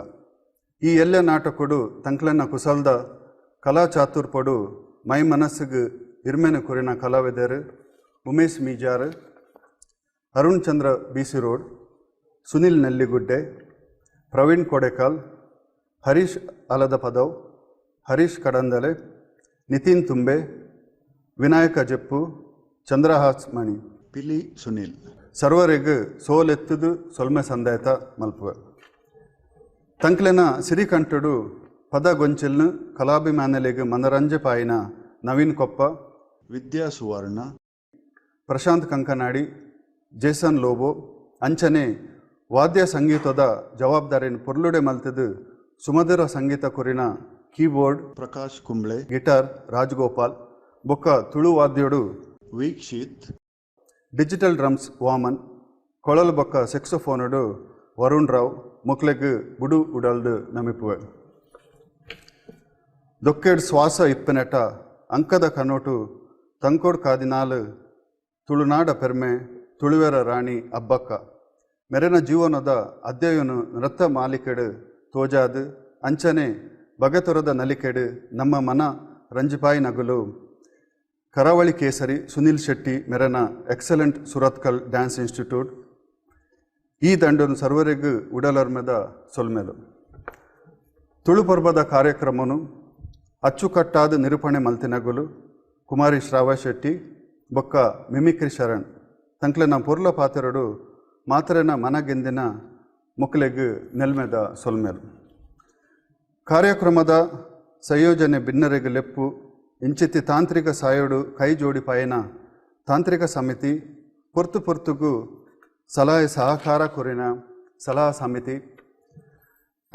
ಈ ಎಲ್ಲ ನಾಟಕಡು ತಂಕ್ಲನ್ನ ಕುಸಲ್ದ ಕಲಾ ಚಾತುರ್ಪಡು ಮೈ ಮನಸ್ಸಿಗೆ ಇರ್ಮೆನ ಕೊರಿನ ಕಲಾವಿದರು Umesh Mijar, Arun Chandra B C road, Sunil Nelligudde, Praveen Kodekal, Harish Aladapadav, Harish Kadandale, Nitin Tumbe, Vinayaka Jeppu, Chandrahas Mani, Pili Sunil. ಸರ್ವರೆಗ್ ಸೋಲೆತ್ತುದು ಸೊಲ್ಮೆ ಸಂದಾಯತ ಮಲ್ಪುವೆ. ತಂಕ್ಲೆನ ಸಿರಿಕಂಠಡು ಪದ ಗೊಂಚಿಲ್ನು ಕಲಾಭಿಮಾನಿಲೆಗ್ ಮನರಂಜೆ ಪಾಯಿನ ನವೀನ್ ಕೊಪ್ಪ, ವಿದ್ಯಾ ಸುವರ್ಣ, ಪ್ರಶಾಂತ್ ಕಂಕನಾಡಿ, ಜೇಸನ್ ಲೋಬೋ ಅಂಚನೆ ವಾದ್ಯ ಸಂಗೀತದ ಜವಾಬ್ದಾರಿನ ಪೊರ್ಲುಡೆ ಮಲ್ತದು ಸುಮಧುರ ಸಂಗೀತ ಕೊರಿನ ಕೀಬೋರ್ಡ್ ಪ್ರಕಾಶ್ ಕುಂಬ್ಳೆ, ಗಿಟಾರ್ ರಾಜಗೋಪಾಲ್, ಬೊಕ್ಕ ತುಳು ವಾದ್ಯೋಡು ವೀಕ್ಷಿತ್, ಡಿಜಿಟಲ್ ಡ್ರಮ್ಸ್ ವಾಮನ್, ಕೊಳಲು ಬೊಕ್ಕ ಸೆಕ್ಸೋಫೋನುಡು ವರುಣ್ ರಾವ್ ಮೊಕ್ಲೆಗ್ ಬುಡು ಉಡಲ್ದು ನಮಿಪುವೆ. ದೊಕ್ಕೆಡ್ ಶ್ವಾಸ ಇಪ್ಪನೆಟ ಅಂಕದ ಕನೋಟು ತಂಕೋಡ್ ಕಾದಿನಾಲು ತುಳುನಾಡ ಪೆರ್ಮೆ ತುಳುವೆರ ರಾಣಿ ಅಬ್ಬಕ್ಕ ಮೆರೆನ ಜೀವನದ ಅಧ್ಯಯನು ನೃತ್ಯ ಮಾಲಿಕೆಡು ತೋಜಾದು ಅಂಚನೆ ಬಗೆತೊರದ ನಲಿಕೆಡು ನಮ್ಮ ಮನ ರಂಜಿಪಾಯಿ ನಗುಲು ಕರಾವಳಿ ಕೇಸರಿ ಸುನಿಲ್ ಶೆಟ್ಟಿ ಮೆರೆನ ಎಕ್ಸಲೆಂಟ್ ಸುರತ್ಕಲ್ ಡ್ಯಾನ್ಸ್ ಇನ್ಸ್ಟಿಟ್ಯೂಟ್ ಈ ದಂಡನು ಸರ್ವರಿಗೂ ಉಡಲರ್ಮೆದ ಸೊಲ್ಮೆಲು. ತುಳು ಪರ್ಬದ ಕಾರ್ಯಕ್ರಮನು ಅಚ್ಚುಕಟ್ಟಾದ ನಿರೂಪಣೆ ಮಲ್ತಿನಗುಲು ಕುಮಾರಿ ಶ್ರಾವ ಶೆಟ್ಟಿ ಬೊಕ್ಕ ಮಿಮಿಕ್ರಿ ಶರಣ್ ತಂಕ್ಲೆನ ಪೊರ್ಲ ಪಾತೆರಡು ಮಾತರೆನ ಮನಗೆಂದಿನ ಮೊಕ್ಲೆಗ್ ನೆಲ್ಮೆದ ಸೊಲ್ಮೆಲು. ಕಾರ್ಯಕ್ರಮದ ಸಂಯೋಜನೆ ಬಿನ್ನರೆಗ್ ಲೆಪ್ಪು ಇಂಚಿತಿ ತಾಂತ್ರಿಕ ಸಾಯೋಡು ಕೈ ಜೋಡಿ ಪಾಯನ ತಾಂತ್ರಿಕ ಸಮಿತಿ ಪೊರ್ತು ಪೊರ್ತುಗು ಸಲಹೆ ಸಹಕಾರ ಕೊರಿನ ಸಲಹಾ ಸಮಿತಿ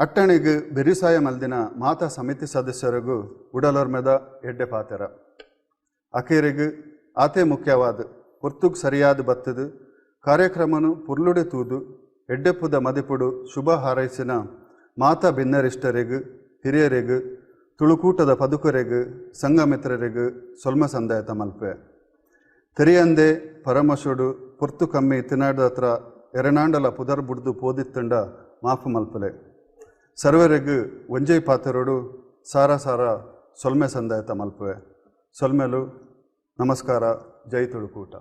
ಅಟ್ಟಣೆಗೆ ಬೆರಿಸಾಯ ಮಲ್ದಿನ ಮಾತಾ ಸಮಿತಿ ಸದಸ್ಯರಿಗೂ ಉಡಲೊರ್ಮೆದ ಎಡ್ಡೆ ಪಾತೆರ. ಅಖೇರಿಗು ಆತೇ ಮುಖ್ಯವಾದ ಪೊರ್ತುಗ್ ಸರಿಯಾದ ಬತ್ತದು ಕಾರ್ಯಕ್ರಮನು ಪುರ್ಲುಡೆ ತೂದು ಎಡ್ಡೆಪ್ಪುದ ಮದಿಪುಡು ಶುಭ ಹಾರೈಸಿನ ಮಾತಾ ಬಿನ್ನರಿಷ್ಟರಿಗೂ ಹಿರಿಯರಿಗೂ ತುಳುಕೂಟದ ಪದುಕರೆಗೂ ಸಂಘಮಿತ್ರರಿಗೂ ಸೊಲ್ಮ ಸಂದಾಯತ ಮಲ್ಪೆ. ತೆರಿಯಂದೆ ಪರಮಶುಡು ಪೊರ್ತು ಕಮ್ಮಿ ತಿನಾಡದತ್ರ ಎರನಾಂಡಲ ಪುದರ್ ಬುಡ್ದು ಪೋದಿತ್ತಂಡ ಮಾಫು ಮಲ್ಪಲೆ. ಸರ್ವರಿಗೂ ಒಂಜೈ ಪಾತೆರಡು ಸಾರ ಸಾರ ಸೊಲ್ಮೆ ಸಂದಾಯತ ಮಲ್ಪೆ. ಸೊಲ್ಮೆಲು ನಮಸ್ಕಾರ. ಜೈ ತುಳುಕೂಟ.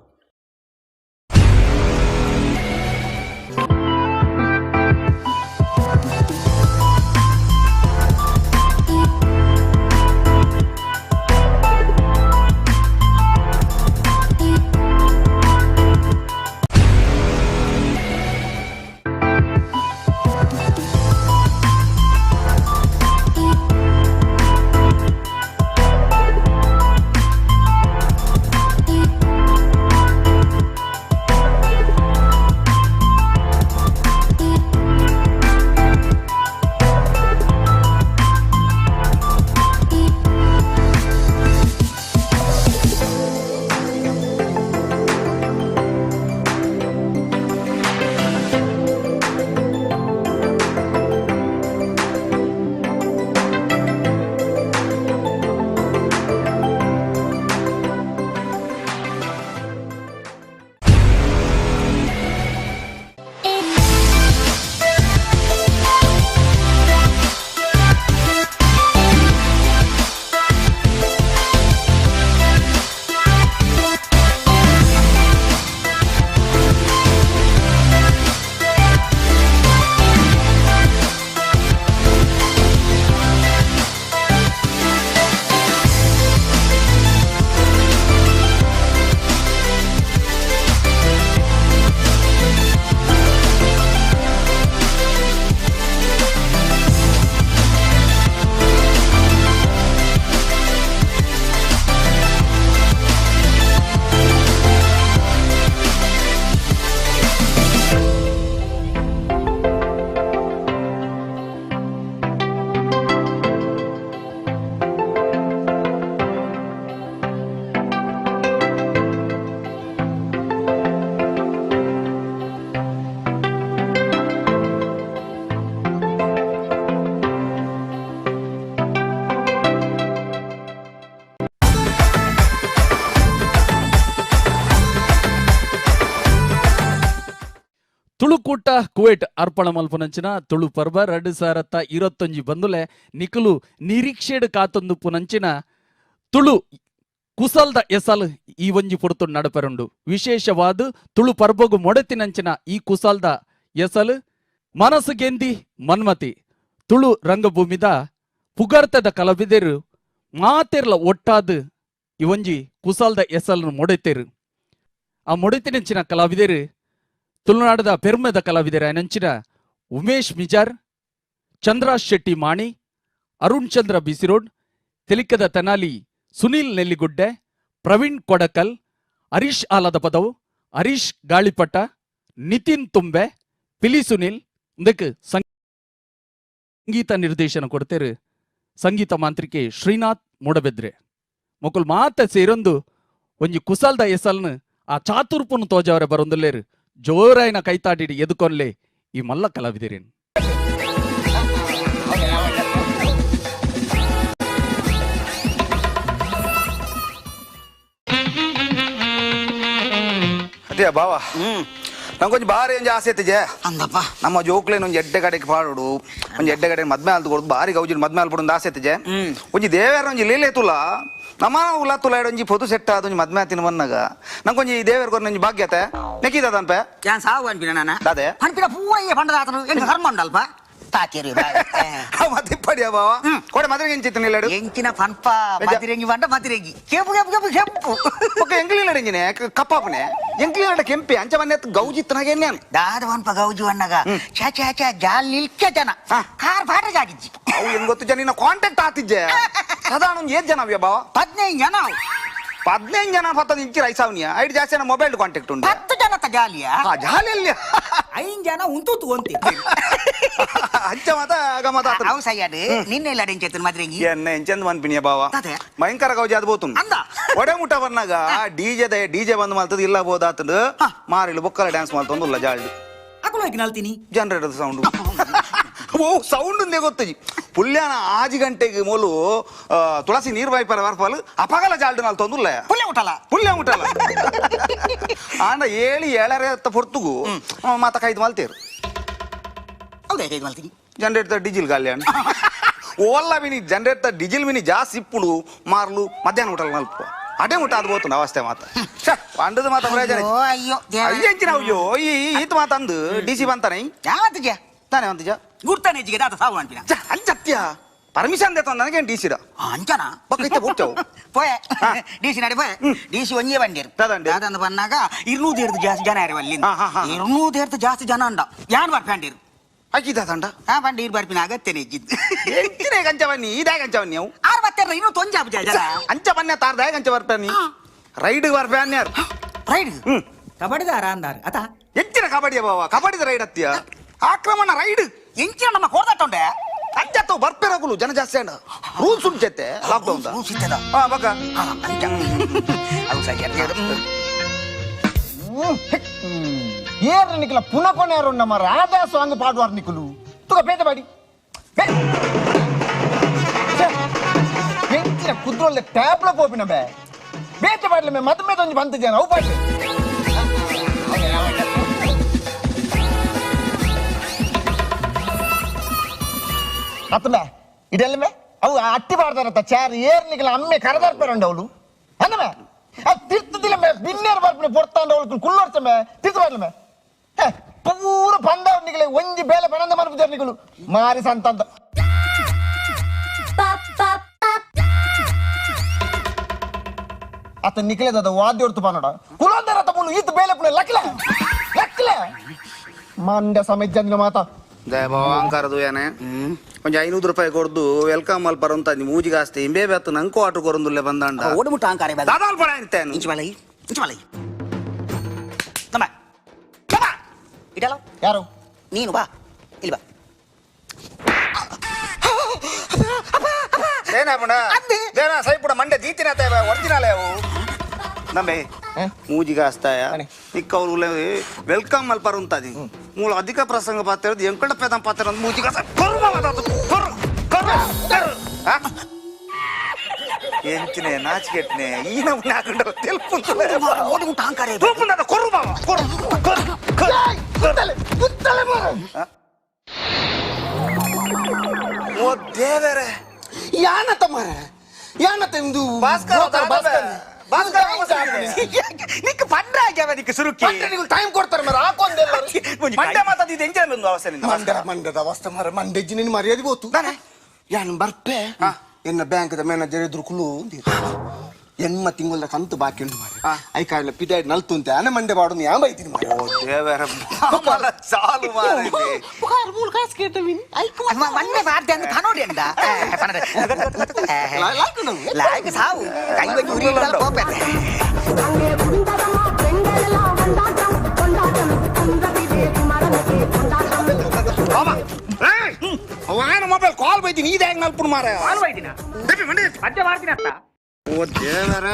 ತುಳುಕೂಟ ಕುವೈಟ್ ಅರ್ಪಣ ಮಲ್ಪುನಂಚಿನ ತುಳು ಪರ್ಬ 2021 ಬಂದುಲೆ ನಿಕುಲು ನಿರೀಕ್ಷೆಡ್ ಕಾತೊಂದು ಪುನಂಚಿನ ತುಳು ಕುಸಲ್ದ ಎಸಲ್ ಈ ಒಂಜಿ ಪೊರ್ತುಡು ನಡಪೆರುಂಡು. ವಿಶೇಷವಾದ ತುಳು ಪರ್ಬಗು ಮೊಡತಿನಂಚಿನ ಈ ಕುಸಲ್ದ ಎಸಲ್ ಮನಸ್ಸು ಗೆಂದಿ ಮನ್ಮತಿ ತುಳು ರಂಗಭೂಮಿದ ಪುಗರ್ತದ ಕಲಾವಿದರು ಮಾತೆರ್ಲ ಒಟ್ಟಾದ ಈ ಒಂಜಿ ಕುಸಲ್ದ ಎಸಲ್ನು ಮೊಡೆತೇರು. ಆ ಮೊಡೆತಿನಂಚಿನ ಕಲಾವಿದರು ತುಳುನಾಡದ ಪೆರ್ಮೆದ ಕಲಾವಿದರು ಆಯನಂಚಿನ ಉಮೇಶ್ ಮಿಜಾರ್, ಚಂದ್ರಾಶ್ ಶೆಟ್ಟಿ ಮಾಣಿ, ಅರುಣ್ ಚಂದ್ರ ಬಿಸಿರೋಡ್, ತೆಲಿಕದ ತೆನಾಲಿ ಸುನೀಲ್ ನೆಲ್ಲಿಗುಡ್ಡೆ, ಪ್ರವೀಣ್ ಕೊಡಕಲ್, ಹರೀಶ್ ಆಲದ ಪದವು, ಹರೀಶ್ ಗಾಳಿಪಟ, ನಿತಿನ್ ತುಂಬೆ, ಪಿಲಿ ಸುನೀಲ್ ಇದಕ್ಕೆ ಸಂಗೀತ ನಿರ್ದೇಶನ ಕೊಡ್ತೇರು ಸಂಗೀತ ಮಾಂತ್ರಿಕೆ ಶ್ರೀನಾಥ್ ಮೂಡಬೆದ್ರೆ. ಮೊಕುಲ್ ಮಾತ ಸೇರೊಂದು ಒಂಜಿ ಕುಸಲ್ದ ಎಸಲ್ನು ಆ ಚಾತುರ್ಪುನು ತೋಜವರೆ ಬರೊಂದುಲ್ಲೇರು. ಜೋರಾಯಿನ ಕೈತಾಡಿ ಎದುಕೊನ್ಲೆ ಈ ಮಲ್ಲ ಕಲಾವಿದರೇನು. ಅದೇ ಬಾವ, ನಂಗೊಂಜಿ ಬಾರಿ ಒಂಜಿ ಆಸೆ ಇತ್ತಿಜೆ ಅಂದಪ್ಪ. ನಮ್ಮ ಜೋಕ್ಲೇನು ಒಂಜಿ ಎಡ್ಡೆ ಕಡೆಗೆ ಪಾಡೋಡು, ಒಂಜಿ ಎಡ್ಡೆ ಕಡೆಗೆ ಮದ್ಮೆ ಆಲ್ದು ಕೊಡುದು, ಬಾರಿ ಗೌಜಿನ ಮದ್ಮೆ ಆಲ್ಪಡು ಒಂದು ಆಸೆ ಇತ್ತಿಜೆ. ಒಂಜಿ ದೇವರ ಒಂಜಿ ಲೀಲೆ ತುಲ ನಮ್ಮ ಉಲ್ಲ ತುಲ ಒಂಜಿ ಪೊದು ಸೆಟ್ ಆದ ಒಂಜಿ ಮದ್ಮೆ ಆತಿನ ಬಂದಾಗ ನಂಗೊಂಜಿ ದೇವರ ಕೊರ್ನ ಒಂಜಿ ಭಾಗ್ಯತೆ ನೆಕ್ಕಿದ ಅನ್ಪೆ ಯಾನ್ ಸಾವು ಅನ್ಪಿನ ನಾನು ದಾದೆ ಅನ್ಪಿನ ಪೂರ ಈ ಪಂಡದಾತನು ಎಂಕ ಕರ್ಮ ಉಂಡಲ್ಪ ತಾತೇರಿ ಮತ್ತೆ ಇಪ್ಪಡಿಯ ಬಾವ ಕೊಡೆ ಮದ್ರೆಗೆ ಎಂಚಿತ್ತು ನಿಲ್ಲಡು ಎಂಚಿನ ಪನ್ಪ ಮದಿರೆಂಗಿ ಬಂಡ ಮದಿರೆಂಗಿ ಕೆಂಪು ಕೆಂಪು ಕೆಂಪು ಕೆಂಪು ಓಕೆ ಎಂಕ್ಲಿಲ್ಲಡ ಎಂಜಿನೆ ಕಪ್ಪಾಪನೆ ಎಂಕ್ಲಿಲ್ಲಡ ಕೆಂಪೆ ಅಂಚ ಮನೆ ಗೌಜಿತ್ತನಾಗೆ ನಾನು ದಾದ ಪನ್ಪ ಗೌಜಿ ವಣ್ಣಗ ಛಾ ಛಾ ಛಾ ಜಾಲ್ ನಿಲ್ಕೆ ಜನ ಕಾರ್ ಪಾಠ ಜಾಗಿಜ್ಜಿ ಅವು ಹೆಂಗ್ ಗೊತ್ತು ಜನ ನಿನ್ನ ಕಾಂಟ್ಯಾಕ್ಟ್ ಆತಿಜ್ಜೆ ಸಾಧಾರಣ ಒಂದು ಏತ್ ಜನ ಅವ್ಯ ಬಾವ 15 ಜನ 15 ಜನ ಪತ್ತದ ಇಂಚಿ ರೈಸಾವ್ನಿಯ ಐದು ಜಾಸ್ತಿ ಮೊಬೈಲ್ ಕಾಂಟ್ಯಾಕ್ಟ್ ಉಂಟು 10 ಜನ ಜಾಲಿಯ ಹಾ ಜಾಲಿಯಲ್ಲಿ 5 ಜನ ಉಂಟು ಅಂತೆ ಅಂಚ ಮಾತ ಗಮತ ಅವು ಸಯ್ಯಾಡು ನಿನ್ನೆ ಇಲ್ಲ ಎಂಚೆತ್ತನ ಮದ್ರೆಂಗಿ ಎನ್ನ ಎಂಚಂದ್ ಮನ್ಪಿನಿಯ ಬಾವ ಭಯಂಕರ ಗೌಜಿ ಅದು ಬೋತು ಅಂದ ಒಡೆ ಮುಟ್ಟ ಬಂದಾಗ ಡಿಜೆ ಡಿಜೆ ಬಂದ್ ಮಲ್ತದ ಇಲ್ಲ ಬೋದಾತಂದು ಮಾರಿಲು ಬೊಕ್ಕಲ ಡ್ಯಾನ್ಸ್ ಮಲ್ತೊಂದು ಜಾಲ್ಡು ಅಕುಲು ಹೋಗಿ ನಲ್ತೀನಿ ಜನರೇಟರ್ ಸೌಂಡ್ ಓ ಸೌಂಡ್ ಒಂದೇ ಗೊತ್ತಜಿ ಪುಲ್ಯಾನ 5 ಗಂಟೆಗೆ ಮೋಲು ತುಳಸಿ ನೀರು ಬಾಯ್ಪರ ಬರ್ಪಾಲು ಅಪಗಲ ಜಾಲ್ಡು ನಾಲ್ ತೊಂದುಲ್ಲ ಪುಲ್ಯ ಮುಟ್ಟಲ್ಲ ಪುಲ್ಯ ಮುಟ್ಟಲ್ಲ ಆಂಡ 7 7:30 ಪೊರ್ತುಗು ಮಾತ ಕೈದು ಮಲ್ತೇರು ಹೌದಾ ಕೈದು ಮಲ್ತೀನಿ ಜನರೇಟರ್ ಡೀಸೆಲ್ ಗಾಲಿ ಓಲ್ಲ ಮಿನಿ ಜನರೇಟರ್ ಡೀಸೆಲ್ ಮಿನಿ ಜಾಸ್ತಿ ಇಪ್ಪುಡು ಮಾರ್ಲು ಮಧ್ಯಾಹ್ನ ಊಟಲ್ಲ ಮಲ್ಪ ಅದೇ ಮುಟ್ಟ ಅದು ಬೋತು ಅವಸ್ಥೆ ಮಾತ ಅಂಡದ ಮಾತ ಪ್ರಯೋಜನ ಅಯ್ಯೋ ಅಯ್ಯಂಚಿನ ಅಯ್ಯೋ ಈ ಈತ ಮಾತಂದು ಡಿ ಸಿ ಬಂತಾನೆ ಯಾವತ್ತಿಗೆ ತಾನೆ ಅಂತಿಜ ಗುರ್ತಾನೆ ಜಿಗೆ ದಾತ ಸಾವು ಅನ್ಪಿನ ಅಂಚತ್ಯ ಪರ್ಮಿಷನ್ ದೇತ ನನಗೇನು ಡಿ ಸಿಡ ಅಂಚನ ಬಕ್ಕ ಹೋಗ್ತೇವೆ ಪೋಯೆ ಡಿ ಸಿ ನಡಿ ಪೋಯೆ ಡಿ ಸಿ ಒಂಜೇ ಬಂದಿರು ದಾದಂದು ಬಂದಾಗ 200 ಜಾಸ್ತಿ ಜನ ಇರು ಅಲ್ಲಿ 200 ಜಾಸ್ತಿ ಜನ ಅಂಡ ಯಾನ್ ಬರ್ಪಂಡಿರು ಅಕ್ಕಿದ ತಂಡ ಹಾ ಬಂಡಿ ಇರು ಬರ್ಪಿನ ಅಗತ್ಯನೇ ಇದ್ದಿದ್ದು ಎಂಚಿನ ಗಂಚವನ್ನಿ ಇದಾಗ ಗಂಚವನ್ನಿ ಅವು ಆರು ಬತ್ತೆರ ಇನ್ನೂ ತೊಂಜೆ ಆಪುಜ ಜನ ಅಂಚ ಬನ್ನಿ ತಾರ್ದಾಗ ಅಂಚ ಬರ್ಪೇನಿ ರೈಡ್ ಬರ್ಪೆ ಅನ್ಯಾರು ರೈಡ್ ಕಬಡ್ಡಿದಾರ ಅಂದಾರು ಅತ ಎಂಚಿನ ಕಬಡ್ಡಿಯ ಬಾವ ಕಬಡ್ಡಿದ ರೈಡ್ ಅತ್ತಿಯ ಆಕ್ರಮಣ ರೈಡ್ ಎಂಚಿನ ನಮ್ಮ ಕೋರ್ದಟ್ಟೊಂಡೆ ಅಂಚತ್ತು ಬರ್ಪೆರಗುಲು ಜನ ಜಾಸ್ತಿ ಅಂಡ ರೂಲ್ಸ್ ಉಂಟು ಲಾಕ್ಡೌನ್ ರೂಲ್ಸ್ ಇತ್ತದ ಹಾ ಬಕ್ಕ ಅಂಚ ಅದು ಸರಿ ಏರ್ ನಿಕಲ ಪುನಃ ಕೊನೆಯರು ನಮ್ಮ ರಾಧಾ ಸಾಂಗ್ ಪಾಡುವಾರ್ ನಿಕಲು ತುಗ ಬೇಟ ಬಾಡಿ ಎಂಚಿನ ಕುದ್ರೊಲ್ಲೆ ಟ್ಯಾಬ್ಲ ಪೋಪಿನ ಬೇ ಬೇಟ ಬಾಡ್ಲೆ ಮೇ ಮದುವೆ ಒಂಜಿ ಬಂತ ಜನ ಅವು ಪಾಡ್ಲೆ ಅತ್ತಮೆ ಇದೆಲ್ಲ ಮೇ ಅವು ಅಟ್ಟಿ ಪಾಡ್ತಾರತ್ತ ಚಾರ್ ಏರ್ ನಿಕಲ ಅಮ್ಮೆ ಕರದಾರ್ಪೇರಂಡ ಅವಳು ಅಂದಮೆ ಅದು ತಿರ್ತದಿಲ್ಲ ಮೇ ಬಿನ್ನೇರು ಬರ್ಪಿನ ಪೊರ್ತಾಂಡ ಅವಳು ಕುಳ್ಳೋರ್ಚ ಮೇ ತಿರ್ತು ಬಾಡ್ಲೆ ಮೇ ಪೂರ ಪಂದವನಿಗೆ ಒಂಜಿ ಬೇಲೆ ಪಣಂದ ಮನಪುಜರ್ನಿಗಳು ಮಾರಿ ಸಂತಂತ ಅತ ನಿಕಲೇದ ವಾದ್ಯ ಹೊರ್ತು ಪನ್ನಡ ಕುಲಂದರ ತಪ್ಪು ಈತ ಬೇಲೆ ಪುಣ ಲಕ್ಲೆ ಲಕ್ಲೆ ಮಂಡ್ಯ ಸಮೇತ ಮಾತಾ ಅಹಂಕಾರದು ಏನೇ ಒಂಜಿ 500 ರೂಪಾಯಿ ಕೊಡ್ದು welcome ಮಲ್ಪರ ಅಂತ ಮೂಜಿಗಾಸ್ತಿ ಇಂಬೇ ಬೇತು ನಂಕು ಆಟೋ ಕೊರಂದುಲ್ಲೆ ಬಂದಂಡ ಓಡುಮುಟ್ಟ ಅಹಂಕಾರ ದಾದಾಲ್ ಪಡ ಅಂತೇನು ಇಂಚು ಬಲೈ ಇಂಚು ಬಲೈ ನಮ್ಮ ನಮ್ಮ ಇಡಲ್ಲ ಯಾರು ನೀನು ಬಾ ಇಲ್ಲಿ ಬಾ ಏನಾಪಣ ದೇನಾ ಸೈಪುಡ ಮಂಡೆ ದೀತಿನ ಒರಿಜಿನಲ್ ಅವು ನಂಬೆ ಮೂಜಿಗಾಸ್ತಾಯ ಇಕ್ಕವ್ರು welcome ಮಲ್ಪರ ಉಂತಾದಿ ಮೂಲ ಅಧಿಕ ಪ್ರಸಂಗ ಪಾತ್ರ ಎಂಕಡ ಪೇದಂ ಪಾತ್ರ ಮೂಜಿಗಾಸ ಕರ್ಮ ಮಾತಾತು ಕರ್ ಕರ್ ಕರ್ ಎಂಚಿನೆ ನಾಚಿಕೆಟ್ನೆ ಈ ನಮ್ಮನೆ ಹಾಕೊಂಡಲ್ಲ ತೆಲ್ಪುಂತಲೆ ತೂಪುಂದ ಕೊರು ಬಾವ ಕೊರು ಕೊರು ಕುತ್ತಲೆ ಮಾರ ಓ ದೇವರೇ ಯಾನತ ಮಾರ ಯಾನತ ಇಂದು ಭಾಸ್ಕರ ಭಾಸ್ಕರ ಭಾಸ್ಕರ ನಿಕ್ ಪಂಡ ಆಗ್ಯಾವ ನಿಕ್ ಸುರುಕಿ ಪಂಡ ನೀವು ಟೈಮ್ ಕೊಡ್ತಾರೆ ಮಾರ ಹಾಕೊಂದೆಲ್ಲ ಮಂಡೆ ಮಾತಾಡಿದ್ದು ಎಂಜನ ಬಂದು ಅವಸ್ಥೆ ನಿಂದ ಮಂಡ ಮಂಡದ ಅವಸ್ಥೆ ಮಾರ ಮಂಡೆಜ್ಜಿ ನಿನ್ನ ಮರ್ಯಾದೆ ಹೋತು ಯಾನು ಬರ್ಪೆ ಎನ್ನ ಬ್ಯಾಂಕ್ದ ಮ್ಯಾನೇಜರ್ ಎದುರು ಕುಲು ಎಣ್ಮ ತಿಂಗಳ ಕಂತು ಬಾಕಿ ಉಂಟು ಮಾರ I ಕಾಯಿಲೆ ಪಿದಾಯ್ಡ್ ನಲ್ತು ಅಂತ ಆನೆ ಮಂಡೆ ಬಾಡು ಯಾ ಬೈತೀನಿ ಮಾರ ಓ ದೇವರ ಚಾಲು ಮಾರ ಮಂಡೆ ಬಾರ್ದೆ ಅಂತ ಪನೋಡಿ ಅಂದ ಲಾಯ್ಕ್ ಸಾವು ಕೈ ಬಗ್ಗೆ ಉರಿ ಕೋಪೆ ಅವನ ಮೊಬೈಲ್ ಕಾಲ್ ಬೈತೀನಿ ಇದು ಹೆಂಗ್ ನಲ್ಪುಣ ಮಾರ ಕಾಲ್ ಬೈದಿನ ಪದ್ಯ ಮಾಡ್ತೀನಿ ಅತ್ತ ಓ ದೇವರ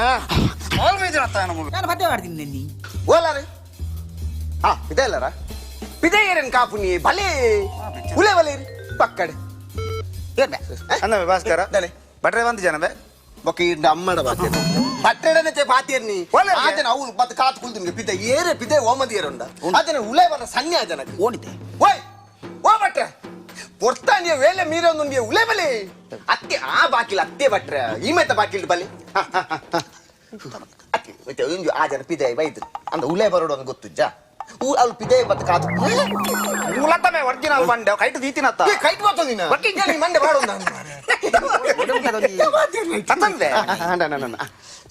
ಕಾಲ್ ಬೈದಿನ ಅತ್ತ ನಮ್ಮ ನಾನು ಪದ್ಯ ಮಾಡ್ತೀನಿ ನಿನ್ನಿ ಓಲಾರೆ ಹಾ ಇದೆ ಅಲ್ಲರ ಪಿದೆ ಏರೇನ್ ಕಾಪು ನೀ ಭಲೇ ಉಲೆ ಬಲೇರಿ ಪಕ್ಕಡೆ ಅಂದಮೆ ಭಾಸ್ಕರ ಭಟ್ರೆ ಬಂದು ಜನಬೆ ಬೊಕ್ಕ ಇಂಡ ಅಮ್ಮಡ ಬಾತೆ ಭಟ್ರೆಡನೆ ಪಾತೇರ್ನಿ ಆಜನ ಅವು ಮತ್ತೆ ಕಾತು ಕುಲ್ದಿನ್ಗೆ ಪಿದೆ ಏರೆ ಪಿದೆ ಓಮದಿ ಏರುಂಡ ಆಜನ ಉಲೆ ಬರ ಸನ್ಯ ಆಜನ ಓಡಿದೆ ಓಯ್ ಓ ಭಟ್ರೆ ಪೊರ್ತಾನಿಯ ವೇಳೆ ಮೀರೊಂದುಂಡಿಯ ಉಲೆ ಬಲೆ ಅತ್ತೆ ಆ ಬಾಕಿಲ್ ಅತ್ತೆ ಭಟ್ರೆ ಈ ಮೆತ್ತ ಬಾಕಿಲ್ ಬಲೆ ಅತ್ತೆ ಮತ್ತೆ ಒಂದು ಆ ಜನ ಪಿದೆ ಬೈದ್ರು ಅಂದ ಉಲೆ ಬರೋಡು ಒಂದು ಗೊತ್ತು ಜಾ ಅಲ್ಲಿ ಪಿದೆ ಮತ್ತೆ ಕಾತು ಮೂಲತಮೆ ಒರಿಜಿನಲ್ ಬಂಡೆ ಕೈಟ್ ದೀತಿನತ್ತ ಕೈಟ್ ಬರ್ತದೆ ನೀನು ಮಂಡೆ ಬಾಡು ತಂದೆ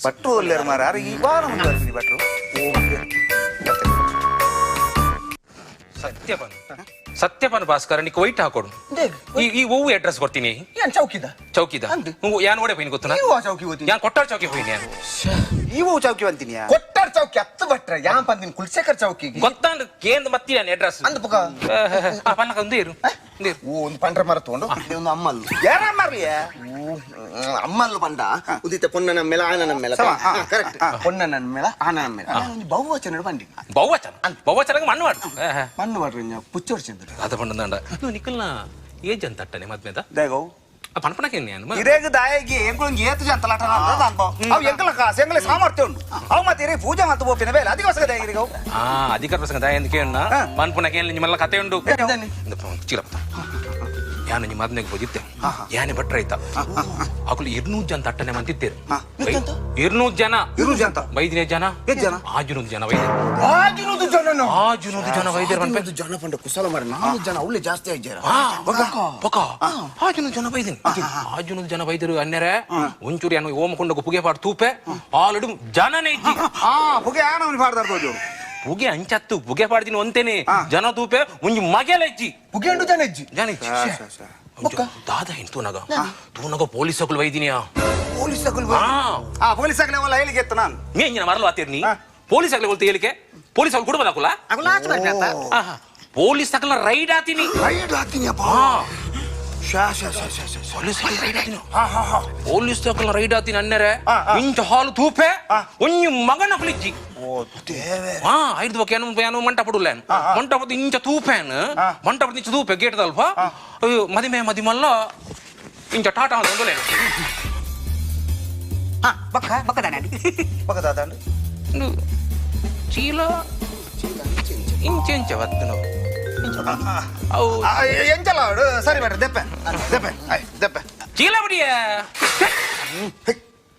ಭಟ್ರು ಒಲ್ಲೇರು ಮಾರ ಈ ವಾರ ಮುಂದುವರಿಸಿ ಭಟ್ರು ಸತ್ಯಪನ್ ಸತ್ಯಪನ್ ಭಾಸ್ಕರ ನಿಕ್ ವೈಟ್ ಹಾಕೊಡು ಈ ಈ ಹೂವು ಅಡ್ರೆಸ್ ಕೊಡ್ತೀನಿ ಏನ್ ಚೌಕಿದ ಚೌಕಿದ ಹೂವು ಯಾನ್ ಓಡೆ ಹೋಯ್ನಿ ಗೊತ್ತನ ಇವು ಚೌಕಿ ಹೋತೀನಿ ಯಾನ್ ಕೊಟ್ಟಾರ್ ಚೌಕಿ ಹೋಯ್ನಿ ಯಾನ್ ಇವು ಚೌಕಿ ಅಂತೀನಿ ಕೊಟ್ಟಾರ್ ಚೌಕಿ ಹತ್ತು ಭಟ್ರ ಯಾನ್ ಪಂದಿನ ಕುಲ್ಶೇಖರ್ ಚೌಕಿ ಗೊತ್ತಾಂಡ್ ಕೇಂದ್ರ ಮತ್ತಿ ಯಾನ್ ಅಡ್ರೆಸ್ ಅಂದ ಪುಕ ಪನ್ನಕ ಒಂದು ಇರು ಓ ಒಂದು ಪಂಡ್ರ ಮರ ತಗೊಂಡು ಒಂದು ಅಮ್ಮಲ್ಲು ಯಾರ ಮರ್ಲಿಯ ಅಮ್ಮಲ್ಲು ಪಂಡ ಉದಿತ ಪೊನ್ನನ ಮೇಲೆ ಆನನ ಮೇಲೆ ಕರೆಕ್ಟ್ ಪೊನ್ನನ ಮೇಲೆ ಆನನ ಮೇಲೆ ಒಂದು ಬಹುವಚನ ಬಂಡಿ ಬಹುವಚನ ಬಹುವಚನಕ್ಕೆ ಮಣ್ಣು ಮಾಡು ಮಣ್ಣು ಮಾಡ್ರಿ ಪುಚ್ಚೋಡ್ಸಿಂದ್ರ ಅದ ಪಂಡ ನಿಕ್ಕಲ್ನ ಏಜ್ ಅಂತ ಅಟ್ಟನೆ ಮದ್ಮೆದ ದೇಗೋ ಪಣಪಣಕ್ಕೆ ಇರೇಗ ದಾಯಗಿ ಎಂಕುಲು ಏತು ಜನ ತಲಾಟ ಅವು ಎಂಕಲ ಕಾಸು ಎಂಕಲ ಸಾಮರ್ಥ್ಯ ಉಂಟು ಅವು ಮತ್ತೆ ಇರೇ ಪೂಜೆ ಮತ್ತು ಬೋಪಿನ ಬೇಲೆ ಅಧಿಕ ದಾಯಗಿರಿ ಆ ಅಧಿಕಾರ ಪ್ರಸಂಗ ದಾಯ ಅಂತ ಕೇಳಣ್ಣ ಪನ್ಪುಣಕ್ಕೆ ನಿಮ್ಮೆಲ್ಲ ಕತೆ ಉಂಟು ಚೀಲಪ್ಪ ಯಾನು ನಿಮ್ಮ ಮದ್ಮೆಗೆ ಹೋಗಿದ್ದೆ ಯಾನೆ ಭಟ್ರ ಆಯ್ತಾ ಅಕಲು 200 ಜನ ತಟ್ಟನೆ ಮಂತಿದ್ದೇರು 200 ಜನ 200 ಜನ ವೈದ್ಯ ಜನ 600 ಜನ ವೈದ್ಯ 600 ಜನ 600 ಜನ ವೈದ್ಯರು 600 ಜನ ಪಂಡ ಕುಶಲ ಮಾರ 400 ಜನ ಅವಳೇ ಜಾಸ್ತಿ ಆಗಿದ್ದಾರೆ ಪಕ್ಕ 600 ಜನ ವೈದ್ಯರು 600 ಜನ ವೈದ್ಯರು ಅನ್ನೆರೆ ಒಂಚೂರು ಏನು ಓಮಕೊಂಡ ಪುಗೆ ಪಾಡ್ ತೂಪೆ ಆಲ್ರೆಡಿ ಜನನೇ ಇಜ್ಜಿ ಪುಗೆ ಆನವನಿ ಪಾಡ್ದಾರ ಪುಗೆ ಅಂಚತ್ತು ಪುಗೆ ಪಾಡ್ತೀನಿ ಒಂತೇನೆ ಜನ ತೂಪೆ ಒಂಜಿ ಮಗೆಲ ಇಜ್ಜಿ ಪುಗೆ ಉಂಡು ಜನ ಇಜ್ಜಿ ಜನ ಇಜ್ಜಿ ದಾದ ಏನು ತೂನಗ ತೂನಗ ಪೊಲೀಸ್ ಅಕುಲು ವೈದಿನಿಯಾ ಪೊಲೀಸ್ ಅಕುಲು ಪೊಲೀಸ್ ಅಕಲೆ ಒಲ್ಲ ಹೇಳಿಕೆ ಎತ್ತು ನಾನು ಮೇ ಇಂಜಿನ ಮರಲು ಆತಿರ್ನಿ ಪೊಲೀಸ್ ಅಕಲೆ ಕೊಲ್ತ ಹೇಳಿಕೆ ಪೊಲೀಸ್ ಅಕಲು ಕುಡುಬದ ಅಕುಲ ಪೊಲೀಸ್ ಅಕಲ ರೈಡ್ ಆತೀನಿ ರೈಡ್ ಆತೀನಿ ಅಪ್ಪ ಪೊಲೀಸ್ ಅಕಲ ರೈಡ್ ಆತೀನಿ ಅನ್ನರೆ ಇಂಚ ಹಾಲು ತೂಪೆ ಒಂಜಿ ಮಗನ ಅಕಲಿಜ್ಜಿ ಐದು ಬೊಕ್ಕ ಏನು ಏನು ಮಂಟ ಪಡುಲ್ಲ ಮಂಟಪದ ಇಂಚ ತೂಪೇನು ಮಂಟಪದ ಇಂಚ ತೂಪೆ ಗೇಟ್ ದಲ್ಪ ಮದಿಮೆ ಮದಿಮಲ್ಲ ಇಂಚ ಟಾಟಾ ಅಂತ ಒಂದುಲೇನು ಬಕ್ಕ ಬಕ್ಕದಾನೆ ಬಕ್ಕದಾದಂಡು ಚೀಲ ಇಂಚೆ ಇಂಚ ಬತ್ತು ಎಂಚಲ ಸರಿ ಬೇಡ ದೆಪ್ಪೆ ದೆಪ್ಪೆ ದೆಪ್ಪೆ ಚೀಲ ಬಿಡಿಯ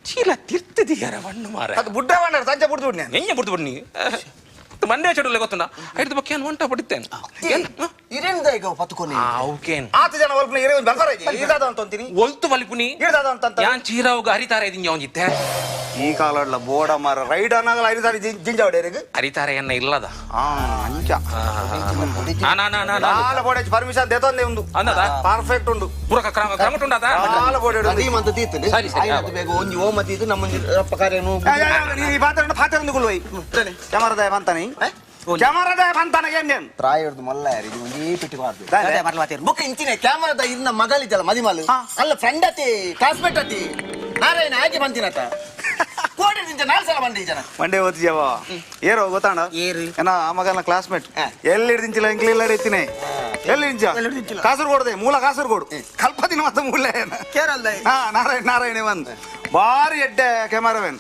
ಚೀಲ ತಿರ್ತದಿಯಾರ ಮಣ್ಣು ಮಾರ ಅದು ಬುಡ್ಡ ಬಣ್ಣ ಸಂಜೆ ಬುಡ್ದು ಬಿಡ್ನಿ ಎಂಜ ಬುಡ್ದು ಬಿಡ್ನಿ ಮಂಡೆ ಚಡುಲೆ ಗೊತ್ತುಂಡ ಐದು ಬಕ್ಕೆ ಏನು ಹೊಂಟ ಪಡಿತೇನೆ ಇರೇಂದ ಈಗ ಪತ್ಕೊನಿ ಓಕೇನ್ ಆತ ಜನ ಒಲ್ಪನ ಇರೇ ಒಂದು ಬಂಗಾರ ಇದೆ ಇದಾದ ಅಂತೀನಿ ಒಲ್ತು ಬಲಿಪುನಿ ಇದಾದ ಅಂತ ಯಾನ್ ಚೀರಾವುಗ ಹರಿತಾರ ಇದ್ದೀನಿ ಅವನಿತ್ತೆ ಈ ಕಾಲಡ್ಲ ಬೋಡ ಮಾರ ರೈಡ್ ಅನ್ನಾಗಲ ಹರಿತಾರ ಜಿಂಜಾವಡೇರಿಗೆ ಹರಿತಾರ ಎನ್ನ ಇಲ್ಲದ ಅಂಚ ನಾಲ ಬೋಡ ಪರ್ಮಿಷನ್ ದೇತೊಂದೆ ಉಂಡು ಅಂದದ ಪರ್ಫೆಕ್ಟ್ ಉಂಡು ಪೂರ ಕ್ರಮ ಕ್ರಮ ಉಂಡದ ನಾಲ ಬೋಡ ಮಂತ ತೀತನೆ ಸರಿ ಸರಿ ಬೇಗ ಒಂಜಿ ಓ ಮತಿ ನಮ್ಮ ಅಪ್ಪ ಕಾರ್ಯನು ಈ ಪಾತ್ರ ಪಾತ್ರ ಒಂದು ಗುಲ್ವೈ ಕ್ಯಾಮರಾದ ಬಂತಾನೆ ಕ್ಯಾಮರಾದ ಬಂತಾನೆ ಏನ್ ಪ್ರಾಯರ್ದು ಮಲ್ಲ ಯಾರು ಇದು ಒಂದೇ ಪೆಟ್ಟಿ ಬಾರ್ದು ಬೊಕ್ಕ ಇಂಚಿನ ಕ್ಯಾಮರಾದ ಇನ್ನ ಮಗಳಿದ್ದಲ್ಲ ಮದಿಮಾಲು ಅಲ್ಲ ಫ್ರೆಂಡ್ ಅತಿ ಕ್ಲಾಸ್ಮೇಟ್ ಅತಿ ನಾರಾಯಣ ಹಾಗೆ ಬಂದಿನತ ಕೋಡಿ ನಿಂಚ ನಾಲ್ ಸಲ ಬಂಡಿ ಜನ ಮಂಡೆ ಓದ್ತಿದ್ಯವ ಏರೋ ಗೊತ್ತಾಣ ಏರು ಏನ ಆ ಮಗನ ಕ್ಲಾಸ್ಮೇಟ್ ಎಲ್ಲಿ ಹಿಡ್ದಿಂಚಿಲ್ಲ ಎಂಕ್ಲಿ ಇಲ್ಲ ಎತ್ತಿನೇ ಎಲ್ಲಿ ಹಿಡಿಂಚ ಕಾಸರಗೋಡದೆ ಮೂಲ ಕಾಸರಗೋಡು ಕಲ್ಪದಿಂಚ ದೆಪ್ಪದಿನ ಮತ್ತ ಮೂಲೆ ಕೇರಳ ಹಾ ನಾರಾಯಣ ನಾರಾಯಣ ಬಂದ್ ಬಾರಿ ಎಡ್ಡೆ ಕ್ಯಾಮರಾಮನ್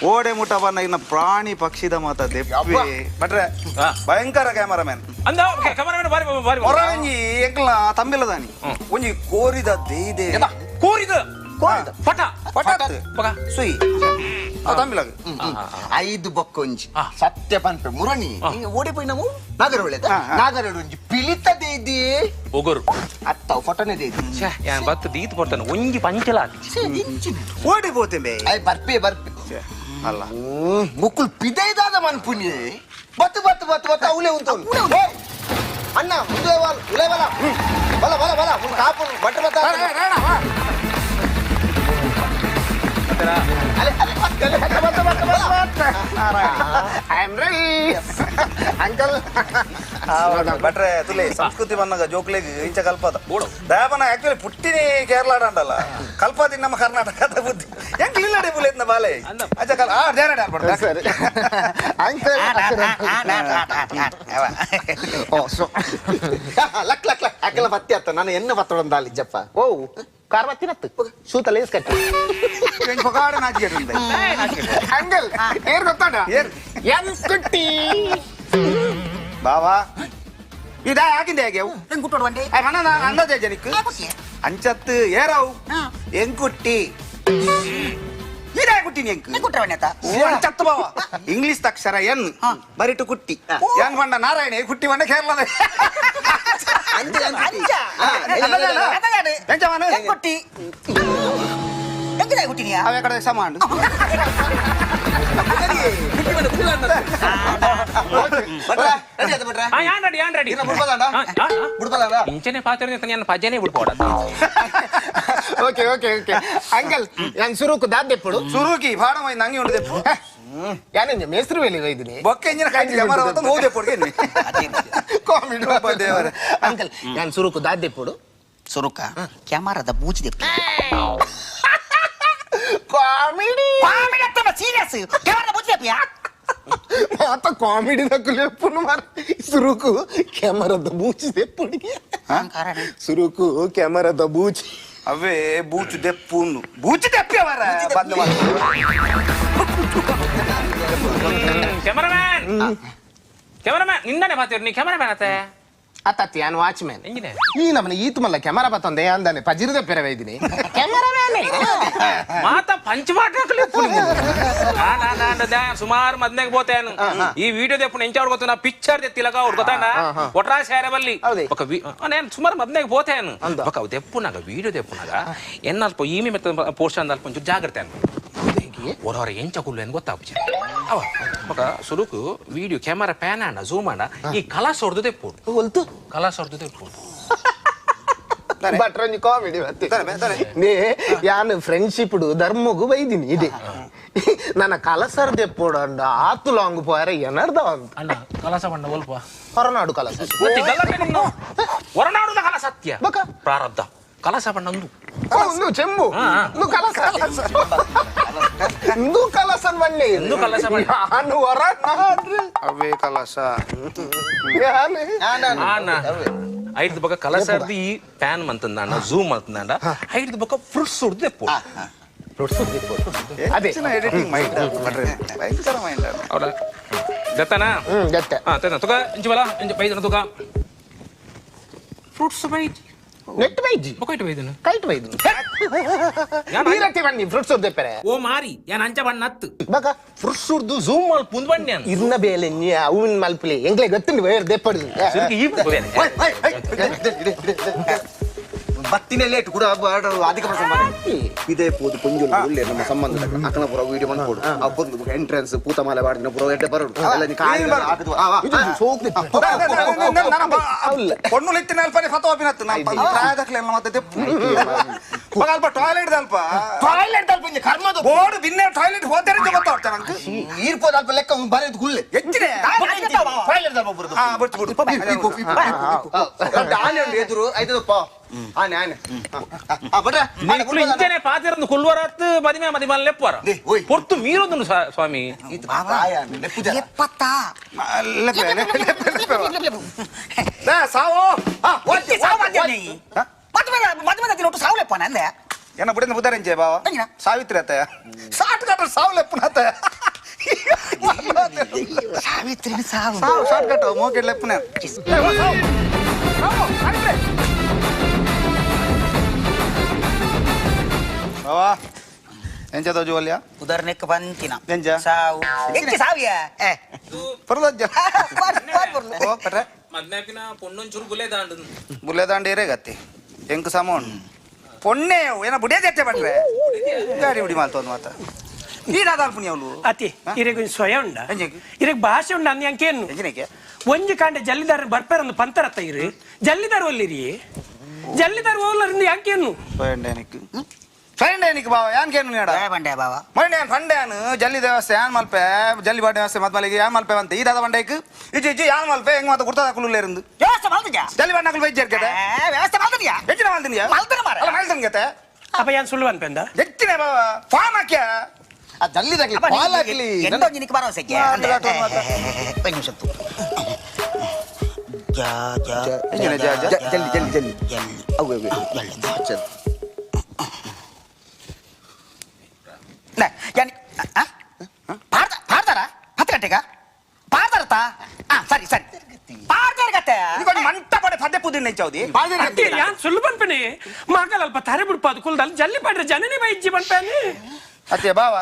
ಓಡೆ ಮುಟ್ಟ ಬನ್ನ ಇನ್ನ ಪ್ರಾಣಿ ಪಕ್ಷಿದ ಮಾತ ದೆಪ್ಪಿ ಬಟ್ರೆ ಭಯಂಕರ ಕ್ಯಾಮರಾಮನ್ ಅಂದ ಕ್ಯಾಮರಾಮನ್ ಬಾರಿ ಬಾರಿ ಹೊರವಂಜಿ ಎಂಕಲ್ನ ತಮ್ಮಿಲ್ಲದಾನಿ ಒಂಜಿ ಕೋರಿದ ದೇದೆ ಕೋರಿದ ಕೋರಿದ ಪಟ ಪಟ ಸುಯಿ ತಮ್ಮಿಲಗ ಐದು ಬೊಕ್ಕೊಂಜಿ ಸತ್ಯ ಪನ್ಪೆ ಮುರಣಿ ಓಡಿ ಪೋಯಿ ನಾವು ನಾಗರೊಳೆ ನಾಗರೊಳೆ ಒಂಜಿ ಪಿಲಿತ ದೇದಿ ಒಗರು ಅತ್ತ ಫೋಟೋನೇ ದೇದಿ ಯಾನ್ ಬತ್ತು ದೀತ್ ಪೊರ್ತನ ಒಂಜಿ ಪಂಚಲ ಓಡಿ ಪೋತೆ ಬೇ I ಬರ್ಪೆ ಬರ್ಪೆ ಅಲ್ಲ ಮುಕ್ಕುಲ್ ಪಿದೈದಾದ ಮನ್ಪುನಿ ಬತ್ತು ಬತ್ತು ಬತ್ತು ಬತ್ತು ಅವಲೇ ಉಂಟು ಅಣ್ಣ ಮುಂದೆ ಉಲೇ ಬಲ ಬಲ ಬಲ ಬಲ ಮುಂದೆ ಕಾಪು ಬಟ್ಟೆ ಬತ್ತ I am ready uncle. ಭಟ್ರೆ ತುಲೆ ಸಂಸ್ಕೃತಿ ಬಂದಾಗ ಜೋಕ್ಲೆಗ್ ಇಂಚ ಕಲ್ಪದ ದಯಾಪನ ಆಕ್ಚುಲಿ ಪುಟ್ಟಿನಿ ಕೇರಳ ಅಂಡಲ್ಲ ಕಲ್ಪದಿ ನಮ್ಮ ಕರ್ನಾಟಕದ ಬುದ್ಧಿ ಎಂಕ್ ಇಲ್ಲಡೆ ಬುಲೆತ್ನ ಬಾಲೆ ಅಚ್ಚ ಕಲ್ ಆ ಧ್ಯಾನ ಆಡ್ಬಾರ್ದು ಸರಿ ಅಂಕಲ್. ಓ ಸೊ ಲಕ್ ಲಕ್ ಲಕ್ ಅಕ್ಕಲ ಪತ್ತಿ ಅತ್ತ ನಾನು ಎನ್ನ ಪತ್ತೊಂದಾಲಿ ಜಪ್ಪ ಓ ಕಾರ್ ಬತ್ತಿನತ್ತು ಶೂತ ಲೇಸ್ ಕಟ್ಟಿ ಅಂಕಲ್ ಏರ್ ಗೊತ್ತಾಡ ಎನ್ ಕುಟ್ಟಿ ಬಾವಾ ಇದಾ ಹಾಕಿಂದೆ ಹೇಗೆ ಮನ ಅಂದಾಜೆ ಜನಕ್ಕೆ ಅಂಚತ್ತು ಏರವು ಎಂಕುಟ್ಟಿ ಇದೇ ಕುಟ್ಟಿ ಎಂಕ್ ಅಂಚತ್ತು ಬಾವ ಇಂಗ್ಲಿಷ್ ಅಕ್ಷರ ಎನ್ ಬರಿಟು ಕುಟ್ಟಿ ಏನ್ ಬಂಡ ನಾರಾಯಣ ಕುಟ್ಟಿ ಬಂಡ ಕೇರಳದ ಕಡೆ ಸಮಾನ ಇಂಚನೆ ಪಾತ್ರ ಪಜನೆ ಬಿಡ್ಬೋಡ. ಓಕೆ ಓಕೆ ಓಕೆ ಅಂಕಲ್ ನಾನು ಸುರುಕು ದಾದ್ದೆಪ್ಪಡು ಸುರುಕಿ ಭಾಡಮೈ ನಂಗೆ ಉಂಡು ದೆಪ್ಪು ಯಾನೇಂಜ ಮೇಸ್ತ್ರಿ ವೇಲಿ ವೈದಿನಿ ಬೊಕ್ಕೆ ಇಂಜಿನ ಕಾಯಿ ಕ್ಯಾಮರಾ ಹೊತ್ತು ಹೋದೆಪ್ಪಡು ಕಾಮಿಡಿ ದೇವರೇ. ಅಂಕಲ್ ನಾನು ಸುರುಕು ದಾದ್ದೆಪ್ಪಡು ಸುರುಕ ಕ್ಯಾಮರಾದ ಬೂಚಿ ದೆಪ್ಪು ಕಾಮಿಡಿ ಕಾಮಿಡಿ ಅತ್ತಮ್ಮ ಸೀರಿಯಸ್ ಕ್ಯಾಮರಾದ ಬೂಚಿ ದೆಪ್ಪಿಯಾ ಮಾತ ಕಾಮಿಡಿ ದಕ್ಕುಲೆಪ್ಪುನು ಮಾರ ಸುರುಕು ಕ್ಯಾಮರಾದ ಬೂಚಿ ದೆಪ್ಪುಡಿ ಸುರುಕು ಕ್ಯಾಮರಾದ ಬೂಚಿ ಅವೇ ಬೂಚು ದೆಪ್ಪುನು ಬೂಚು ದೆಪ್ಪಿ ಅವರ ಬಂದು ಕ್ಯಾಮರಾಮ್ಯಾನ್ ಕ್ಯಾಮರಾಮ್ಯಾನ್ ನಿನ್ನನೆ ಮಾತಾಡಿ ನೀ ಕ್ಯಾಮರಾಮ್ಯಾನ್ ಅತ್ತೆ ಅತ್ತತ್ತಿ ನಾನು ವಾಚ್ಮ್ಯಾನ್ ಈ ನಮ್ಮನೆ ಈತು ಮಲ್ಲ ಕ್ಯಾಮರಾ ಬತ್ತಂದೆ ಅಂದಾನೆ ಪಜಿರದ ಪೆರವೆ ಇದ್ದೀನಿ ಕ್ಯಾಮರಾಮ್ಯಾನ್ ಮಾತ ಪಂಚಪಾಟ ಸುಮಾರು ಮದ್ನೆಗೆ ಬೋತೇನು ಈ ವಿಡಿಯೋ ದೆಪ್ಪು ಎಂಚ ಅವ್ರು ಗೊತ್ತ ನಾ ಪಿಕ್ಚರ್ ದೆತ್ತಿಲಕ ಅವ್ರು ಗೊತ್ತಾನ ಒಟ್ರಾ ಸೇರೆ ಬಲ್ಲಿ ನಾನು ಸುಮಾರು ಮದ್ನೆಗೆ ಬೋತೇನು ಬೊಕ ದೆಪ್ಪುನಾಗ ವಿಡಿಯೋ ದೆಪ್ಪುನಾಗ ಎನ್ನ ಅಲ್ಪ ಈಮೆ ಮೆತ್ತ ಪೋರ್ಷನ್ ಅಲ್ಪ ಒಂಚೂರು ಜಾಗ್ರತೆ ಅನ್ಬೋದು ಹೊರವರ ಎಂಚ ಕುಲ್ಲು ಏನು ಗೊತ್ತಾಪುಜ ಅವ ಬೊಕ ಸುರುಕು ವಿಡಿಯೋ ಕ್ಯಾಮರಾ ಪ್ಯಾನ್ ಆಂಡ ಝೂಮ್ ಆಂಡ ಈ ಕಲಾಸ್ ಹೊಡೆದು ದೆಪ್ಪು ಹೊಲ್ತು ಕಲಾಸ್ ಹೊಡೆದು ದೆಪ್ಪು ಭಟ್ರಂಜಿ ಕಾಮಿಡಿ ಮತ್ತೆ ನೇ ಯಾನು ಫ್ರೆಂಡ್ಶಿಪ್ ಧರ್ಮಗು ಬೈದಿನಿ ಇದೆ ನನ್ನ ಕಲಸರ್ ದೆಪ್ಪೋಡ ಆತು ಲಾಂಗ್ ಪೋಯರ ಏನರ್ದ ಅಂತ ಅಲ್ಲ ಕಲಸ ಬಣ್ಣ ಒಲ್ಪ ಹೊರನಾಡು ಕಲಸ ಹೊರನಾಡುದ ಕಲಸ ಸತ್ಯ ಪ್ರಾರಬ್ಧ ಕಲಸ ಬಣ್ಣ ಒಂದು ಒಂದು ಚೆಂಬು ಕಲಸ ಇಂದು ಕಲಸನ್ ಬಣ್ಣೆ ಇಂದು ಕಲಸ ಬಣ್ಣ ನಾನು ಹೊರನಾಡ್ರಿ ಅವೇ ಕಲಸ ಐದು ಬೊಕ ಕಲಸರ್ದು ಈ ಪ್ಯಾನ್ ಮಂತಂದಾಂಡ ಝೂಮ್ ಮಂತಂದಾಂಡ ಐದು ಬೊಕ ಫ್ರೂಟ್ಸ್ ಹೊಡ್ದು ದೆಪ್ಪು ಫ್ರೂಟ್ಸ್ ದೆಪ್ಪು ಅದೇ ಎಡಿಟಿಂಗ್ ಮೈಂಡ್ ಭಯಂಕರ ಮೈಂಡ್ ಹೌದಾ ದತ್ತನಾ ದತ್ತ ಹಾ ತನ ತುಕ ಇಂಚು ಬಲ ಇಂಚು ಬೈದನ ತುಕ ಫ್ರೂಟ್ಸ್ ಬೈಜಿ ನೆಟ್ ಬೈಜಿ ಬೊಕ ಬೈದನ ಕೈಟ್ ಬೈದನ ನೀರಟ್ಟಿ ಬನ್ನಿ ಫ್ರೂಟ್ಸ್ ದೆಪ್ಪರೆ ಓ ಮಾರಿ ಯಾನ್ ಅಂಚ ಬಣ್ಣ ಅತ್ತು ಬಕ ಫ್ರೂಟ್ಸ್ ಉರ್ದು ಝೂಮ್ ಮಲ್ಪುಂದು ಬಣ್ಣ ಇರ್ನ ಬೇಲೆ ನೀ ಅವನ್ ಮಲ್ಪಲೆ ಎಂಗ್ಲೆ ಗೊತ್ತುಂಡು ವೇರ್ ದೆಪ್ಪಡು ಸುರುಕು ಈ ಬೇಲೆ ಬತ್ತಿನ ಲೇಟ್ ಕೂಡ ಅಧಿಕ ಪ್ರಸಂಗ ಇದೇ ಪೋದು ಕೊಂಜು ಒಳ್ಳೆ ನಮ್ಮ ಸಂಬಂಧ ಅಕ್ಕನ ಪುರ ವೀಡಿಯೋ ಮಾಡ್ಕೊಡು ಆ ಪೊರ್ಲು ಎಂಟ್ರೆನ್ಸ್ ಪೂತಮಾಲೆ ಬಾಡಿನ ಪುರ ಎಡ್ಡೆ ಬರೋಡು ಎಲ್ಲ ನೀ ಕಾಯಿ ಹಾಕುದು పొన్ను ఎత్తిన అల్పని ఫతో అపినత్తు నా ప్రాయదక్లే ಮತ್ತೆ ದೆಪ್ಪು ಅಲ್ಪ ಟಾಯ್ಲೆಟ್ ಅಲ್ಪ ಟಾಯ್ಲೆಟ್ ಅಲ್ಪ ಕರ್ಮದ ಬೋರ್ಡ್ ಬಿನ್ನೆ ಟಾಯ್ಲೆಟ್ ಹೋದರೆ ಗೊತ್ತಾಗ್ತ ನಂಗೆ ಈರ್ಪೋದ ಅಲ್ಪ ಲೆಕ್ಕ ಬರೆದು ಗುಲ್ಲೆ ಎಚ್ಚಿನೆ ಟಾಯ್ಲೆಟ್ ಅಲ್ಪ ಬರುದು ಹಾ ಬಿಡ್ತು ಬಿಡು ಆನೆ ಉಂಡು ಎದುರು ಐದಪ್ಪ ಆನೆ ಆನೆ ನಿಕ್ಲು ಇಂಚನೆ ಪಾತಿರಂದು ಕುಲ್ವರತ್ ಮದಿಮೆ ಮದಿಮಲ್ ಲೆಪ್ಪುವರ ಪೊರ್ತು ಮೀರೊಂದುಂಡು ಸ್ವಾಮಿ ಎಪ್ಪತ್ತಾ ಸಾವೋ ಸಾವು ಮದ್ವೆ ದಿನ ಸಾವುಲೆಪ್ಪನ ಅಂದೆ ಏನ ಬುಡಿನ ಬುದಾರಂಜೆ ಬಾವ ಸಾವಿತ್ರಿ ಅತ್ತ ಸಾಟ್ ಕಟ್ಟ ಸಾವುಲೆಪ್ಪನ ಅತ್ತ ಸಾವಿತ್ರಿ ಸಾವು ಸಾವು ಶಾರ್ಟ್ ಕಟ್ ಮೋಕೆಡ್ಲೆಪ್ಪನ ಬಾವಾ ಎಂಚ ತೋಜುವಲ್ಯ ಉದಾಹರಣೆಗೆ ಬಂತಿನ ಎಂಚ ಸಾವು ಎಂಚ ಸಾವಿಯ ಏ ಪರ್ಲಜ್ಜ ಓ ಪಟ್ರೆ ಮದ್ನಾಪಿನ ಪೊಣ್ಣೊಂಚೂರು ಗುಲೆ ದಾಂಡು ಗುಲೆ ದಾಂಡು ಏರೇ ಗತ್ತಿ ಎಂಕ್ ಸಮೋನ್ ಪೊಣ್ಣೆ ಏನ ಬುಡಿಯ ಜಟ್ಟೆ ಪಟ್ರೆ ಗಾಡಿ ಬುಡಿ ಮಾಲ್ತೋದು ಮಾತ ಈ ದಾದಾಲ್ ಪುಣ್ಯ ಅವಳು ಅತಿ ಇರೆಗ್ ಒಂಜಿ ಸ್ವಯ ಉಂಡ ಇರೆಗ್ ಭಾಷೆ ಉಂಡ ಅಂದ್ ಅಂಕೇನು ಒಂಜಿ ಕಾಂಡೆ ಜಲ್ಲಿದಾರ ಬರ್ಪೇರಂದು ಪಂತರತ್ತ ಇರು ಜಲ್ಲಿದಾರ ಒಲ್ಲಿರಿ ಜಲ್ಲಿದಾರ ಓಲರಿಂದ ಅಂಕೇನು ಫ್ರೆಂಡ್ ಬಾವ ಯಾನ್ ಕೇನು ನೀಡ ಬಂಡೆ ಬಾವ ಮೊನ್ನೆ ಯಾನ್ ಫಂಡ್ಯಾನ್ ಜಲ್ಲಿ ದೇವಸ್ಥೆ ಯಾನ್ ಮಲ್ಪೆ ಜಲ್ಲಿ ಬಾಡಿ ವ್ಯವಸ್ಥೆ ಮತ್ ಮಲ್ಲಿಗೆ ಯಾನ್ ಮಲ್ಪೆ ಅಂತ ಈ ದಾದ ಬಂಡೇಕ್ ಇಜ್ಜಿ ಇಜ್ಜಿ ಯಾನ್ ಮಲ್ಪೆ ಹೆಂಗ್ ಮಾತ ಗುರ್ತಾದ ಕುಲ್ಲುಲೇರಿಂದು ವ್ಯವಸ್ಥೆ ಮಲ್ತಿಜಾ ಜಲ್ಲಿ ಬಾಡಿ ನಕಲು ಬೈಜ್ ಜರ್ಗತೆ ವ್ಯವಸ್ಥೆ ಮಲ್ತಿದ್ಯಾ ಹೆಚ್ಚಿನ ಮಲ್ತಿದ್ಯಾ ಮಲ್ತಿನ ಮಾರ ಅಲ್ಲ ಮಲ್ತಿನ ಗತೆ ಅಪ್ಪ ಯಾನ್ ಸುಳ್ಳು ಅನ್ಪೆಂದ ಹೆಚ್ಚಿನ ಬಾವ ಫಾನ್ ಹಾಕ್ಯ ಆ ಜಲ್ಲಿದಾಗ್ಲಿ ಪಾಲ್ ಹಾಕ್ಲಿ ಎಂಟೊಂದು ನಿನಗೆ ಬರೋ ಸೆಕ್ಕೆ ಒಂದು ನಿಮಿಷ ಜಾ ಜಾ ಜಲ್ಲಿ ಜಲ್ಲಿ ಜಲ್ಲಿ ಜಲ್ಲಿ ಅವು ಅವು ಜಲ್ಲಿ ಪಾಡ್ತಾರ 10 ಗಂಟೆಗ ಪಾಡ್ತಾರತ್ತ ಸರಿ ಸರಿ ಪಾಡ್ತಾರ ಗತ್ತೆ ಮಂಟಪಡೆ ಪದೇ ಪುದಿನ ಚೌದಿ ಯಾನ್ ಸುಳ್ಳು ಪನ್ಪೆನೆ ಮಗಲ್ ಅಲ್ಪ ತರೆ ಬಿಡ್ಪಾದು ಕುಲ್ದಲ್ಲಿ ಜಲ್ಲಿ ಪಾಡ್ರೆ ಜನನೇ ಬೈಜ್ಜಿ ಪನ್ಪೇನೆ ಅತ್ತೆ ಬಾವ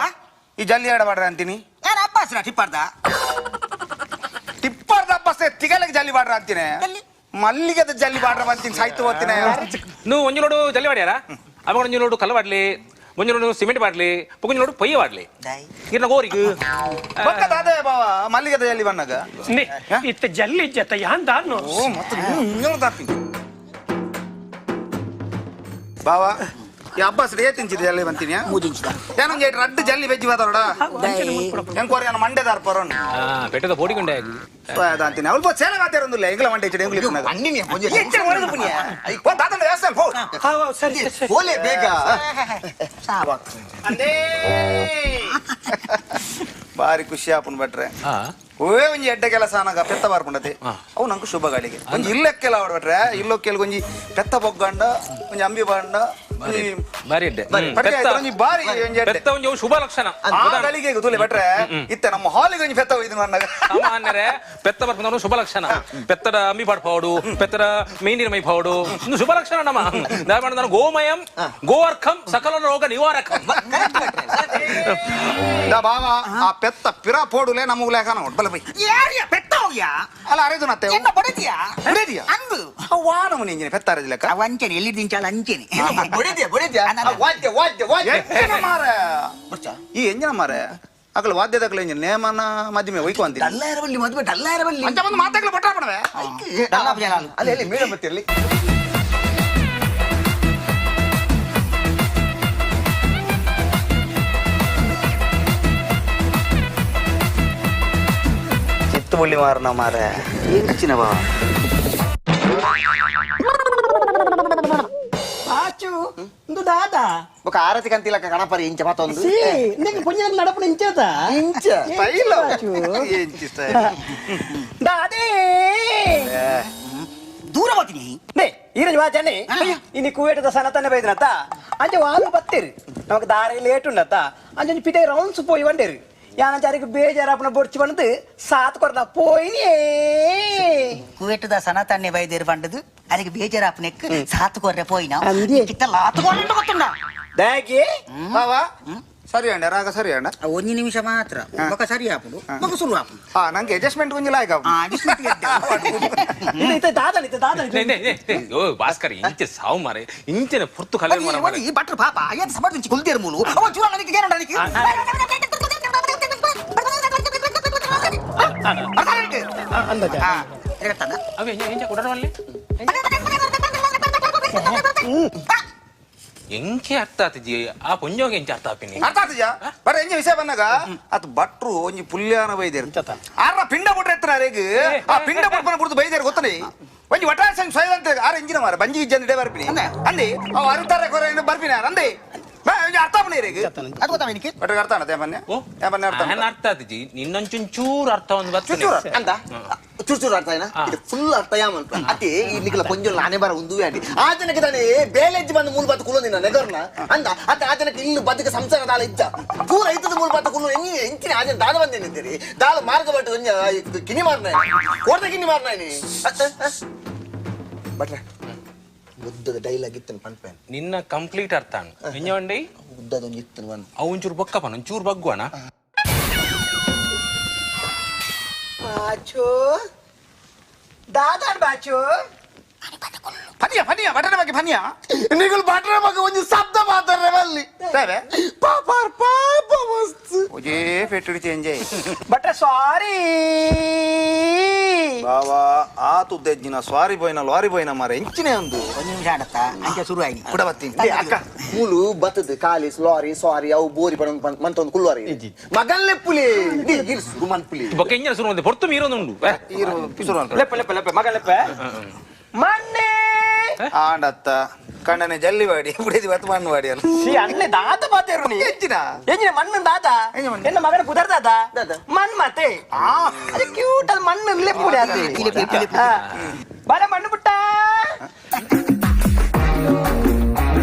ಈ ಜಲ್ಲಿ ಎಡ ಬಾಡ್ರೆ ಅಂತೀನಿ ಯಾರು ಅಬ್ಬಾಸ್ರ ಟಿಪ್ಪರ್ದ ಟಿಪ್ಪರ್ದ ಅಬ್ಬಾಸ್ ತಿಗಲಿಗೆ ಜಲ್ಲಿ ಬಾಡ್ರ ಅಂತೀನಿ ಮಲ್ಲಿಗೆದ ಜಲ್ಲಿ ಬಾಡ್ರ ಅಂತೀನಿ ಸಾಯ್ತು ಹೋಗ್ತೀನಿ ನೀವು ಒಂಜಿ ನೋಡು ಜಲ್ಲಿ ಬಾಡ್ಯಾರ ಅವಾಗ ಒಂಜಿ ನೋಡು ಕಲ್ಲು ಬಾಡ್ಲಿ ಒಂಜಿ ನೋಡು ಸಿಮೆಂಟ್ ಬಾಡ್ಲಿ ಒಂಜಿ ನೋಡು ಪೊಯ್ಯ ಬಾಡ್ಲಿ ಇರ್ನ ಗೋರಿಗೆ ಅದೇ ಬಾವ ಮಲ್ಲಿಗೆದ ಜಲ್ಲಿ ಬಣ್ಣಗ ಇತ್ತ ಜಲ್ಲಿ ಜತ ಯಾನ್ ದಾನು ಓ ಮತ್ತೆ ಬಾವ ಈ ಅಬ್ಬಾಸ್ ರೇ ತಿಂಚಿದ ಜಲ್ಲಿ ಬಂತೀನಿ ಏನೊಂದು ಏಟ್ ರಡ್ಡು ಜಲ್ಲಿ ಬೆಜ್ಜಿ ಬಾತಾರೋಡ ಹೆಂಗ್ ಕೋರಿ ನಾನು ಮಂಡೆದಾರ್ ಪರೋಣ ಬೆಟ್ಟದ ಬೋಡಿಗುಂಡೆ ಅಂತೀನಿ ಅವಳು ಸೇಲೆ ಮಾತಾಡೊಂದಿಲ್ಲ ಎಂಗ್ಲ ಮಂಡೆ ಇಚ್ಚಡಿ ಎಂಗ್ಲಿ ಪುಣ್ಯ ಓ ದಾತನ ವ್ಯವಸ್ಥೆ ಪೋ ಸರಿ ಹೋಲೆ ಬೇಗ ಬಾರಿ ಖುಷಿ ಆಪುನ್ ಬಟ್ರೆ ಓವೇ ಒಂಜಿ ಎಡ್ಡೆ ಕೆಲಸ ಅನಗ ಪೆತ್ತ ಬಾರ್ಪುಂಡತೆ ಅವು ನಂಗೆ ಶುಭ ಗಾಳಿಗೆ ಒಂಜಿ ಇಲ್ಲಕ್ಕೆಲ್ಲ ಆಡ್ಬಿಟ್ರೆ ಇಲ್ಲೊಕ್ಕೆಲ್ಲ ಒಂಜಿ ಪೆತ್ತ ಬೊಗ್ಗಂಡ ಒಂಜಿ ಅಂಬಿ ಬಾಂಡ ಬಾರಿ ಎಡ್ಡೆ ಒಂಜಿ ಬಾರಿ ಒಂಜಿ ಎಡ್ಡೆ ಪೆತ್ತ ಒಂಜಿ ಶುಭ ಲಕ್ಷಣ ಆ ಗಳಿಗೆ ತುಲೆ ಬಟ್ರೆ ಇತ್ತೆ ನಮ್ಮ ಹಾಲಿಗೆ ಒಂಜಿ ಪೆತ್ತ ಒಯ್ದು ಅನ್ನಾಗ ಸಾಮಾನ್ಯರೇ ಪೆತ್ತ ಬರ್ಪುಂಡ ಶುಭ ಲಕ್ಷಣ ಪೆತ್ತದ ಅಂಬಿ ಪಾಡ್ಪಾಡು ಪೆತ್ತದ ಮೈನೀರ್ ಮೈ ಪಾಡು ಇನ್ನು ಶುಭ ಲಕ್ಷಣ ನಮ್ಮ ನಾನು ಗೋಮಯಂ ಗೋವರ್ಖಂ ಸಕಲ ರೋಗ ನಿವಾರಕಂ ಬಾವ ಆ ಪೆತ್ತ ಪಿರ ಪೋಡುಲೆ ನಮಗ್ ಲೇಖನ ಬಲ ಬೈ ಯಾರಿಯ ಪೆತ್ತ ಹೋಗ್ಯಾ ಅಲ್ಲ ಅರೆದು ನತ್ತೆ ಎನ್ನ ಬಡದಿಯಾ ಬಡದಿಯಾ ಅಂದು ವಾನ ಮುನಿ ಇಂಜಿನ ಪೆತ್ತ ಅರೆದು ಲೆಕ್ಕ ಅವಂಚನೆ ಎಲ್ಲಿ ದಿಂಚಾಲ ಅಂಚೆನೆ ಬಡದಿಯಾ ಬಡದಿಯಾ ವಾದ್ಯ ವಾದ್ಯ ವಾದ್ಯ ಎಂಜಿನ ಮಾರ ಈ ಎಂಜಿನ ಮಾರ ಅಕಲ ವಾದ್ಯದಕಲ ಎಂಜಿನ ನೇಮನ ಮಧ್ಯಮೆ ಒಯ್ಕು ಅಂತೀನಿ ಡಲ್ಲಾರವಲ್ಲಿ ಮದುವೆ ಡಲ್ಲಾರವಲ್ಲಿ ಅಂಚ ಬಂದು ಮಾತಾಗ್ಲ ಬಟ್ಟ ಪಡವೆ ಅಲ್ಲಿ ಅಲ್ಲಿ ಮೇಡಮ್ ಬತ್ತಿರಲಿ ಚಿತ್ತುಬುಳ್ಳಿ ಮಾರನ ಮಾರ ಏನು ಚಿನ್ನವ ಪಾಚು ಇಂದು ದಾದ ಬೊಕ ಆರತಿ ಕಂತಿಲಕ ಗಣಪರಿ ಇಂಚ ಮತ್ತೊಂದು ಸಿ ನಿಂಗೆ ಪುಣ್ಯ ನಡಪುನ ಇಂಚದ ಇಂಚ ಸ್ಟೈಲ್ ಇಂಚ ಸ್ಟೈಲ್ ದಾದೇ ದೂರ ಹೋಗ್ತೀನಿ ನೇ ಈರಜ್ ವಾಚನೆ ಇನಿ ಕುವೇಟದ ಸನತನ ಬೈದನತ್ತ ಅಂಚೆ ವಾಲು ಬತ್ತೀರಿ ನಮಕ್ ದಾರಿ ಲೇಟ್ ಉಂಡತ್ತ ಅಂಚೆ ಪಿಟೆ ರೌಂಡ್ಸ್ ಪೋಯಿ ಬಂಡೇರಿ ಯಾನಚಾರಿಗೆ ಬೇಜಾರಪ್ಪನ ಬೊಡ್ಚಿ ಬಂದು ಸಾತ್ ಕೊರ್ದ ಪೋಯಿನಿ ಕುವೇಟದ ಸನಾತನ್ನೇ ಬೈದೇರು ಬಂಡದು ಅದಕ್ಕೆ ಬೇಜಾರಪ್ಪನೆಕ್ ಸಾತ್ ಕೊರ್ರೆ ಪೋಯಿನ ಕಿತ್ತ ಲಾತ್ ಕೊರ್ರೆ ಗೊತ್ತುಂಡ ದಾಗಿ ಬಾವ ಸರಿ ಅಣ್ಣ ರಾಗ ಸರಿ ಅಣ್ಣ ಒಂದು ನಿಮಿಷ ಮಾತ್ರ ಬೊಕ ಸರಿ ಆಪುಂಡು ಬೊಕ ಸುರು ಆಪುಂಡು ಹಾ ನಂಗೆ ಅಡ್ಜಸ್ಟ್ಮೆಂಟ್ ಕೊಂಚ ಲಾಯಕ್ ಓ ಭಾಸ್ಕರ್ ಇಂಚೆ ಸಾವು ಮಾರೆ ಇಂಚೆನೆ ಪುರ್ತು ಕಲೆ ಮಾರೆ ಈ ಬಟ್ರು ಪಾಪ ಏನ್ ಸಮರ್ಜಿಂಚಿ ಕುಲ್ದೇರು ಮೂಲು ಅವ ಚೂರ ನನಗೆ ಏನಂಡ ನನಗೆ ಎಂಕೆ ಅರ್ಥ ಆತಿಜಿ ಆ ಪೊಂಜೋಗೆ ಎಂಚ ಅರ್ಥ ಆಪಿನಿ ಅರ್ಥ ಆತಿಜಾ ಬರ ಎಂಜ ವಿಷಯ ಬಂದಾಗ ಅದು ಭಟ್ರು ಒಂಜಿ ಪುಲ್ಯಾನ ಬೈದೇರು ಆರ್ನ ಪಿಂಡ ಬಿಟ್ರೆ ಎತ್ತನ ಅರೆಗ್ ಆ ಪಿಂಡ ಬಿಡ್ಪನ ಬಿಡ್ದು ಬೈದೇರು ಗೊತ್ತನೆ ಒಂಜಿ ವಟಾರ ಸ್ವಯಂತ ಆರ ಇಂಜಿನ ಮಾರ ಬಂಜಿ ಗಿಜ್ಜನ್ ಇಡೆ ಬರ್ಪಿನಿ ಅಂದಿ ಅವ ಅರುತ್ತಾರೆ ಕೊರೆ ಬರ್ಪಿನಿ ಅಂದಿ ಅರ್ಥ ಆಪುನಿ ರೇಗ್ ಅದು ಗೊತ್ತಾ ನಿನಗೆ ಭಟ್ರಿಗೆ ಅರ್ಥ ಆನತೆ ಬನ್ನೆ ಬನ್ನೆ ಅರ್ಥ ಅರ್ಥ ಆತಿಜಿ ನಿನ್ನೊಂಚೂರು ಅರ್ಥ ಒಂದು ಚೂರು ಬರ್ತದೆ ಅಂದ ಚೂರು ಚೂರು ಅರ್ಥ ಆಯ್ನಾ? ಇದು ಫುಲ್ ಅರ್ಥ ಯಾಮನ್ಪ ಅತಿ ಈ ನಿಕಲ ಕೊಂಜೊಲ್ ನಾನೇ ಬರ ಉಂದುವೆ ಅಂಡಿ ಆ ಜನಕ್ಕೆ ತಾನೇ ಬೇಲೆಜ್ಜಿ ಬಂದು ಮೂಲ ಬಾತು ಕುಲೋ ನಿನ್ನ ನೆಗರ್ನ ಅಂದ ಅತ್ತ ಆ ಜನಕ್ಕೆ ಇನ್ನು ಬದುಕ ಸಂಸಾರ ದಾಳ ಇಜ್ಜ ಪೂರ ಐತದ ಮೂಲ ಬಾತು ಕುಲು ಎಂಜಿ ಎಂಚಿನ ಆ ಜನ ದಾದ ಬಂದೇನಿದ್ದೀರಿ ದಾಳ ಮಾರ್ಗ ಬಟ್ಟು ಕಿನಿ ಮಾರ್ನ ಕೋರ್ದ ಕಿನಿ ಮಾರ್ನ ಬಟ್ರೆ ಉದ್ದದ ಡೈಲಾಗ್ ಇತ್ತನು ಪನ್ಪೇನ್ ನಿನ್ನ ಕಂಪ್ಲೀಟ್ ಅರ್ಥ ಎಂಜವಂಡಿ ಉದ್ದದ ಒಂಜಿ ಇತ್ತನು ಒಂದು ಅವು ಒಂಚೂರು ಬೊಕ್ಕಪನ ಒಂಚೂರು ಬಗ್ಗುವಣ ಬಾಚು ದಾದಾನ್ ಬಾಚು ಫನಿಯ ಫನಿಯ ಬಟನ ಬಗ್ಗೆ ಫನಿಯ ನಿಗಲ್ ಬಟನ ಬಗ್ಗೆ ಒಂಜಿ ಶಬ್ದ ಮಾತಾಡ್ರೆ ಬಲ್ಲಿ ಪಾಪಾರ್ ಪಾಪ ಮಸ್ತ್ ಒಜೇ ಪೆಟ್ಟುಡಿ ಚೇಂಜ್ ಬಟ್ರೆ ಸಾರಿ ಬಾವಾ ಆ ತುದ್ದೆಜ್ಜಿನ ಸ್ವಾರಿ ಬೋಯ್ನ ಲಾರಿ ಬೋಯ್ನ ಮಾರ ಎಂಚಿನೇ ಒಂದು ಒಂದು ನಿಮಿಷ ಆಡತ್ತಾ ಅಂಚೆ ಶುರು ಆಯ್ನಿ ಕುಡ ಬತ್ತೀನಿ ಅಕ್ಕ ಮೂಲು ಬತ್ತದ ಕಾಲಿಸ್ ಲಾರಿ ಸಾರಿ ಅವು ಬೋರಿ ಪಡ ಮಂತೊಂದು ಕುಲ್ವಾರಿ ಮಗನ್ ಲೆಪ್ಪುಲಿ ಇರ್ ಸುರು ಮನ್ಪುಲಿ ಬೊಕ್ಕ ಎಂಜಿನ ಸುರು ಮಂತೆ ಪೊರ್ತು ಮೀರೊಂದುಂಡು ಸುರು ಲೆಪ್ಪ ಲೆಪ್ಪ ಲೆಪ್ಪ ಮಗ ಲೆಪ್ಪ ಮನ್ನೆ ಆಂಡತ್ತ ಕಣ್ಣನೆ ಜಲ್ಲಿ ವಾಡಿ ಬುಡಿದಿ ಬತ್ತು ಮಣ್ಣು ವಾಡಿ ಅಲ್ಲ ಸಿ ಅಣ್ಣೆ ದಾತ ಪಾತೇರು ನೀ ಎಂಚಿನ ಎಂಜಿನ ಮಣ್ಣು ದಾತ ಎನ್ನ ಮಗನ ಪುದರ್ ದಾತ ಮಣ್ಣು ಮಾತೆ ಅದು ಕ್ಯೂಟ್ ಅದು ಮಣ್ಣು ಲೆಪ್ಪುಡಿ ಅದು ಬರ ಮಣ್ಣು ಪುಟ್ಟ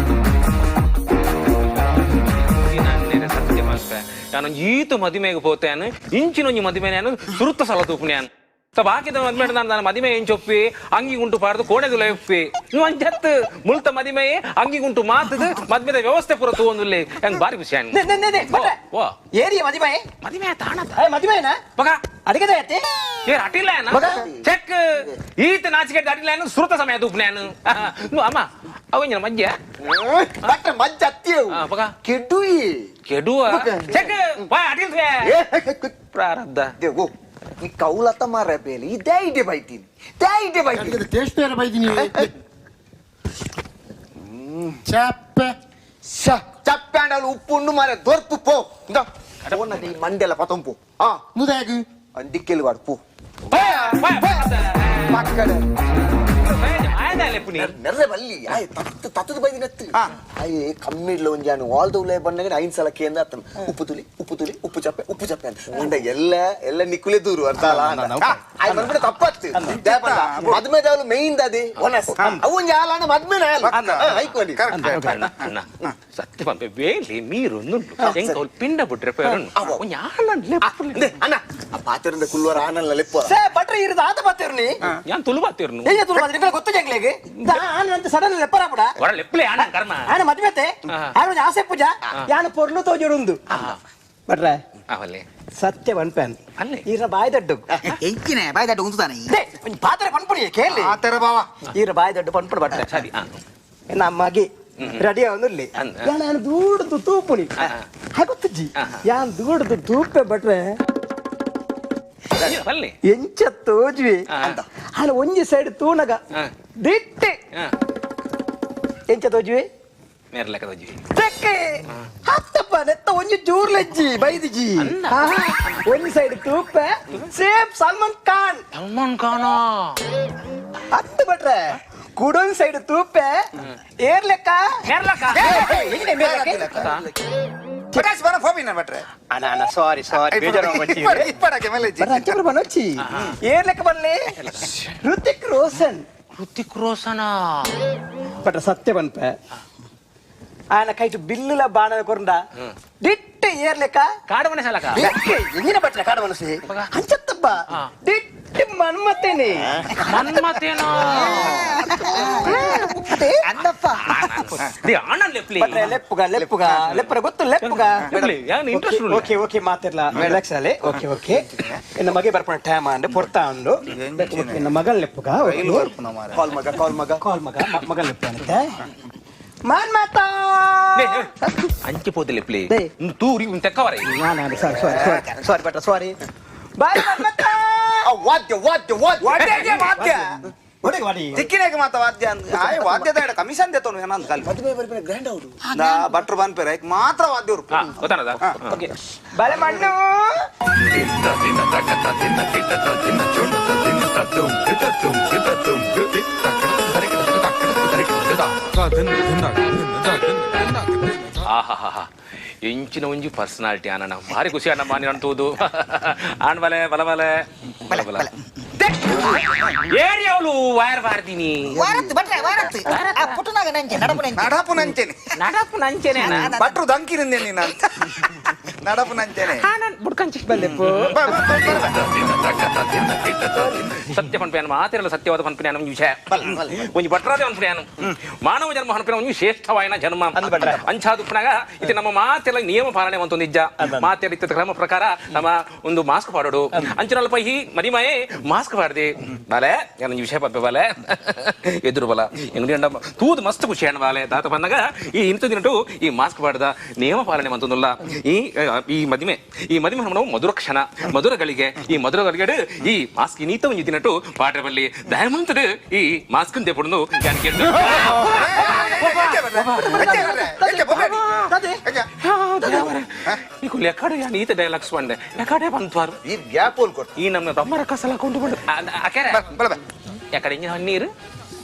ಸತ್ಯ ಮಲ್ಪೆ ನಾನು ಈತು ಮದಿಮೆಗೆ ಪೋತೇನು ಇಂಚಿನೊಂಜಿ ಮದಿಮೆ ನಾನು ಸುರುತ್ತ ಸಲ ತೂಪುನ್ಯಾನು ಬಾಕಿದ ಮದ್ಮೆ ನಾನು ಮದಿಮೆ ಏನ್ ಚೊಪ್ಪಿ ಅಂಗಿ ಗುಂಟು ಪಾಡ್ದು ಕೋಣೆದು ಲೆಪ್ಪಿ ನೀವು ಅಂಜತ್ತು ಮುಲ್ತ ಮದಿಮೆ ಅಂಗಿ ಗುಂಟು ಮಾತದು ಮದ್ಮೆದ ವ್ಯವಸ್ಥೆ ಪೂರ ತೂವೊಂದುಲ್ಲೆ ಹೆಂಗ್ ಬಾರಿ ಖುಷಿ ಏರಿಯ ಮದಿಮೆ ಮದಿಮೆ ತಾಣ ಮದಿಮೆನಾ ಬಗ ಅಡಿಗೆ ಅತ್ತೆ ಏ ಅಟಿಲ್ಲ ಚೆಕ್ ಈತ ನಾಚಿಕೆ ಅಟಿಲ್ಲ ಸುರುತ ಸಮಯ ತೂಪುನ್ಯಾನು ಅಮ್ಮ ಅವಂಜನ ಮಜ್ಜ ಬಟ್ರೆ ಮಜ್ಜ ಅತ್ತಿಯವು ಬಗ ಕೆಡುಯಿ ಕೆಡುವ ಚೆಕ್ ಬಾ ಅಟಿಲ್ ಪ್ರಾರಬ್ಧ ದೇವೋ ಈ ಕೌಲತ ಮಾರ ಬೇಲಿ ಇದೇ ಇದೆ ಬೈತೀನಿ ಇದೇ ಬೈತೀನಿ ಟೇಸ್ಟ್ ಬೇರೆ ಬೈತೀನಿ ಚಪ್ಪೆ ಚಪ್ಪೆ ಅಂಡಲು ಉಪ್ಪು ಉಂಡು ಮಾರೆ ದೊರ್ಪು ಪೋ ಇಂದ ಈ ಮಂಡೆಲ್ಲ ಪತಂಪು ಆ ಮುದಾಗು ದಿಕ್ಕೆಲು ವಾಡು ಪೋ ಪಕ್ಕಡೆ ನೆರ್ರೆ ಬಲ್ಲಿ ಆಯ್ ತತ್ತು ತತ್ತದ ಬೈದಿ ನೆತ್ತು ಆಯ್ ಕಮ್ಮಿಡ್ಲ ಒಂಜಿ ನಾನು ಆಲ್ the ಉಲೇ ಬಂದಾಗ ಐದು ಸಲ ಕೇಂದ್ರ ಆತನು ಉಪ್ಪು ತುಲಿ ಉಪ್ಪು ತುಲಿ ಉಪ್ಪು ಚಪ್ಪೆ ಉಪ್ಪು ಚಪ್ಪೆ ಅಂತ ಅಂಡ ಎಲ್ಲ ಎಲ್ಲ ನಿಕ್ಕುಲೇ ದೂರು ಅರ್ಥ ಅಲ್ಲ ಆಯ್ ಬಂದ್ಬಿಡ ತಪ್ಪತ್ತು ಮದ್ಮೆ ದಾವಲು ಮೇಯ್ನ್ ದಾದಿ ಒನಸ್ ಅವು ಒಂಜಿ ಆಲ ಮದ್ಮೆನ ಐಕೋಲಿ ಅಣ್ಣ ಸತ್ಯ ಪಂಪೆ ಬೇಲಿ ನೀರು ಒಂದುಂಟು ಎಂಕ ಅವ್ಲು ಪಿಂಡ ಬಿಟ್ರೆ ಒಂಜಿ ಆಲ ಲೆಪ್ಪು ಅಣ್ಣ ಆ ಪಾತೆರಿಂದ ಕುಲ್ಲುವರ ಆನಲ್ಲ ಲೆಪ್ಪು ಸೇ ಬಟ್ರೆ ಇರುದು ಆತ ಪಾತೆರು ನೀ ಯಾನ್ ತುಳು ಪಾತೆರ್ನು ಏ ತುಳು ಪಾತೆರು ಗೊತ್ತು ಜಂಗ್ಲೆಗೆ ಆನಂತ ಸಡನ್ ಲೆಪ್ಪರ ಪುಡ ವರ ಲೆಪ್ಪಲೆ ಆನ ಕರ್ಮ ಆನ ಮದ್ಮೆತೆ ಆನ ಆಸೆ ಪೂಜಾ ಯಾನ ಪೊರ್ಲು ತೋಜುರುಂದು ಬಟ್ರೆ ಅವಲೆ ಸತ್ಯ ವನ್ಪೇನ್ ಅಲ್ಲೇ ಈರ ಬಾಯಿ ದಡ್ಡು ಎಂಚಿನ ಬಾಯಿ ದಡ್ಡು ಉಂತಾನೆ ಒಂಜಿ ಪಾತ್ರೆ ಪನ್ಪುಡಿ ಕೇಳಿ ಆತರ ಬಾವ ಈರ ಬಾಯಿ ದಡ್ಡು ಪನ್ಪುಡಿ ಬಟ್ರೆ ಸರಿ ನಮ್ಮ ಮಗೆ ರೆಡಿ ಅವನುಲ್ಲಿ ಯಾನ್ ದೂಡ್ದು ತೂಪುನಿ ಹಾಗೊತ್ತುಜ್ಜಿ ಯಾನ್ ದೂಡ್ದು ತೂಪೆ ಬಟ್ರೆ ಎಂಚ ತೋಜ್ವಿ ಅಲ್ಲ ಒಂಜಿ ಸೈಡ್ ತೂನಗ ದಿಟ್ಟೆ ಎಂಚ ತೋಜ್ವಿ ಮೇರ್ಲೆಕ್ಕ ತೋಜ್ವಿ ಚೆಕ್ಕೆ ಹತ್ತಪ್ಪ ನೆತ್ತ ಒಂಜಿ ಜೂರ್ಲೆಜ್ಜಿ ಬೈದಿಜಿ ಒಂಜಿ ಸೈಡ್ ತೂಪೆ ಸೇಮ್ ಸಲ್ಮಾನ್ ಖಾನ್ ಸಲ್ಮಾನ್ ಖಾನ ಹತ್ತು ಬಟ್ರೆ ಕುಡೊಂದ್ ಸೈಡ್ ತೂಪೆ ಏರ್ಲೆಕ್ಕ ಮೇರ್ಲಕ್ಕ ಪ್ರಕಾಶ್ ಬನ ಫೋಬಿನ ಬಟ್ರೆ ಅಣ್ಣ ಅಣ್ಣ ಸಾರಿ ಸಾರಿ ಬೇಜಾರು ಇಪ್ಪಡಕ್ಕೆ ಮೇಲೆ ಬರ ಬನೊಚ್ಚಿ ಏರ್ಲೆಕ್ಕ ಬನ್ನಿ ಋತಿಕ್ ರೋಷನ್ ಋತಿಕ್ ರೋಷನ ಬಟ್ರೆ ಸತ್ಯ ಬನ್ಪೆ ಆನ ಕೈಟು ಬಿಲ್ಲುಲ ಬಾಣದ ಕೊರಂಡ ದಿಟ್ಟ ಏರ್ಲೆಕ್ಕ ಕಾಡು ಮನಸ್ಸಲ್ಲ ಎಂಜಿನ ಬಟ್ರೆ ಕಾಡು ಮನಸ್ಸು ಅಂಚತ್ತಪ್ಪ ದಿಟ್ಟ ಮನ್ಮತೇನೆ ಮನ್ಮತೇನೋ ಅಂದಪ್ಪ ಬಟ್ರೆ ಲೆಪ್ಪುಗ ಲೆಪ್ಪುಗ ಲೆಪ್ಪರ ಗೊತ್ತು ಲೆಪ್ಪುಗ ಓಕೆ ಓಕೆ ಮಾತಿರ್ಲ ರಿಲ್ಯಾಕ್ಸ್ ಅಲ್ಲಿ ಓಕೆ ಓಕೆ ಎನ್ನ ಮಗೆ ಬರ್ಪಣ ಟೈಮ್ ಅಂಡ್ ಪೊರ್ತಾ ಉಂಡು ಎನ್ನ ಮಗನ್ ಲೆಪ್ಪುಗ ಕಾಲ್ ಮಗ ಕಾಲ್ ಮಗ ಕಾಲ್ ಮಗ ಮಗನ್ ಲೆಪ್ಪು ಅಂತೆ ಮಾನ್ ಮಾತಾ ಅಂಚೆ ಪೋದಲೆ ಪ್ಲೇ ತೂರಿ ಉನ್ ತೆಕ್ಕವರೆ ನಾನು ಸಾರಿ ಸಾರಿ ಸಾರಿ ಸಾರಿ ಬಟ್ರ ಸಾರಿ ಬಾಯ್ ಮನ್ಮತಾ ವಾದ್ಯ ವಾದ್ಯ ವಾದ್ಯ ವಾದ್ಯ ವಾದ್ಯ ತಿಕ್ಕಿನಾಗ ಮಾತ ವಾದ್ಯ ಆಯ್ ವಾದ್ಯದ ಕಮಿಷನ್ ದೇತೋನು ಏನಂತ ಕಲ್ ಮದುವೆ ಬರ್ಪಿನ ಗ್ರ್ಯಾಂಡ್ ಅವರು ನಾ ಭಟ್ರು ಬನ್ಪೇರ ಮಾತ್ರ ವಾದ್ಯ ಗೊತ್ತಾನದ ಓಕೆ ಬಲೆ ಮಣ್ಣು ಆಹಾಹಾ ಎಂಚಿನ ಒಂಜಿ ಪರ್ಸನಾಲಿಟಿ ಆನಣ್ಣ ಭಾರಿ ಖುಷಿ ಅಣ್ಣ ಮಾನಿ ಅಂತೂದು ಆಣ್ ಬಲೆ ಬಲ ಬಲೆ ಬಲ ಬಲ ಏರಿ ಅವಳು ವೈರ್ ವಾರ್ದಿನಿ ವಾರತ್ತು ಬಟ್ರೆ ವಾರತ್ತು ಆ ಪುಟ್ಟನಾಗ ನಂಚೆ ನಡಪು ನಂಚೆ ನಡಪು ನಂಚೆನೆ ನಡಪು ನಂಚೆನೆ ಭಟ್ರು ದಂಕಿನಿಂದೆ ನೀನು ಅಂತ ನಡಪು ನಂಚೆನೆ ಬುಡ್ಕಂಚಿ ಬಲ್ಲೆಪ್ಪು ಸತ್ಯ ಪನ್ಪೆಯಾನು ಮಾತಿರಲ್ಲ ಸತ್ಯವಾದ ಪನ್ಪೆಯಾನು ಒಂದು ವಿಷಯ ಒಂಜಿ ಭಟ್ರಾದೆ ಪನ್ಪೆಯಾನು ಮಾನವ ಜನ್ಮ ಪನ್ಪಿನ ಒಂಜಿ ಶ್ರೇಷ್ಠವಾಯನ ಜನ್ಮ ಅಂಚಾದುಪ್ಪನಾಗ ಇದು ನಮ್ಮ ಮಾತೆಲ್ಲ ನಿಯಮ ಪಾಲನೆ ಒಂದು ನಿಜ ಮಾತೆಲ್ಲ ಇತ್ತ ಕ್ರಮ ಪ್ರಕಾರ ನಮ್ಮ ಒಂದು ಮಾಸ್ಕ್ ಪಾಡೋಡು ಅಂಚಿನಲ್ಪ ಈ ಮರಿಮಾಯೆ ಮಾಸ್ಕ್ ಪಾಡ್ದೆ ಬಾಲೆ ಏನೊಂದು ವಿಷಯ ಪಪ್ಪೆ ಬಾಲೆ ಎದುರು ಬಲ ಎಂಗಡಿ ತೂದು ಮಸ್ತ್ ಖುಷಿ ಅಣ್ಣ ಬಾಲೆ ತಾತ ಬಂದಾಗ ಈ ಇಂಥ ದಿನಟು ಈ ಮಾಸ್ಕ್ ಪಾಡ್ದ ನಿಯಮ ಪಾಲನೆ ಮಂತೊಂದುಲ್ಲ ಈ ಈ ಮದಿಮೆ ಈ ಮದಿಮೆ ನಾವು ಮಧುರ ಕ್ಷಣ ಮಧುರ ಗಳಿಗೆ ಈ ಮಧುರ ಗಳಿಗೆ ಈ ಮಾಸ್ಕ್ ನೀತ ಒಂದು ದಿನಟು ಪಾಡ್ರೆ ಬಲ್ಲಿ ದಯಮಂತದ ಈ ಮಾಸ್ಕ್ ದೇಪುಡು ಎಕಡೆ ನೀತ ಡೈಲಾಗ್ಸ್ ಬಂದೆ ಎಕಡೆ ಬಂತ್ವಾರು ಈ ಗ್ಯಾಪ್ ಈ ನಮ್ಮ ತಮ್ಮರ ಕಸಲ ಕೊಂಡು ಬಂದು ಅಕೆರೆ ಎಕಡೆ ಇಂಜಿನ ನೀರು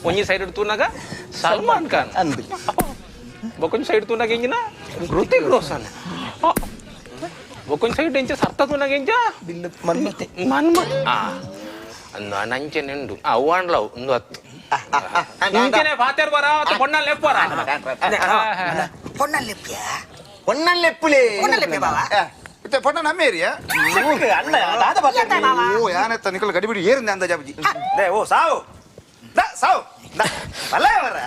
ಒಂಜಿ ಸೈಡ್ ತೂನಾಗ ಸಲ್ಮಾನ್ ಖಾನ್ ಬೊಕೊಂಜಿ ಸೈಡ್ ತೂನಾಗ ಇಂಜಿನ ಹೃತಿಕ್ ರೋಷನ್ ಬೊಕೊಂಜಿ ಸೈಡ್ ಎಂಚ ಸರ್ತ ತೂನಾಗ ಎಂಚ ಮನ್ಮತೆ ಮನ್ಮತ್ ಆ ನಂಚೆ ನೆಂಡು ಅವ್ವಾಂಡ್ಲವು ಒಂದು ಹತ್ತು ಇಂಚನೆ ಪಾತೇರ್ ಬರ ಪೊಣ್ಣಲ್ ಲೆಪ್ಪರ ಪೊಣ್ಣಲ್ ಲೆಪ್ಪಿಯ ಪೊಣ್ಣಲ್ ಲೆಪ್ಪುಲೆ ಪೊಣ್ಣಲ್ ಲೆಪ್ಪೆ ಬಾವಾ ಇತ್ತೆ ಪೊಣ್ಣ ನಮ್ಮ ಏರಿಯಾ ಅಣ್ಣ ದಾದ ಓ ಯಾನೆತ್ತ ನಿಕಲ್ ಗಡಿಬಿಡಿ ಏರಿಂದ ಅಂದ ಜಾಬಜಿ they ಓ ಸಾವು the ಸಾವು the ಬಲ್ಲ ಅವರ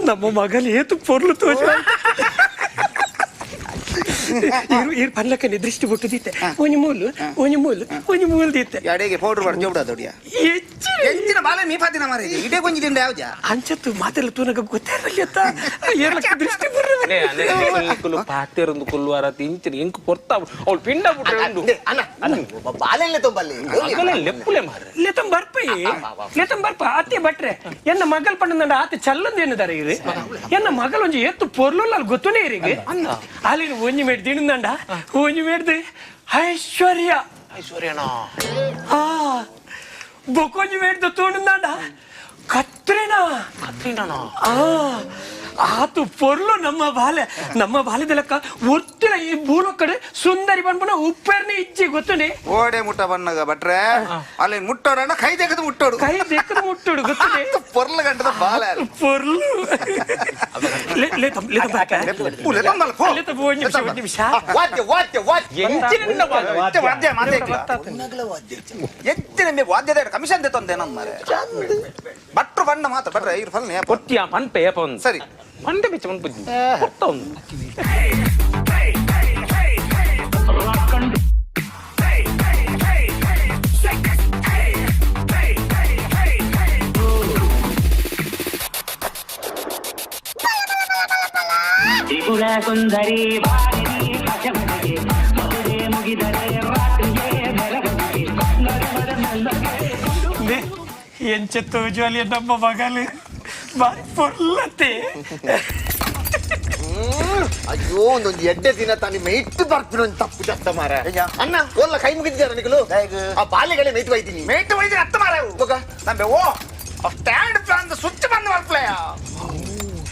ನಮ್ಮ ಮಗಲಿ ಏತು ಪೊರ್ಲು ತೋಜ ಇರು ಪನ್ಲಕ್ಕ ದೃಷ್ಟಿ ಬಿಟ್ಟದಿತ್ತೆ ಒಂಜಿ ಮೂಲು ಒಂಜಿ ಮೂಲು ಒಂಜಿ ಮೂಲು ದಿತ್ತೆ ಎಡೆಗೆ ಪೌಡರ್ ಮಾಡಿ ಜೋಡ ದೊಡಿಯ ಎಂಚಿನ ಬಾಲೆ ಮೀಪಾದಿನ ಮಾರೆ ಇಡೆ ಕೊಂಜಿದಿಂದ ಯಾವ್ಜ ಅಂಚತ್ತು ಮಾತೆಲ್ಲ ತೂನಗ ಗೊತ್ತೇ ಇರಲ್ಲ ದೃಷ್ಟಿ ಕುಲ್ಲು ಪಾತೇರೊಂದು ಕುಲ್ವಾರ ಇಂಚಿನ ಇಂಕು ಪೊರ್ತ ಅವಳು ಪಿಂಡ ಬಿಟ್ರೆ ಉಂಡು ಅಣ್ಣ ಅಣ್ಣ ಬಾಲೆಲ್ಲ ತೊಂಬಲ್ಲಿ ಲೆಪ್ಪುಲೆ ಮಾರೆ ಲೇತಂ ಬರ್ಪೈ ಲೇತಂ ಬರ್ಪ ಅತ್ತೆ ಬಟ್ರೆ ಎನ್ನ ಮಗಲ್ ಪಂಡ ಆತ ಚಲ್ಲಂದೇನಿದ್ದಾರೆ ಇರು ಎನ್ನ ಮಗಲ್ ಒಂಜಿ ಎತ್ತು ಪೊರ್ಲುಲ್ಲ ಗೊತ್ತುನೇ ಇರಿಗೆ ಅಲ್ಲಿ ಒಂಜಿ ಮೇಡ್ ತಿಂದಂಡ ಒಂಜಿ ಮೇಡ್ದು ಐಶ್ವರ್ಯ ಐಶ್ವರ್ಯನಾ ಆ ಬೊಕೊಂಜಿ ಮೇಡ್ದು ತೋಣಂದಾಂಡ ಕತ್ರಿನಾ ಕತ್ರಿನಾ ಆ ಆತು ಪೊರ್ಲು ನಮ್ಮ ಬಾಲೆ ನಮ್ಮ ಬಾಲ್ಯದ ಒತ್ತಿನ ಈ ಬೂಲ ಕಡೆ ಸುಂದರಿ ಬಂದ್ಬಿಡ ಉಪ್ಪೇರ್ನಿ ಇಜ್ಜಿ ಗೊತ್ತುನಿ ಓಡೆ ಮುಟ್ಟ ಬಣ್ಣಗ ಬಟ್ರೆ ಅಲ್ಲಿ ಮುಟ್ಟೋಡಣ್ಣ ಕೈ ತೆಗೆದು ಮುಟ್ಟೋಡು ಕೈ ತೆಗೆದು ಮುಟ್ಟೋಡು ಗೊತ್ತುನಿ ಪೊರ್ಲು ಗಂಟದ ಬಾಲೆ ಪೊರ್ಲು ವಾದ್ಯ ವಾದ್ಯದ ಕಮಿಷನ್ ತಂದೆ ನಮ್ಮ ಭಟ್ರು ಬಣ್ಣ ಮಾತ್ರ ಭಟ್ರೆ ಇರು ಫಲ್ನೆ ಪೊಟ್ಟಿಯ ಪನ್ಪೆ ಸರಿ ಪಂಡೆ ಬಿಚ್ಚ ಒಂದು ಪೊತ್ತ ಒಂದು ಸುಂದರಿ ಮದುವೆ ಮುಗಿದರೆ ರಾತ್ರಿಯೇ ಮೆರವಣಿಗೆ ಎಂಚ ತೋಜುವಲ್ಲಿ ನಮ್ಮ ಮಗಲು ಬಾರಿ ಪೊರ್ಲತೆ ಅಯ್ಯೋ ಒಂದೊಂದು ಎಡ್ಡೆ ದಿನ ತಾನು ಮೇಯ್ತು ಬರ್ತೀನಿ ಒಂದು ತಪ್ಪು ಚತ್ತ ಮಾರ ಅಣ್ಣ ಒಲ್ಲ ಕೈ ಮುಗಿದಿದ್ದಾರೆ ನಿಕಲು ಆ ಬಾಲೆಗಳೇ ಮೇಯ್ತು ಬೈತೀನಿ ಮೇಯ್ತು ಬೈತೀನಿ ಅತ್ತ ಮಾರ ನಂಬೆ ಓ ಸ್ಟ್ಯಾಂಡ್ ಫ್ಯಾನ್ ಸ್ವಿಚ್ ಬಂದ್ ಮಾಡ್ಪ್ಲೇ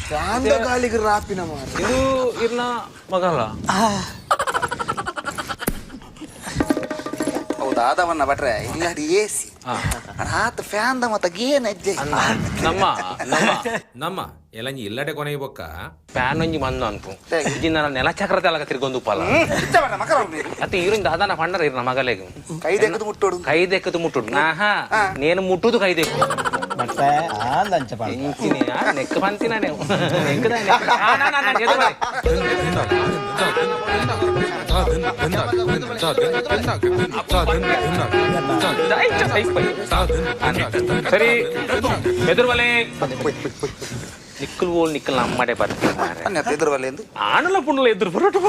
ಫ್ಯಾನ್ ಗಾಳಿಗೆ ರಾಪಿನ ಮಾರ ಇದು ಇರ್ನ ಮಗಲ್ಲ ಹೌದಾ ಆದವನ್ನ ಭಟ್ರೆ ಇಲ್ಲಾಡಿ ಎ ಸಿ ಆತ ಫ್ಯಾನ್ the ಮತ್ತ ಗೇನ್ ಅಜ್ಜೆ ನಮ್ಮ ನಮ್ಮ ನಮ್ಮ ಎಲ್ಲ ಇಲ್ಲಡೆ ಕೊನೆ ಬೊಕ್ಕ ಫ್ಯಾನ್ ಒಂಜಿ ಮಂದು ಅನ್ಪು ಇಜಿನ ನೆಲ ಚಕ್ರದ ಅಲಗ ತಿರ್ಗೊಂದು ಪಲ ಅತ್ತೆ ಇರಿಂದ ದಾದಾನ ಪಂಡರ ಇರ್ನ ಮಗಲೆಗ್ ಕೈ ದೆಕ್ಕದು ಮುಟ್ಟೋಡು ಕೈ ದೆಕ್ಕದು ಮುಟ್ಟೋಡು ಆಹಾ ನೇನು ಮುಟ್ಟುದು ಕೈ ದೆಕ್ಕು ನೆಕ್ ಬಂತಿನ ಸರಿ ಎದುರುವಲೆ ನಿಕ್ಕಲ್ ಓಲ್ ನಿಕ್ಕಲ್ ನಮ್ಮಡೆ ಬರ್ತೀನಿ ಎದುರುವಲೆ ಎಂದು ಆಣಲ ಪುಂಡಲ ಎದುರು ಬರೋಟು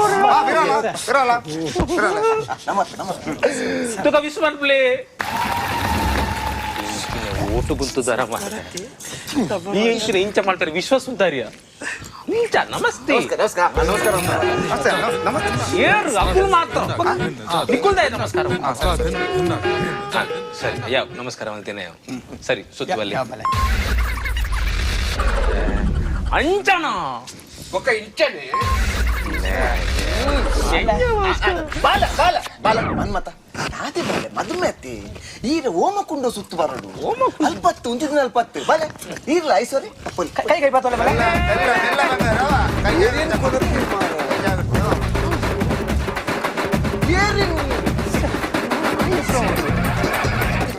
ತುಕ ವಿಶ್ವ ಪ್ಲೇ ಓಟು ಗುಂತುದಾರ ಮಾರ್ರೆ ಈ ಇಂಚಿನ ಇಂಚ ಮಾಡ್ತಾರೆ ವಿಶ್ವ ಸುಂದರಿಯ ಇಂಚ ನಮಸ್ತೆ ನಮಸ್ಕಾರ ಏರು ಅಕುಲ್ ಮಾತ್ರ ನಿಕ್ಕುಲ್ದಾಯ ನಮಸ್ಕಾರ ಸರಿ ಯಾವ ನಮಸ್ಕಾರ ಅಂತೇನೆ ಸರಿ ಸುತ್ತುವಲ್ಲಿ ಅಂಚನ ಒಕ್ಕ ಇಂಚನೆ ಬಾಲ ಬಾಲ ಬಾಲ ಮನ್ಮತ ಅದೇ ಬಾಲೆ ಮದುವೆ ಅತ್ತೆ ಈರ ಓಮಕುಂಡ ಸುತ್ತು ಬರೋಡು ಅಲ್ಪತ್ತು ಒಂಜಿ ದಿನ ಅಲ್ಪತ್ತು ಬಾಲೆ ಈರ್ಲ ಐಸೋರಿ ಕೈ ಕೈ ಬಾತೋಲೆ ಬಾಲೆ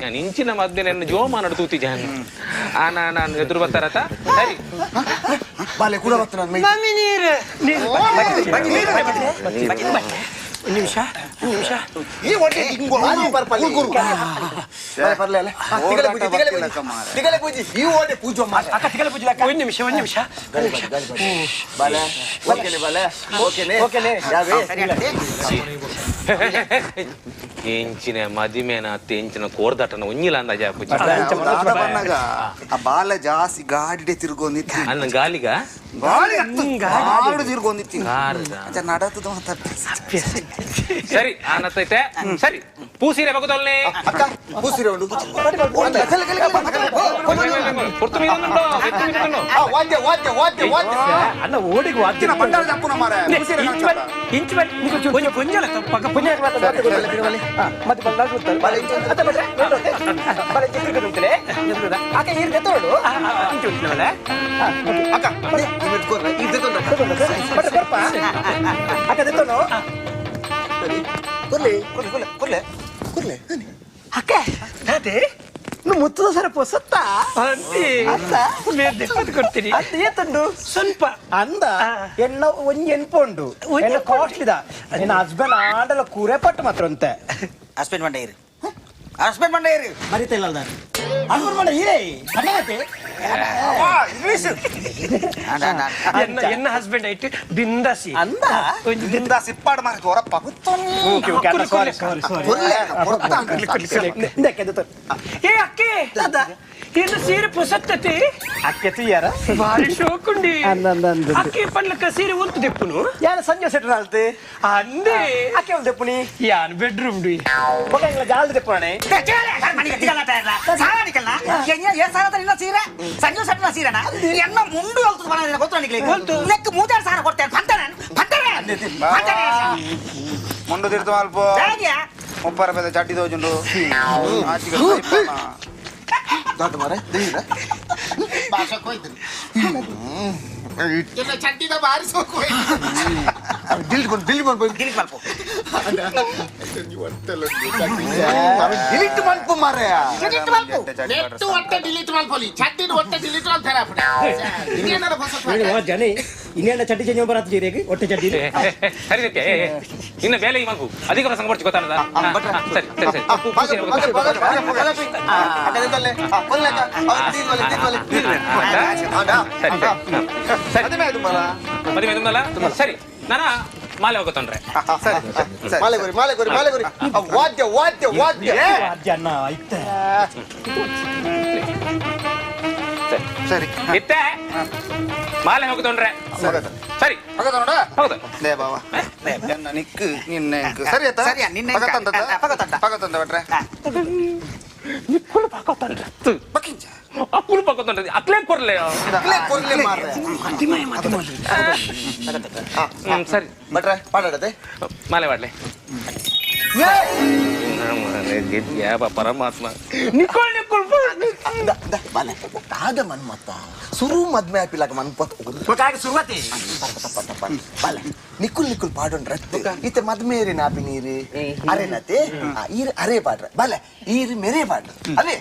ನಾನು ಇಂಚಿನ ಮಧ್ಯೆ ನನ್ನ ಜೋಮಾನ ತೂತಿ ಜಾನ್ ಆ ನಾನು ಎದುರು ಬರ್ತಾರತ ಸರಿ ಬಾಲೆ ಕೂಡ ಬರ್ತಾರ ಮಮ್ಮಿ ನೀರು ನೀರು ನಿಮಿಷ ನಿಮಿಷ ಈ ಒಟ್ಟೆ ತಿಗಲೆ ಪೂಜಿ ಈ ಓಡೆ ಪೂಜೆ ಅಕ್ಕ ತಿಗಲೆ ಪೂಜೆ ಅಕ್ಕ ಒಂದು ನಿಮಿಷ ಒಂದು ನಿಮಿಷ ಬಾಲೆ ಓಕೆನೆ ಬಾಲೆ ಓಕೆನೆ ಓಕೆನೆ ಯಾವೇ ಎಂಚಿನ ಮದಿಮೇನ ಎಂಚಿನ ಕೋರ್ದಾಟನ ಒಂಜಿಲ್ಲ ಅಂದಾಜ ಆ ಬಾಲ ಜಾಸ್ತಿ ಗಾಡಿಡೆ ತಿರ್ಗೊಂದಿತ್ತು ಅನ್ನ ಗಾಲಿಗ ಗಾಳಿ ಗಾಡು ತಿರ್ಗೊಂದಿತ್ತು ನಡತದ ಸರಿ ಆನತ್ತೈತೆ ಸರಿ ಪೂಸೀರೆ ಬಗುದೊಲ್ಲೆ ಅಕ್ಕ ಪೂಸೀರೆ ಉಂಡು ವಾದ್ಯ ವಾದ್ಯ ವಾದ್ಯ ವಾದ್ಯ ಅಲ್ಲ ಓಡಿಗೆ ವಾದ್ಯ ಬಂಡಾರ ಜಂಪುನ ಮಾರೆ ಇಂಚು ಬನ್ನಿ ಕೊಂಚ ಕೊಂಜಲ ಪಕ್ಕ ಪುಣ್ಯ ಮತ್ತೆ ಬಂದಾಗ ಗೊತ್ತಲ್ಲ ಅತ್ತ ಬಟ್ರೆ ಬಲೆ ಚಿತ್ರ ಉಂಟಲೆ ಅಕ್ಕ ಈರ್ ದೆತ್ತೋಡು ಇಂಚು ಉಂಟು ಅಕ್ಕ ಬಟ್ರೆ ಕೊರ್ಪ ಅಕ್ಕ ದೆತ್ತೋನು ಕೊರ್ಲೆ ಕೊರ್ಲೆ ಕೊರ್ಲೆ ಕೊರ್ಲೆ ಅಕ್ಕ ಅದೇ నువ్వు ಮುತ್ತದ ಸರ ಪೊಸತ್ತ ಅಂತಿ ಅತ್ತ ದೆಪ್ಪದು ಕೊಡ್ತೀನಿ ಅಂತ ಏತುಂಡು ಸ್ವಲ್ಪ ಅಂದ ಎನ್ನ ಒಂಜಿ ಎನ್ಪು ಉಂಡು ಎನ್ನ ಕಾಸ್ಟ್ಲಿದ ನಿನ್ನ ಹಸ್ಬೆಂಡ್ ಆಂಡಲ ಕೂರೆ ಪಟ್ಟು ಮಾತ್ರ ಅಂತೆ ಹಸ್ಬೆಂಡ್ ಬಂಡ ಇರು ಹಸ್ಬೆಂಡ್ ಬಂಡ ಇರು ಮರಿತಾ ಇಲ್ಲ ಹಸ್ಬೆಂಡ್ ಬಂಡ ಇರೇ ಕಣ್ಣಗತ್ತೆ ಇಂಗ್ಲಿಷ್ ಎನ್ನ ಹಸ್ಬೆಂಡ್ ಐಟ್ ಬಿಂದಾಸಿ ಅಂದ ಬಿಂದಾಸಿ ಇಪ್ಪಾಡು ಮಾರ್ಕ ಹೊರಪ್ಪ ಓಕೆ ಓಕೆ ಸಾರಿ ಸಾರಿ ಸಾರಿ ಏ ಅಕ್ಕೆ ಏನು ಸೀರೆ ಪೊಸತ್ತತಿ ಅಕ್ಕೆ ತುಯ್ಯಾರ ಭಾರಿ ಶೋಕುಂಡಿ ಅಂದ ಅಂದ ಅಂದ ಅಕ್ಕೆ ಪನ್ಲಕ್ಕ ಸೀರೆ ಉಂತು ದೆಪ್ಪುನು ಯಾನ ಸಂಜೆ ಸೆಟ್ರ್ ಆಲ್ತೆ ಅಂದೆ ಅಕ್ಕೆ ಒಂದು ದೆಪ್ಪುನಿ ಯಾನ್ ಬೆಡ್ರೂಮ್ ಡಿ ಒಗಂಗ್ಲ ಜಾಲ್ ದೆಪ್ಪುಣೆ ಎನ್ನ ಮುಂಡು ಅಲ್ತು ಬನ ಗೊತ್ತು ನನಗೆ ಲೆಕ್ಕ ಮೂಜಾರು ಸಾರ ಕೊಡ್ತೇನೆ ಪಂತನೆ ಪಂತನೆ ಪಂತನೆ ಮುಂಡು ತಿರ್ತು ಅಲ್ಪ ಮುಪ್ಪರ ಪೆದ ಚಡ್ಡಿ ದೋಜುಂಡು ದಾಟ ಮಾರೆ ದೇಹಿರ ಭಾಷೆ ಹೋಯ್ತು ಎಲ್ಲ ಚಡ್ಡಿದ ಬಾರಿ ಸೋಕು ಡಿಲೀಟ್ ಕೊಂಡು ಡಿಲೀಟ್ ಮಾಡ್ಬೋದು ಡಿಲೀಟ್ ಮಾಡ್ಕೊ ಡಿಲೀಟ್ ಮಾಡ್ಕೊ ಮಾರೆ ಡಿಲೀಟ್ ಮಾಡ್ಕೊ ನೆಟ್ ಒಟ್ಟ ಡಿಲೀಟ್ ಮಾಡ್ಕೊಲಿ ಚಡ್ಡಿನ ಒಟ್ಟ ಡಿಲೀಟ್ ಮಾಡ್ತಾರೆ ಇನ್ನೇನಾರ ಹೊಸ ಜನ ಇನ್ನೇನ ಚಡ್ಡಿ ಚೇಂಜ್ ಬರತ್ತ ಜೀರಿಗೆ ಒಟ್ಟೆ ಚಡ್ಡಿ ಸರಿ ಇನ್ನು ಬೇಲೆ ಈ ಮಗು ಅಧಿಕ ಪ್ರಸಂಗ ಬರ್ತಿ ಗೊತ್ತಾನದ ಸರಿ ಸರಿ ಸರಿ ಸರಿ ನಾನ ಮಾಲೆ ಹೋಗೋತನ್ರೆ ಮಾಲೆ ಕೊರಿ ಮಾಲೆ ಕೊರಿ ಮಾಲೆ ಕೊರಿ ವಾದ್ಯ ವಾದ್ಯ ವಾದ್ಯ ವಾದ್ಯ ಅಣ್ಣ ಐತೆ ಸರಿ ಇತ್ತೆ ಮಾಲೆ ಹೋಗುತ್ತೊಂಡ್ರೆ ಸರಿ ಹೌದು ಲೇ ಬಾವ ಎನ್ನ ನಿಕ್ಕು ನಿನ್ನೆ ಸರಿ ಆಯ್ತಾ ಸರಿಯಾ ನಿನ್ನೆ ಪಗತಂದ ಪಗತಂದ ಬಟ್ರೆ ನಿಕ್ಕುಲು ಪಗತಂಡ್ರೆ ಬಕಿಂಚ ಅಕ್ಕುಲು ಪಗತಂಡ್ರೆ ಅಕ್ಲೇ ಕೊರ್ಲೆ ಅಕ್ಲೇ ಕೊರ್ಲೆ ಮಾರ್ರೆ ಸರಿ ಬಟ್ರೆ ಪಾಡಾಡದೆ ಮಾಲೆ ಬಾಡ್ಲೆ ಯಾವ ಪರಮಾತ್ಮ ನಿಕ್ಕೊಳ್ ನಿಕ್ಕೊಳ್ ಬಾಲೆ ಆದ ಮನ್ಮತ್ತ ಸುರು ಮದ್ಮೆ ಆಪಿಲಾಗ ಮನ್ಪತ್ ಸುರುವತಿ ಬಾಲೆ ನಿಕ್ಕುಲ್ ನಿಕ್ಕುಲ್ ಪಾಡೋಣ ರತ್ತು ಇತ್ತೆ ಮದ್ಮೇರಿ ನಾಪಿ ನೀರು ಅರೆನತೆ ಈರ್ ಅರೆ ಪಾಡ್ರ ಬಾಲೆ ಈರ್ ಮೆರೆ ಪಾಡ್ರ ಅರೆ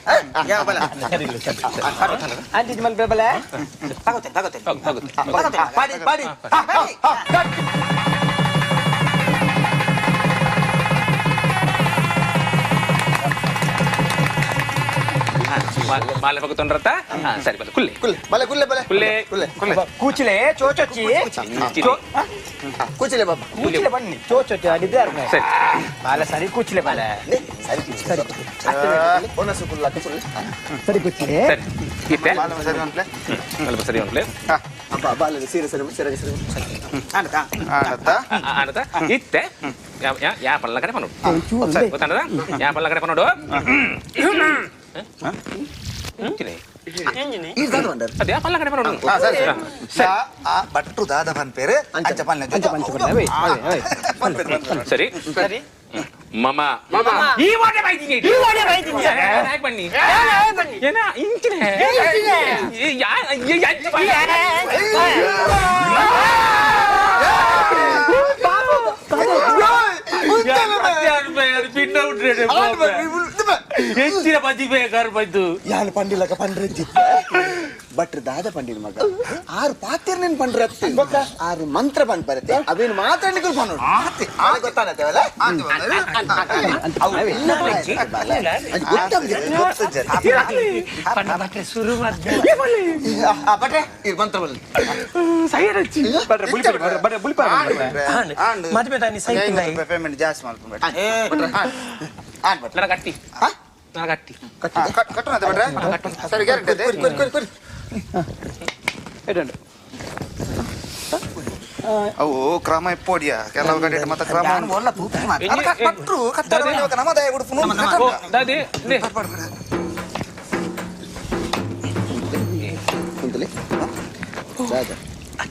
ಯಾವ ಬಲ ಅಂಟಿಜ್ ಮಲ್ಪೆ ಬಲೆ ತಗೋತೆ ತಗೋತೆ ತಗೋತೆ ಪಾಡಿ ಪಾಡಿ ಮಾಲೆ ಪಕ್ಕ ಸರಿ ಬಲೆ ಕುಲ್ಲೆ ಕುಲ್ಲೆ ಬಲೆ ಕುಲ್ಲೆ ಬಲೆ ಕುಲ್ಲೆ ಕುಲ್ಲೆ ಕುಲ್ಲೆ ಕೂಚಿಲೆ ಚೋಚೊಚ್ಚಿ ಕೂಚಿಲೆ ಬಾಬಾ ಕೂಚಿಲೆ ಬನ್ನಿ ಚೋಚೊಚ್ಚಿ ಅಡಿದ್ರೆ ಸರಿ ಬಾಲೆ ಸರಿ ಕೂಚಿಲೆ ಬಾಲೆ ಸರಿ ಸರಿ ಓನಸು ಕುಲ್ಲ ಕುಲ್ಲೆ ಸರಿ ಕೂಚಿಲೆ ಸರಿ ಇತ್ತೆ ಸರಿ ಉಂಟ್ಲೆ ಸ್ವಲ್ಪ ಸರಿ ಉಂಟ್ಲೆ ಅಪ್ಪ ಬಾಲೆ ಸೀರೆ ಸರಿ ಸರಿ ಸರಿ ಆನತಾ ಆನತಾ ಆನತಾ ಇತ್ತೆ ಯಾ ಯಾ ಪಲ್ಲ ಕಡೆ ಪನ್ನೋಡು ಗೊತ್ತಾನದ ಯಾ ಪಲ್ಲ ಕಡೆ ಪನ್ನೋಡು ಅದೇ ಪಲ್ಲ ಕಡೆ ಪನ್ನೋಡು ಸರಿ ಆ ಬಟ್ರು ದಾದ ಪನ್ಪೇರು ಅಂಚ ಪಲ್ಲೆ ಸರಿ ಸರಿ ಮಮ ಈ ವಾಡೆ ಬೈದಿನಿ ಈ ವಾಡೆ ಬೈದಿನಿ. ಯಾಕೆ ಬನ್ನಿ ಏನ ಇಂಚಿನ ಹೆಚ್ಚಿನ ಬಜ್ಜಿ ಬೇಕಾರು ಬದ್ದು ಯಾನ್ ಪಂಡಿಲಕ ಪಂಡ್ರೆಜ್ಜಿ ಭಟ್ರು ದಾದ ಪಂಡಿನ ಮಗ ಆರು ಪಾತಿರ್ನೇನ್ ಪಂಡ್ರ ಆರು ಮಂತ್ರ ಪಂಡ್ ಬರುತ್ತೆ ಅವೇನು ಮಾತ್ರ ನಿಕಲ್ ಪನ್ನೋಡು ಗೊತ್ತಾನತ್ತವಲ್ಲ ಭಟ್ರೆ ಇದು ಮಂತ್ರ ಬಲ್ಲಿ ಮದುವೆ ತಾನಿ ಸೈಟ್ ಪೇಮೆಂಟ್ ಜಾಸ್ತಿ ಮಾಡ್ಕೊಂಡು ನನ್ನ ಕಟ್ಟಿ ನನ್ನ ಕಟ್ಟಿ ಕಟ್ಟೋಣ ಭಟ್ರೆ ಸರಿ ಗ್ಯಾರಂಟಿ ಅವು ಕ್ರಮ ಇಪ್ಪೋಡಿಯ ಕೆಲವು ಕಡೆ ಮತ್ತೆ ಕ್ರಮ ಭಟ್ರು ಕಟ್ಟಾರ ನಮ್ಮ ದಯ ಉಡುಪು ದಾದಿ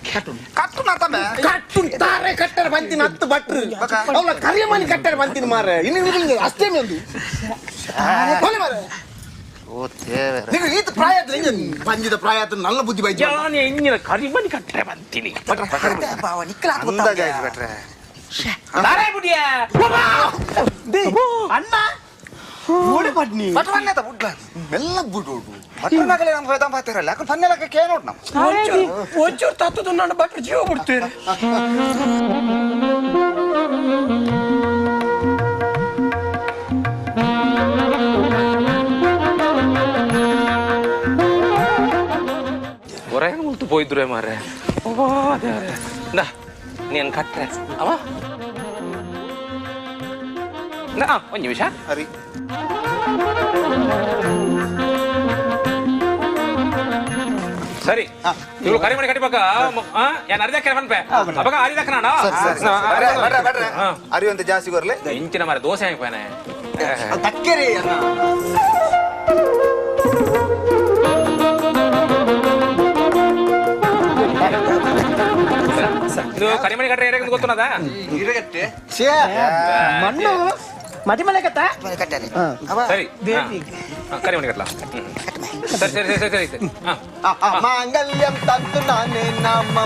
ಕಟ್ಟು ತಾರೆ ಕಟ್ಟರೆ ಬಂತೀನಿ ಹತ್ತು ಭಟ್ರು ಅವಳ ಕರಿಯಮನಿ ಕಟ್ಟರೆ ಬಂತೀನಿ ಮಾರ್ರೆ ಇನ್ನು ನಿಮಗೆ ಅಷ್ಟೇ ಒಂದು ಬಲೆ ಮಾರ್ರೆ. ನೀವು ಈತ ಪ್ರಾಯ ಆದ್ರೆ ಹಿಂಗೆ ಪಂಜಿದ ಪ್ರಾಯ ಆದ್ರೆ ನಲ್ಲ ಬುದ್ಧಿ ಬೈಜ ಯಾನ್ ಎಂಜಿನ ಕರಿಮನಿ ಕಟ್ಟರೆ ಬಂತೀನಿ ಅಂದಾಜಾಯ್ತು ಭಟ್ರೆ ತಾರೆ ಬುಡಿಯ ಅಣ್ಣ ಓಡಿ ಪಟ್ನಿ ಭಟ್ರು ಅನ್ನೇತ ಬುಡ್ಲ ಮೆಲ್ಲ ಬುಡೋಡು ಭಟ್ರು ನಗಲೆ ನಮ್ಮ ವೇದಾಂತ ಪಾತಿರಲ್ಲ ಯಾಕಂದ್ರೆ ಪನ್ನೆಲಕ್ಕೆ ಕೇ ನೋಡ್ ನಮ್ಮ ಒಂಚೂರು ತತ್ತದ ನನ್ನ ಭಟ್ರು ಜೀವ ಬಿಡ್ತೀರಿ ಹೊರಗೆ ಮುಲ್ತು ಪೋಯ್ದುರೆ ಮಾರ್ರೆ ಓ ದೇವ್ರೆ ನಾ ನೀನು ಕಟ್ರೆ ಅವ ನಾ ಒಂದು ನಿಮಿಷ ಹರಿ ಸರಿ ಇವ್ರು ಕರಿ ಮಾಡಿ ಕಟ್ಟಿಬೇಕ ಏನ್ ಅರ್ಧಕ್ಕೆ ಪನ್ಪೆ ಅವಾಗ ಅರಿದಕ್ಕ ನಾನು ಭಟ್ರೆ ಅರಿವಂತ ಜಾಸ್ತಿ ಬರ್ಲೆ ಇಂಚಿನ ಮಾರೆ ದೋಸೆ ಹಾಕ್ಪಾನೆ ತಕ್ಕೇರಿ ಅಣ್ಣ ಇದು ಕರಿಮಣಿ ಕಟ್ರೆ ಏರಿಯಾಗ ಗೊತ್ತುನದ ಛೇ ಮಣ್ಣು ಮದಿ ಮನೆ ಕಟ್ಟ ಸರಿ ಕರಿಮಣಿ ಕಟ್ಲಾ ಸರಿ ಸರಿ ಸರಿ ಸರಿ ಸರಿ ಹಾ ಮಾಂಗಲ್ಯಂ ತಂತು ನಾನೇ ನಮ್ಮ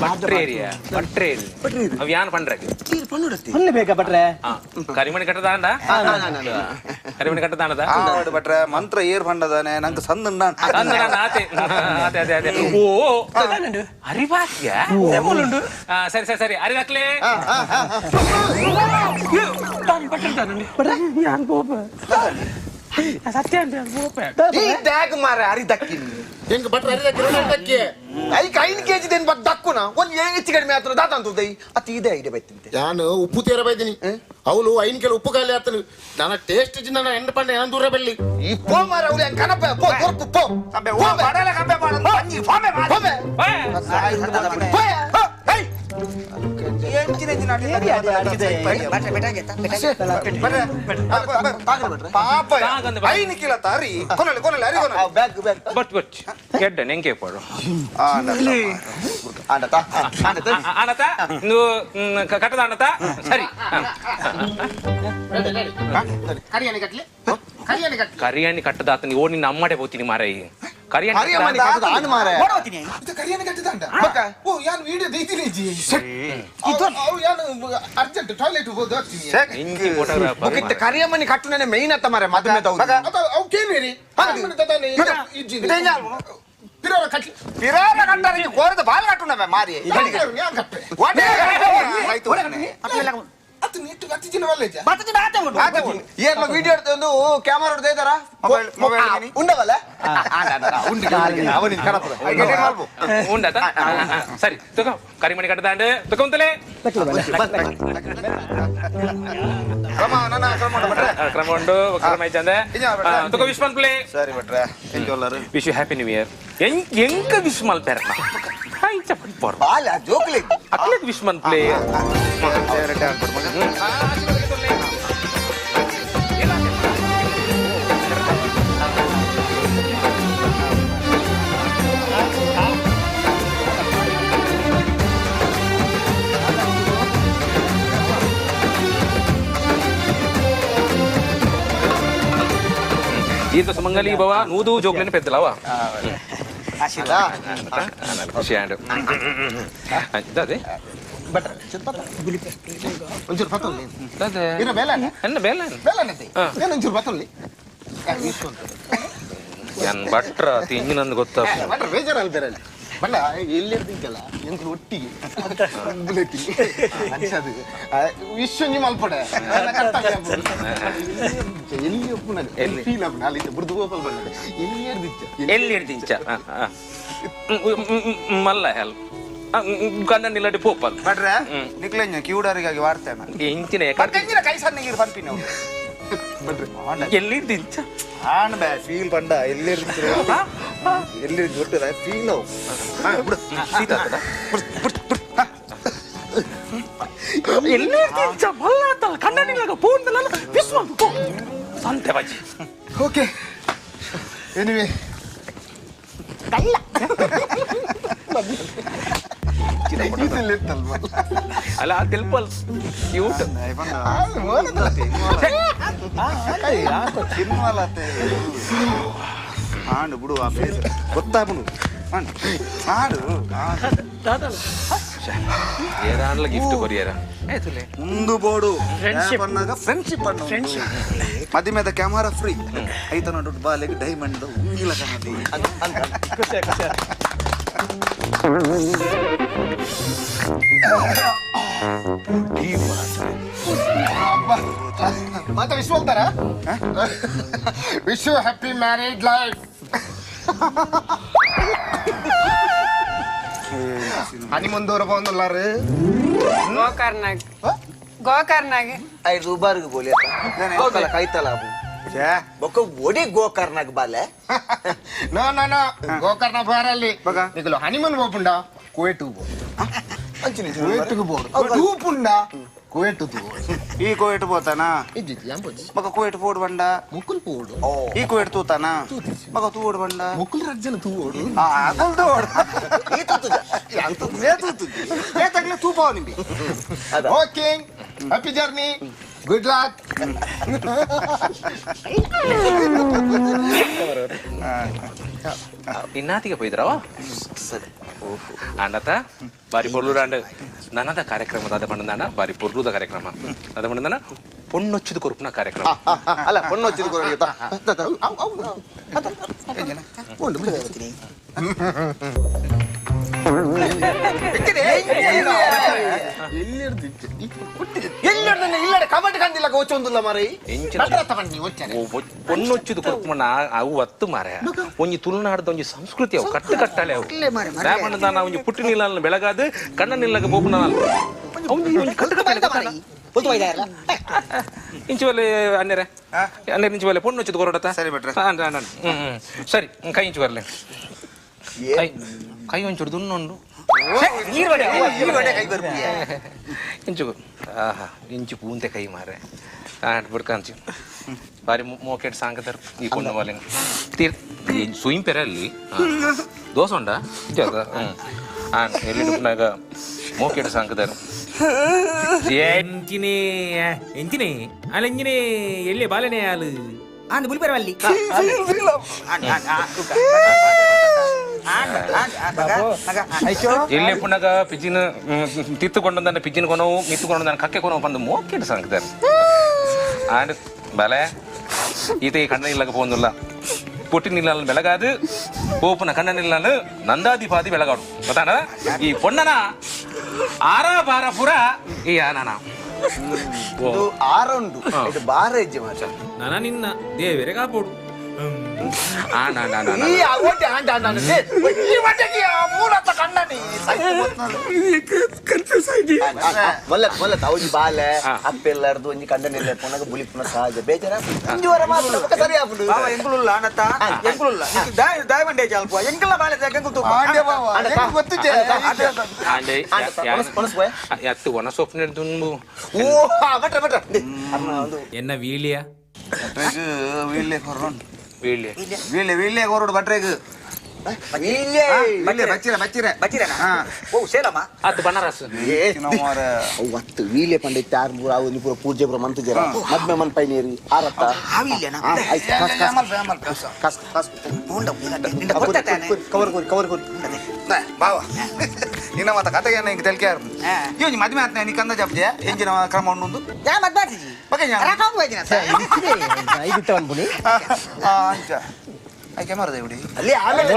ಭಟ್ರೆ ಏರಿಯಾ ಭಟ್ರೆ ಏರಿಯಾ ಅವ್ ಯಾನ್ ಪಂಡ್ರೆ ಪನ್ನೆ ಬೇಕಾ ಭಟ್ರೆ ಕರಿಮಣಿ ಕಟ್ಟದಾಂಡ ಕರಿಮಣಿ ಕಟ್ಟದಾಂಡದ ಭಟ್ರೆ ಮಂತ್ರ ಏರ್ ಪಂಡದಾನೆ ನಂಗೆ ಸಂದ ಆತೆ ಆತೆ ಅದೇ ಅದೇ ಓ ಅರಿವಾಕ್ಯ ಸರಿ ಸರಿ ಸರಿ ಅರಿವಾಕ್ಲೆ ಸತ್ಯ ಅಂತ ಈ ಡ್ಯಾಗ್ ಮಾರ ಅರಿ ದಕ್ಕಿನಿ ಹೆಂಗ್ ಭಟ್ರ ಅರಿ ದಕ್ಕಿ ದಕ್ಕಿ ಐಕ್ ಐದು ಕೆಜಿ ದೇನ್ ಬಟ್ ದಕ್ಕುನ ಒಂದ್ ಹೆಚ್ಚು ಕಡಿಮೆ ಆತನ ದಾತ ಅಂತ ದೈ ಅತಿ ಇದೆ ಐಡಿಯಾ ಬೈತಿಂತೆ ನಾನು ಉಪ್ಪು ತೀರ ಬೈದಿನಿ ಅವಳು ಐನ್ ಕೆಲ ಉಪ್ಪು ಖಾಲಿ ಆತನು ನನ್ನ ಟೇಸ್ಟ್ ನನ್ನ ಎಂಡ್ ಪಂಡ ಏನ್ ದೂರ ಬೆಳ್ಳಿ ಈ ಪೋ ಮಾರ ಅವಳು ಹೆಂಗ್ ಕನಪ ಪೋ ಕೊರ್ಪು ಪೋ ಪೋ ಬಡಲ ಕಂಬೆ ಮಾಡ ಪಂಜಿ ಫಾಮೆ ಮಾಡ ಪಾಪ ಐನು ಕಿಲ ತಾರಿ ಕೊನಲೆ ಕೊನಲೆ ಅರಿ ಕೊನಲೆ ಬ್ಯಾಗ್ ಬ್ಯಾಗ್ ಬಟ್ ಬಟ್ ಎಡ್ಡ ನೆಂಕೆ ಪಾಡು ಆಂಡತ ಆಂಡತ ಆನತ ನೀವು ಕಟ್ಟದ ಆನತ ಸರಿ ಕರಿಯಾಣಿ ಕಟ್ಲಿ ಕರಿಯಾಣಿ ಕಟ್ಲಿ ಕರಿಯಾಣಿ ಕಟ್ಟದ ಆತ ನೀವು ನಿನ್ನ ಅಮ್ಮಡೆ ಹೋಗ್ತೀನಿ ಮಾರಾಯಿ ಕರಿಯಾಣಿ ಕರಿಯಾಣಿ ಕಟ್ಟದ ಓ ಯಾನ್ ವಿಡಿಯೋ ದೈತಿನಿ ಜಿ ಅವು ಯಾನ್ ಅರ್ಜೆಂಟ್ ಟಾಯ್ಲೆಟ್ ಹೋದ ಬುಕ್ಕಿತ್ತ ಕರಿಯಮ್ಮನಿ ಕಟ್ಟುನೇ ಮೇನ್ ಅತ್ತ ಮಾರೆ ಮದುವೆ ಅವು ಕೇನೇರಿ ಪಿರಾರ ಕಟ್ಲಿ ಪಿರಾರ ಕಟ್ಟಾರೆ ಕೋರದ ಬಾಲ್ ಕಟ್ಟುನವೆ ಮಾರಿ ಏರ್ಲ ವಿಡಿಯೋ ಒಂದು ಕ್ಯಾಮರಾ ಹೊಡೆದ ಇದ್ದಾರಾ ಮೊಬೈಲ್ ಉಂಡವಲ್ಲ ಅವನಿಗೆ ಕಡಪದ ಉಂಡತ ಸರಿ ತಗೋ ಕರಿಮಣಿ ಕಟ್ಟದಾಂಡು ತಗೊಂತಲೇ ಕ್ರಮ ನನ್ನ ಕ್ರಮ ಉಂಟು ಭಟ್ರೆ ಕ್ರಮ ಉಂಟು ಕ್ರಮ ಐಚಂದೆ ತಗೋ ವಿಶ್ ಮನ್ಪ್ಲೆ ಸರಿ ಭಟ್ರೆ ಎಂಜೋಲ್ಲರು wish you happy new year ಎಂಕ ವಿಶ್ ಮಲ್ಪೆರ ಇಂಚ ಪಡ್ಪೋರ್ ಬಾಲ ಜೋಕ್ಲಿ ಅಕ್ಲೆಗ್ ವಿಶ್ ಮನ್ಪ್ಲೆ ಆ ದೀರ್ಘ ಸುಮಂಗಲಿ ಭವ ನೂದು ಜೋಕ್ಲೇನೆ ಪೆದ್ದಲವ ಖುಷಿ ಆಂಡ್ ಅದೇ ಒಂಚೂರು ಪತ್ತೊಲ್ಲಿ ಇರ ಬೇಲನೆ ಎನ್ನ ಬೇಲನೆ ಬೇಲನೆ ಏನು ಒಂಚೂರು ಪತ್ತೊಲ್ಲಿ ಏನ್ ಭಟ್ರ ತಿಂಜಿನಂದು ಗೊತ್ತಾ ಭಟ್ರ ಬೇಜಾರಲ್ಲ ಬೇರೆ ಬಣ್ಣ ಎಲ್ಲಿ ಇರ್ತಿದ್ದಲ್ಲ ಎಂಕ್ಲು ಒಟ್ಟಿಗೆ ಅದು ವಿಶ್ವ ಮಲ್ಪಡೆ ಎಲ್ಲಿ ಒಪ್ಪುನ ಫೀಲ್ ಆಪುನ ಅಲ್ಲಿ ಬುರ್ದು ಗೋಪಾಲ್ ಬಣ್ಣ ಎಲ್ಲಿ ಹಿಡ್ದಿಚ್ಚ ಎಲ್ಲಿ ಹಿಡ್ದಿಂಚ ಮಲ್ಲ ಹೆಲ್ ಗಂಡ ನಿಲ್ಲಡಿ ಪೋಪಲ್ ಭಟ್ರೆ ನಿಕ್ಲೆಂಜ ಕ್ಯೂಡರಿಗಾಗಿ ವಾರ್ತೆ ಇಂಚಿನ ಎಂಜಿನ ಕೈ ಸಣ್ಣ ನೀರು ಪಂಪಿನ ಎಲ್ಲಿ ಹಿಡ್ದಿಂಚ ಆಣ್ ಬೇ ಫೀಲ್ ಪಂಡ ಎಲ್ಲಿ ಎಲ್ಲಿ ಗೊತ್ತಿಲ್ಲ ಫೀಲ್ ಅವು ಬಿಡು ಶೀತ ಎಲ್ಲಿ ಹಿಡ್ದಿಂಚ ಮಲ್ಲ ಅಂತಲ್ಲ ಕಣ್ಣ ನಿಲ್ಲಗ ಫೋನ್ ವಿಶ್ವ ಸಂತೆ ಬಾಜಿ ಓಕೆ ಎನಿವೆ ಕಳ್ಳ ಅಲ್ಲ ತಿಲ್ಪಲ್ ಕ್ಯೂಟ್ ಆಂಡು ಬಿಡು ಆ ಬೇಜಾರು ಗೊತ್ತಾಪುಂಡು ಆಡು ಏರಾನ್ಲ ಗಿಫ್ಟ್ ಕೊರಿಯರ ಮುಂದು ಬೋಡು ಫ್ರೆಂಡ್ಶಿಪ್ ಫ್ರೆಂಡ್ಶಿಪ್ ಅನ್ನು ಮದಿಮೆದ ಕ್ಯಾಮರಾ ಫ್ರೀ ಐತನ ದೊಡ್ಡ ಬಾಲೆಗೆ ಡೈಮಂಡ್ ಉಂಗಿಲ ಕಣದಿ ಖುಷಿ ಖುಷಿ ಮತ್ತೆ ವಿಶ್ವ ಹೋಗ್ತಾರ ವಿಶ್ವ ಹ್ಯಾಪಿ ಮ್ಯಾರಿಡ್ ಲೈಫ್ ಹನಿಮೂನ್ ದೂರ ಬಂದುಲ್ಲಾರು ಗೋಕರ್ನಾಗ್ ಗೋಕರ್ನಾಗ್ ಐದು ಉಬಾರ್ಗ್ ಬೋಲಿ ಕೈತಲ ಬೊಕ್ಕ ಒಡಿ ಗೋಕರ್ನಾಗ್ ಬಾಲೆ ನೋ ನೋ ನೋ ಗೋಕರ್ಣ ಬಾರಲ್ಲಿ ನಿಕಲು ಹನಿಮೂನ್ ಹೋಪುಂಡ ಕುವೇಟ್ ಕುವೇಟ್ಗೆ ಬೋಡು ತೂಪುಂಡ ಕುವೇಟ್ ಈ ಕುವೇಟ್ ಪೋತಾನ ಮಗ ಕುವೇಟ್ ಪೋಡು ಬಂಡ ಮುಕುಲ್ ಪೋಡು ಈ ಕುವೇಟ್ ತೂತಾನ ಮಗ ತೂಡು ಬಂಡ ಮುಕುಲ್ ರಜ್ಜನ ತೂಡು ಅಗಲ್ ತೂಡು ಈ ತೂತುಜ ಲೇ ತೂತುಜ ಲೇ ತಗ್ಲೆ ತೂಪಾವ ನಿಂಬಿ Okay happy journey good luck ಇನ್ನಾತಿಗೆ ಪೋಯ್ದ್ರವ ಸರಿ ಅಂಡತ ಬಾರಿ ಪೊರ್ಲುರಾಂಡ್ ನನದ ಕಾರ್ಯಕ್ರಮ ದಾದ ಪಂಡದಾನ ಬಾರಿ ಪೊರ್ಲುದ ಕಾರ್ಯಕ್ರಮ ಅದ ಪಂಡದಾನ ಪೊಣ್ಣೊಚ್ಚಿದ ಕೊರುಪುನ ಕಾರ್ಯಕ್ರಮ ಅಲ್ಲ ಪೊಣ್ಣೊಚ್ಚಿದ ಕೊರುಪು ಇಲ್ಲಡೆ ಕಬಡ್ಡಿ ಕಂದಿಲ್ಲ ಕೋಚೊಂದುಲ್ಲ ಮಾರೈ ಪೊಣ್ಣೊಚ್ಚಿದ ಕೊರುಪುನ ಅವು ಅತ್ತು ಮಾರೆ ಒಂಜಿ ತುಳುನಾಡ್ದ ಒಂಜಿ ಸಂಸ್ಕೃತಿ ಅವು ಕಟ್ಟು ಕಟ್ಟಾಳೆ ಅವು ಪಂಡದಾನ ಒಂಜಿ ಪುಟ್ಟಿ ನೀಲನ್ನ ಬೆಳಗಾದು ಕಣ್ಣ ನಿಲ್ಲಗ ಬೋಪುನ ಕಟ್ಟು ಕಟ್ಟಾಳೆ ಇಂಚುವಲೆ ಅನ್ನೆರೆ ಅನ್ನೆರೆ ಇಂಚುವಲೆ ಪೊಣ್ಣು ಹೊಚ್ಚಿದ ಕೊರಡತ ಸರಿ ಬಿಟ್ರೆ ಸರಿ ಕೈ ಇಂಚು ಬರಲಿ ಕೈ ಕೈ ಒಂಚೂರು ದುನ್ನುಂಡು ಇಂಚು ಆಹಾ ಇಂಚು ಪೂಂತೆ ಕೈ ಮಾರೆ ಬಿಡ್ಕಂಚು ಬಾರಿ ಮೋಕೆಟ್ ಸಾಂಕದರ್ ಈ ಪೊಣ್ಣು ಬಾಲೆ ತೀರ್ ಸುಯಿಂ ಪೆರಲ್ಲಿ ದೋಸೆ ಉಂಡಾ ಎಲ್ಲಿ ಮೋಕೆಟ್ ಸಾಂಕದರ್ ಎಂಚಿನೇ ಎಂಚಿನೇ ಅಲ್ಲ ಎಂಜಿನೇ ಎಲ್ಲಿ ಬಾಲೆನೇ ಆಲು ಆಂದ್ ಬುಲಿಪೆರವಲ್ಲಿ ಎಲ್ಲಿ ಪುನಗ ಪಿಜಿನ ತಿತ್ತುಕೊಂಡಂದಾನೆ ಪಿಜಿನ ಕೊನವು ಮಿತ್ತುಕೊಂಡಂದಾನೆ ಕಕ್ಕೆ ಕೊನವು ಬಂದು ಮೋಕೆಟ್ ಸಾಂಕದರ್ ಆಂಡ್ ಬಲೆ ಈತ ಕಣ್ಣ ಇಲ್ಲಗ ಪೋಂದುಲ್ಲ ಪೊಟ್ಟಿ ನಿಲ್ಲ ಬೆಳಗಾದು ಪೋಪುನ ಕಣ್ಣ ನಿಲ್ಲಲು ನಂದಾದಿಪಾದಿ ಬೆಳಗಾಡು ಗೊತ್ತಾನ ಈ ಪೊಣ್ಣನ ಆರ ಬಾರ ಪುರ ಈ ಆನನ ಇದು ಆರುಂಡು ಇದು ಬಾರ ಹೆಜ್ಜೆ ಮಾತ್ರ ನಾನ ನಿನ್ನ ದೇವರೇ ಕಾಪೋಡು ಈ ಒಟ್ಟೆ ಆಂಡ ಆಂಡ ಈ ಒಟ್ಟೆಗೆ ಮೂಲತ ಕಣ್ಣನಿ ಕನ್ಫ್ಯೂಸ್ ಆಗಿ ಮೊಲ್ಲ ಮೊಲ್ಲ ತಾವುಜಿ ಬಾಲೆ ಅಪ್ಪೆಲ್ಲಾರ್ದು ಒಂಜಿ ಕಂಡನಿಲ್ಲ ಪುನಗ ಬುಲಿಪುನ ಸಹಜ ಬೇಜಾರ ಒಂಜಿ ವಾರ ಮಾತ್ರ ಬೊಕ್ಕ ಸರಿ ಆಪುಂಡು ಬಾವ ಎಂಕುಲುಲ್ಲ ಅಣ್ಣತ್ತ ಎಂಕುಲುಲ್ಲ ದಾಯ ದಾಯ ಮಂಡೆ ಚಾಲ್ಪು ಎಂಕಲ್ಲ ಬಾಲೆ ಎಂಕುಲ್ ತೂಪ ಆಂಡೆ ಬಾವ ಎಂಕ್ ಗೊತ್ತಿಜ್ಜೆ ಎತ್ತು ಒಣ ಸೊಪ್ಪಿನ ದುಂಬು ಓ ಬಟ್ರ ಬಟ್ರ ಎನ್ನ ವೀಲಿಯ ವೀಲ್ಯ ಕೊರೋನ್ ವೀಲ್ಯ ವೀಲ್ಯ ವೀಲ್ಯ ಕೊರೋಡು ಬಟ್ರೆಗ್ ಬಚ್ಚಿರ ಬಚ್ಚಿರ ಬಚ್ಚಿರನಾ? ಓ ಸೇಲಮ್ಮ ಆತು ಬನಾರಸ್. ಒತ್ತು ವೀಲೆ ಪಂಡಿತ್ ಯಾರು ಪೂರ ಅವು ಪೂರ ಪೂಜೆ ಪೂರ ಮಂತು ಜರ ಮದ್ಮೆ ಮನ್ ಪೈನೇರಿ ಆರತ್ತ ಕವರ್ ಕೊರಿ ಕವರ್ ಕೊರಿ ಬಾವ ನಿನ್ನ ಮಾತ ಕತೆಗೆ ಇಂಕ ತೆಲ್ಕೆ ಇವ್ ಮದ್ಮೆ ಆತ್ನ ನೀ ಕಂದ ಜಪ್ಜೆ ಎಂಜಿನ ಕ್ರಮ ಉಂಡು ಯಾ ಮದ್ಮೆ ಆತಿಜಿ ಐದಿತ್ತ ಅನ್ಬುನಿ ಅಂಚ I camera ದೇವಡಿ ಅಲ್ಲಿ ಆಮೇಲೆ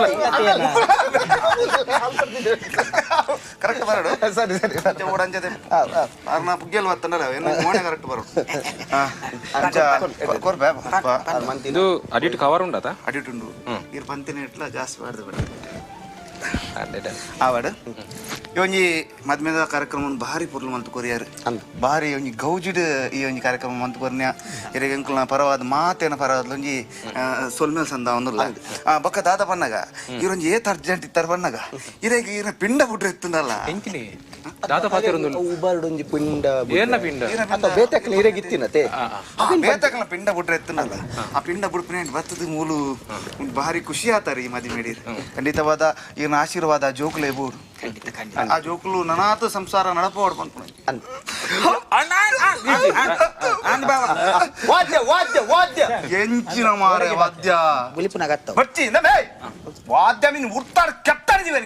ಕರೆಕ್ಟ್ ಬರಡು. ಸರಿ ಸರಿ ಓಡಂಜದೆ ಅರ್ನ ಪುಗ್ಗೆಲ್ ಬತ್ತಂಡಲ್ಲ ಏನು ಮೋಣೆ ಕರೆಕ್ಟ್ ಬರಡು. ಅಂಚ ಕೊರ್ಬೆ ಇದು ಅಡಿಟ್ ಕವರ್ ಉಂಡತ? ಅಡಿಟ್ ಉಂಡು. ಇರ್ ಪಂತಿನ ಇಟ್ಲ ಜಾಸ್ತಿ ಬಾರ್ದು ಬೇಡ ಆವಾಡು. ಇವೊಂಜಿ ಮದ್ಮೆದ ಕಾರ್ಯಕ್ರಮ ಭಾರಿ ಪೊರ್ಲು ಮಂತು ಕೊರಿಯಾರು ಭಾರಿ ಒಂಜಿ ಗೌಜಿಡ್ ಈ ಒಂಜಿ ಕಾರ್ಯಕ್ರಮ ಮಂತು ಕೊರ್ನ್ಯ ಇರೆಗ್ ಎಂಕುಲ್ನ ಪರವಾದ ಮಾತೇನ ಪರವಾದ ಒಂಜಿ ಸೊಲ್ಮೇಲ್ ಸಂದ ಒಂದುಲ್ಲ ಬೊಕ್ಕ ದಾದ ಪನ್ನಗ ಇರೊಂಜಿ ಏತ್ ಅರ್ಜೆಂಟ್ ಇತ್ತರ ಪನ್ನಗ ಇರೆಗ್ ಇರ ಪಿಂಡ ಬುಡ್ರೆ ಇತ್ತುಂಡಲ್ಲ ಎಂಚಿನಿ ದಾದ ಪಾತಿರೊಂದು ಉಬಾರ್ಡೊಂಜಿ ಪಿಂಡ ಏನ ಪಿಂಡ ಅತ್ತ ಬೇತಕ್ಲ ಇರೆಗ್ ಇತ್ತಿನತೆ ಬೇತಕ್ಲ ಪಿಂಡ ಬುಡ್ರೆ ಇತ್ತುಂಡಲ್ಲ ಆ ಪಿಂಡ ಬುಡ್ಪಿನ ಬತ್ತದ ಮೂಲು ಭಾರಿ ಖುಷಿ ಆತಾರೆ ಈ ಮದಿಮೇಡಿರ್. ಖಂಡಿತವಾದ ಈರ್ನ ಆಶೀರ್ವಾದ ಜೋಕುಲೇ ಬೋಡು. ಆ ಜೋಕುಲು ನನಾತು ಸಂಸಾರ ನಡಪೋಡು ಪನ್ಪುಣ. ವಾದ್ಯ ವಾದ್ಯ ವಾದ್ಯ ಎಂಚಿನ ಮಾರೆ ವಾದ್ಯ ಬುಲಿಪುನಗತ್ತ ಬಚ್ಚಿ ಇಂದ ವಾದ್ಯ ಮೀನ್ ಉರ್ತಾಡ ಕೆತ್ತಾಡಿದೀವಿ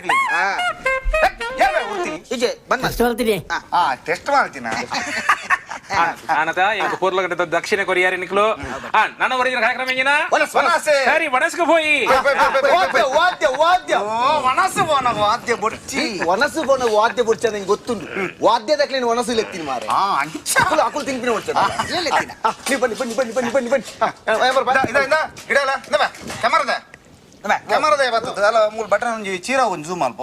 ಟೆಸ್ಟ್ ಮಾಡ್ತೀನಿ. ಆನತ ಇಂಕ ಪೂರ್ಲ ಗಂಟೆ ದಕ್ಷಿಣ ಕೊರಿಯಾರಿ ನಿಕ್ಲು ನನ್ನ ಒರಿಜಿನಲ್ ಕಾರ್ಯಕ್ರಮ ಎಂಜಿನ ಸರಿ ವನಸ್ಗೆ ಹೋಯಿ ವಾದ್ಯ ವಾದ್ಯ ವನಸು ಬೋನ ವಾದ್ಯ ಬೊಡ್ಚಿ ವನಸು ಬೋನ ವಾದ್ಯ ಬೊಡ್ಚಿ ನಂಗೆ ಗೊತ್ತುಂಟು. ವಾದ್ಯದಕ್ಲೇನು ವನಸು ಲೆತ್ತೀನಿ ಮಾರೆ ಅಕುಲು ಅಕುಲು ತಿನ್ಪಿನ ಬೊಡ್ಚ ನೀವು ಬನ್ನಿ ಬನ್ನಿ ಬನ್ನಿ ಬನ್ನಿ ಬನ್ನಿ ಬನ್ನಿ ಇಡಲ್ಲ ಕ್ಯಾಮರದ ಕ್ಯಾಮರದ ಬರ್ತದೆ ಅಲ್ಲ ಮೂಲ ಬಟನ್ ಒಂಜಿ ಚೀರ ಒಂಜಿ ಜೂಮ್ ಅಲ್ಪ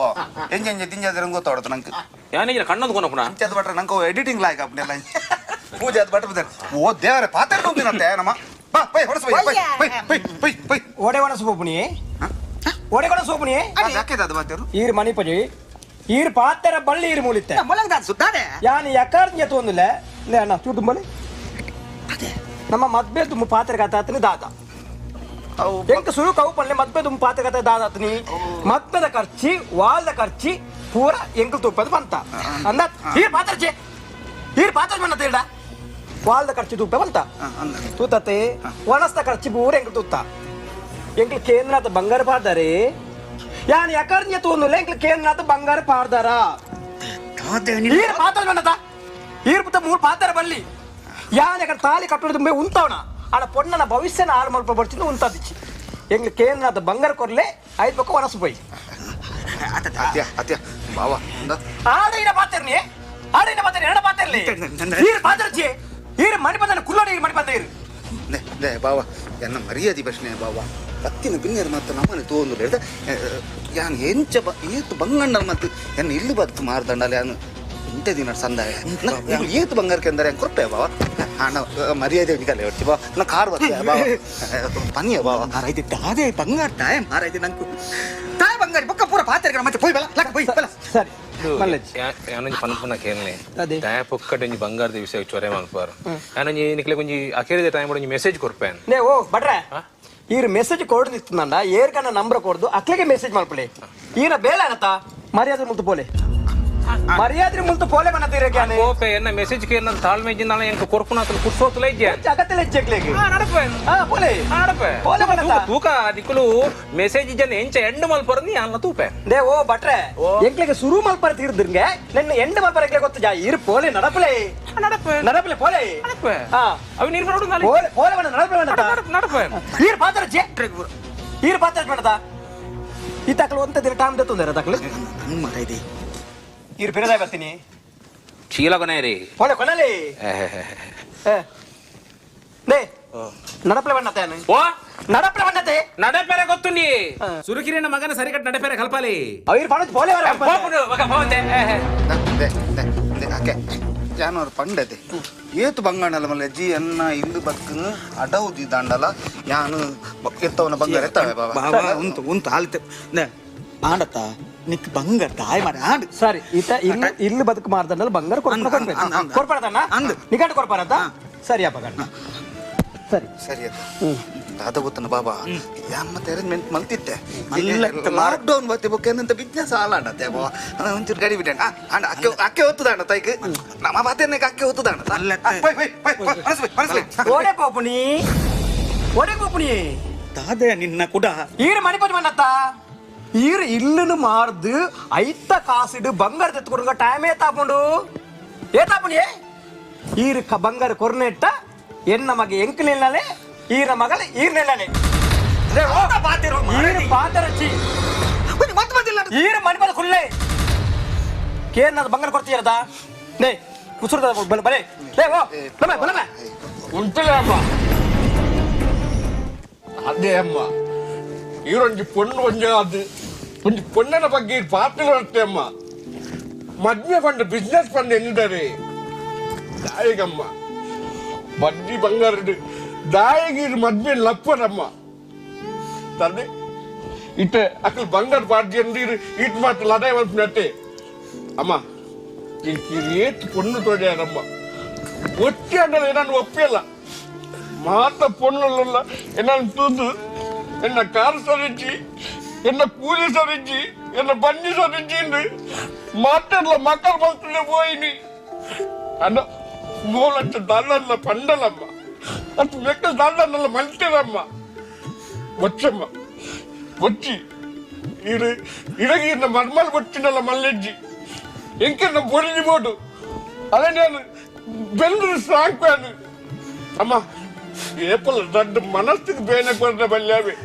ಎಂಜ ಎಂಜ ತಿಂಜಾದ್ರೆ ಗೊತ್ತಾಡ್ತು ನಂಗೆ ಯಾನಿಗೆ ಕಣ್ಣದು ಕೊನಪುನ ಅಂಚದ ಬಟ್ರೆ ನಂಗೆ ಎಡಿಟಿಂಗ್ ಲಾಯ್ಕ್ ಅಪ್ಪನೆಲ್ಲ ಪೂಜೆ ಅದು ಬಟ್ರೆ ಬರ್ತಾರೆ. ಓ ದೇವರೇ ಪಾತ್ರ ತುಂಬಿನಂತೆ ನಮ್ಮ ಬಾ ಬೈ ಹೊರಸು bye bye bye bye bye bye ಓಡೆ ಒಣ ಸೋಪುನಿ ಓಡೆ ಕೊಣ ಸೋಪುನಿ ಯಾಕೆ ಅದು ಬಾತೇರು ಈರ್ ಮಣಿಪಜಿ ಈರ್ ಪಾತ್ರೆ ಬಳ್ಳಿ ಈರ್ ಮೂಲಿತ್ತೆ ಸುತ್ತಾನೆ ಯಾನಿ ಯಕಾರ್ಜ ತೋಂದಿಲ್ಲ ಅಣ್ಣ ಚೂಟು ಬಲಿ ನಮ್ಮ ಮದ್ಬೆ ತುಂಬ ಪಾತ್ರೆ ಕಥಾತನಿ ದಾದ ಎಂಕ ಸುರು ಕವು ಪಲ್ಲೆ ಮದ್ಬೆ ತುಂಬ ಪಾತ್ರೆ ಕಥೆ ದಾದಾತನಿ ಮದ್ಬೆದ ಖರ್ಚಿ ವಾಲ್ದ ಖರ್ಚಿ ಪೂರ ಎಂಕಲ್ ತುಪ್ಪದ ಬಂತ ಅಂದ ಈರ್ ಪಾತ್ರೆ ಈರ್ ಪಾತ್ರೆ ಬಣ್ಣ ತೀರ್ಡ ವಾಲ್ದ ಖರ್ಚಿ ತುಪ್ಪ ಬಂತ ತೂತತೆ ಒಣಸ್ತ ಖರ್ಚಿ ಪೂರ ಎಂಕಲ್ ತುತ್ತ ಎಂಕಲ್ ಕೇಂದ್ರಾತ ಬಂಗಾರ ಪಾಡ್ದಾರೆ ಯಾನ್ ಯಕರ್ನ್ಯ ತೋಂದುಲ್ಲ ಎಂಕಲ್ ಕೇಂದ್ರಾತ ಬಂಗಾರ ಪಾಡ್ದಾರ ಈರ್ ಪಾತ್ರೆ ಬಣ್ಣದ ಈರ್ ಪುತ್ತ ಮೂರು ಪಾತ್ರೆ ಬಲ್ಲಿ ಯಾನ್ ಯಾಕಡೆ ತಾಲಿ ಕಟ್ಟೋದು ತುಂಬ ಉಂತವಣ ಆಡ ಪೊಣ್ಣನ ಭವಿಷ್ಯನ ಆರು ಮಲ್ಪ ಬರ್ತಿದ್ದು ಉಂತದಿಚ್ಚಿ ಎಂಗ್ಲ ಕೇಂದ್ರದ ಬಂಗಾರ ಕೊರ್ಲೆ ಐದು ಪಕ್ಕ ವನಸು ಪೋಯಿ ಅತ್ಯ ಅತ್ಯ ಬಾವ ಆಡ ಪಾತಿರ್ನಿ ಆಡ ಪಾತಿರ್ ಎಡ ಪಾತಿರ್ಲಿ ಈರ್ ಪಾತಿರ್ಜಿ ಈರ್ ಮಣಿ ಬಂದನ ಕುಲ್ಲೋಡಿ ಈರ್ ಮಣಿ ಬಂದ ಈರ್ ಲೇ ಬಾವ ಎನ್ನ ಮರ್ಯಾದೆ ಪ್ರಶ್ನೆ ಬಾವ ಕತ್ತಿನ ಬಿನ್ಯರ್ ಮತ್ತು ನಮ್ಮನೆ ತೋಂದು ಹೇಳ್ದ ಯಾನ್ ಎಂಚ ಏತು ಬಂಗಣ್ಣನ ಮತ್ತು ಎನ್ನ ಇಲ್ಲಿ ಬತ್ತು ಮಾರ್ದಂಡಲ್ಲ ಯಾನು ಇಂಥ ದಿನ ಸಂದಾಯ ಏತು ಬಂಗಾರಕ್ಕೆ ಅಂದರೆ ಹೆಂಗೆ ಕೊರ್ಪೆ ಬಾವ ಅಣ್ಣ ಮರ್ಯಾದೆ ಕಲೆ ಹೊಡ್ತಿ ಬಾ ನಾ ಕಾರ್ ಬರ್ತೀಯ ಬಾವ ಪನಿಯ ಬಾವ ಮಾರಾಯ್ತಿ ತಾದೇ ಬಂಗಾರ ತಾಯ ಮಾರಾಯ್ತಿ ನಂಕು ತಾಯ ಬಂಗಾರ ಬೊಕ್ಕ ಪೂರ ಪಾತ್ರೆ ಮತ್ತೆ ಪೋಯ್ ಬಲ ಲಕ್ಕ ಪೋಯ್ ಬಲ ಸರಿ ಯಾನೊಂಜಿ ಪನ್ಪುನ ಕೇನ್ಲೆ ತಾಯ ಪೊಕ್ಕಡೆ ಒಂಜಿ ಬಂಗಾರದ ವಿಷಯ ಚೊರೆ ಮನ್ಪಾರು ಯಾನೊಂಜಿ ನಿಕ್ಲೆ ಒಂಜಿ ಅಕೇರಿದ ಟೈಮ್ ಒಂಜಿ ಮೆಸೇಜ್ ಕೊರ್ಪೇನ್ ನೇ ಓ ಬಟ್ರೆ ಈರ್ ಮೆಸೇಜ್ ಕೊಡ್ದು ಇತ್ತಂಡ ಏರ್ಕನ್ನ ನಂಬರ್ ಕೊಡ್ದು ಅಕ್ಲೆಗೆ ಮೆಸೇಜ್ ಮಾಡ್ಕೊಳ್ಳಿ ಈರ ಬೇಲೆ ಆಗತ್ತಾ ಮರ್ಯಾದೆ ಮುಲ್ತು ಪೋಲೆ ಮರ್ಯಾದೆ ಮುಲ್ತು ಪೋಲೆ ಬನ್ನತೀರ ಕ್ಯಾನೆ ಕೋಪೆ ಎನ್ನ ಮೆಸೇಜ್ ಕೇರ್ನ ತಾಳ್ಮೆ ಜಿಂದಾಳ ಎಂಕ ಕೊರ್ಪುನ ಅತಲು ಕುರ್ಸೋತುಲ ಇಜ್ಜೆ ಅಗತ್ಯಲ ಇಜ್ಜೆಕ್ಲೆಗ್ ನಡಪೆ ಹಾ ಪೋಲೆ ನಡಪೆ ಪೋಲೆ ಬನ್ನತ ತೂಕ ದಿಕ್ಕುಲು ಮೆಸೇಜ್ ಜನ ಎಂಚ ಎಂಡ್ ಮಲ್ಪರನಿ ಅನ್ನ ತೂಪೆ they ಓ ಬಟ್ರೆ ಎಂಕ್ಲೆಗೆ ಸುರು ಮಲ್ಪರ ತೀರ್ದಿರ್ಗೆ ನನ್ನ ಎಂಡ್ ಮಲ್ಪರ ಎಂಕ್ಲೆ ಗೊತ್ತು ಜಾ ಈರ್ ಪೋಲೆ ನಡಪಲೆ ನಡಪೆ ನಡಪಲೆ ಪೋಲೆ ನಡಪೆ ಹಾ ಅವಿ ನೀರ್ ಬರೋಡು ನಾಳೆ ಪೋಲೆ ಪೋಲೆ ಬನ್ನ ನಡಪಲೆ ಬನ್ನತ ನಡಪೆ ಈರ್ ಪಾತ್ರ ಜೆ ಈರ್ ಪಾತ್ರ ಬನ್ನತ ಈ ತಕಲು ಒಂತ ದಿನ ಟೈಮ್ ದತ್ತುಂದರ ತಕಲು ಮಾರಾಯ್ತಿ ಈರ್ ಪಿರದಾಯ್ ಬರ್ತೀನಿ ಚೀಲ ಕೊನೆ ರೀ ಪೋಲೆ ಕೊನಲಿ ನೇ ನಡಪಲೆ ಬಣ್ಣತೆ ಓ ನಡಪಲೆ ಬಣ್ಣತೆ ನಡಪೆರೆ ಗೊತ್ತುಂಡಿ ಸುರುಕಿರಿನ ಮಗನ ಸರಿಕಟ್ ನಡಪೆರೆ ಕಲ್ಪಾಲಿ ಅವ್ರು ಪಣದ ಪೋಲೆ ವರ ಹೋದೆ they they they ಅಕೆ ಜಾನವಾರು ಪಂಡದೆ ಏತು ಬಂಗಾಣಲ್ಲ ಮಲ್ಲ ಜಿ ಅನ್ನ ಇಂದು ಬಕ್ಕನು ಅಡೌದಿ ದಾಂಡಲ ಯಾನು ಎತ್ತವನ ಬಂಗಾರ ಎತ್ತವೆ ಬಾಬಾ ಉಂಟು ಉಂಟು ಆಲ್ತೆ ಆಂಡತ್ತ ನಿಕ್ ಬಂಗಾರ ತಾಯಿ ಮಾಡ ಆಂಡ್ ಸರಿ ಈತ ಇಲ್ಲಿ ಇಲ್ಲಿ ಬದುಕು ಮಾರ್ದಂಡಲ್ಲ ಬಂಗಾರ ಕೊಡ್ಪಡದಣ್ಣ ನಿಗಂಟು ಕೊಡ್ಪಾರಂತ ಸರಿ ಅಪ್ಪ ಗಂಡ ಸರಿ ಸರಿ ಹ್ಮ್. ದಾದ ಗೊತ್ತನ ಬಾಬಾ ಯಾಮತ್ತೆ ಅರೇಂಜ್ಮೆಂಟ್ ಮಲ್ತಿತ್ತೆ ಲಾಕ್ ಡೌನ್ ಬತ್ತೆ ಬೊಕ್ಕ ಏನಂತ ಬಿಸ್ನೆಸ್ ಆಲಾಂಡತ್ತೆ ಬಾಬಾ ಒಂಚೂರು ಗಡಿ ಬಿಟ್ಟಣ ಅಂಡ ಅಕ್ಕೆ ಅಕ್ಕೆ ಒತ್ತುದಾಂಡ ತೈಕ್ ನಮ್ಮ ಬಾತೆನೆ ಅಕ್ಕೆ ಒತ್ತುದಾಂಡ ಓಡೆ ಪೋಪುನಿ ಓಡೆ ಪೋಪುನಿ ದಾದೆ ನಿನ್ನ ಕುಡ ಈರು ಮಣಿಪತಿ ಮಣ್ಣತ್ತ ಈರು ಇಲ್ಲನು ಮಾರ್ದು ಐತ ಕಾಸಿಡು ಬಂಗಾರ ತೆತ್ಕೊಡುಗ ಟೈಮೇ ತಾಪುಂಡು ಏ ತಾಪುನಿ ಈರು ಬಂಗಾರ ಕೊರ್ನೆಟ್ಟ ಎನ್ನ ಮಗೆ ಎಂಕು ನಿಲ್ಲಲೆ ಈರ ಮಗಳ ಈರ್ ನಿಲ್ಲಲೆ ಈರು ಪಾತರಚ್ಚಿ ಈರು ಮಣಿಪದ ಕುಲ್ಲೆ ಕೇರ್ನದ ಬಂಗಾರ ಕೊಡ್ತೀರದ ನೇ ಕುಸುರದ ಬಲೆ ಬಲೆ ಲೇ ಓ ಬಲಮೆ ಬಲಮೆ ಉಂಟಲೇ ಅಮ್ಮ ಅದೇ ಅಮ್ಮ ಈರೊಂಜಿ ಪೊಣ್ಣು ಒಂಜಿ ಅದು ಒಂಜಿ ಪೊಣ್ಣನ ಬಗ್ಗೆ ಪಾತ್ರ ಬರುತ್ತೆ ಅಮ್ಮ ಮದ್ವೆ ಪಂಡ ಬಿಸ್ನೆಸ್ ಪಂಡ ಎನ್ನಿದ್ದಾರೆ ದಾಯಿಗಮ್ಮ ಬಡ್ಡಿ ಬಂಗಾರ ದಾಯಿಗೆ ಮದ್ವೆ ಲಪ್ಪರಮ್ಮ ತಂದೆ ಇಟ್ಟೆ ಅಕ್ಕಲು ಬಂಗಾರ ಪಾರ್ಟಿ ಅಂದ್ರೆ ಇಟ್ಟು ಮಾತ್ರ ಲಡಾಯಿ ಮಲ್ಪಿನಟ್ಟೆ ಅಮ್ಮ ಏತ್ ಪೊಣ್ಣು ತೋಡ್ಯಾರಮ್ಮ ಒಟ್ಟಿ ಅಂದ್ರೆ ನಾನು ಒಪ್ಪಿಲ್ಲ ಮಾತ ಪೊಣ್ಣಲ್ಲ ಎನ್ನ ತೂದು ಎನ್ನ ಕಾರ್ ಸರಿಚಿ ಎನ್ನ ಕೂಲಿ ಸರಿಚಿ ಎನ್ನ ಬನ್ನಿ ಸರಿಚಿ ಮಾತಾಡಲ ಮಕ್ಕಳು ಬರ್ತದೆ ಹೋಯಿನಿ ಅನ್ನ ಮೂಲಂತ ದಲ್ಲಲ್ಲ ಪಂಡಲಮ್ಮ ಅದು ಮೆಕ್ಕ ದಲ್ಲನ್ನೆಲ್ಲ ಮಲ್ತಿರಮ್ಮ ಬಚ್ಚಮ್ಮ ಬಚ್ಚಿ ಇರು ಇಡಗಿ ಇನ್ನ ಮರ್ಮಲ್ ಬಚ್ಚಿನಲ್ಲ ಮಲ್ಲೆಜ್ಜಿ ಎಂಕೆ ನಮ್ಮ ಬೊಡಿಜಿ ಬೋಡು ಅದೇ ನಾನು ಬೆಂದರು ಸಾಕು ಅಮ್ಮ ಏಪಲ್ ದೊಡ್ಡ ಮನಸ್ಸಿಗೆ ಬೇನೆ ಕೊಡ್ರೆ ಬಲ್ಯಾವೆ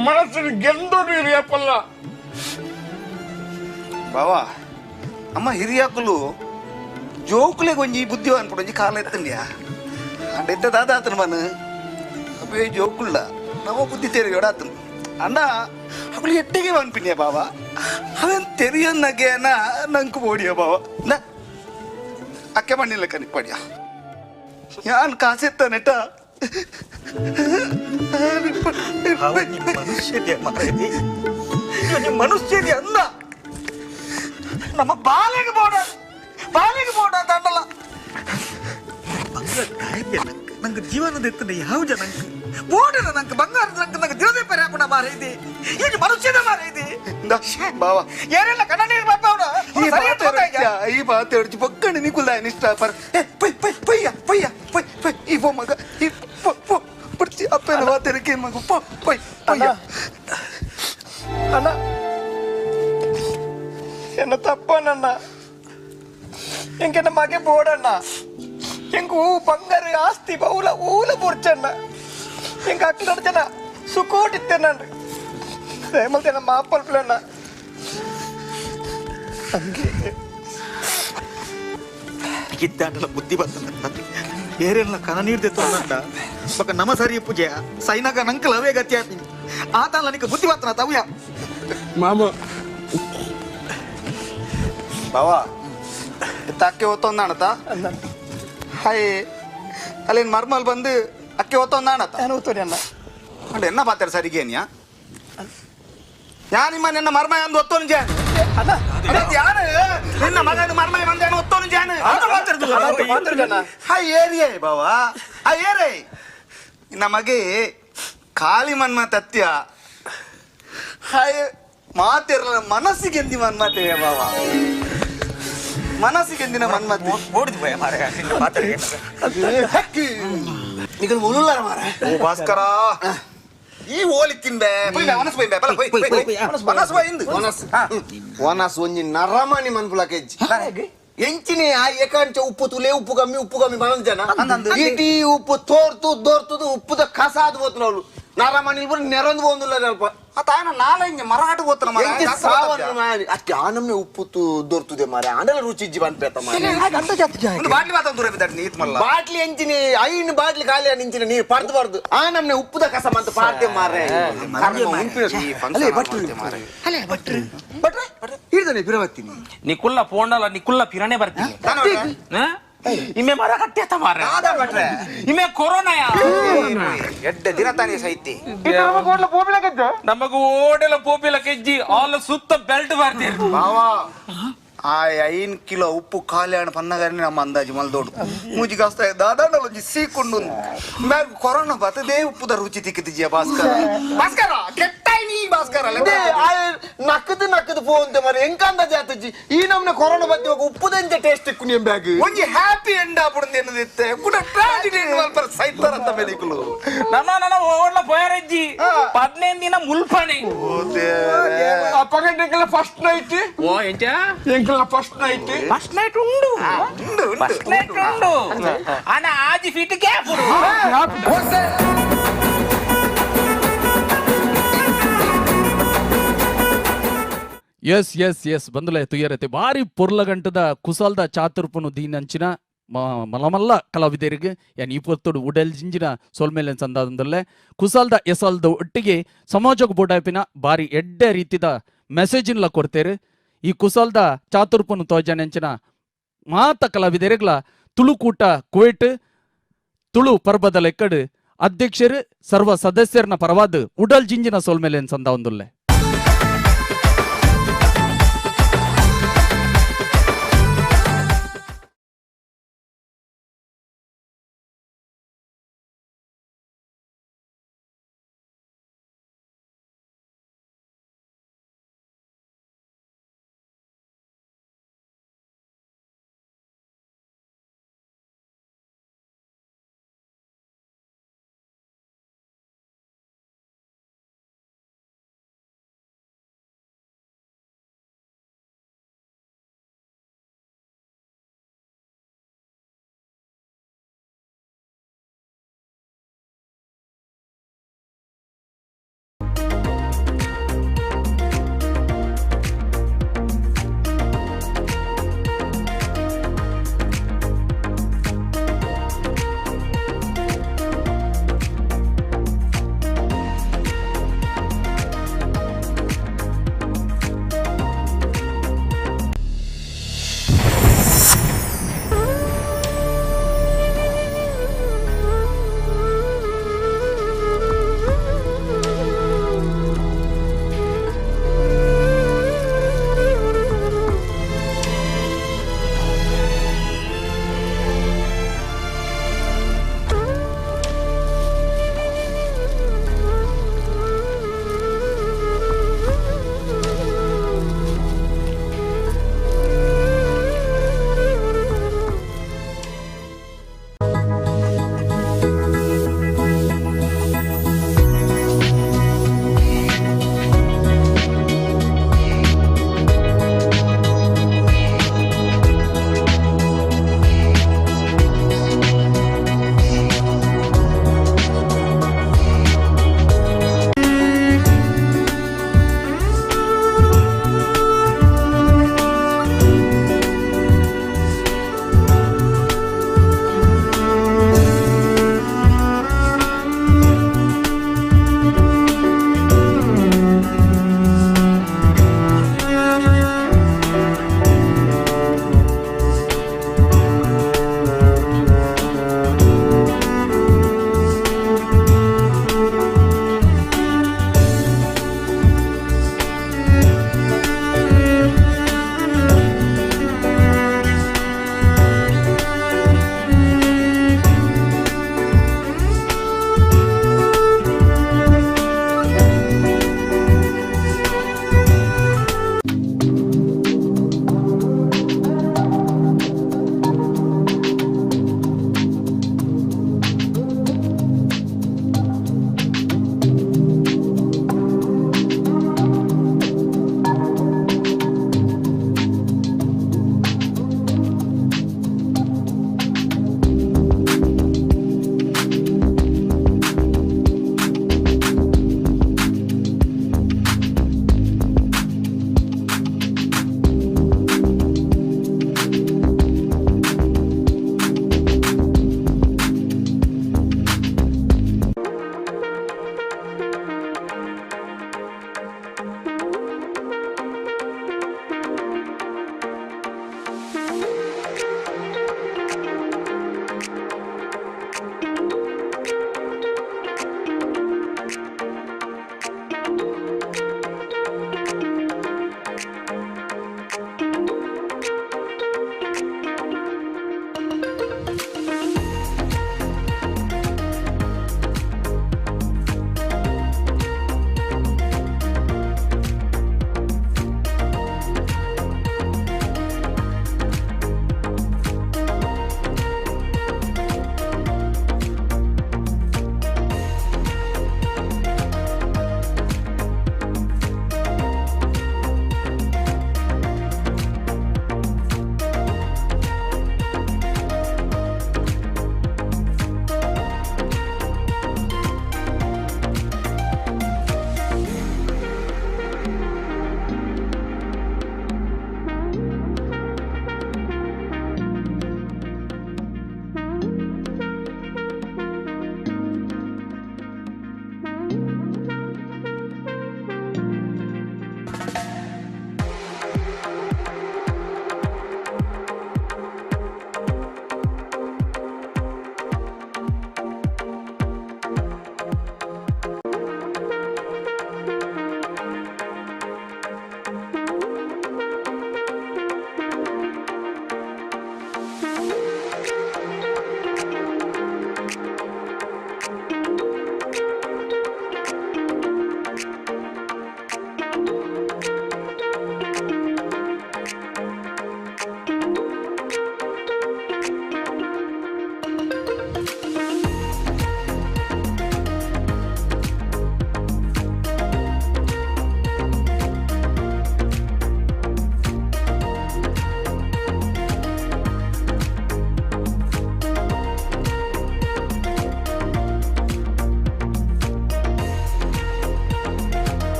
ಮನಸ್ಸಿಗೆ ಗೆಂದೋಡು ಇರು ಏಪಲ್ಲ ಬಾವಾ ಅಮ್ಮ ಹಿರಿಯಾಕುಲು ಜೋಕುಲೆ ಒಂಜಿ ಬುದ್ಧಿ ಅನ್ಪುಡು ಒಂಜಿ ಕಾಲ ಎತ್ತಂಡ್ಯಾ ಅಂಡ ಎತ್ತ ದಾದಾತನು ಮನು ಅಬ್ಬೇ ಜೋಕುಳ್ಳ ನಮ್ಮ ಬುದ್ಧಿ ತೆರಿಯೋಡಾತನು ಅಣ್ಣ ಅವಳು ಎಟ್ಟಿಗೆ ಅನ್ಪಿನ್ಯ ಬಾವಾ ಅವನ್ ತೆರಿಯನ್ನಗೇನ ನಂಕು ಬೋಡಿಯ ಬಾವ ನ ಅಕ್ಕೆ ಮಣ್ಣಿಲ್ಲ ಕನಿಪಡಿಯ ಯಾನ್ ಕಾಸೆತ್ತನೆಟ ಮನುಷ್ಯದೆ ಮಾರಾಯತಿ ಮನುಷ್ಯದೆ ಅಂದ ನಮ್ಮ ಬಾಲೆಗೆ ಬೋಡ ಬಾಲೆಗೆ ಬೋಡ ಅಂತ ಅಂಡಲ್ಲ ಬಂಗಾರ ತಾಯಿಗೆ ನಂಗೆ ನಂಗೆ ಜೀವನದ ಎತ್ತನ ಯಾವ ಜನ ಬೋಡನ ನಂಗೆ ಬಂಗಾರದ ನಂಗೆ ನಂಗೆ ದಿನದೇ ಪರ್ಯಾಪಣ ಮಾರೈತಿ ಇದು ಮನುಷ್ಯದ ಮಾರೈತಿ ಬಾವಾ ಏನೆಲ್ಲ ಕಣ್ಣ ನೀರು ಬರ್ತಾವನ ಈ ಬಾತೆ ಅಡಿச்சு ಪಕ್ಕಣ ನಿಕುಲ್ದ ನಿಷ್ಟ ಪರ್ ಏ ಪೈ ಪೈ ಪಯ್ಯ ಪಯ್ಯ ಪೈ ಪೈ ಈ ಪೋ ಮಗ ಈ ಪೋ ಪೋ ಪಡ್ಚಿ ಅಪ್ಪನ ಬಾತೆ ರಕ್ಕೆ ಮಗ ಪೋ ಪೈ ಪಯ್ಯ ಅಣ್ಣ என்ன ತಪ್ಪನಣ್ಣ ಎಂಕೆನ್ನ ಮಗೆ ಬೋಡಣ್ಣ ಎಂಕು ಬಂಗಾರ ಆಸ್ತಿ ಬೌಲ ಊಲ ಬುರ್ಚಣ್ಣ ಎಂಕ ಅಕ್ಕಲ ಜನ ಸುಕೋಟಿತ್ತೇನಣ್ಣ ದಯಮಲ್ತೇನ ಮಾಪಲ್ಪ್ಲಣ್ಣ ಗಿದ್ದಾಂಡಲ ಬುದ್ಧಿ ಬರ್ತದ ಏರೆಲ್ಲ ಕನ ನೀರು ತೆತ್ತೊಂಡ ಬೊಕ ನಮ ಸರಿ ಪೂಜೆ ಸೈನಾಗ ನಂಕಲ್ ಅವೇ ಗತಿ ಆಪಿನಿ ಆತಲ್ಲ ನಿಕ ಬುದ್ಧಿ ಬರ್ತನ ತವ್ಯ ಮಾಮ ಬಾವಾ ಅಕ್ಕೆ ಒತ್ತೊಂದಾಣತ ಹಾಯ್ ಅಲ್ಲೇನು ಮರ್ಮಲ್ ಬಂದು ಅಕ್ಕೆ ಒತ್ತೊಂದಾಣತ ನಾನು ಒತ್ತೋನಿ ಅಣ್ಣ ಅಂಡ ಎನ್ನ ಪಾತ್ರ ಸರಿಗೇನಿಯಾ ಯಾ ನಿಮ್ಮ ನಿನ್ನ ಮರ್ಮ ಅಂದು ಒತ್ತೋನು ಜಾನ್ ಯಾರು ನಿನ್ನ ಮಗನ ಮರ್ಮ ಬಂದ ಒತ್ತೋನು ಜಾನ್ ಹಾಯ್ ಏರಿಯೇ ಬಾವಾ ಆ ಏರೇ ನಮಗೆ ಕಾಳಿ ಮನ್ಮ ತತ್ಯ ಹಾಯ್ ಮಾತಿರಲ್ಲ ಮನಸ್ಸಿಗೆ ಎಂದಿ ಮನ್ಮತೆ ಬಾವಾ ಮನಸ್ಸಿಗೆಂದಿನ ಮನ್ಮತೆ ಓಡಿದ್ ಭಯ ಮಾರ ನಿಗಲ್ ಒಲುಲ್ಲಾರ ಮಾರ ಓ ಭಾಸ್ಕರ ಈ ಓಲಿ ತಿಂಬೆ ಪೊಯ್ ಬೆ ಮನಸ್ ಪೊಯ್ ಬೆ ಬಲ ಪೊಯ್ ಪೊಯ್ ಪೊಯ್ ಮನಸ್ ಪೊಯ್ ಇಂದು ವನಸ್ ವನಸ್ ಒಂಜಿ ನರಮನಿ ಮನ್ಪುಲ ಕೆಜ್ಜಿ ಎಂಚಿನಿ ಆ ಏಕಾಂಚ ಉಪ್ಪು ತುಲೆ ಉಪ್ಪು ಕಮ್ಮಿ ಉಪ್ಪು ಕಮ್ಮಿ ಮನದ ಜನ ಇಡೀ ಉಪ್ಪು ತೋರ್ತು ದೋರ್ತುದು ಉಪ್ಪುದ ಕಸ ಅದು ಹೋತ್ನವಳು ನರಮನಿ ಪೂರ ನೆರಂದು ಪೋಂದುಲ್ಲ ಅಲ್ಪ ಆ ತಾಯನ ನಾಳೆ ಮರಾಟ ಹೋತನ ಮರ ಎಂಚಿ ಸಾವನ್ನ ಮಾರಿ ಅತ್ತೆ ಆ ನಮ್ನೆ ಉಪ್ಪು ದೊರ್ತುದೆ ಮಾರೆ ಆಂಡಲ ರುಚಿ ಇಜ್ಜಿ ಪನ್ಪೇತ ಮಾರೆ ಒಂದು ಬಾಟ್ಲಿ ಮಾತ್ರ ದೂರ ಬಿದ್ದಾಡಿ ನೀತ್ ಮಲ್ಲ ಬಾಟ್ಲಿ ಎಂಚಿನಿ ಐನ್ ಬಾಟ್ಲಿ ಖಾಲಿ ನಿಂಚಿನ ನೀರು ಪಡ್ದು ಪಡ್ದು ಆ ನಮ್ನೆ ಉಪ್ಪುದ ಕಸ ಮಂತ ಪಾಡ್ದೆ ಮಾರೆ ಅಲ್ಲೇ ಭಟ್ರು ಅಲ್ಲೇ ಭಟ್ರು ಭಟ್ರೆ ಹಿಡ್ದಾನೆ ಬಿರವತ್ತೀನಿ ನಿಕುಲ್ಲ ಪೋಂಡಲ್ಲ ನಿಕುಲ್ಲ ಪಿರಾಣೆ ಬರ್ತೀನಿ ಇಮ್ಮೆ ಮರ ಕಟ್ಟೆ ಮಾರ ಇಮ್ಮೆ ಕೊರೋನಾ ಎಡ್ಡೆ ದಿನ ತಾನೇ ಸೈತಿ ನಮಗ ಓಡೆಲ್ಲ ಪೋಪಿಲ ಕೆಜ್ಜಿ ಆಲ್ ಸುತ್ತ ಬೆಲ್ಟ್ ಬರ್ತೀರಿ ಬಾವಾ ಆ 5 ಕಿಲೋ ಉಪ್ಪು ಖಾಲಿ ಆಣ ಪನ್ನಗಾರನೆ ನಮ್ಮ ಅಂದಾಜು ಮಲ್ದೋಡು ಮೂಜಿ ಕಾಸ್ತ ದಾದಾಂಡಲ ಒಂಜಿ ಸೀಕೊಂಡು ಮ್ಯಾಗ ಕೊರೋನಾ ಬತ್ತದೇ ಉಪ್ಪುದ ರುಚಿ ತಿಕ್ಕಿದ್ಜಿಯ ಭಾಸ್ಕರ ಭಾಸ್ಕರ ಕೆಟ್ಟಾಯ್ ನೀ ಭಾಸ್ಕರ ನಕ್ಕದು ನಕ್ಕದು ಪೋಂತೆ ಮರೆ ಎಂಕಂದ ಜಾತಜಿ ಈ ನಮ್ನೆ ಕೊರೋನಾ ಬತ್ತಿ ಉಪ್ಪುದಂಜ ಟೇಸ್ಟ್ ಇಕ್ಕು ಬ್ಯಾಗ್ ಒಂಜಿ ಹ್ಯಾಪಿ ಎಂಡ್ ಆಪುಡು ಎನ್ನದಿತ್ತೆ ಕೂಡ ಟ್ರಾಜಿಡಿ ಎಂಡ್ ಮಲ್ಪರ ಸೈತಾರಂತ ಬೆಲಿಕುಲು ನನ್ನ ನನ್ನ ಓಡ್ಲ ಪೋಯರಜ್ಜಿ 15 ದಿನ ಮುಲ್ಪಣಿ ಅಪ್ಪಗಂಟೆಂಕಲ ಫಸ್ಟ್ ನೈಟ್ ಓ ಎಂಚ ಎಂಕಲ ಫಸ್ಟ್ ನೈಟ್ ಫಸ್ಟ್ ನೈಟ್ ಉಂಡು ಫಸ್ಟ್ ನೈಟ್ ಉಂಡು ಅನ ಆಜಿ feet gap yes yes yes ಬಂದುಲೆ ತುಯ್ಯರತೆ ಬಾರಿ ಪೊರ್ಲಗಂಟದ ಕುಸಲ್ದ ಚಾತುರ್ಪುನು ದೀನಂಚಿನ ಮಲಮಲ್ಲ ಕಲಾವಿದರಿಗೆ ಯಾನ್ ಈ ಪೊತ್ತುಡು ಉಡಲ್ ಜಿಂಜಿನ ಸೊಲ್ಮೇಲೆ ಸಂದಾದಂದಲ್ಲೇ ಕುಸಲ್ದ ಎಸಲ್ದ ಒಟ್ಟಿಗೆ ಸಮಾಜಕ್ಕೆ ಬೋಡಾಪಿನ ಬಾರಿ ಎಡ್ಡೆ ರೀತಿದ ಮೆಸೇಜಿನ್ಲ ಕೊಡ್ತೇರು. ಈ ಕುಸಲ್ದ ಚಾತುರ್ಪುನು ತೋಜನೆಂಚಿನ ಮಾತ ಕಲಾವಿದರಿಗ್ಲ ತುಳುಕೂಟ ಕುವೇಟ್ ತುಳು ಪರ್ಬದ ಲೆಕ್ಕಡು ಅಧ್ಯಕ್ಷರು ಸರ್ವ ಸದಸ್ಯರನ ಪರವಾದ ಉಡಲ್ ಜಿಂಜಿನ ಸೋಲ್ಮೇಲೆ ಸಂದ ಒಂದುಲ್ಲೆ.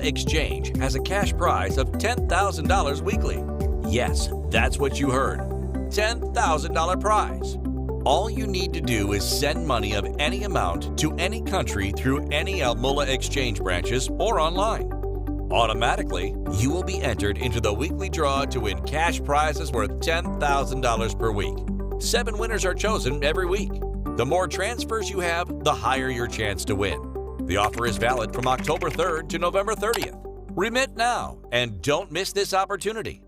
Exchange has a cash prize of $10,000 weekly. Yes, that's what you heard. $10,000 prize. All you need to do is send money of any amount to any country through any Almulla Exchange branches or online. Automatically, you will be entered into the weekly draw to win cash prizes worth $10,000 per week. 7 winners are chosen every week. The more transfers you have, the higher your chance to win. The offer is valid from October 3rd to November 30th. Remit now and don't miss this opportunity.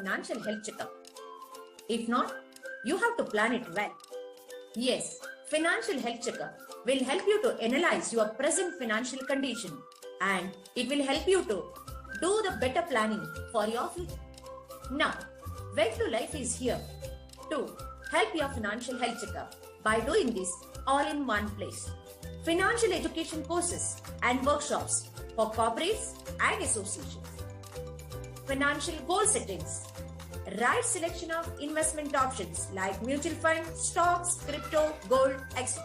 financial health checkup? If not, you have to plan it well. Yes, financial health checkup will help you to analyze your present financial condition and it will help you to do the better planning for your future. Now, Wealth to Life is here to help your financial health checkup by doing this all in one place. Financial education courses and workshops for corporates and associations. Financial goal settings, right selection of investment options like mutual fund, stocks, crypto, gold, etc.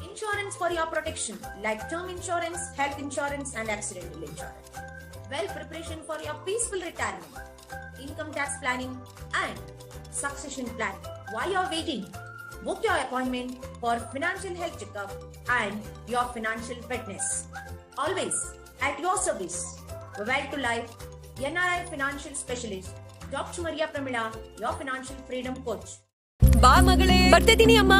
Insurance for your protection like term insurance, health insurance, and accidental insurance. Well preparation for your peaceful retirement, income tax planning, and succession planning. While you're waiting, book your appointment for financial health checkup and your financial fitness. Always at your service. Well to Life, NRI Financial Specialist, Dr. Maria Pramila, your financial freedom coach. ಬಾ ಮಗಳೇ. ಬರ್ತಿದ್ದೀನಿ ಅಮ್ಮ.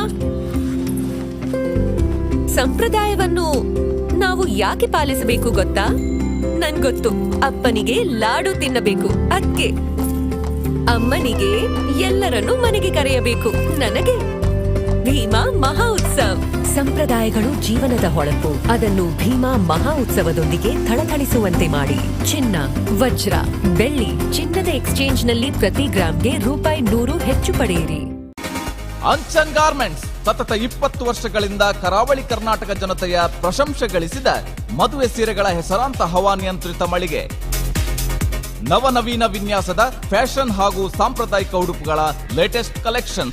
ಸಂಪ್ರದಾಯವನ್ನು ನಾವು ಯಾಕೆ ಪಾಲಿಸಬೇಕು ಗೊತ್ತಾ? ನನ್ಗೊತ್ತು. ಅಪ್ಪನಿಗೆ ಲಾಡು ತಿನ್ನಬೇಕು ಅದಕ್ಕೆ, ಅಮ್ಮನಿಗೆ ಎಲ್ಲರನ್ನೂ ಮನೆಗೆ ಕರೆಯಬೇಕು, ನನಗೆ ಭೀಮಾ ಮಹಾ ಉತ್ಸವ್. ಸಂಪ್ರದಾಯಗಳು ಜೀವನದ ಹೊಳಪು. ಅದನ್ನು ಭೀಮಾ ಮಹಾ ಉತ್ಸವದೊಂದಿಗೆ ಥಳಥಳಿಸುವಂತೆ ಮಾಡಿ. ಚಿನ್ನ, ವಜ್ರ, ಬೆಳ್ಳಿ, ಚಿನ್ನದ ಎಕ್ಸ್ಚೇಂಜ್ನಲ್ಲಿ ಪ್ರತಿ ಗ್ರಾಂಗೆ ₹100 ಹೆಚ್ಚು ಪಡೆಯಿರಿ. ಅಂಚನ್ ಗಾರ್ಮೆಂಟ್ಸ್ ಸತತ 20 ವರ್ಷಗಳಿಂದ ಕರಾವಳಿ ಕರ್ನಾಟಕ ಜನತೆಯ ಪ್ರಶಂಸೆ ಗಳಿಸಿದ ಮದುವೆ ಸೀರೆಗಳ ಹೆಸರಾಂತ ಹವಾನಿಯಂತ್ರಿತ ಮಳಿಗೆ. ನವನವೀನ ವಿನ್ಯಾಸದ ಫ್ಯಾಷನ್ ಹಾಗೂ ಸಾಂಪ್ರದಾಯಿಕ ಉಡುಪುಗಳ ಲೇಟೆಸ್ಟ್ ಕಲೆಕ್ಷನ್ಸ್.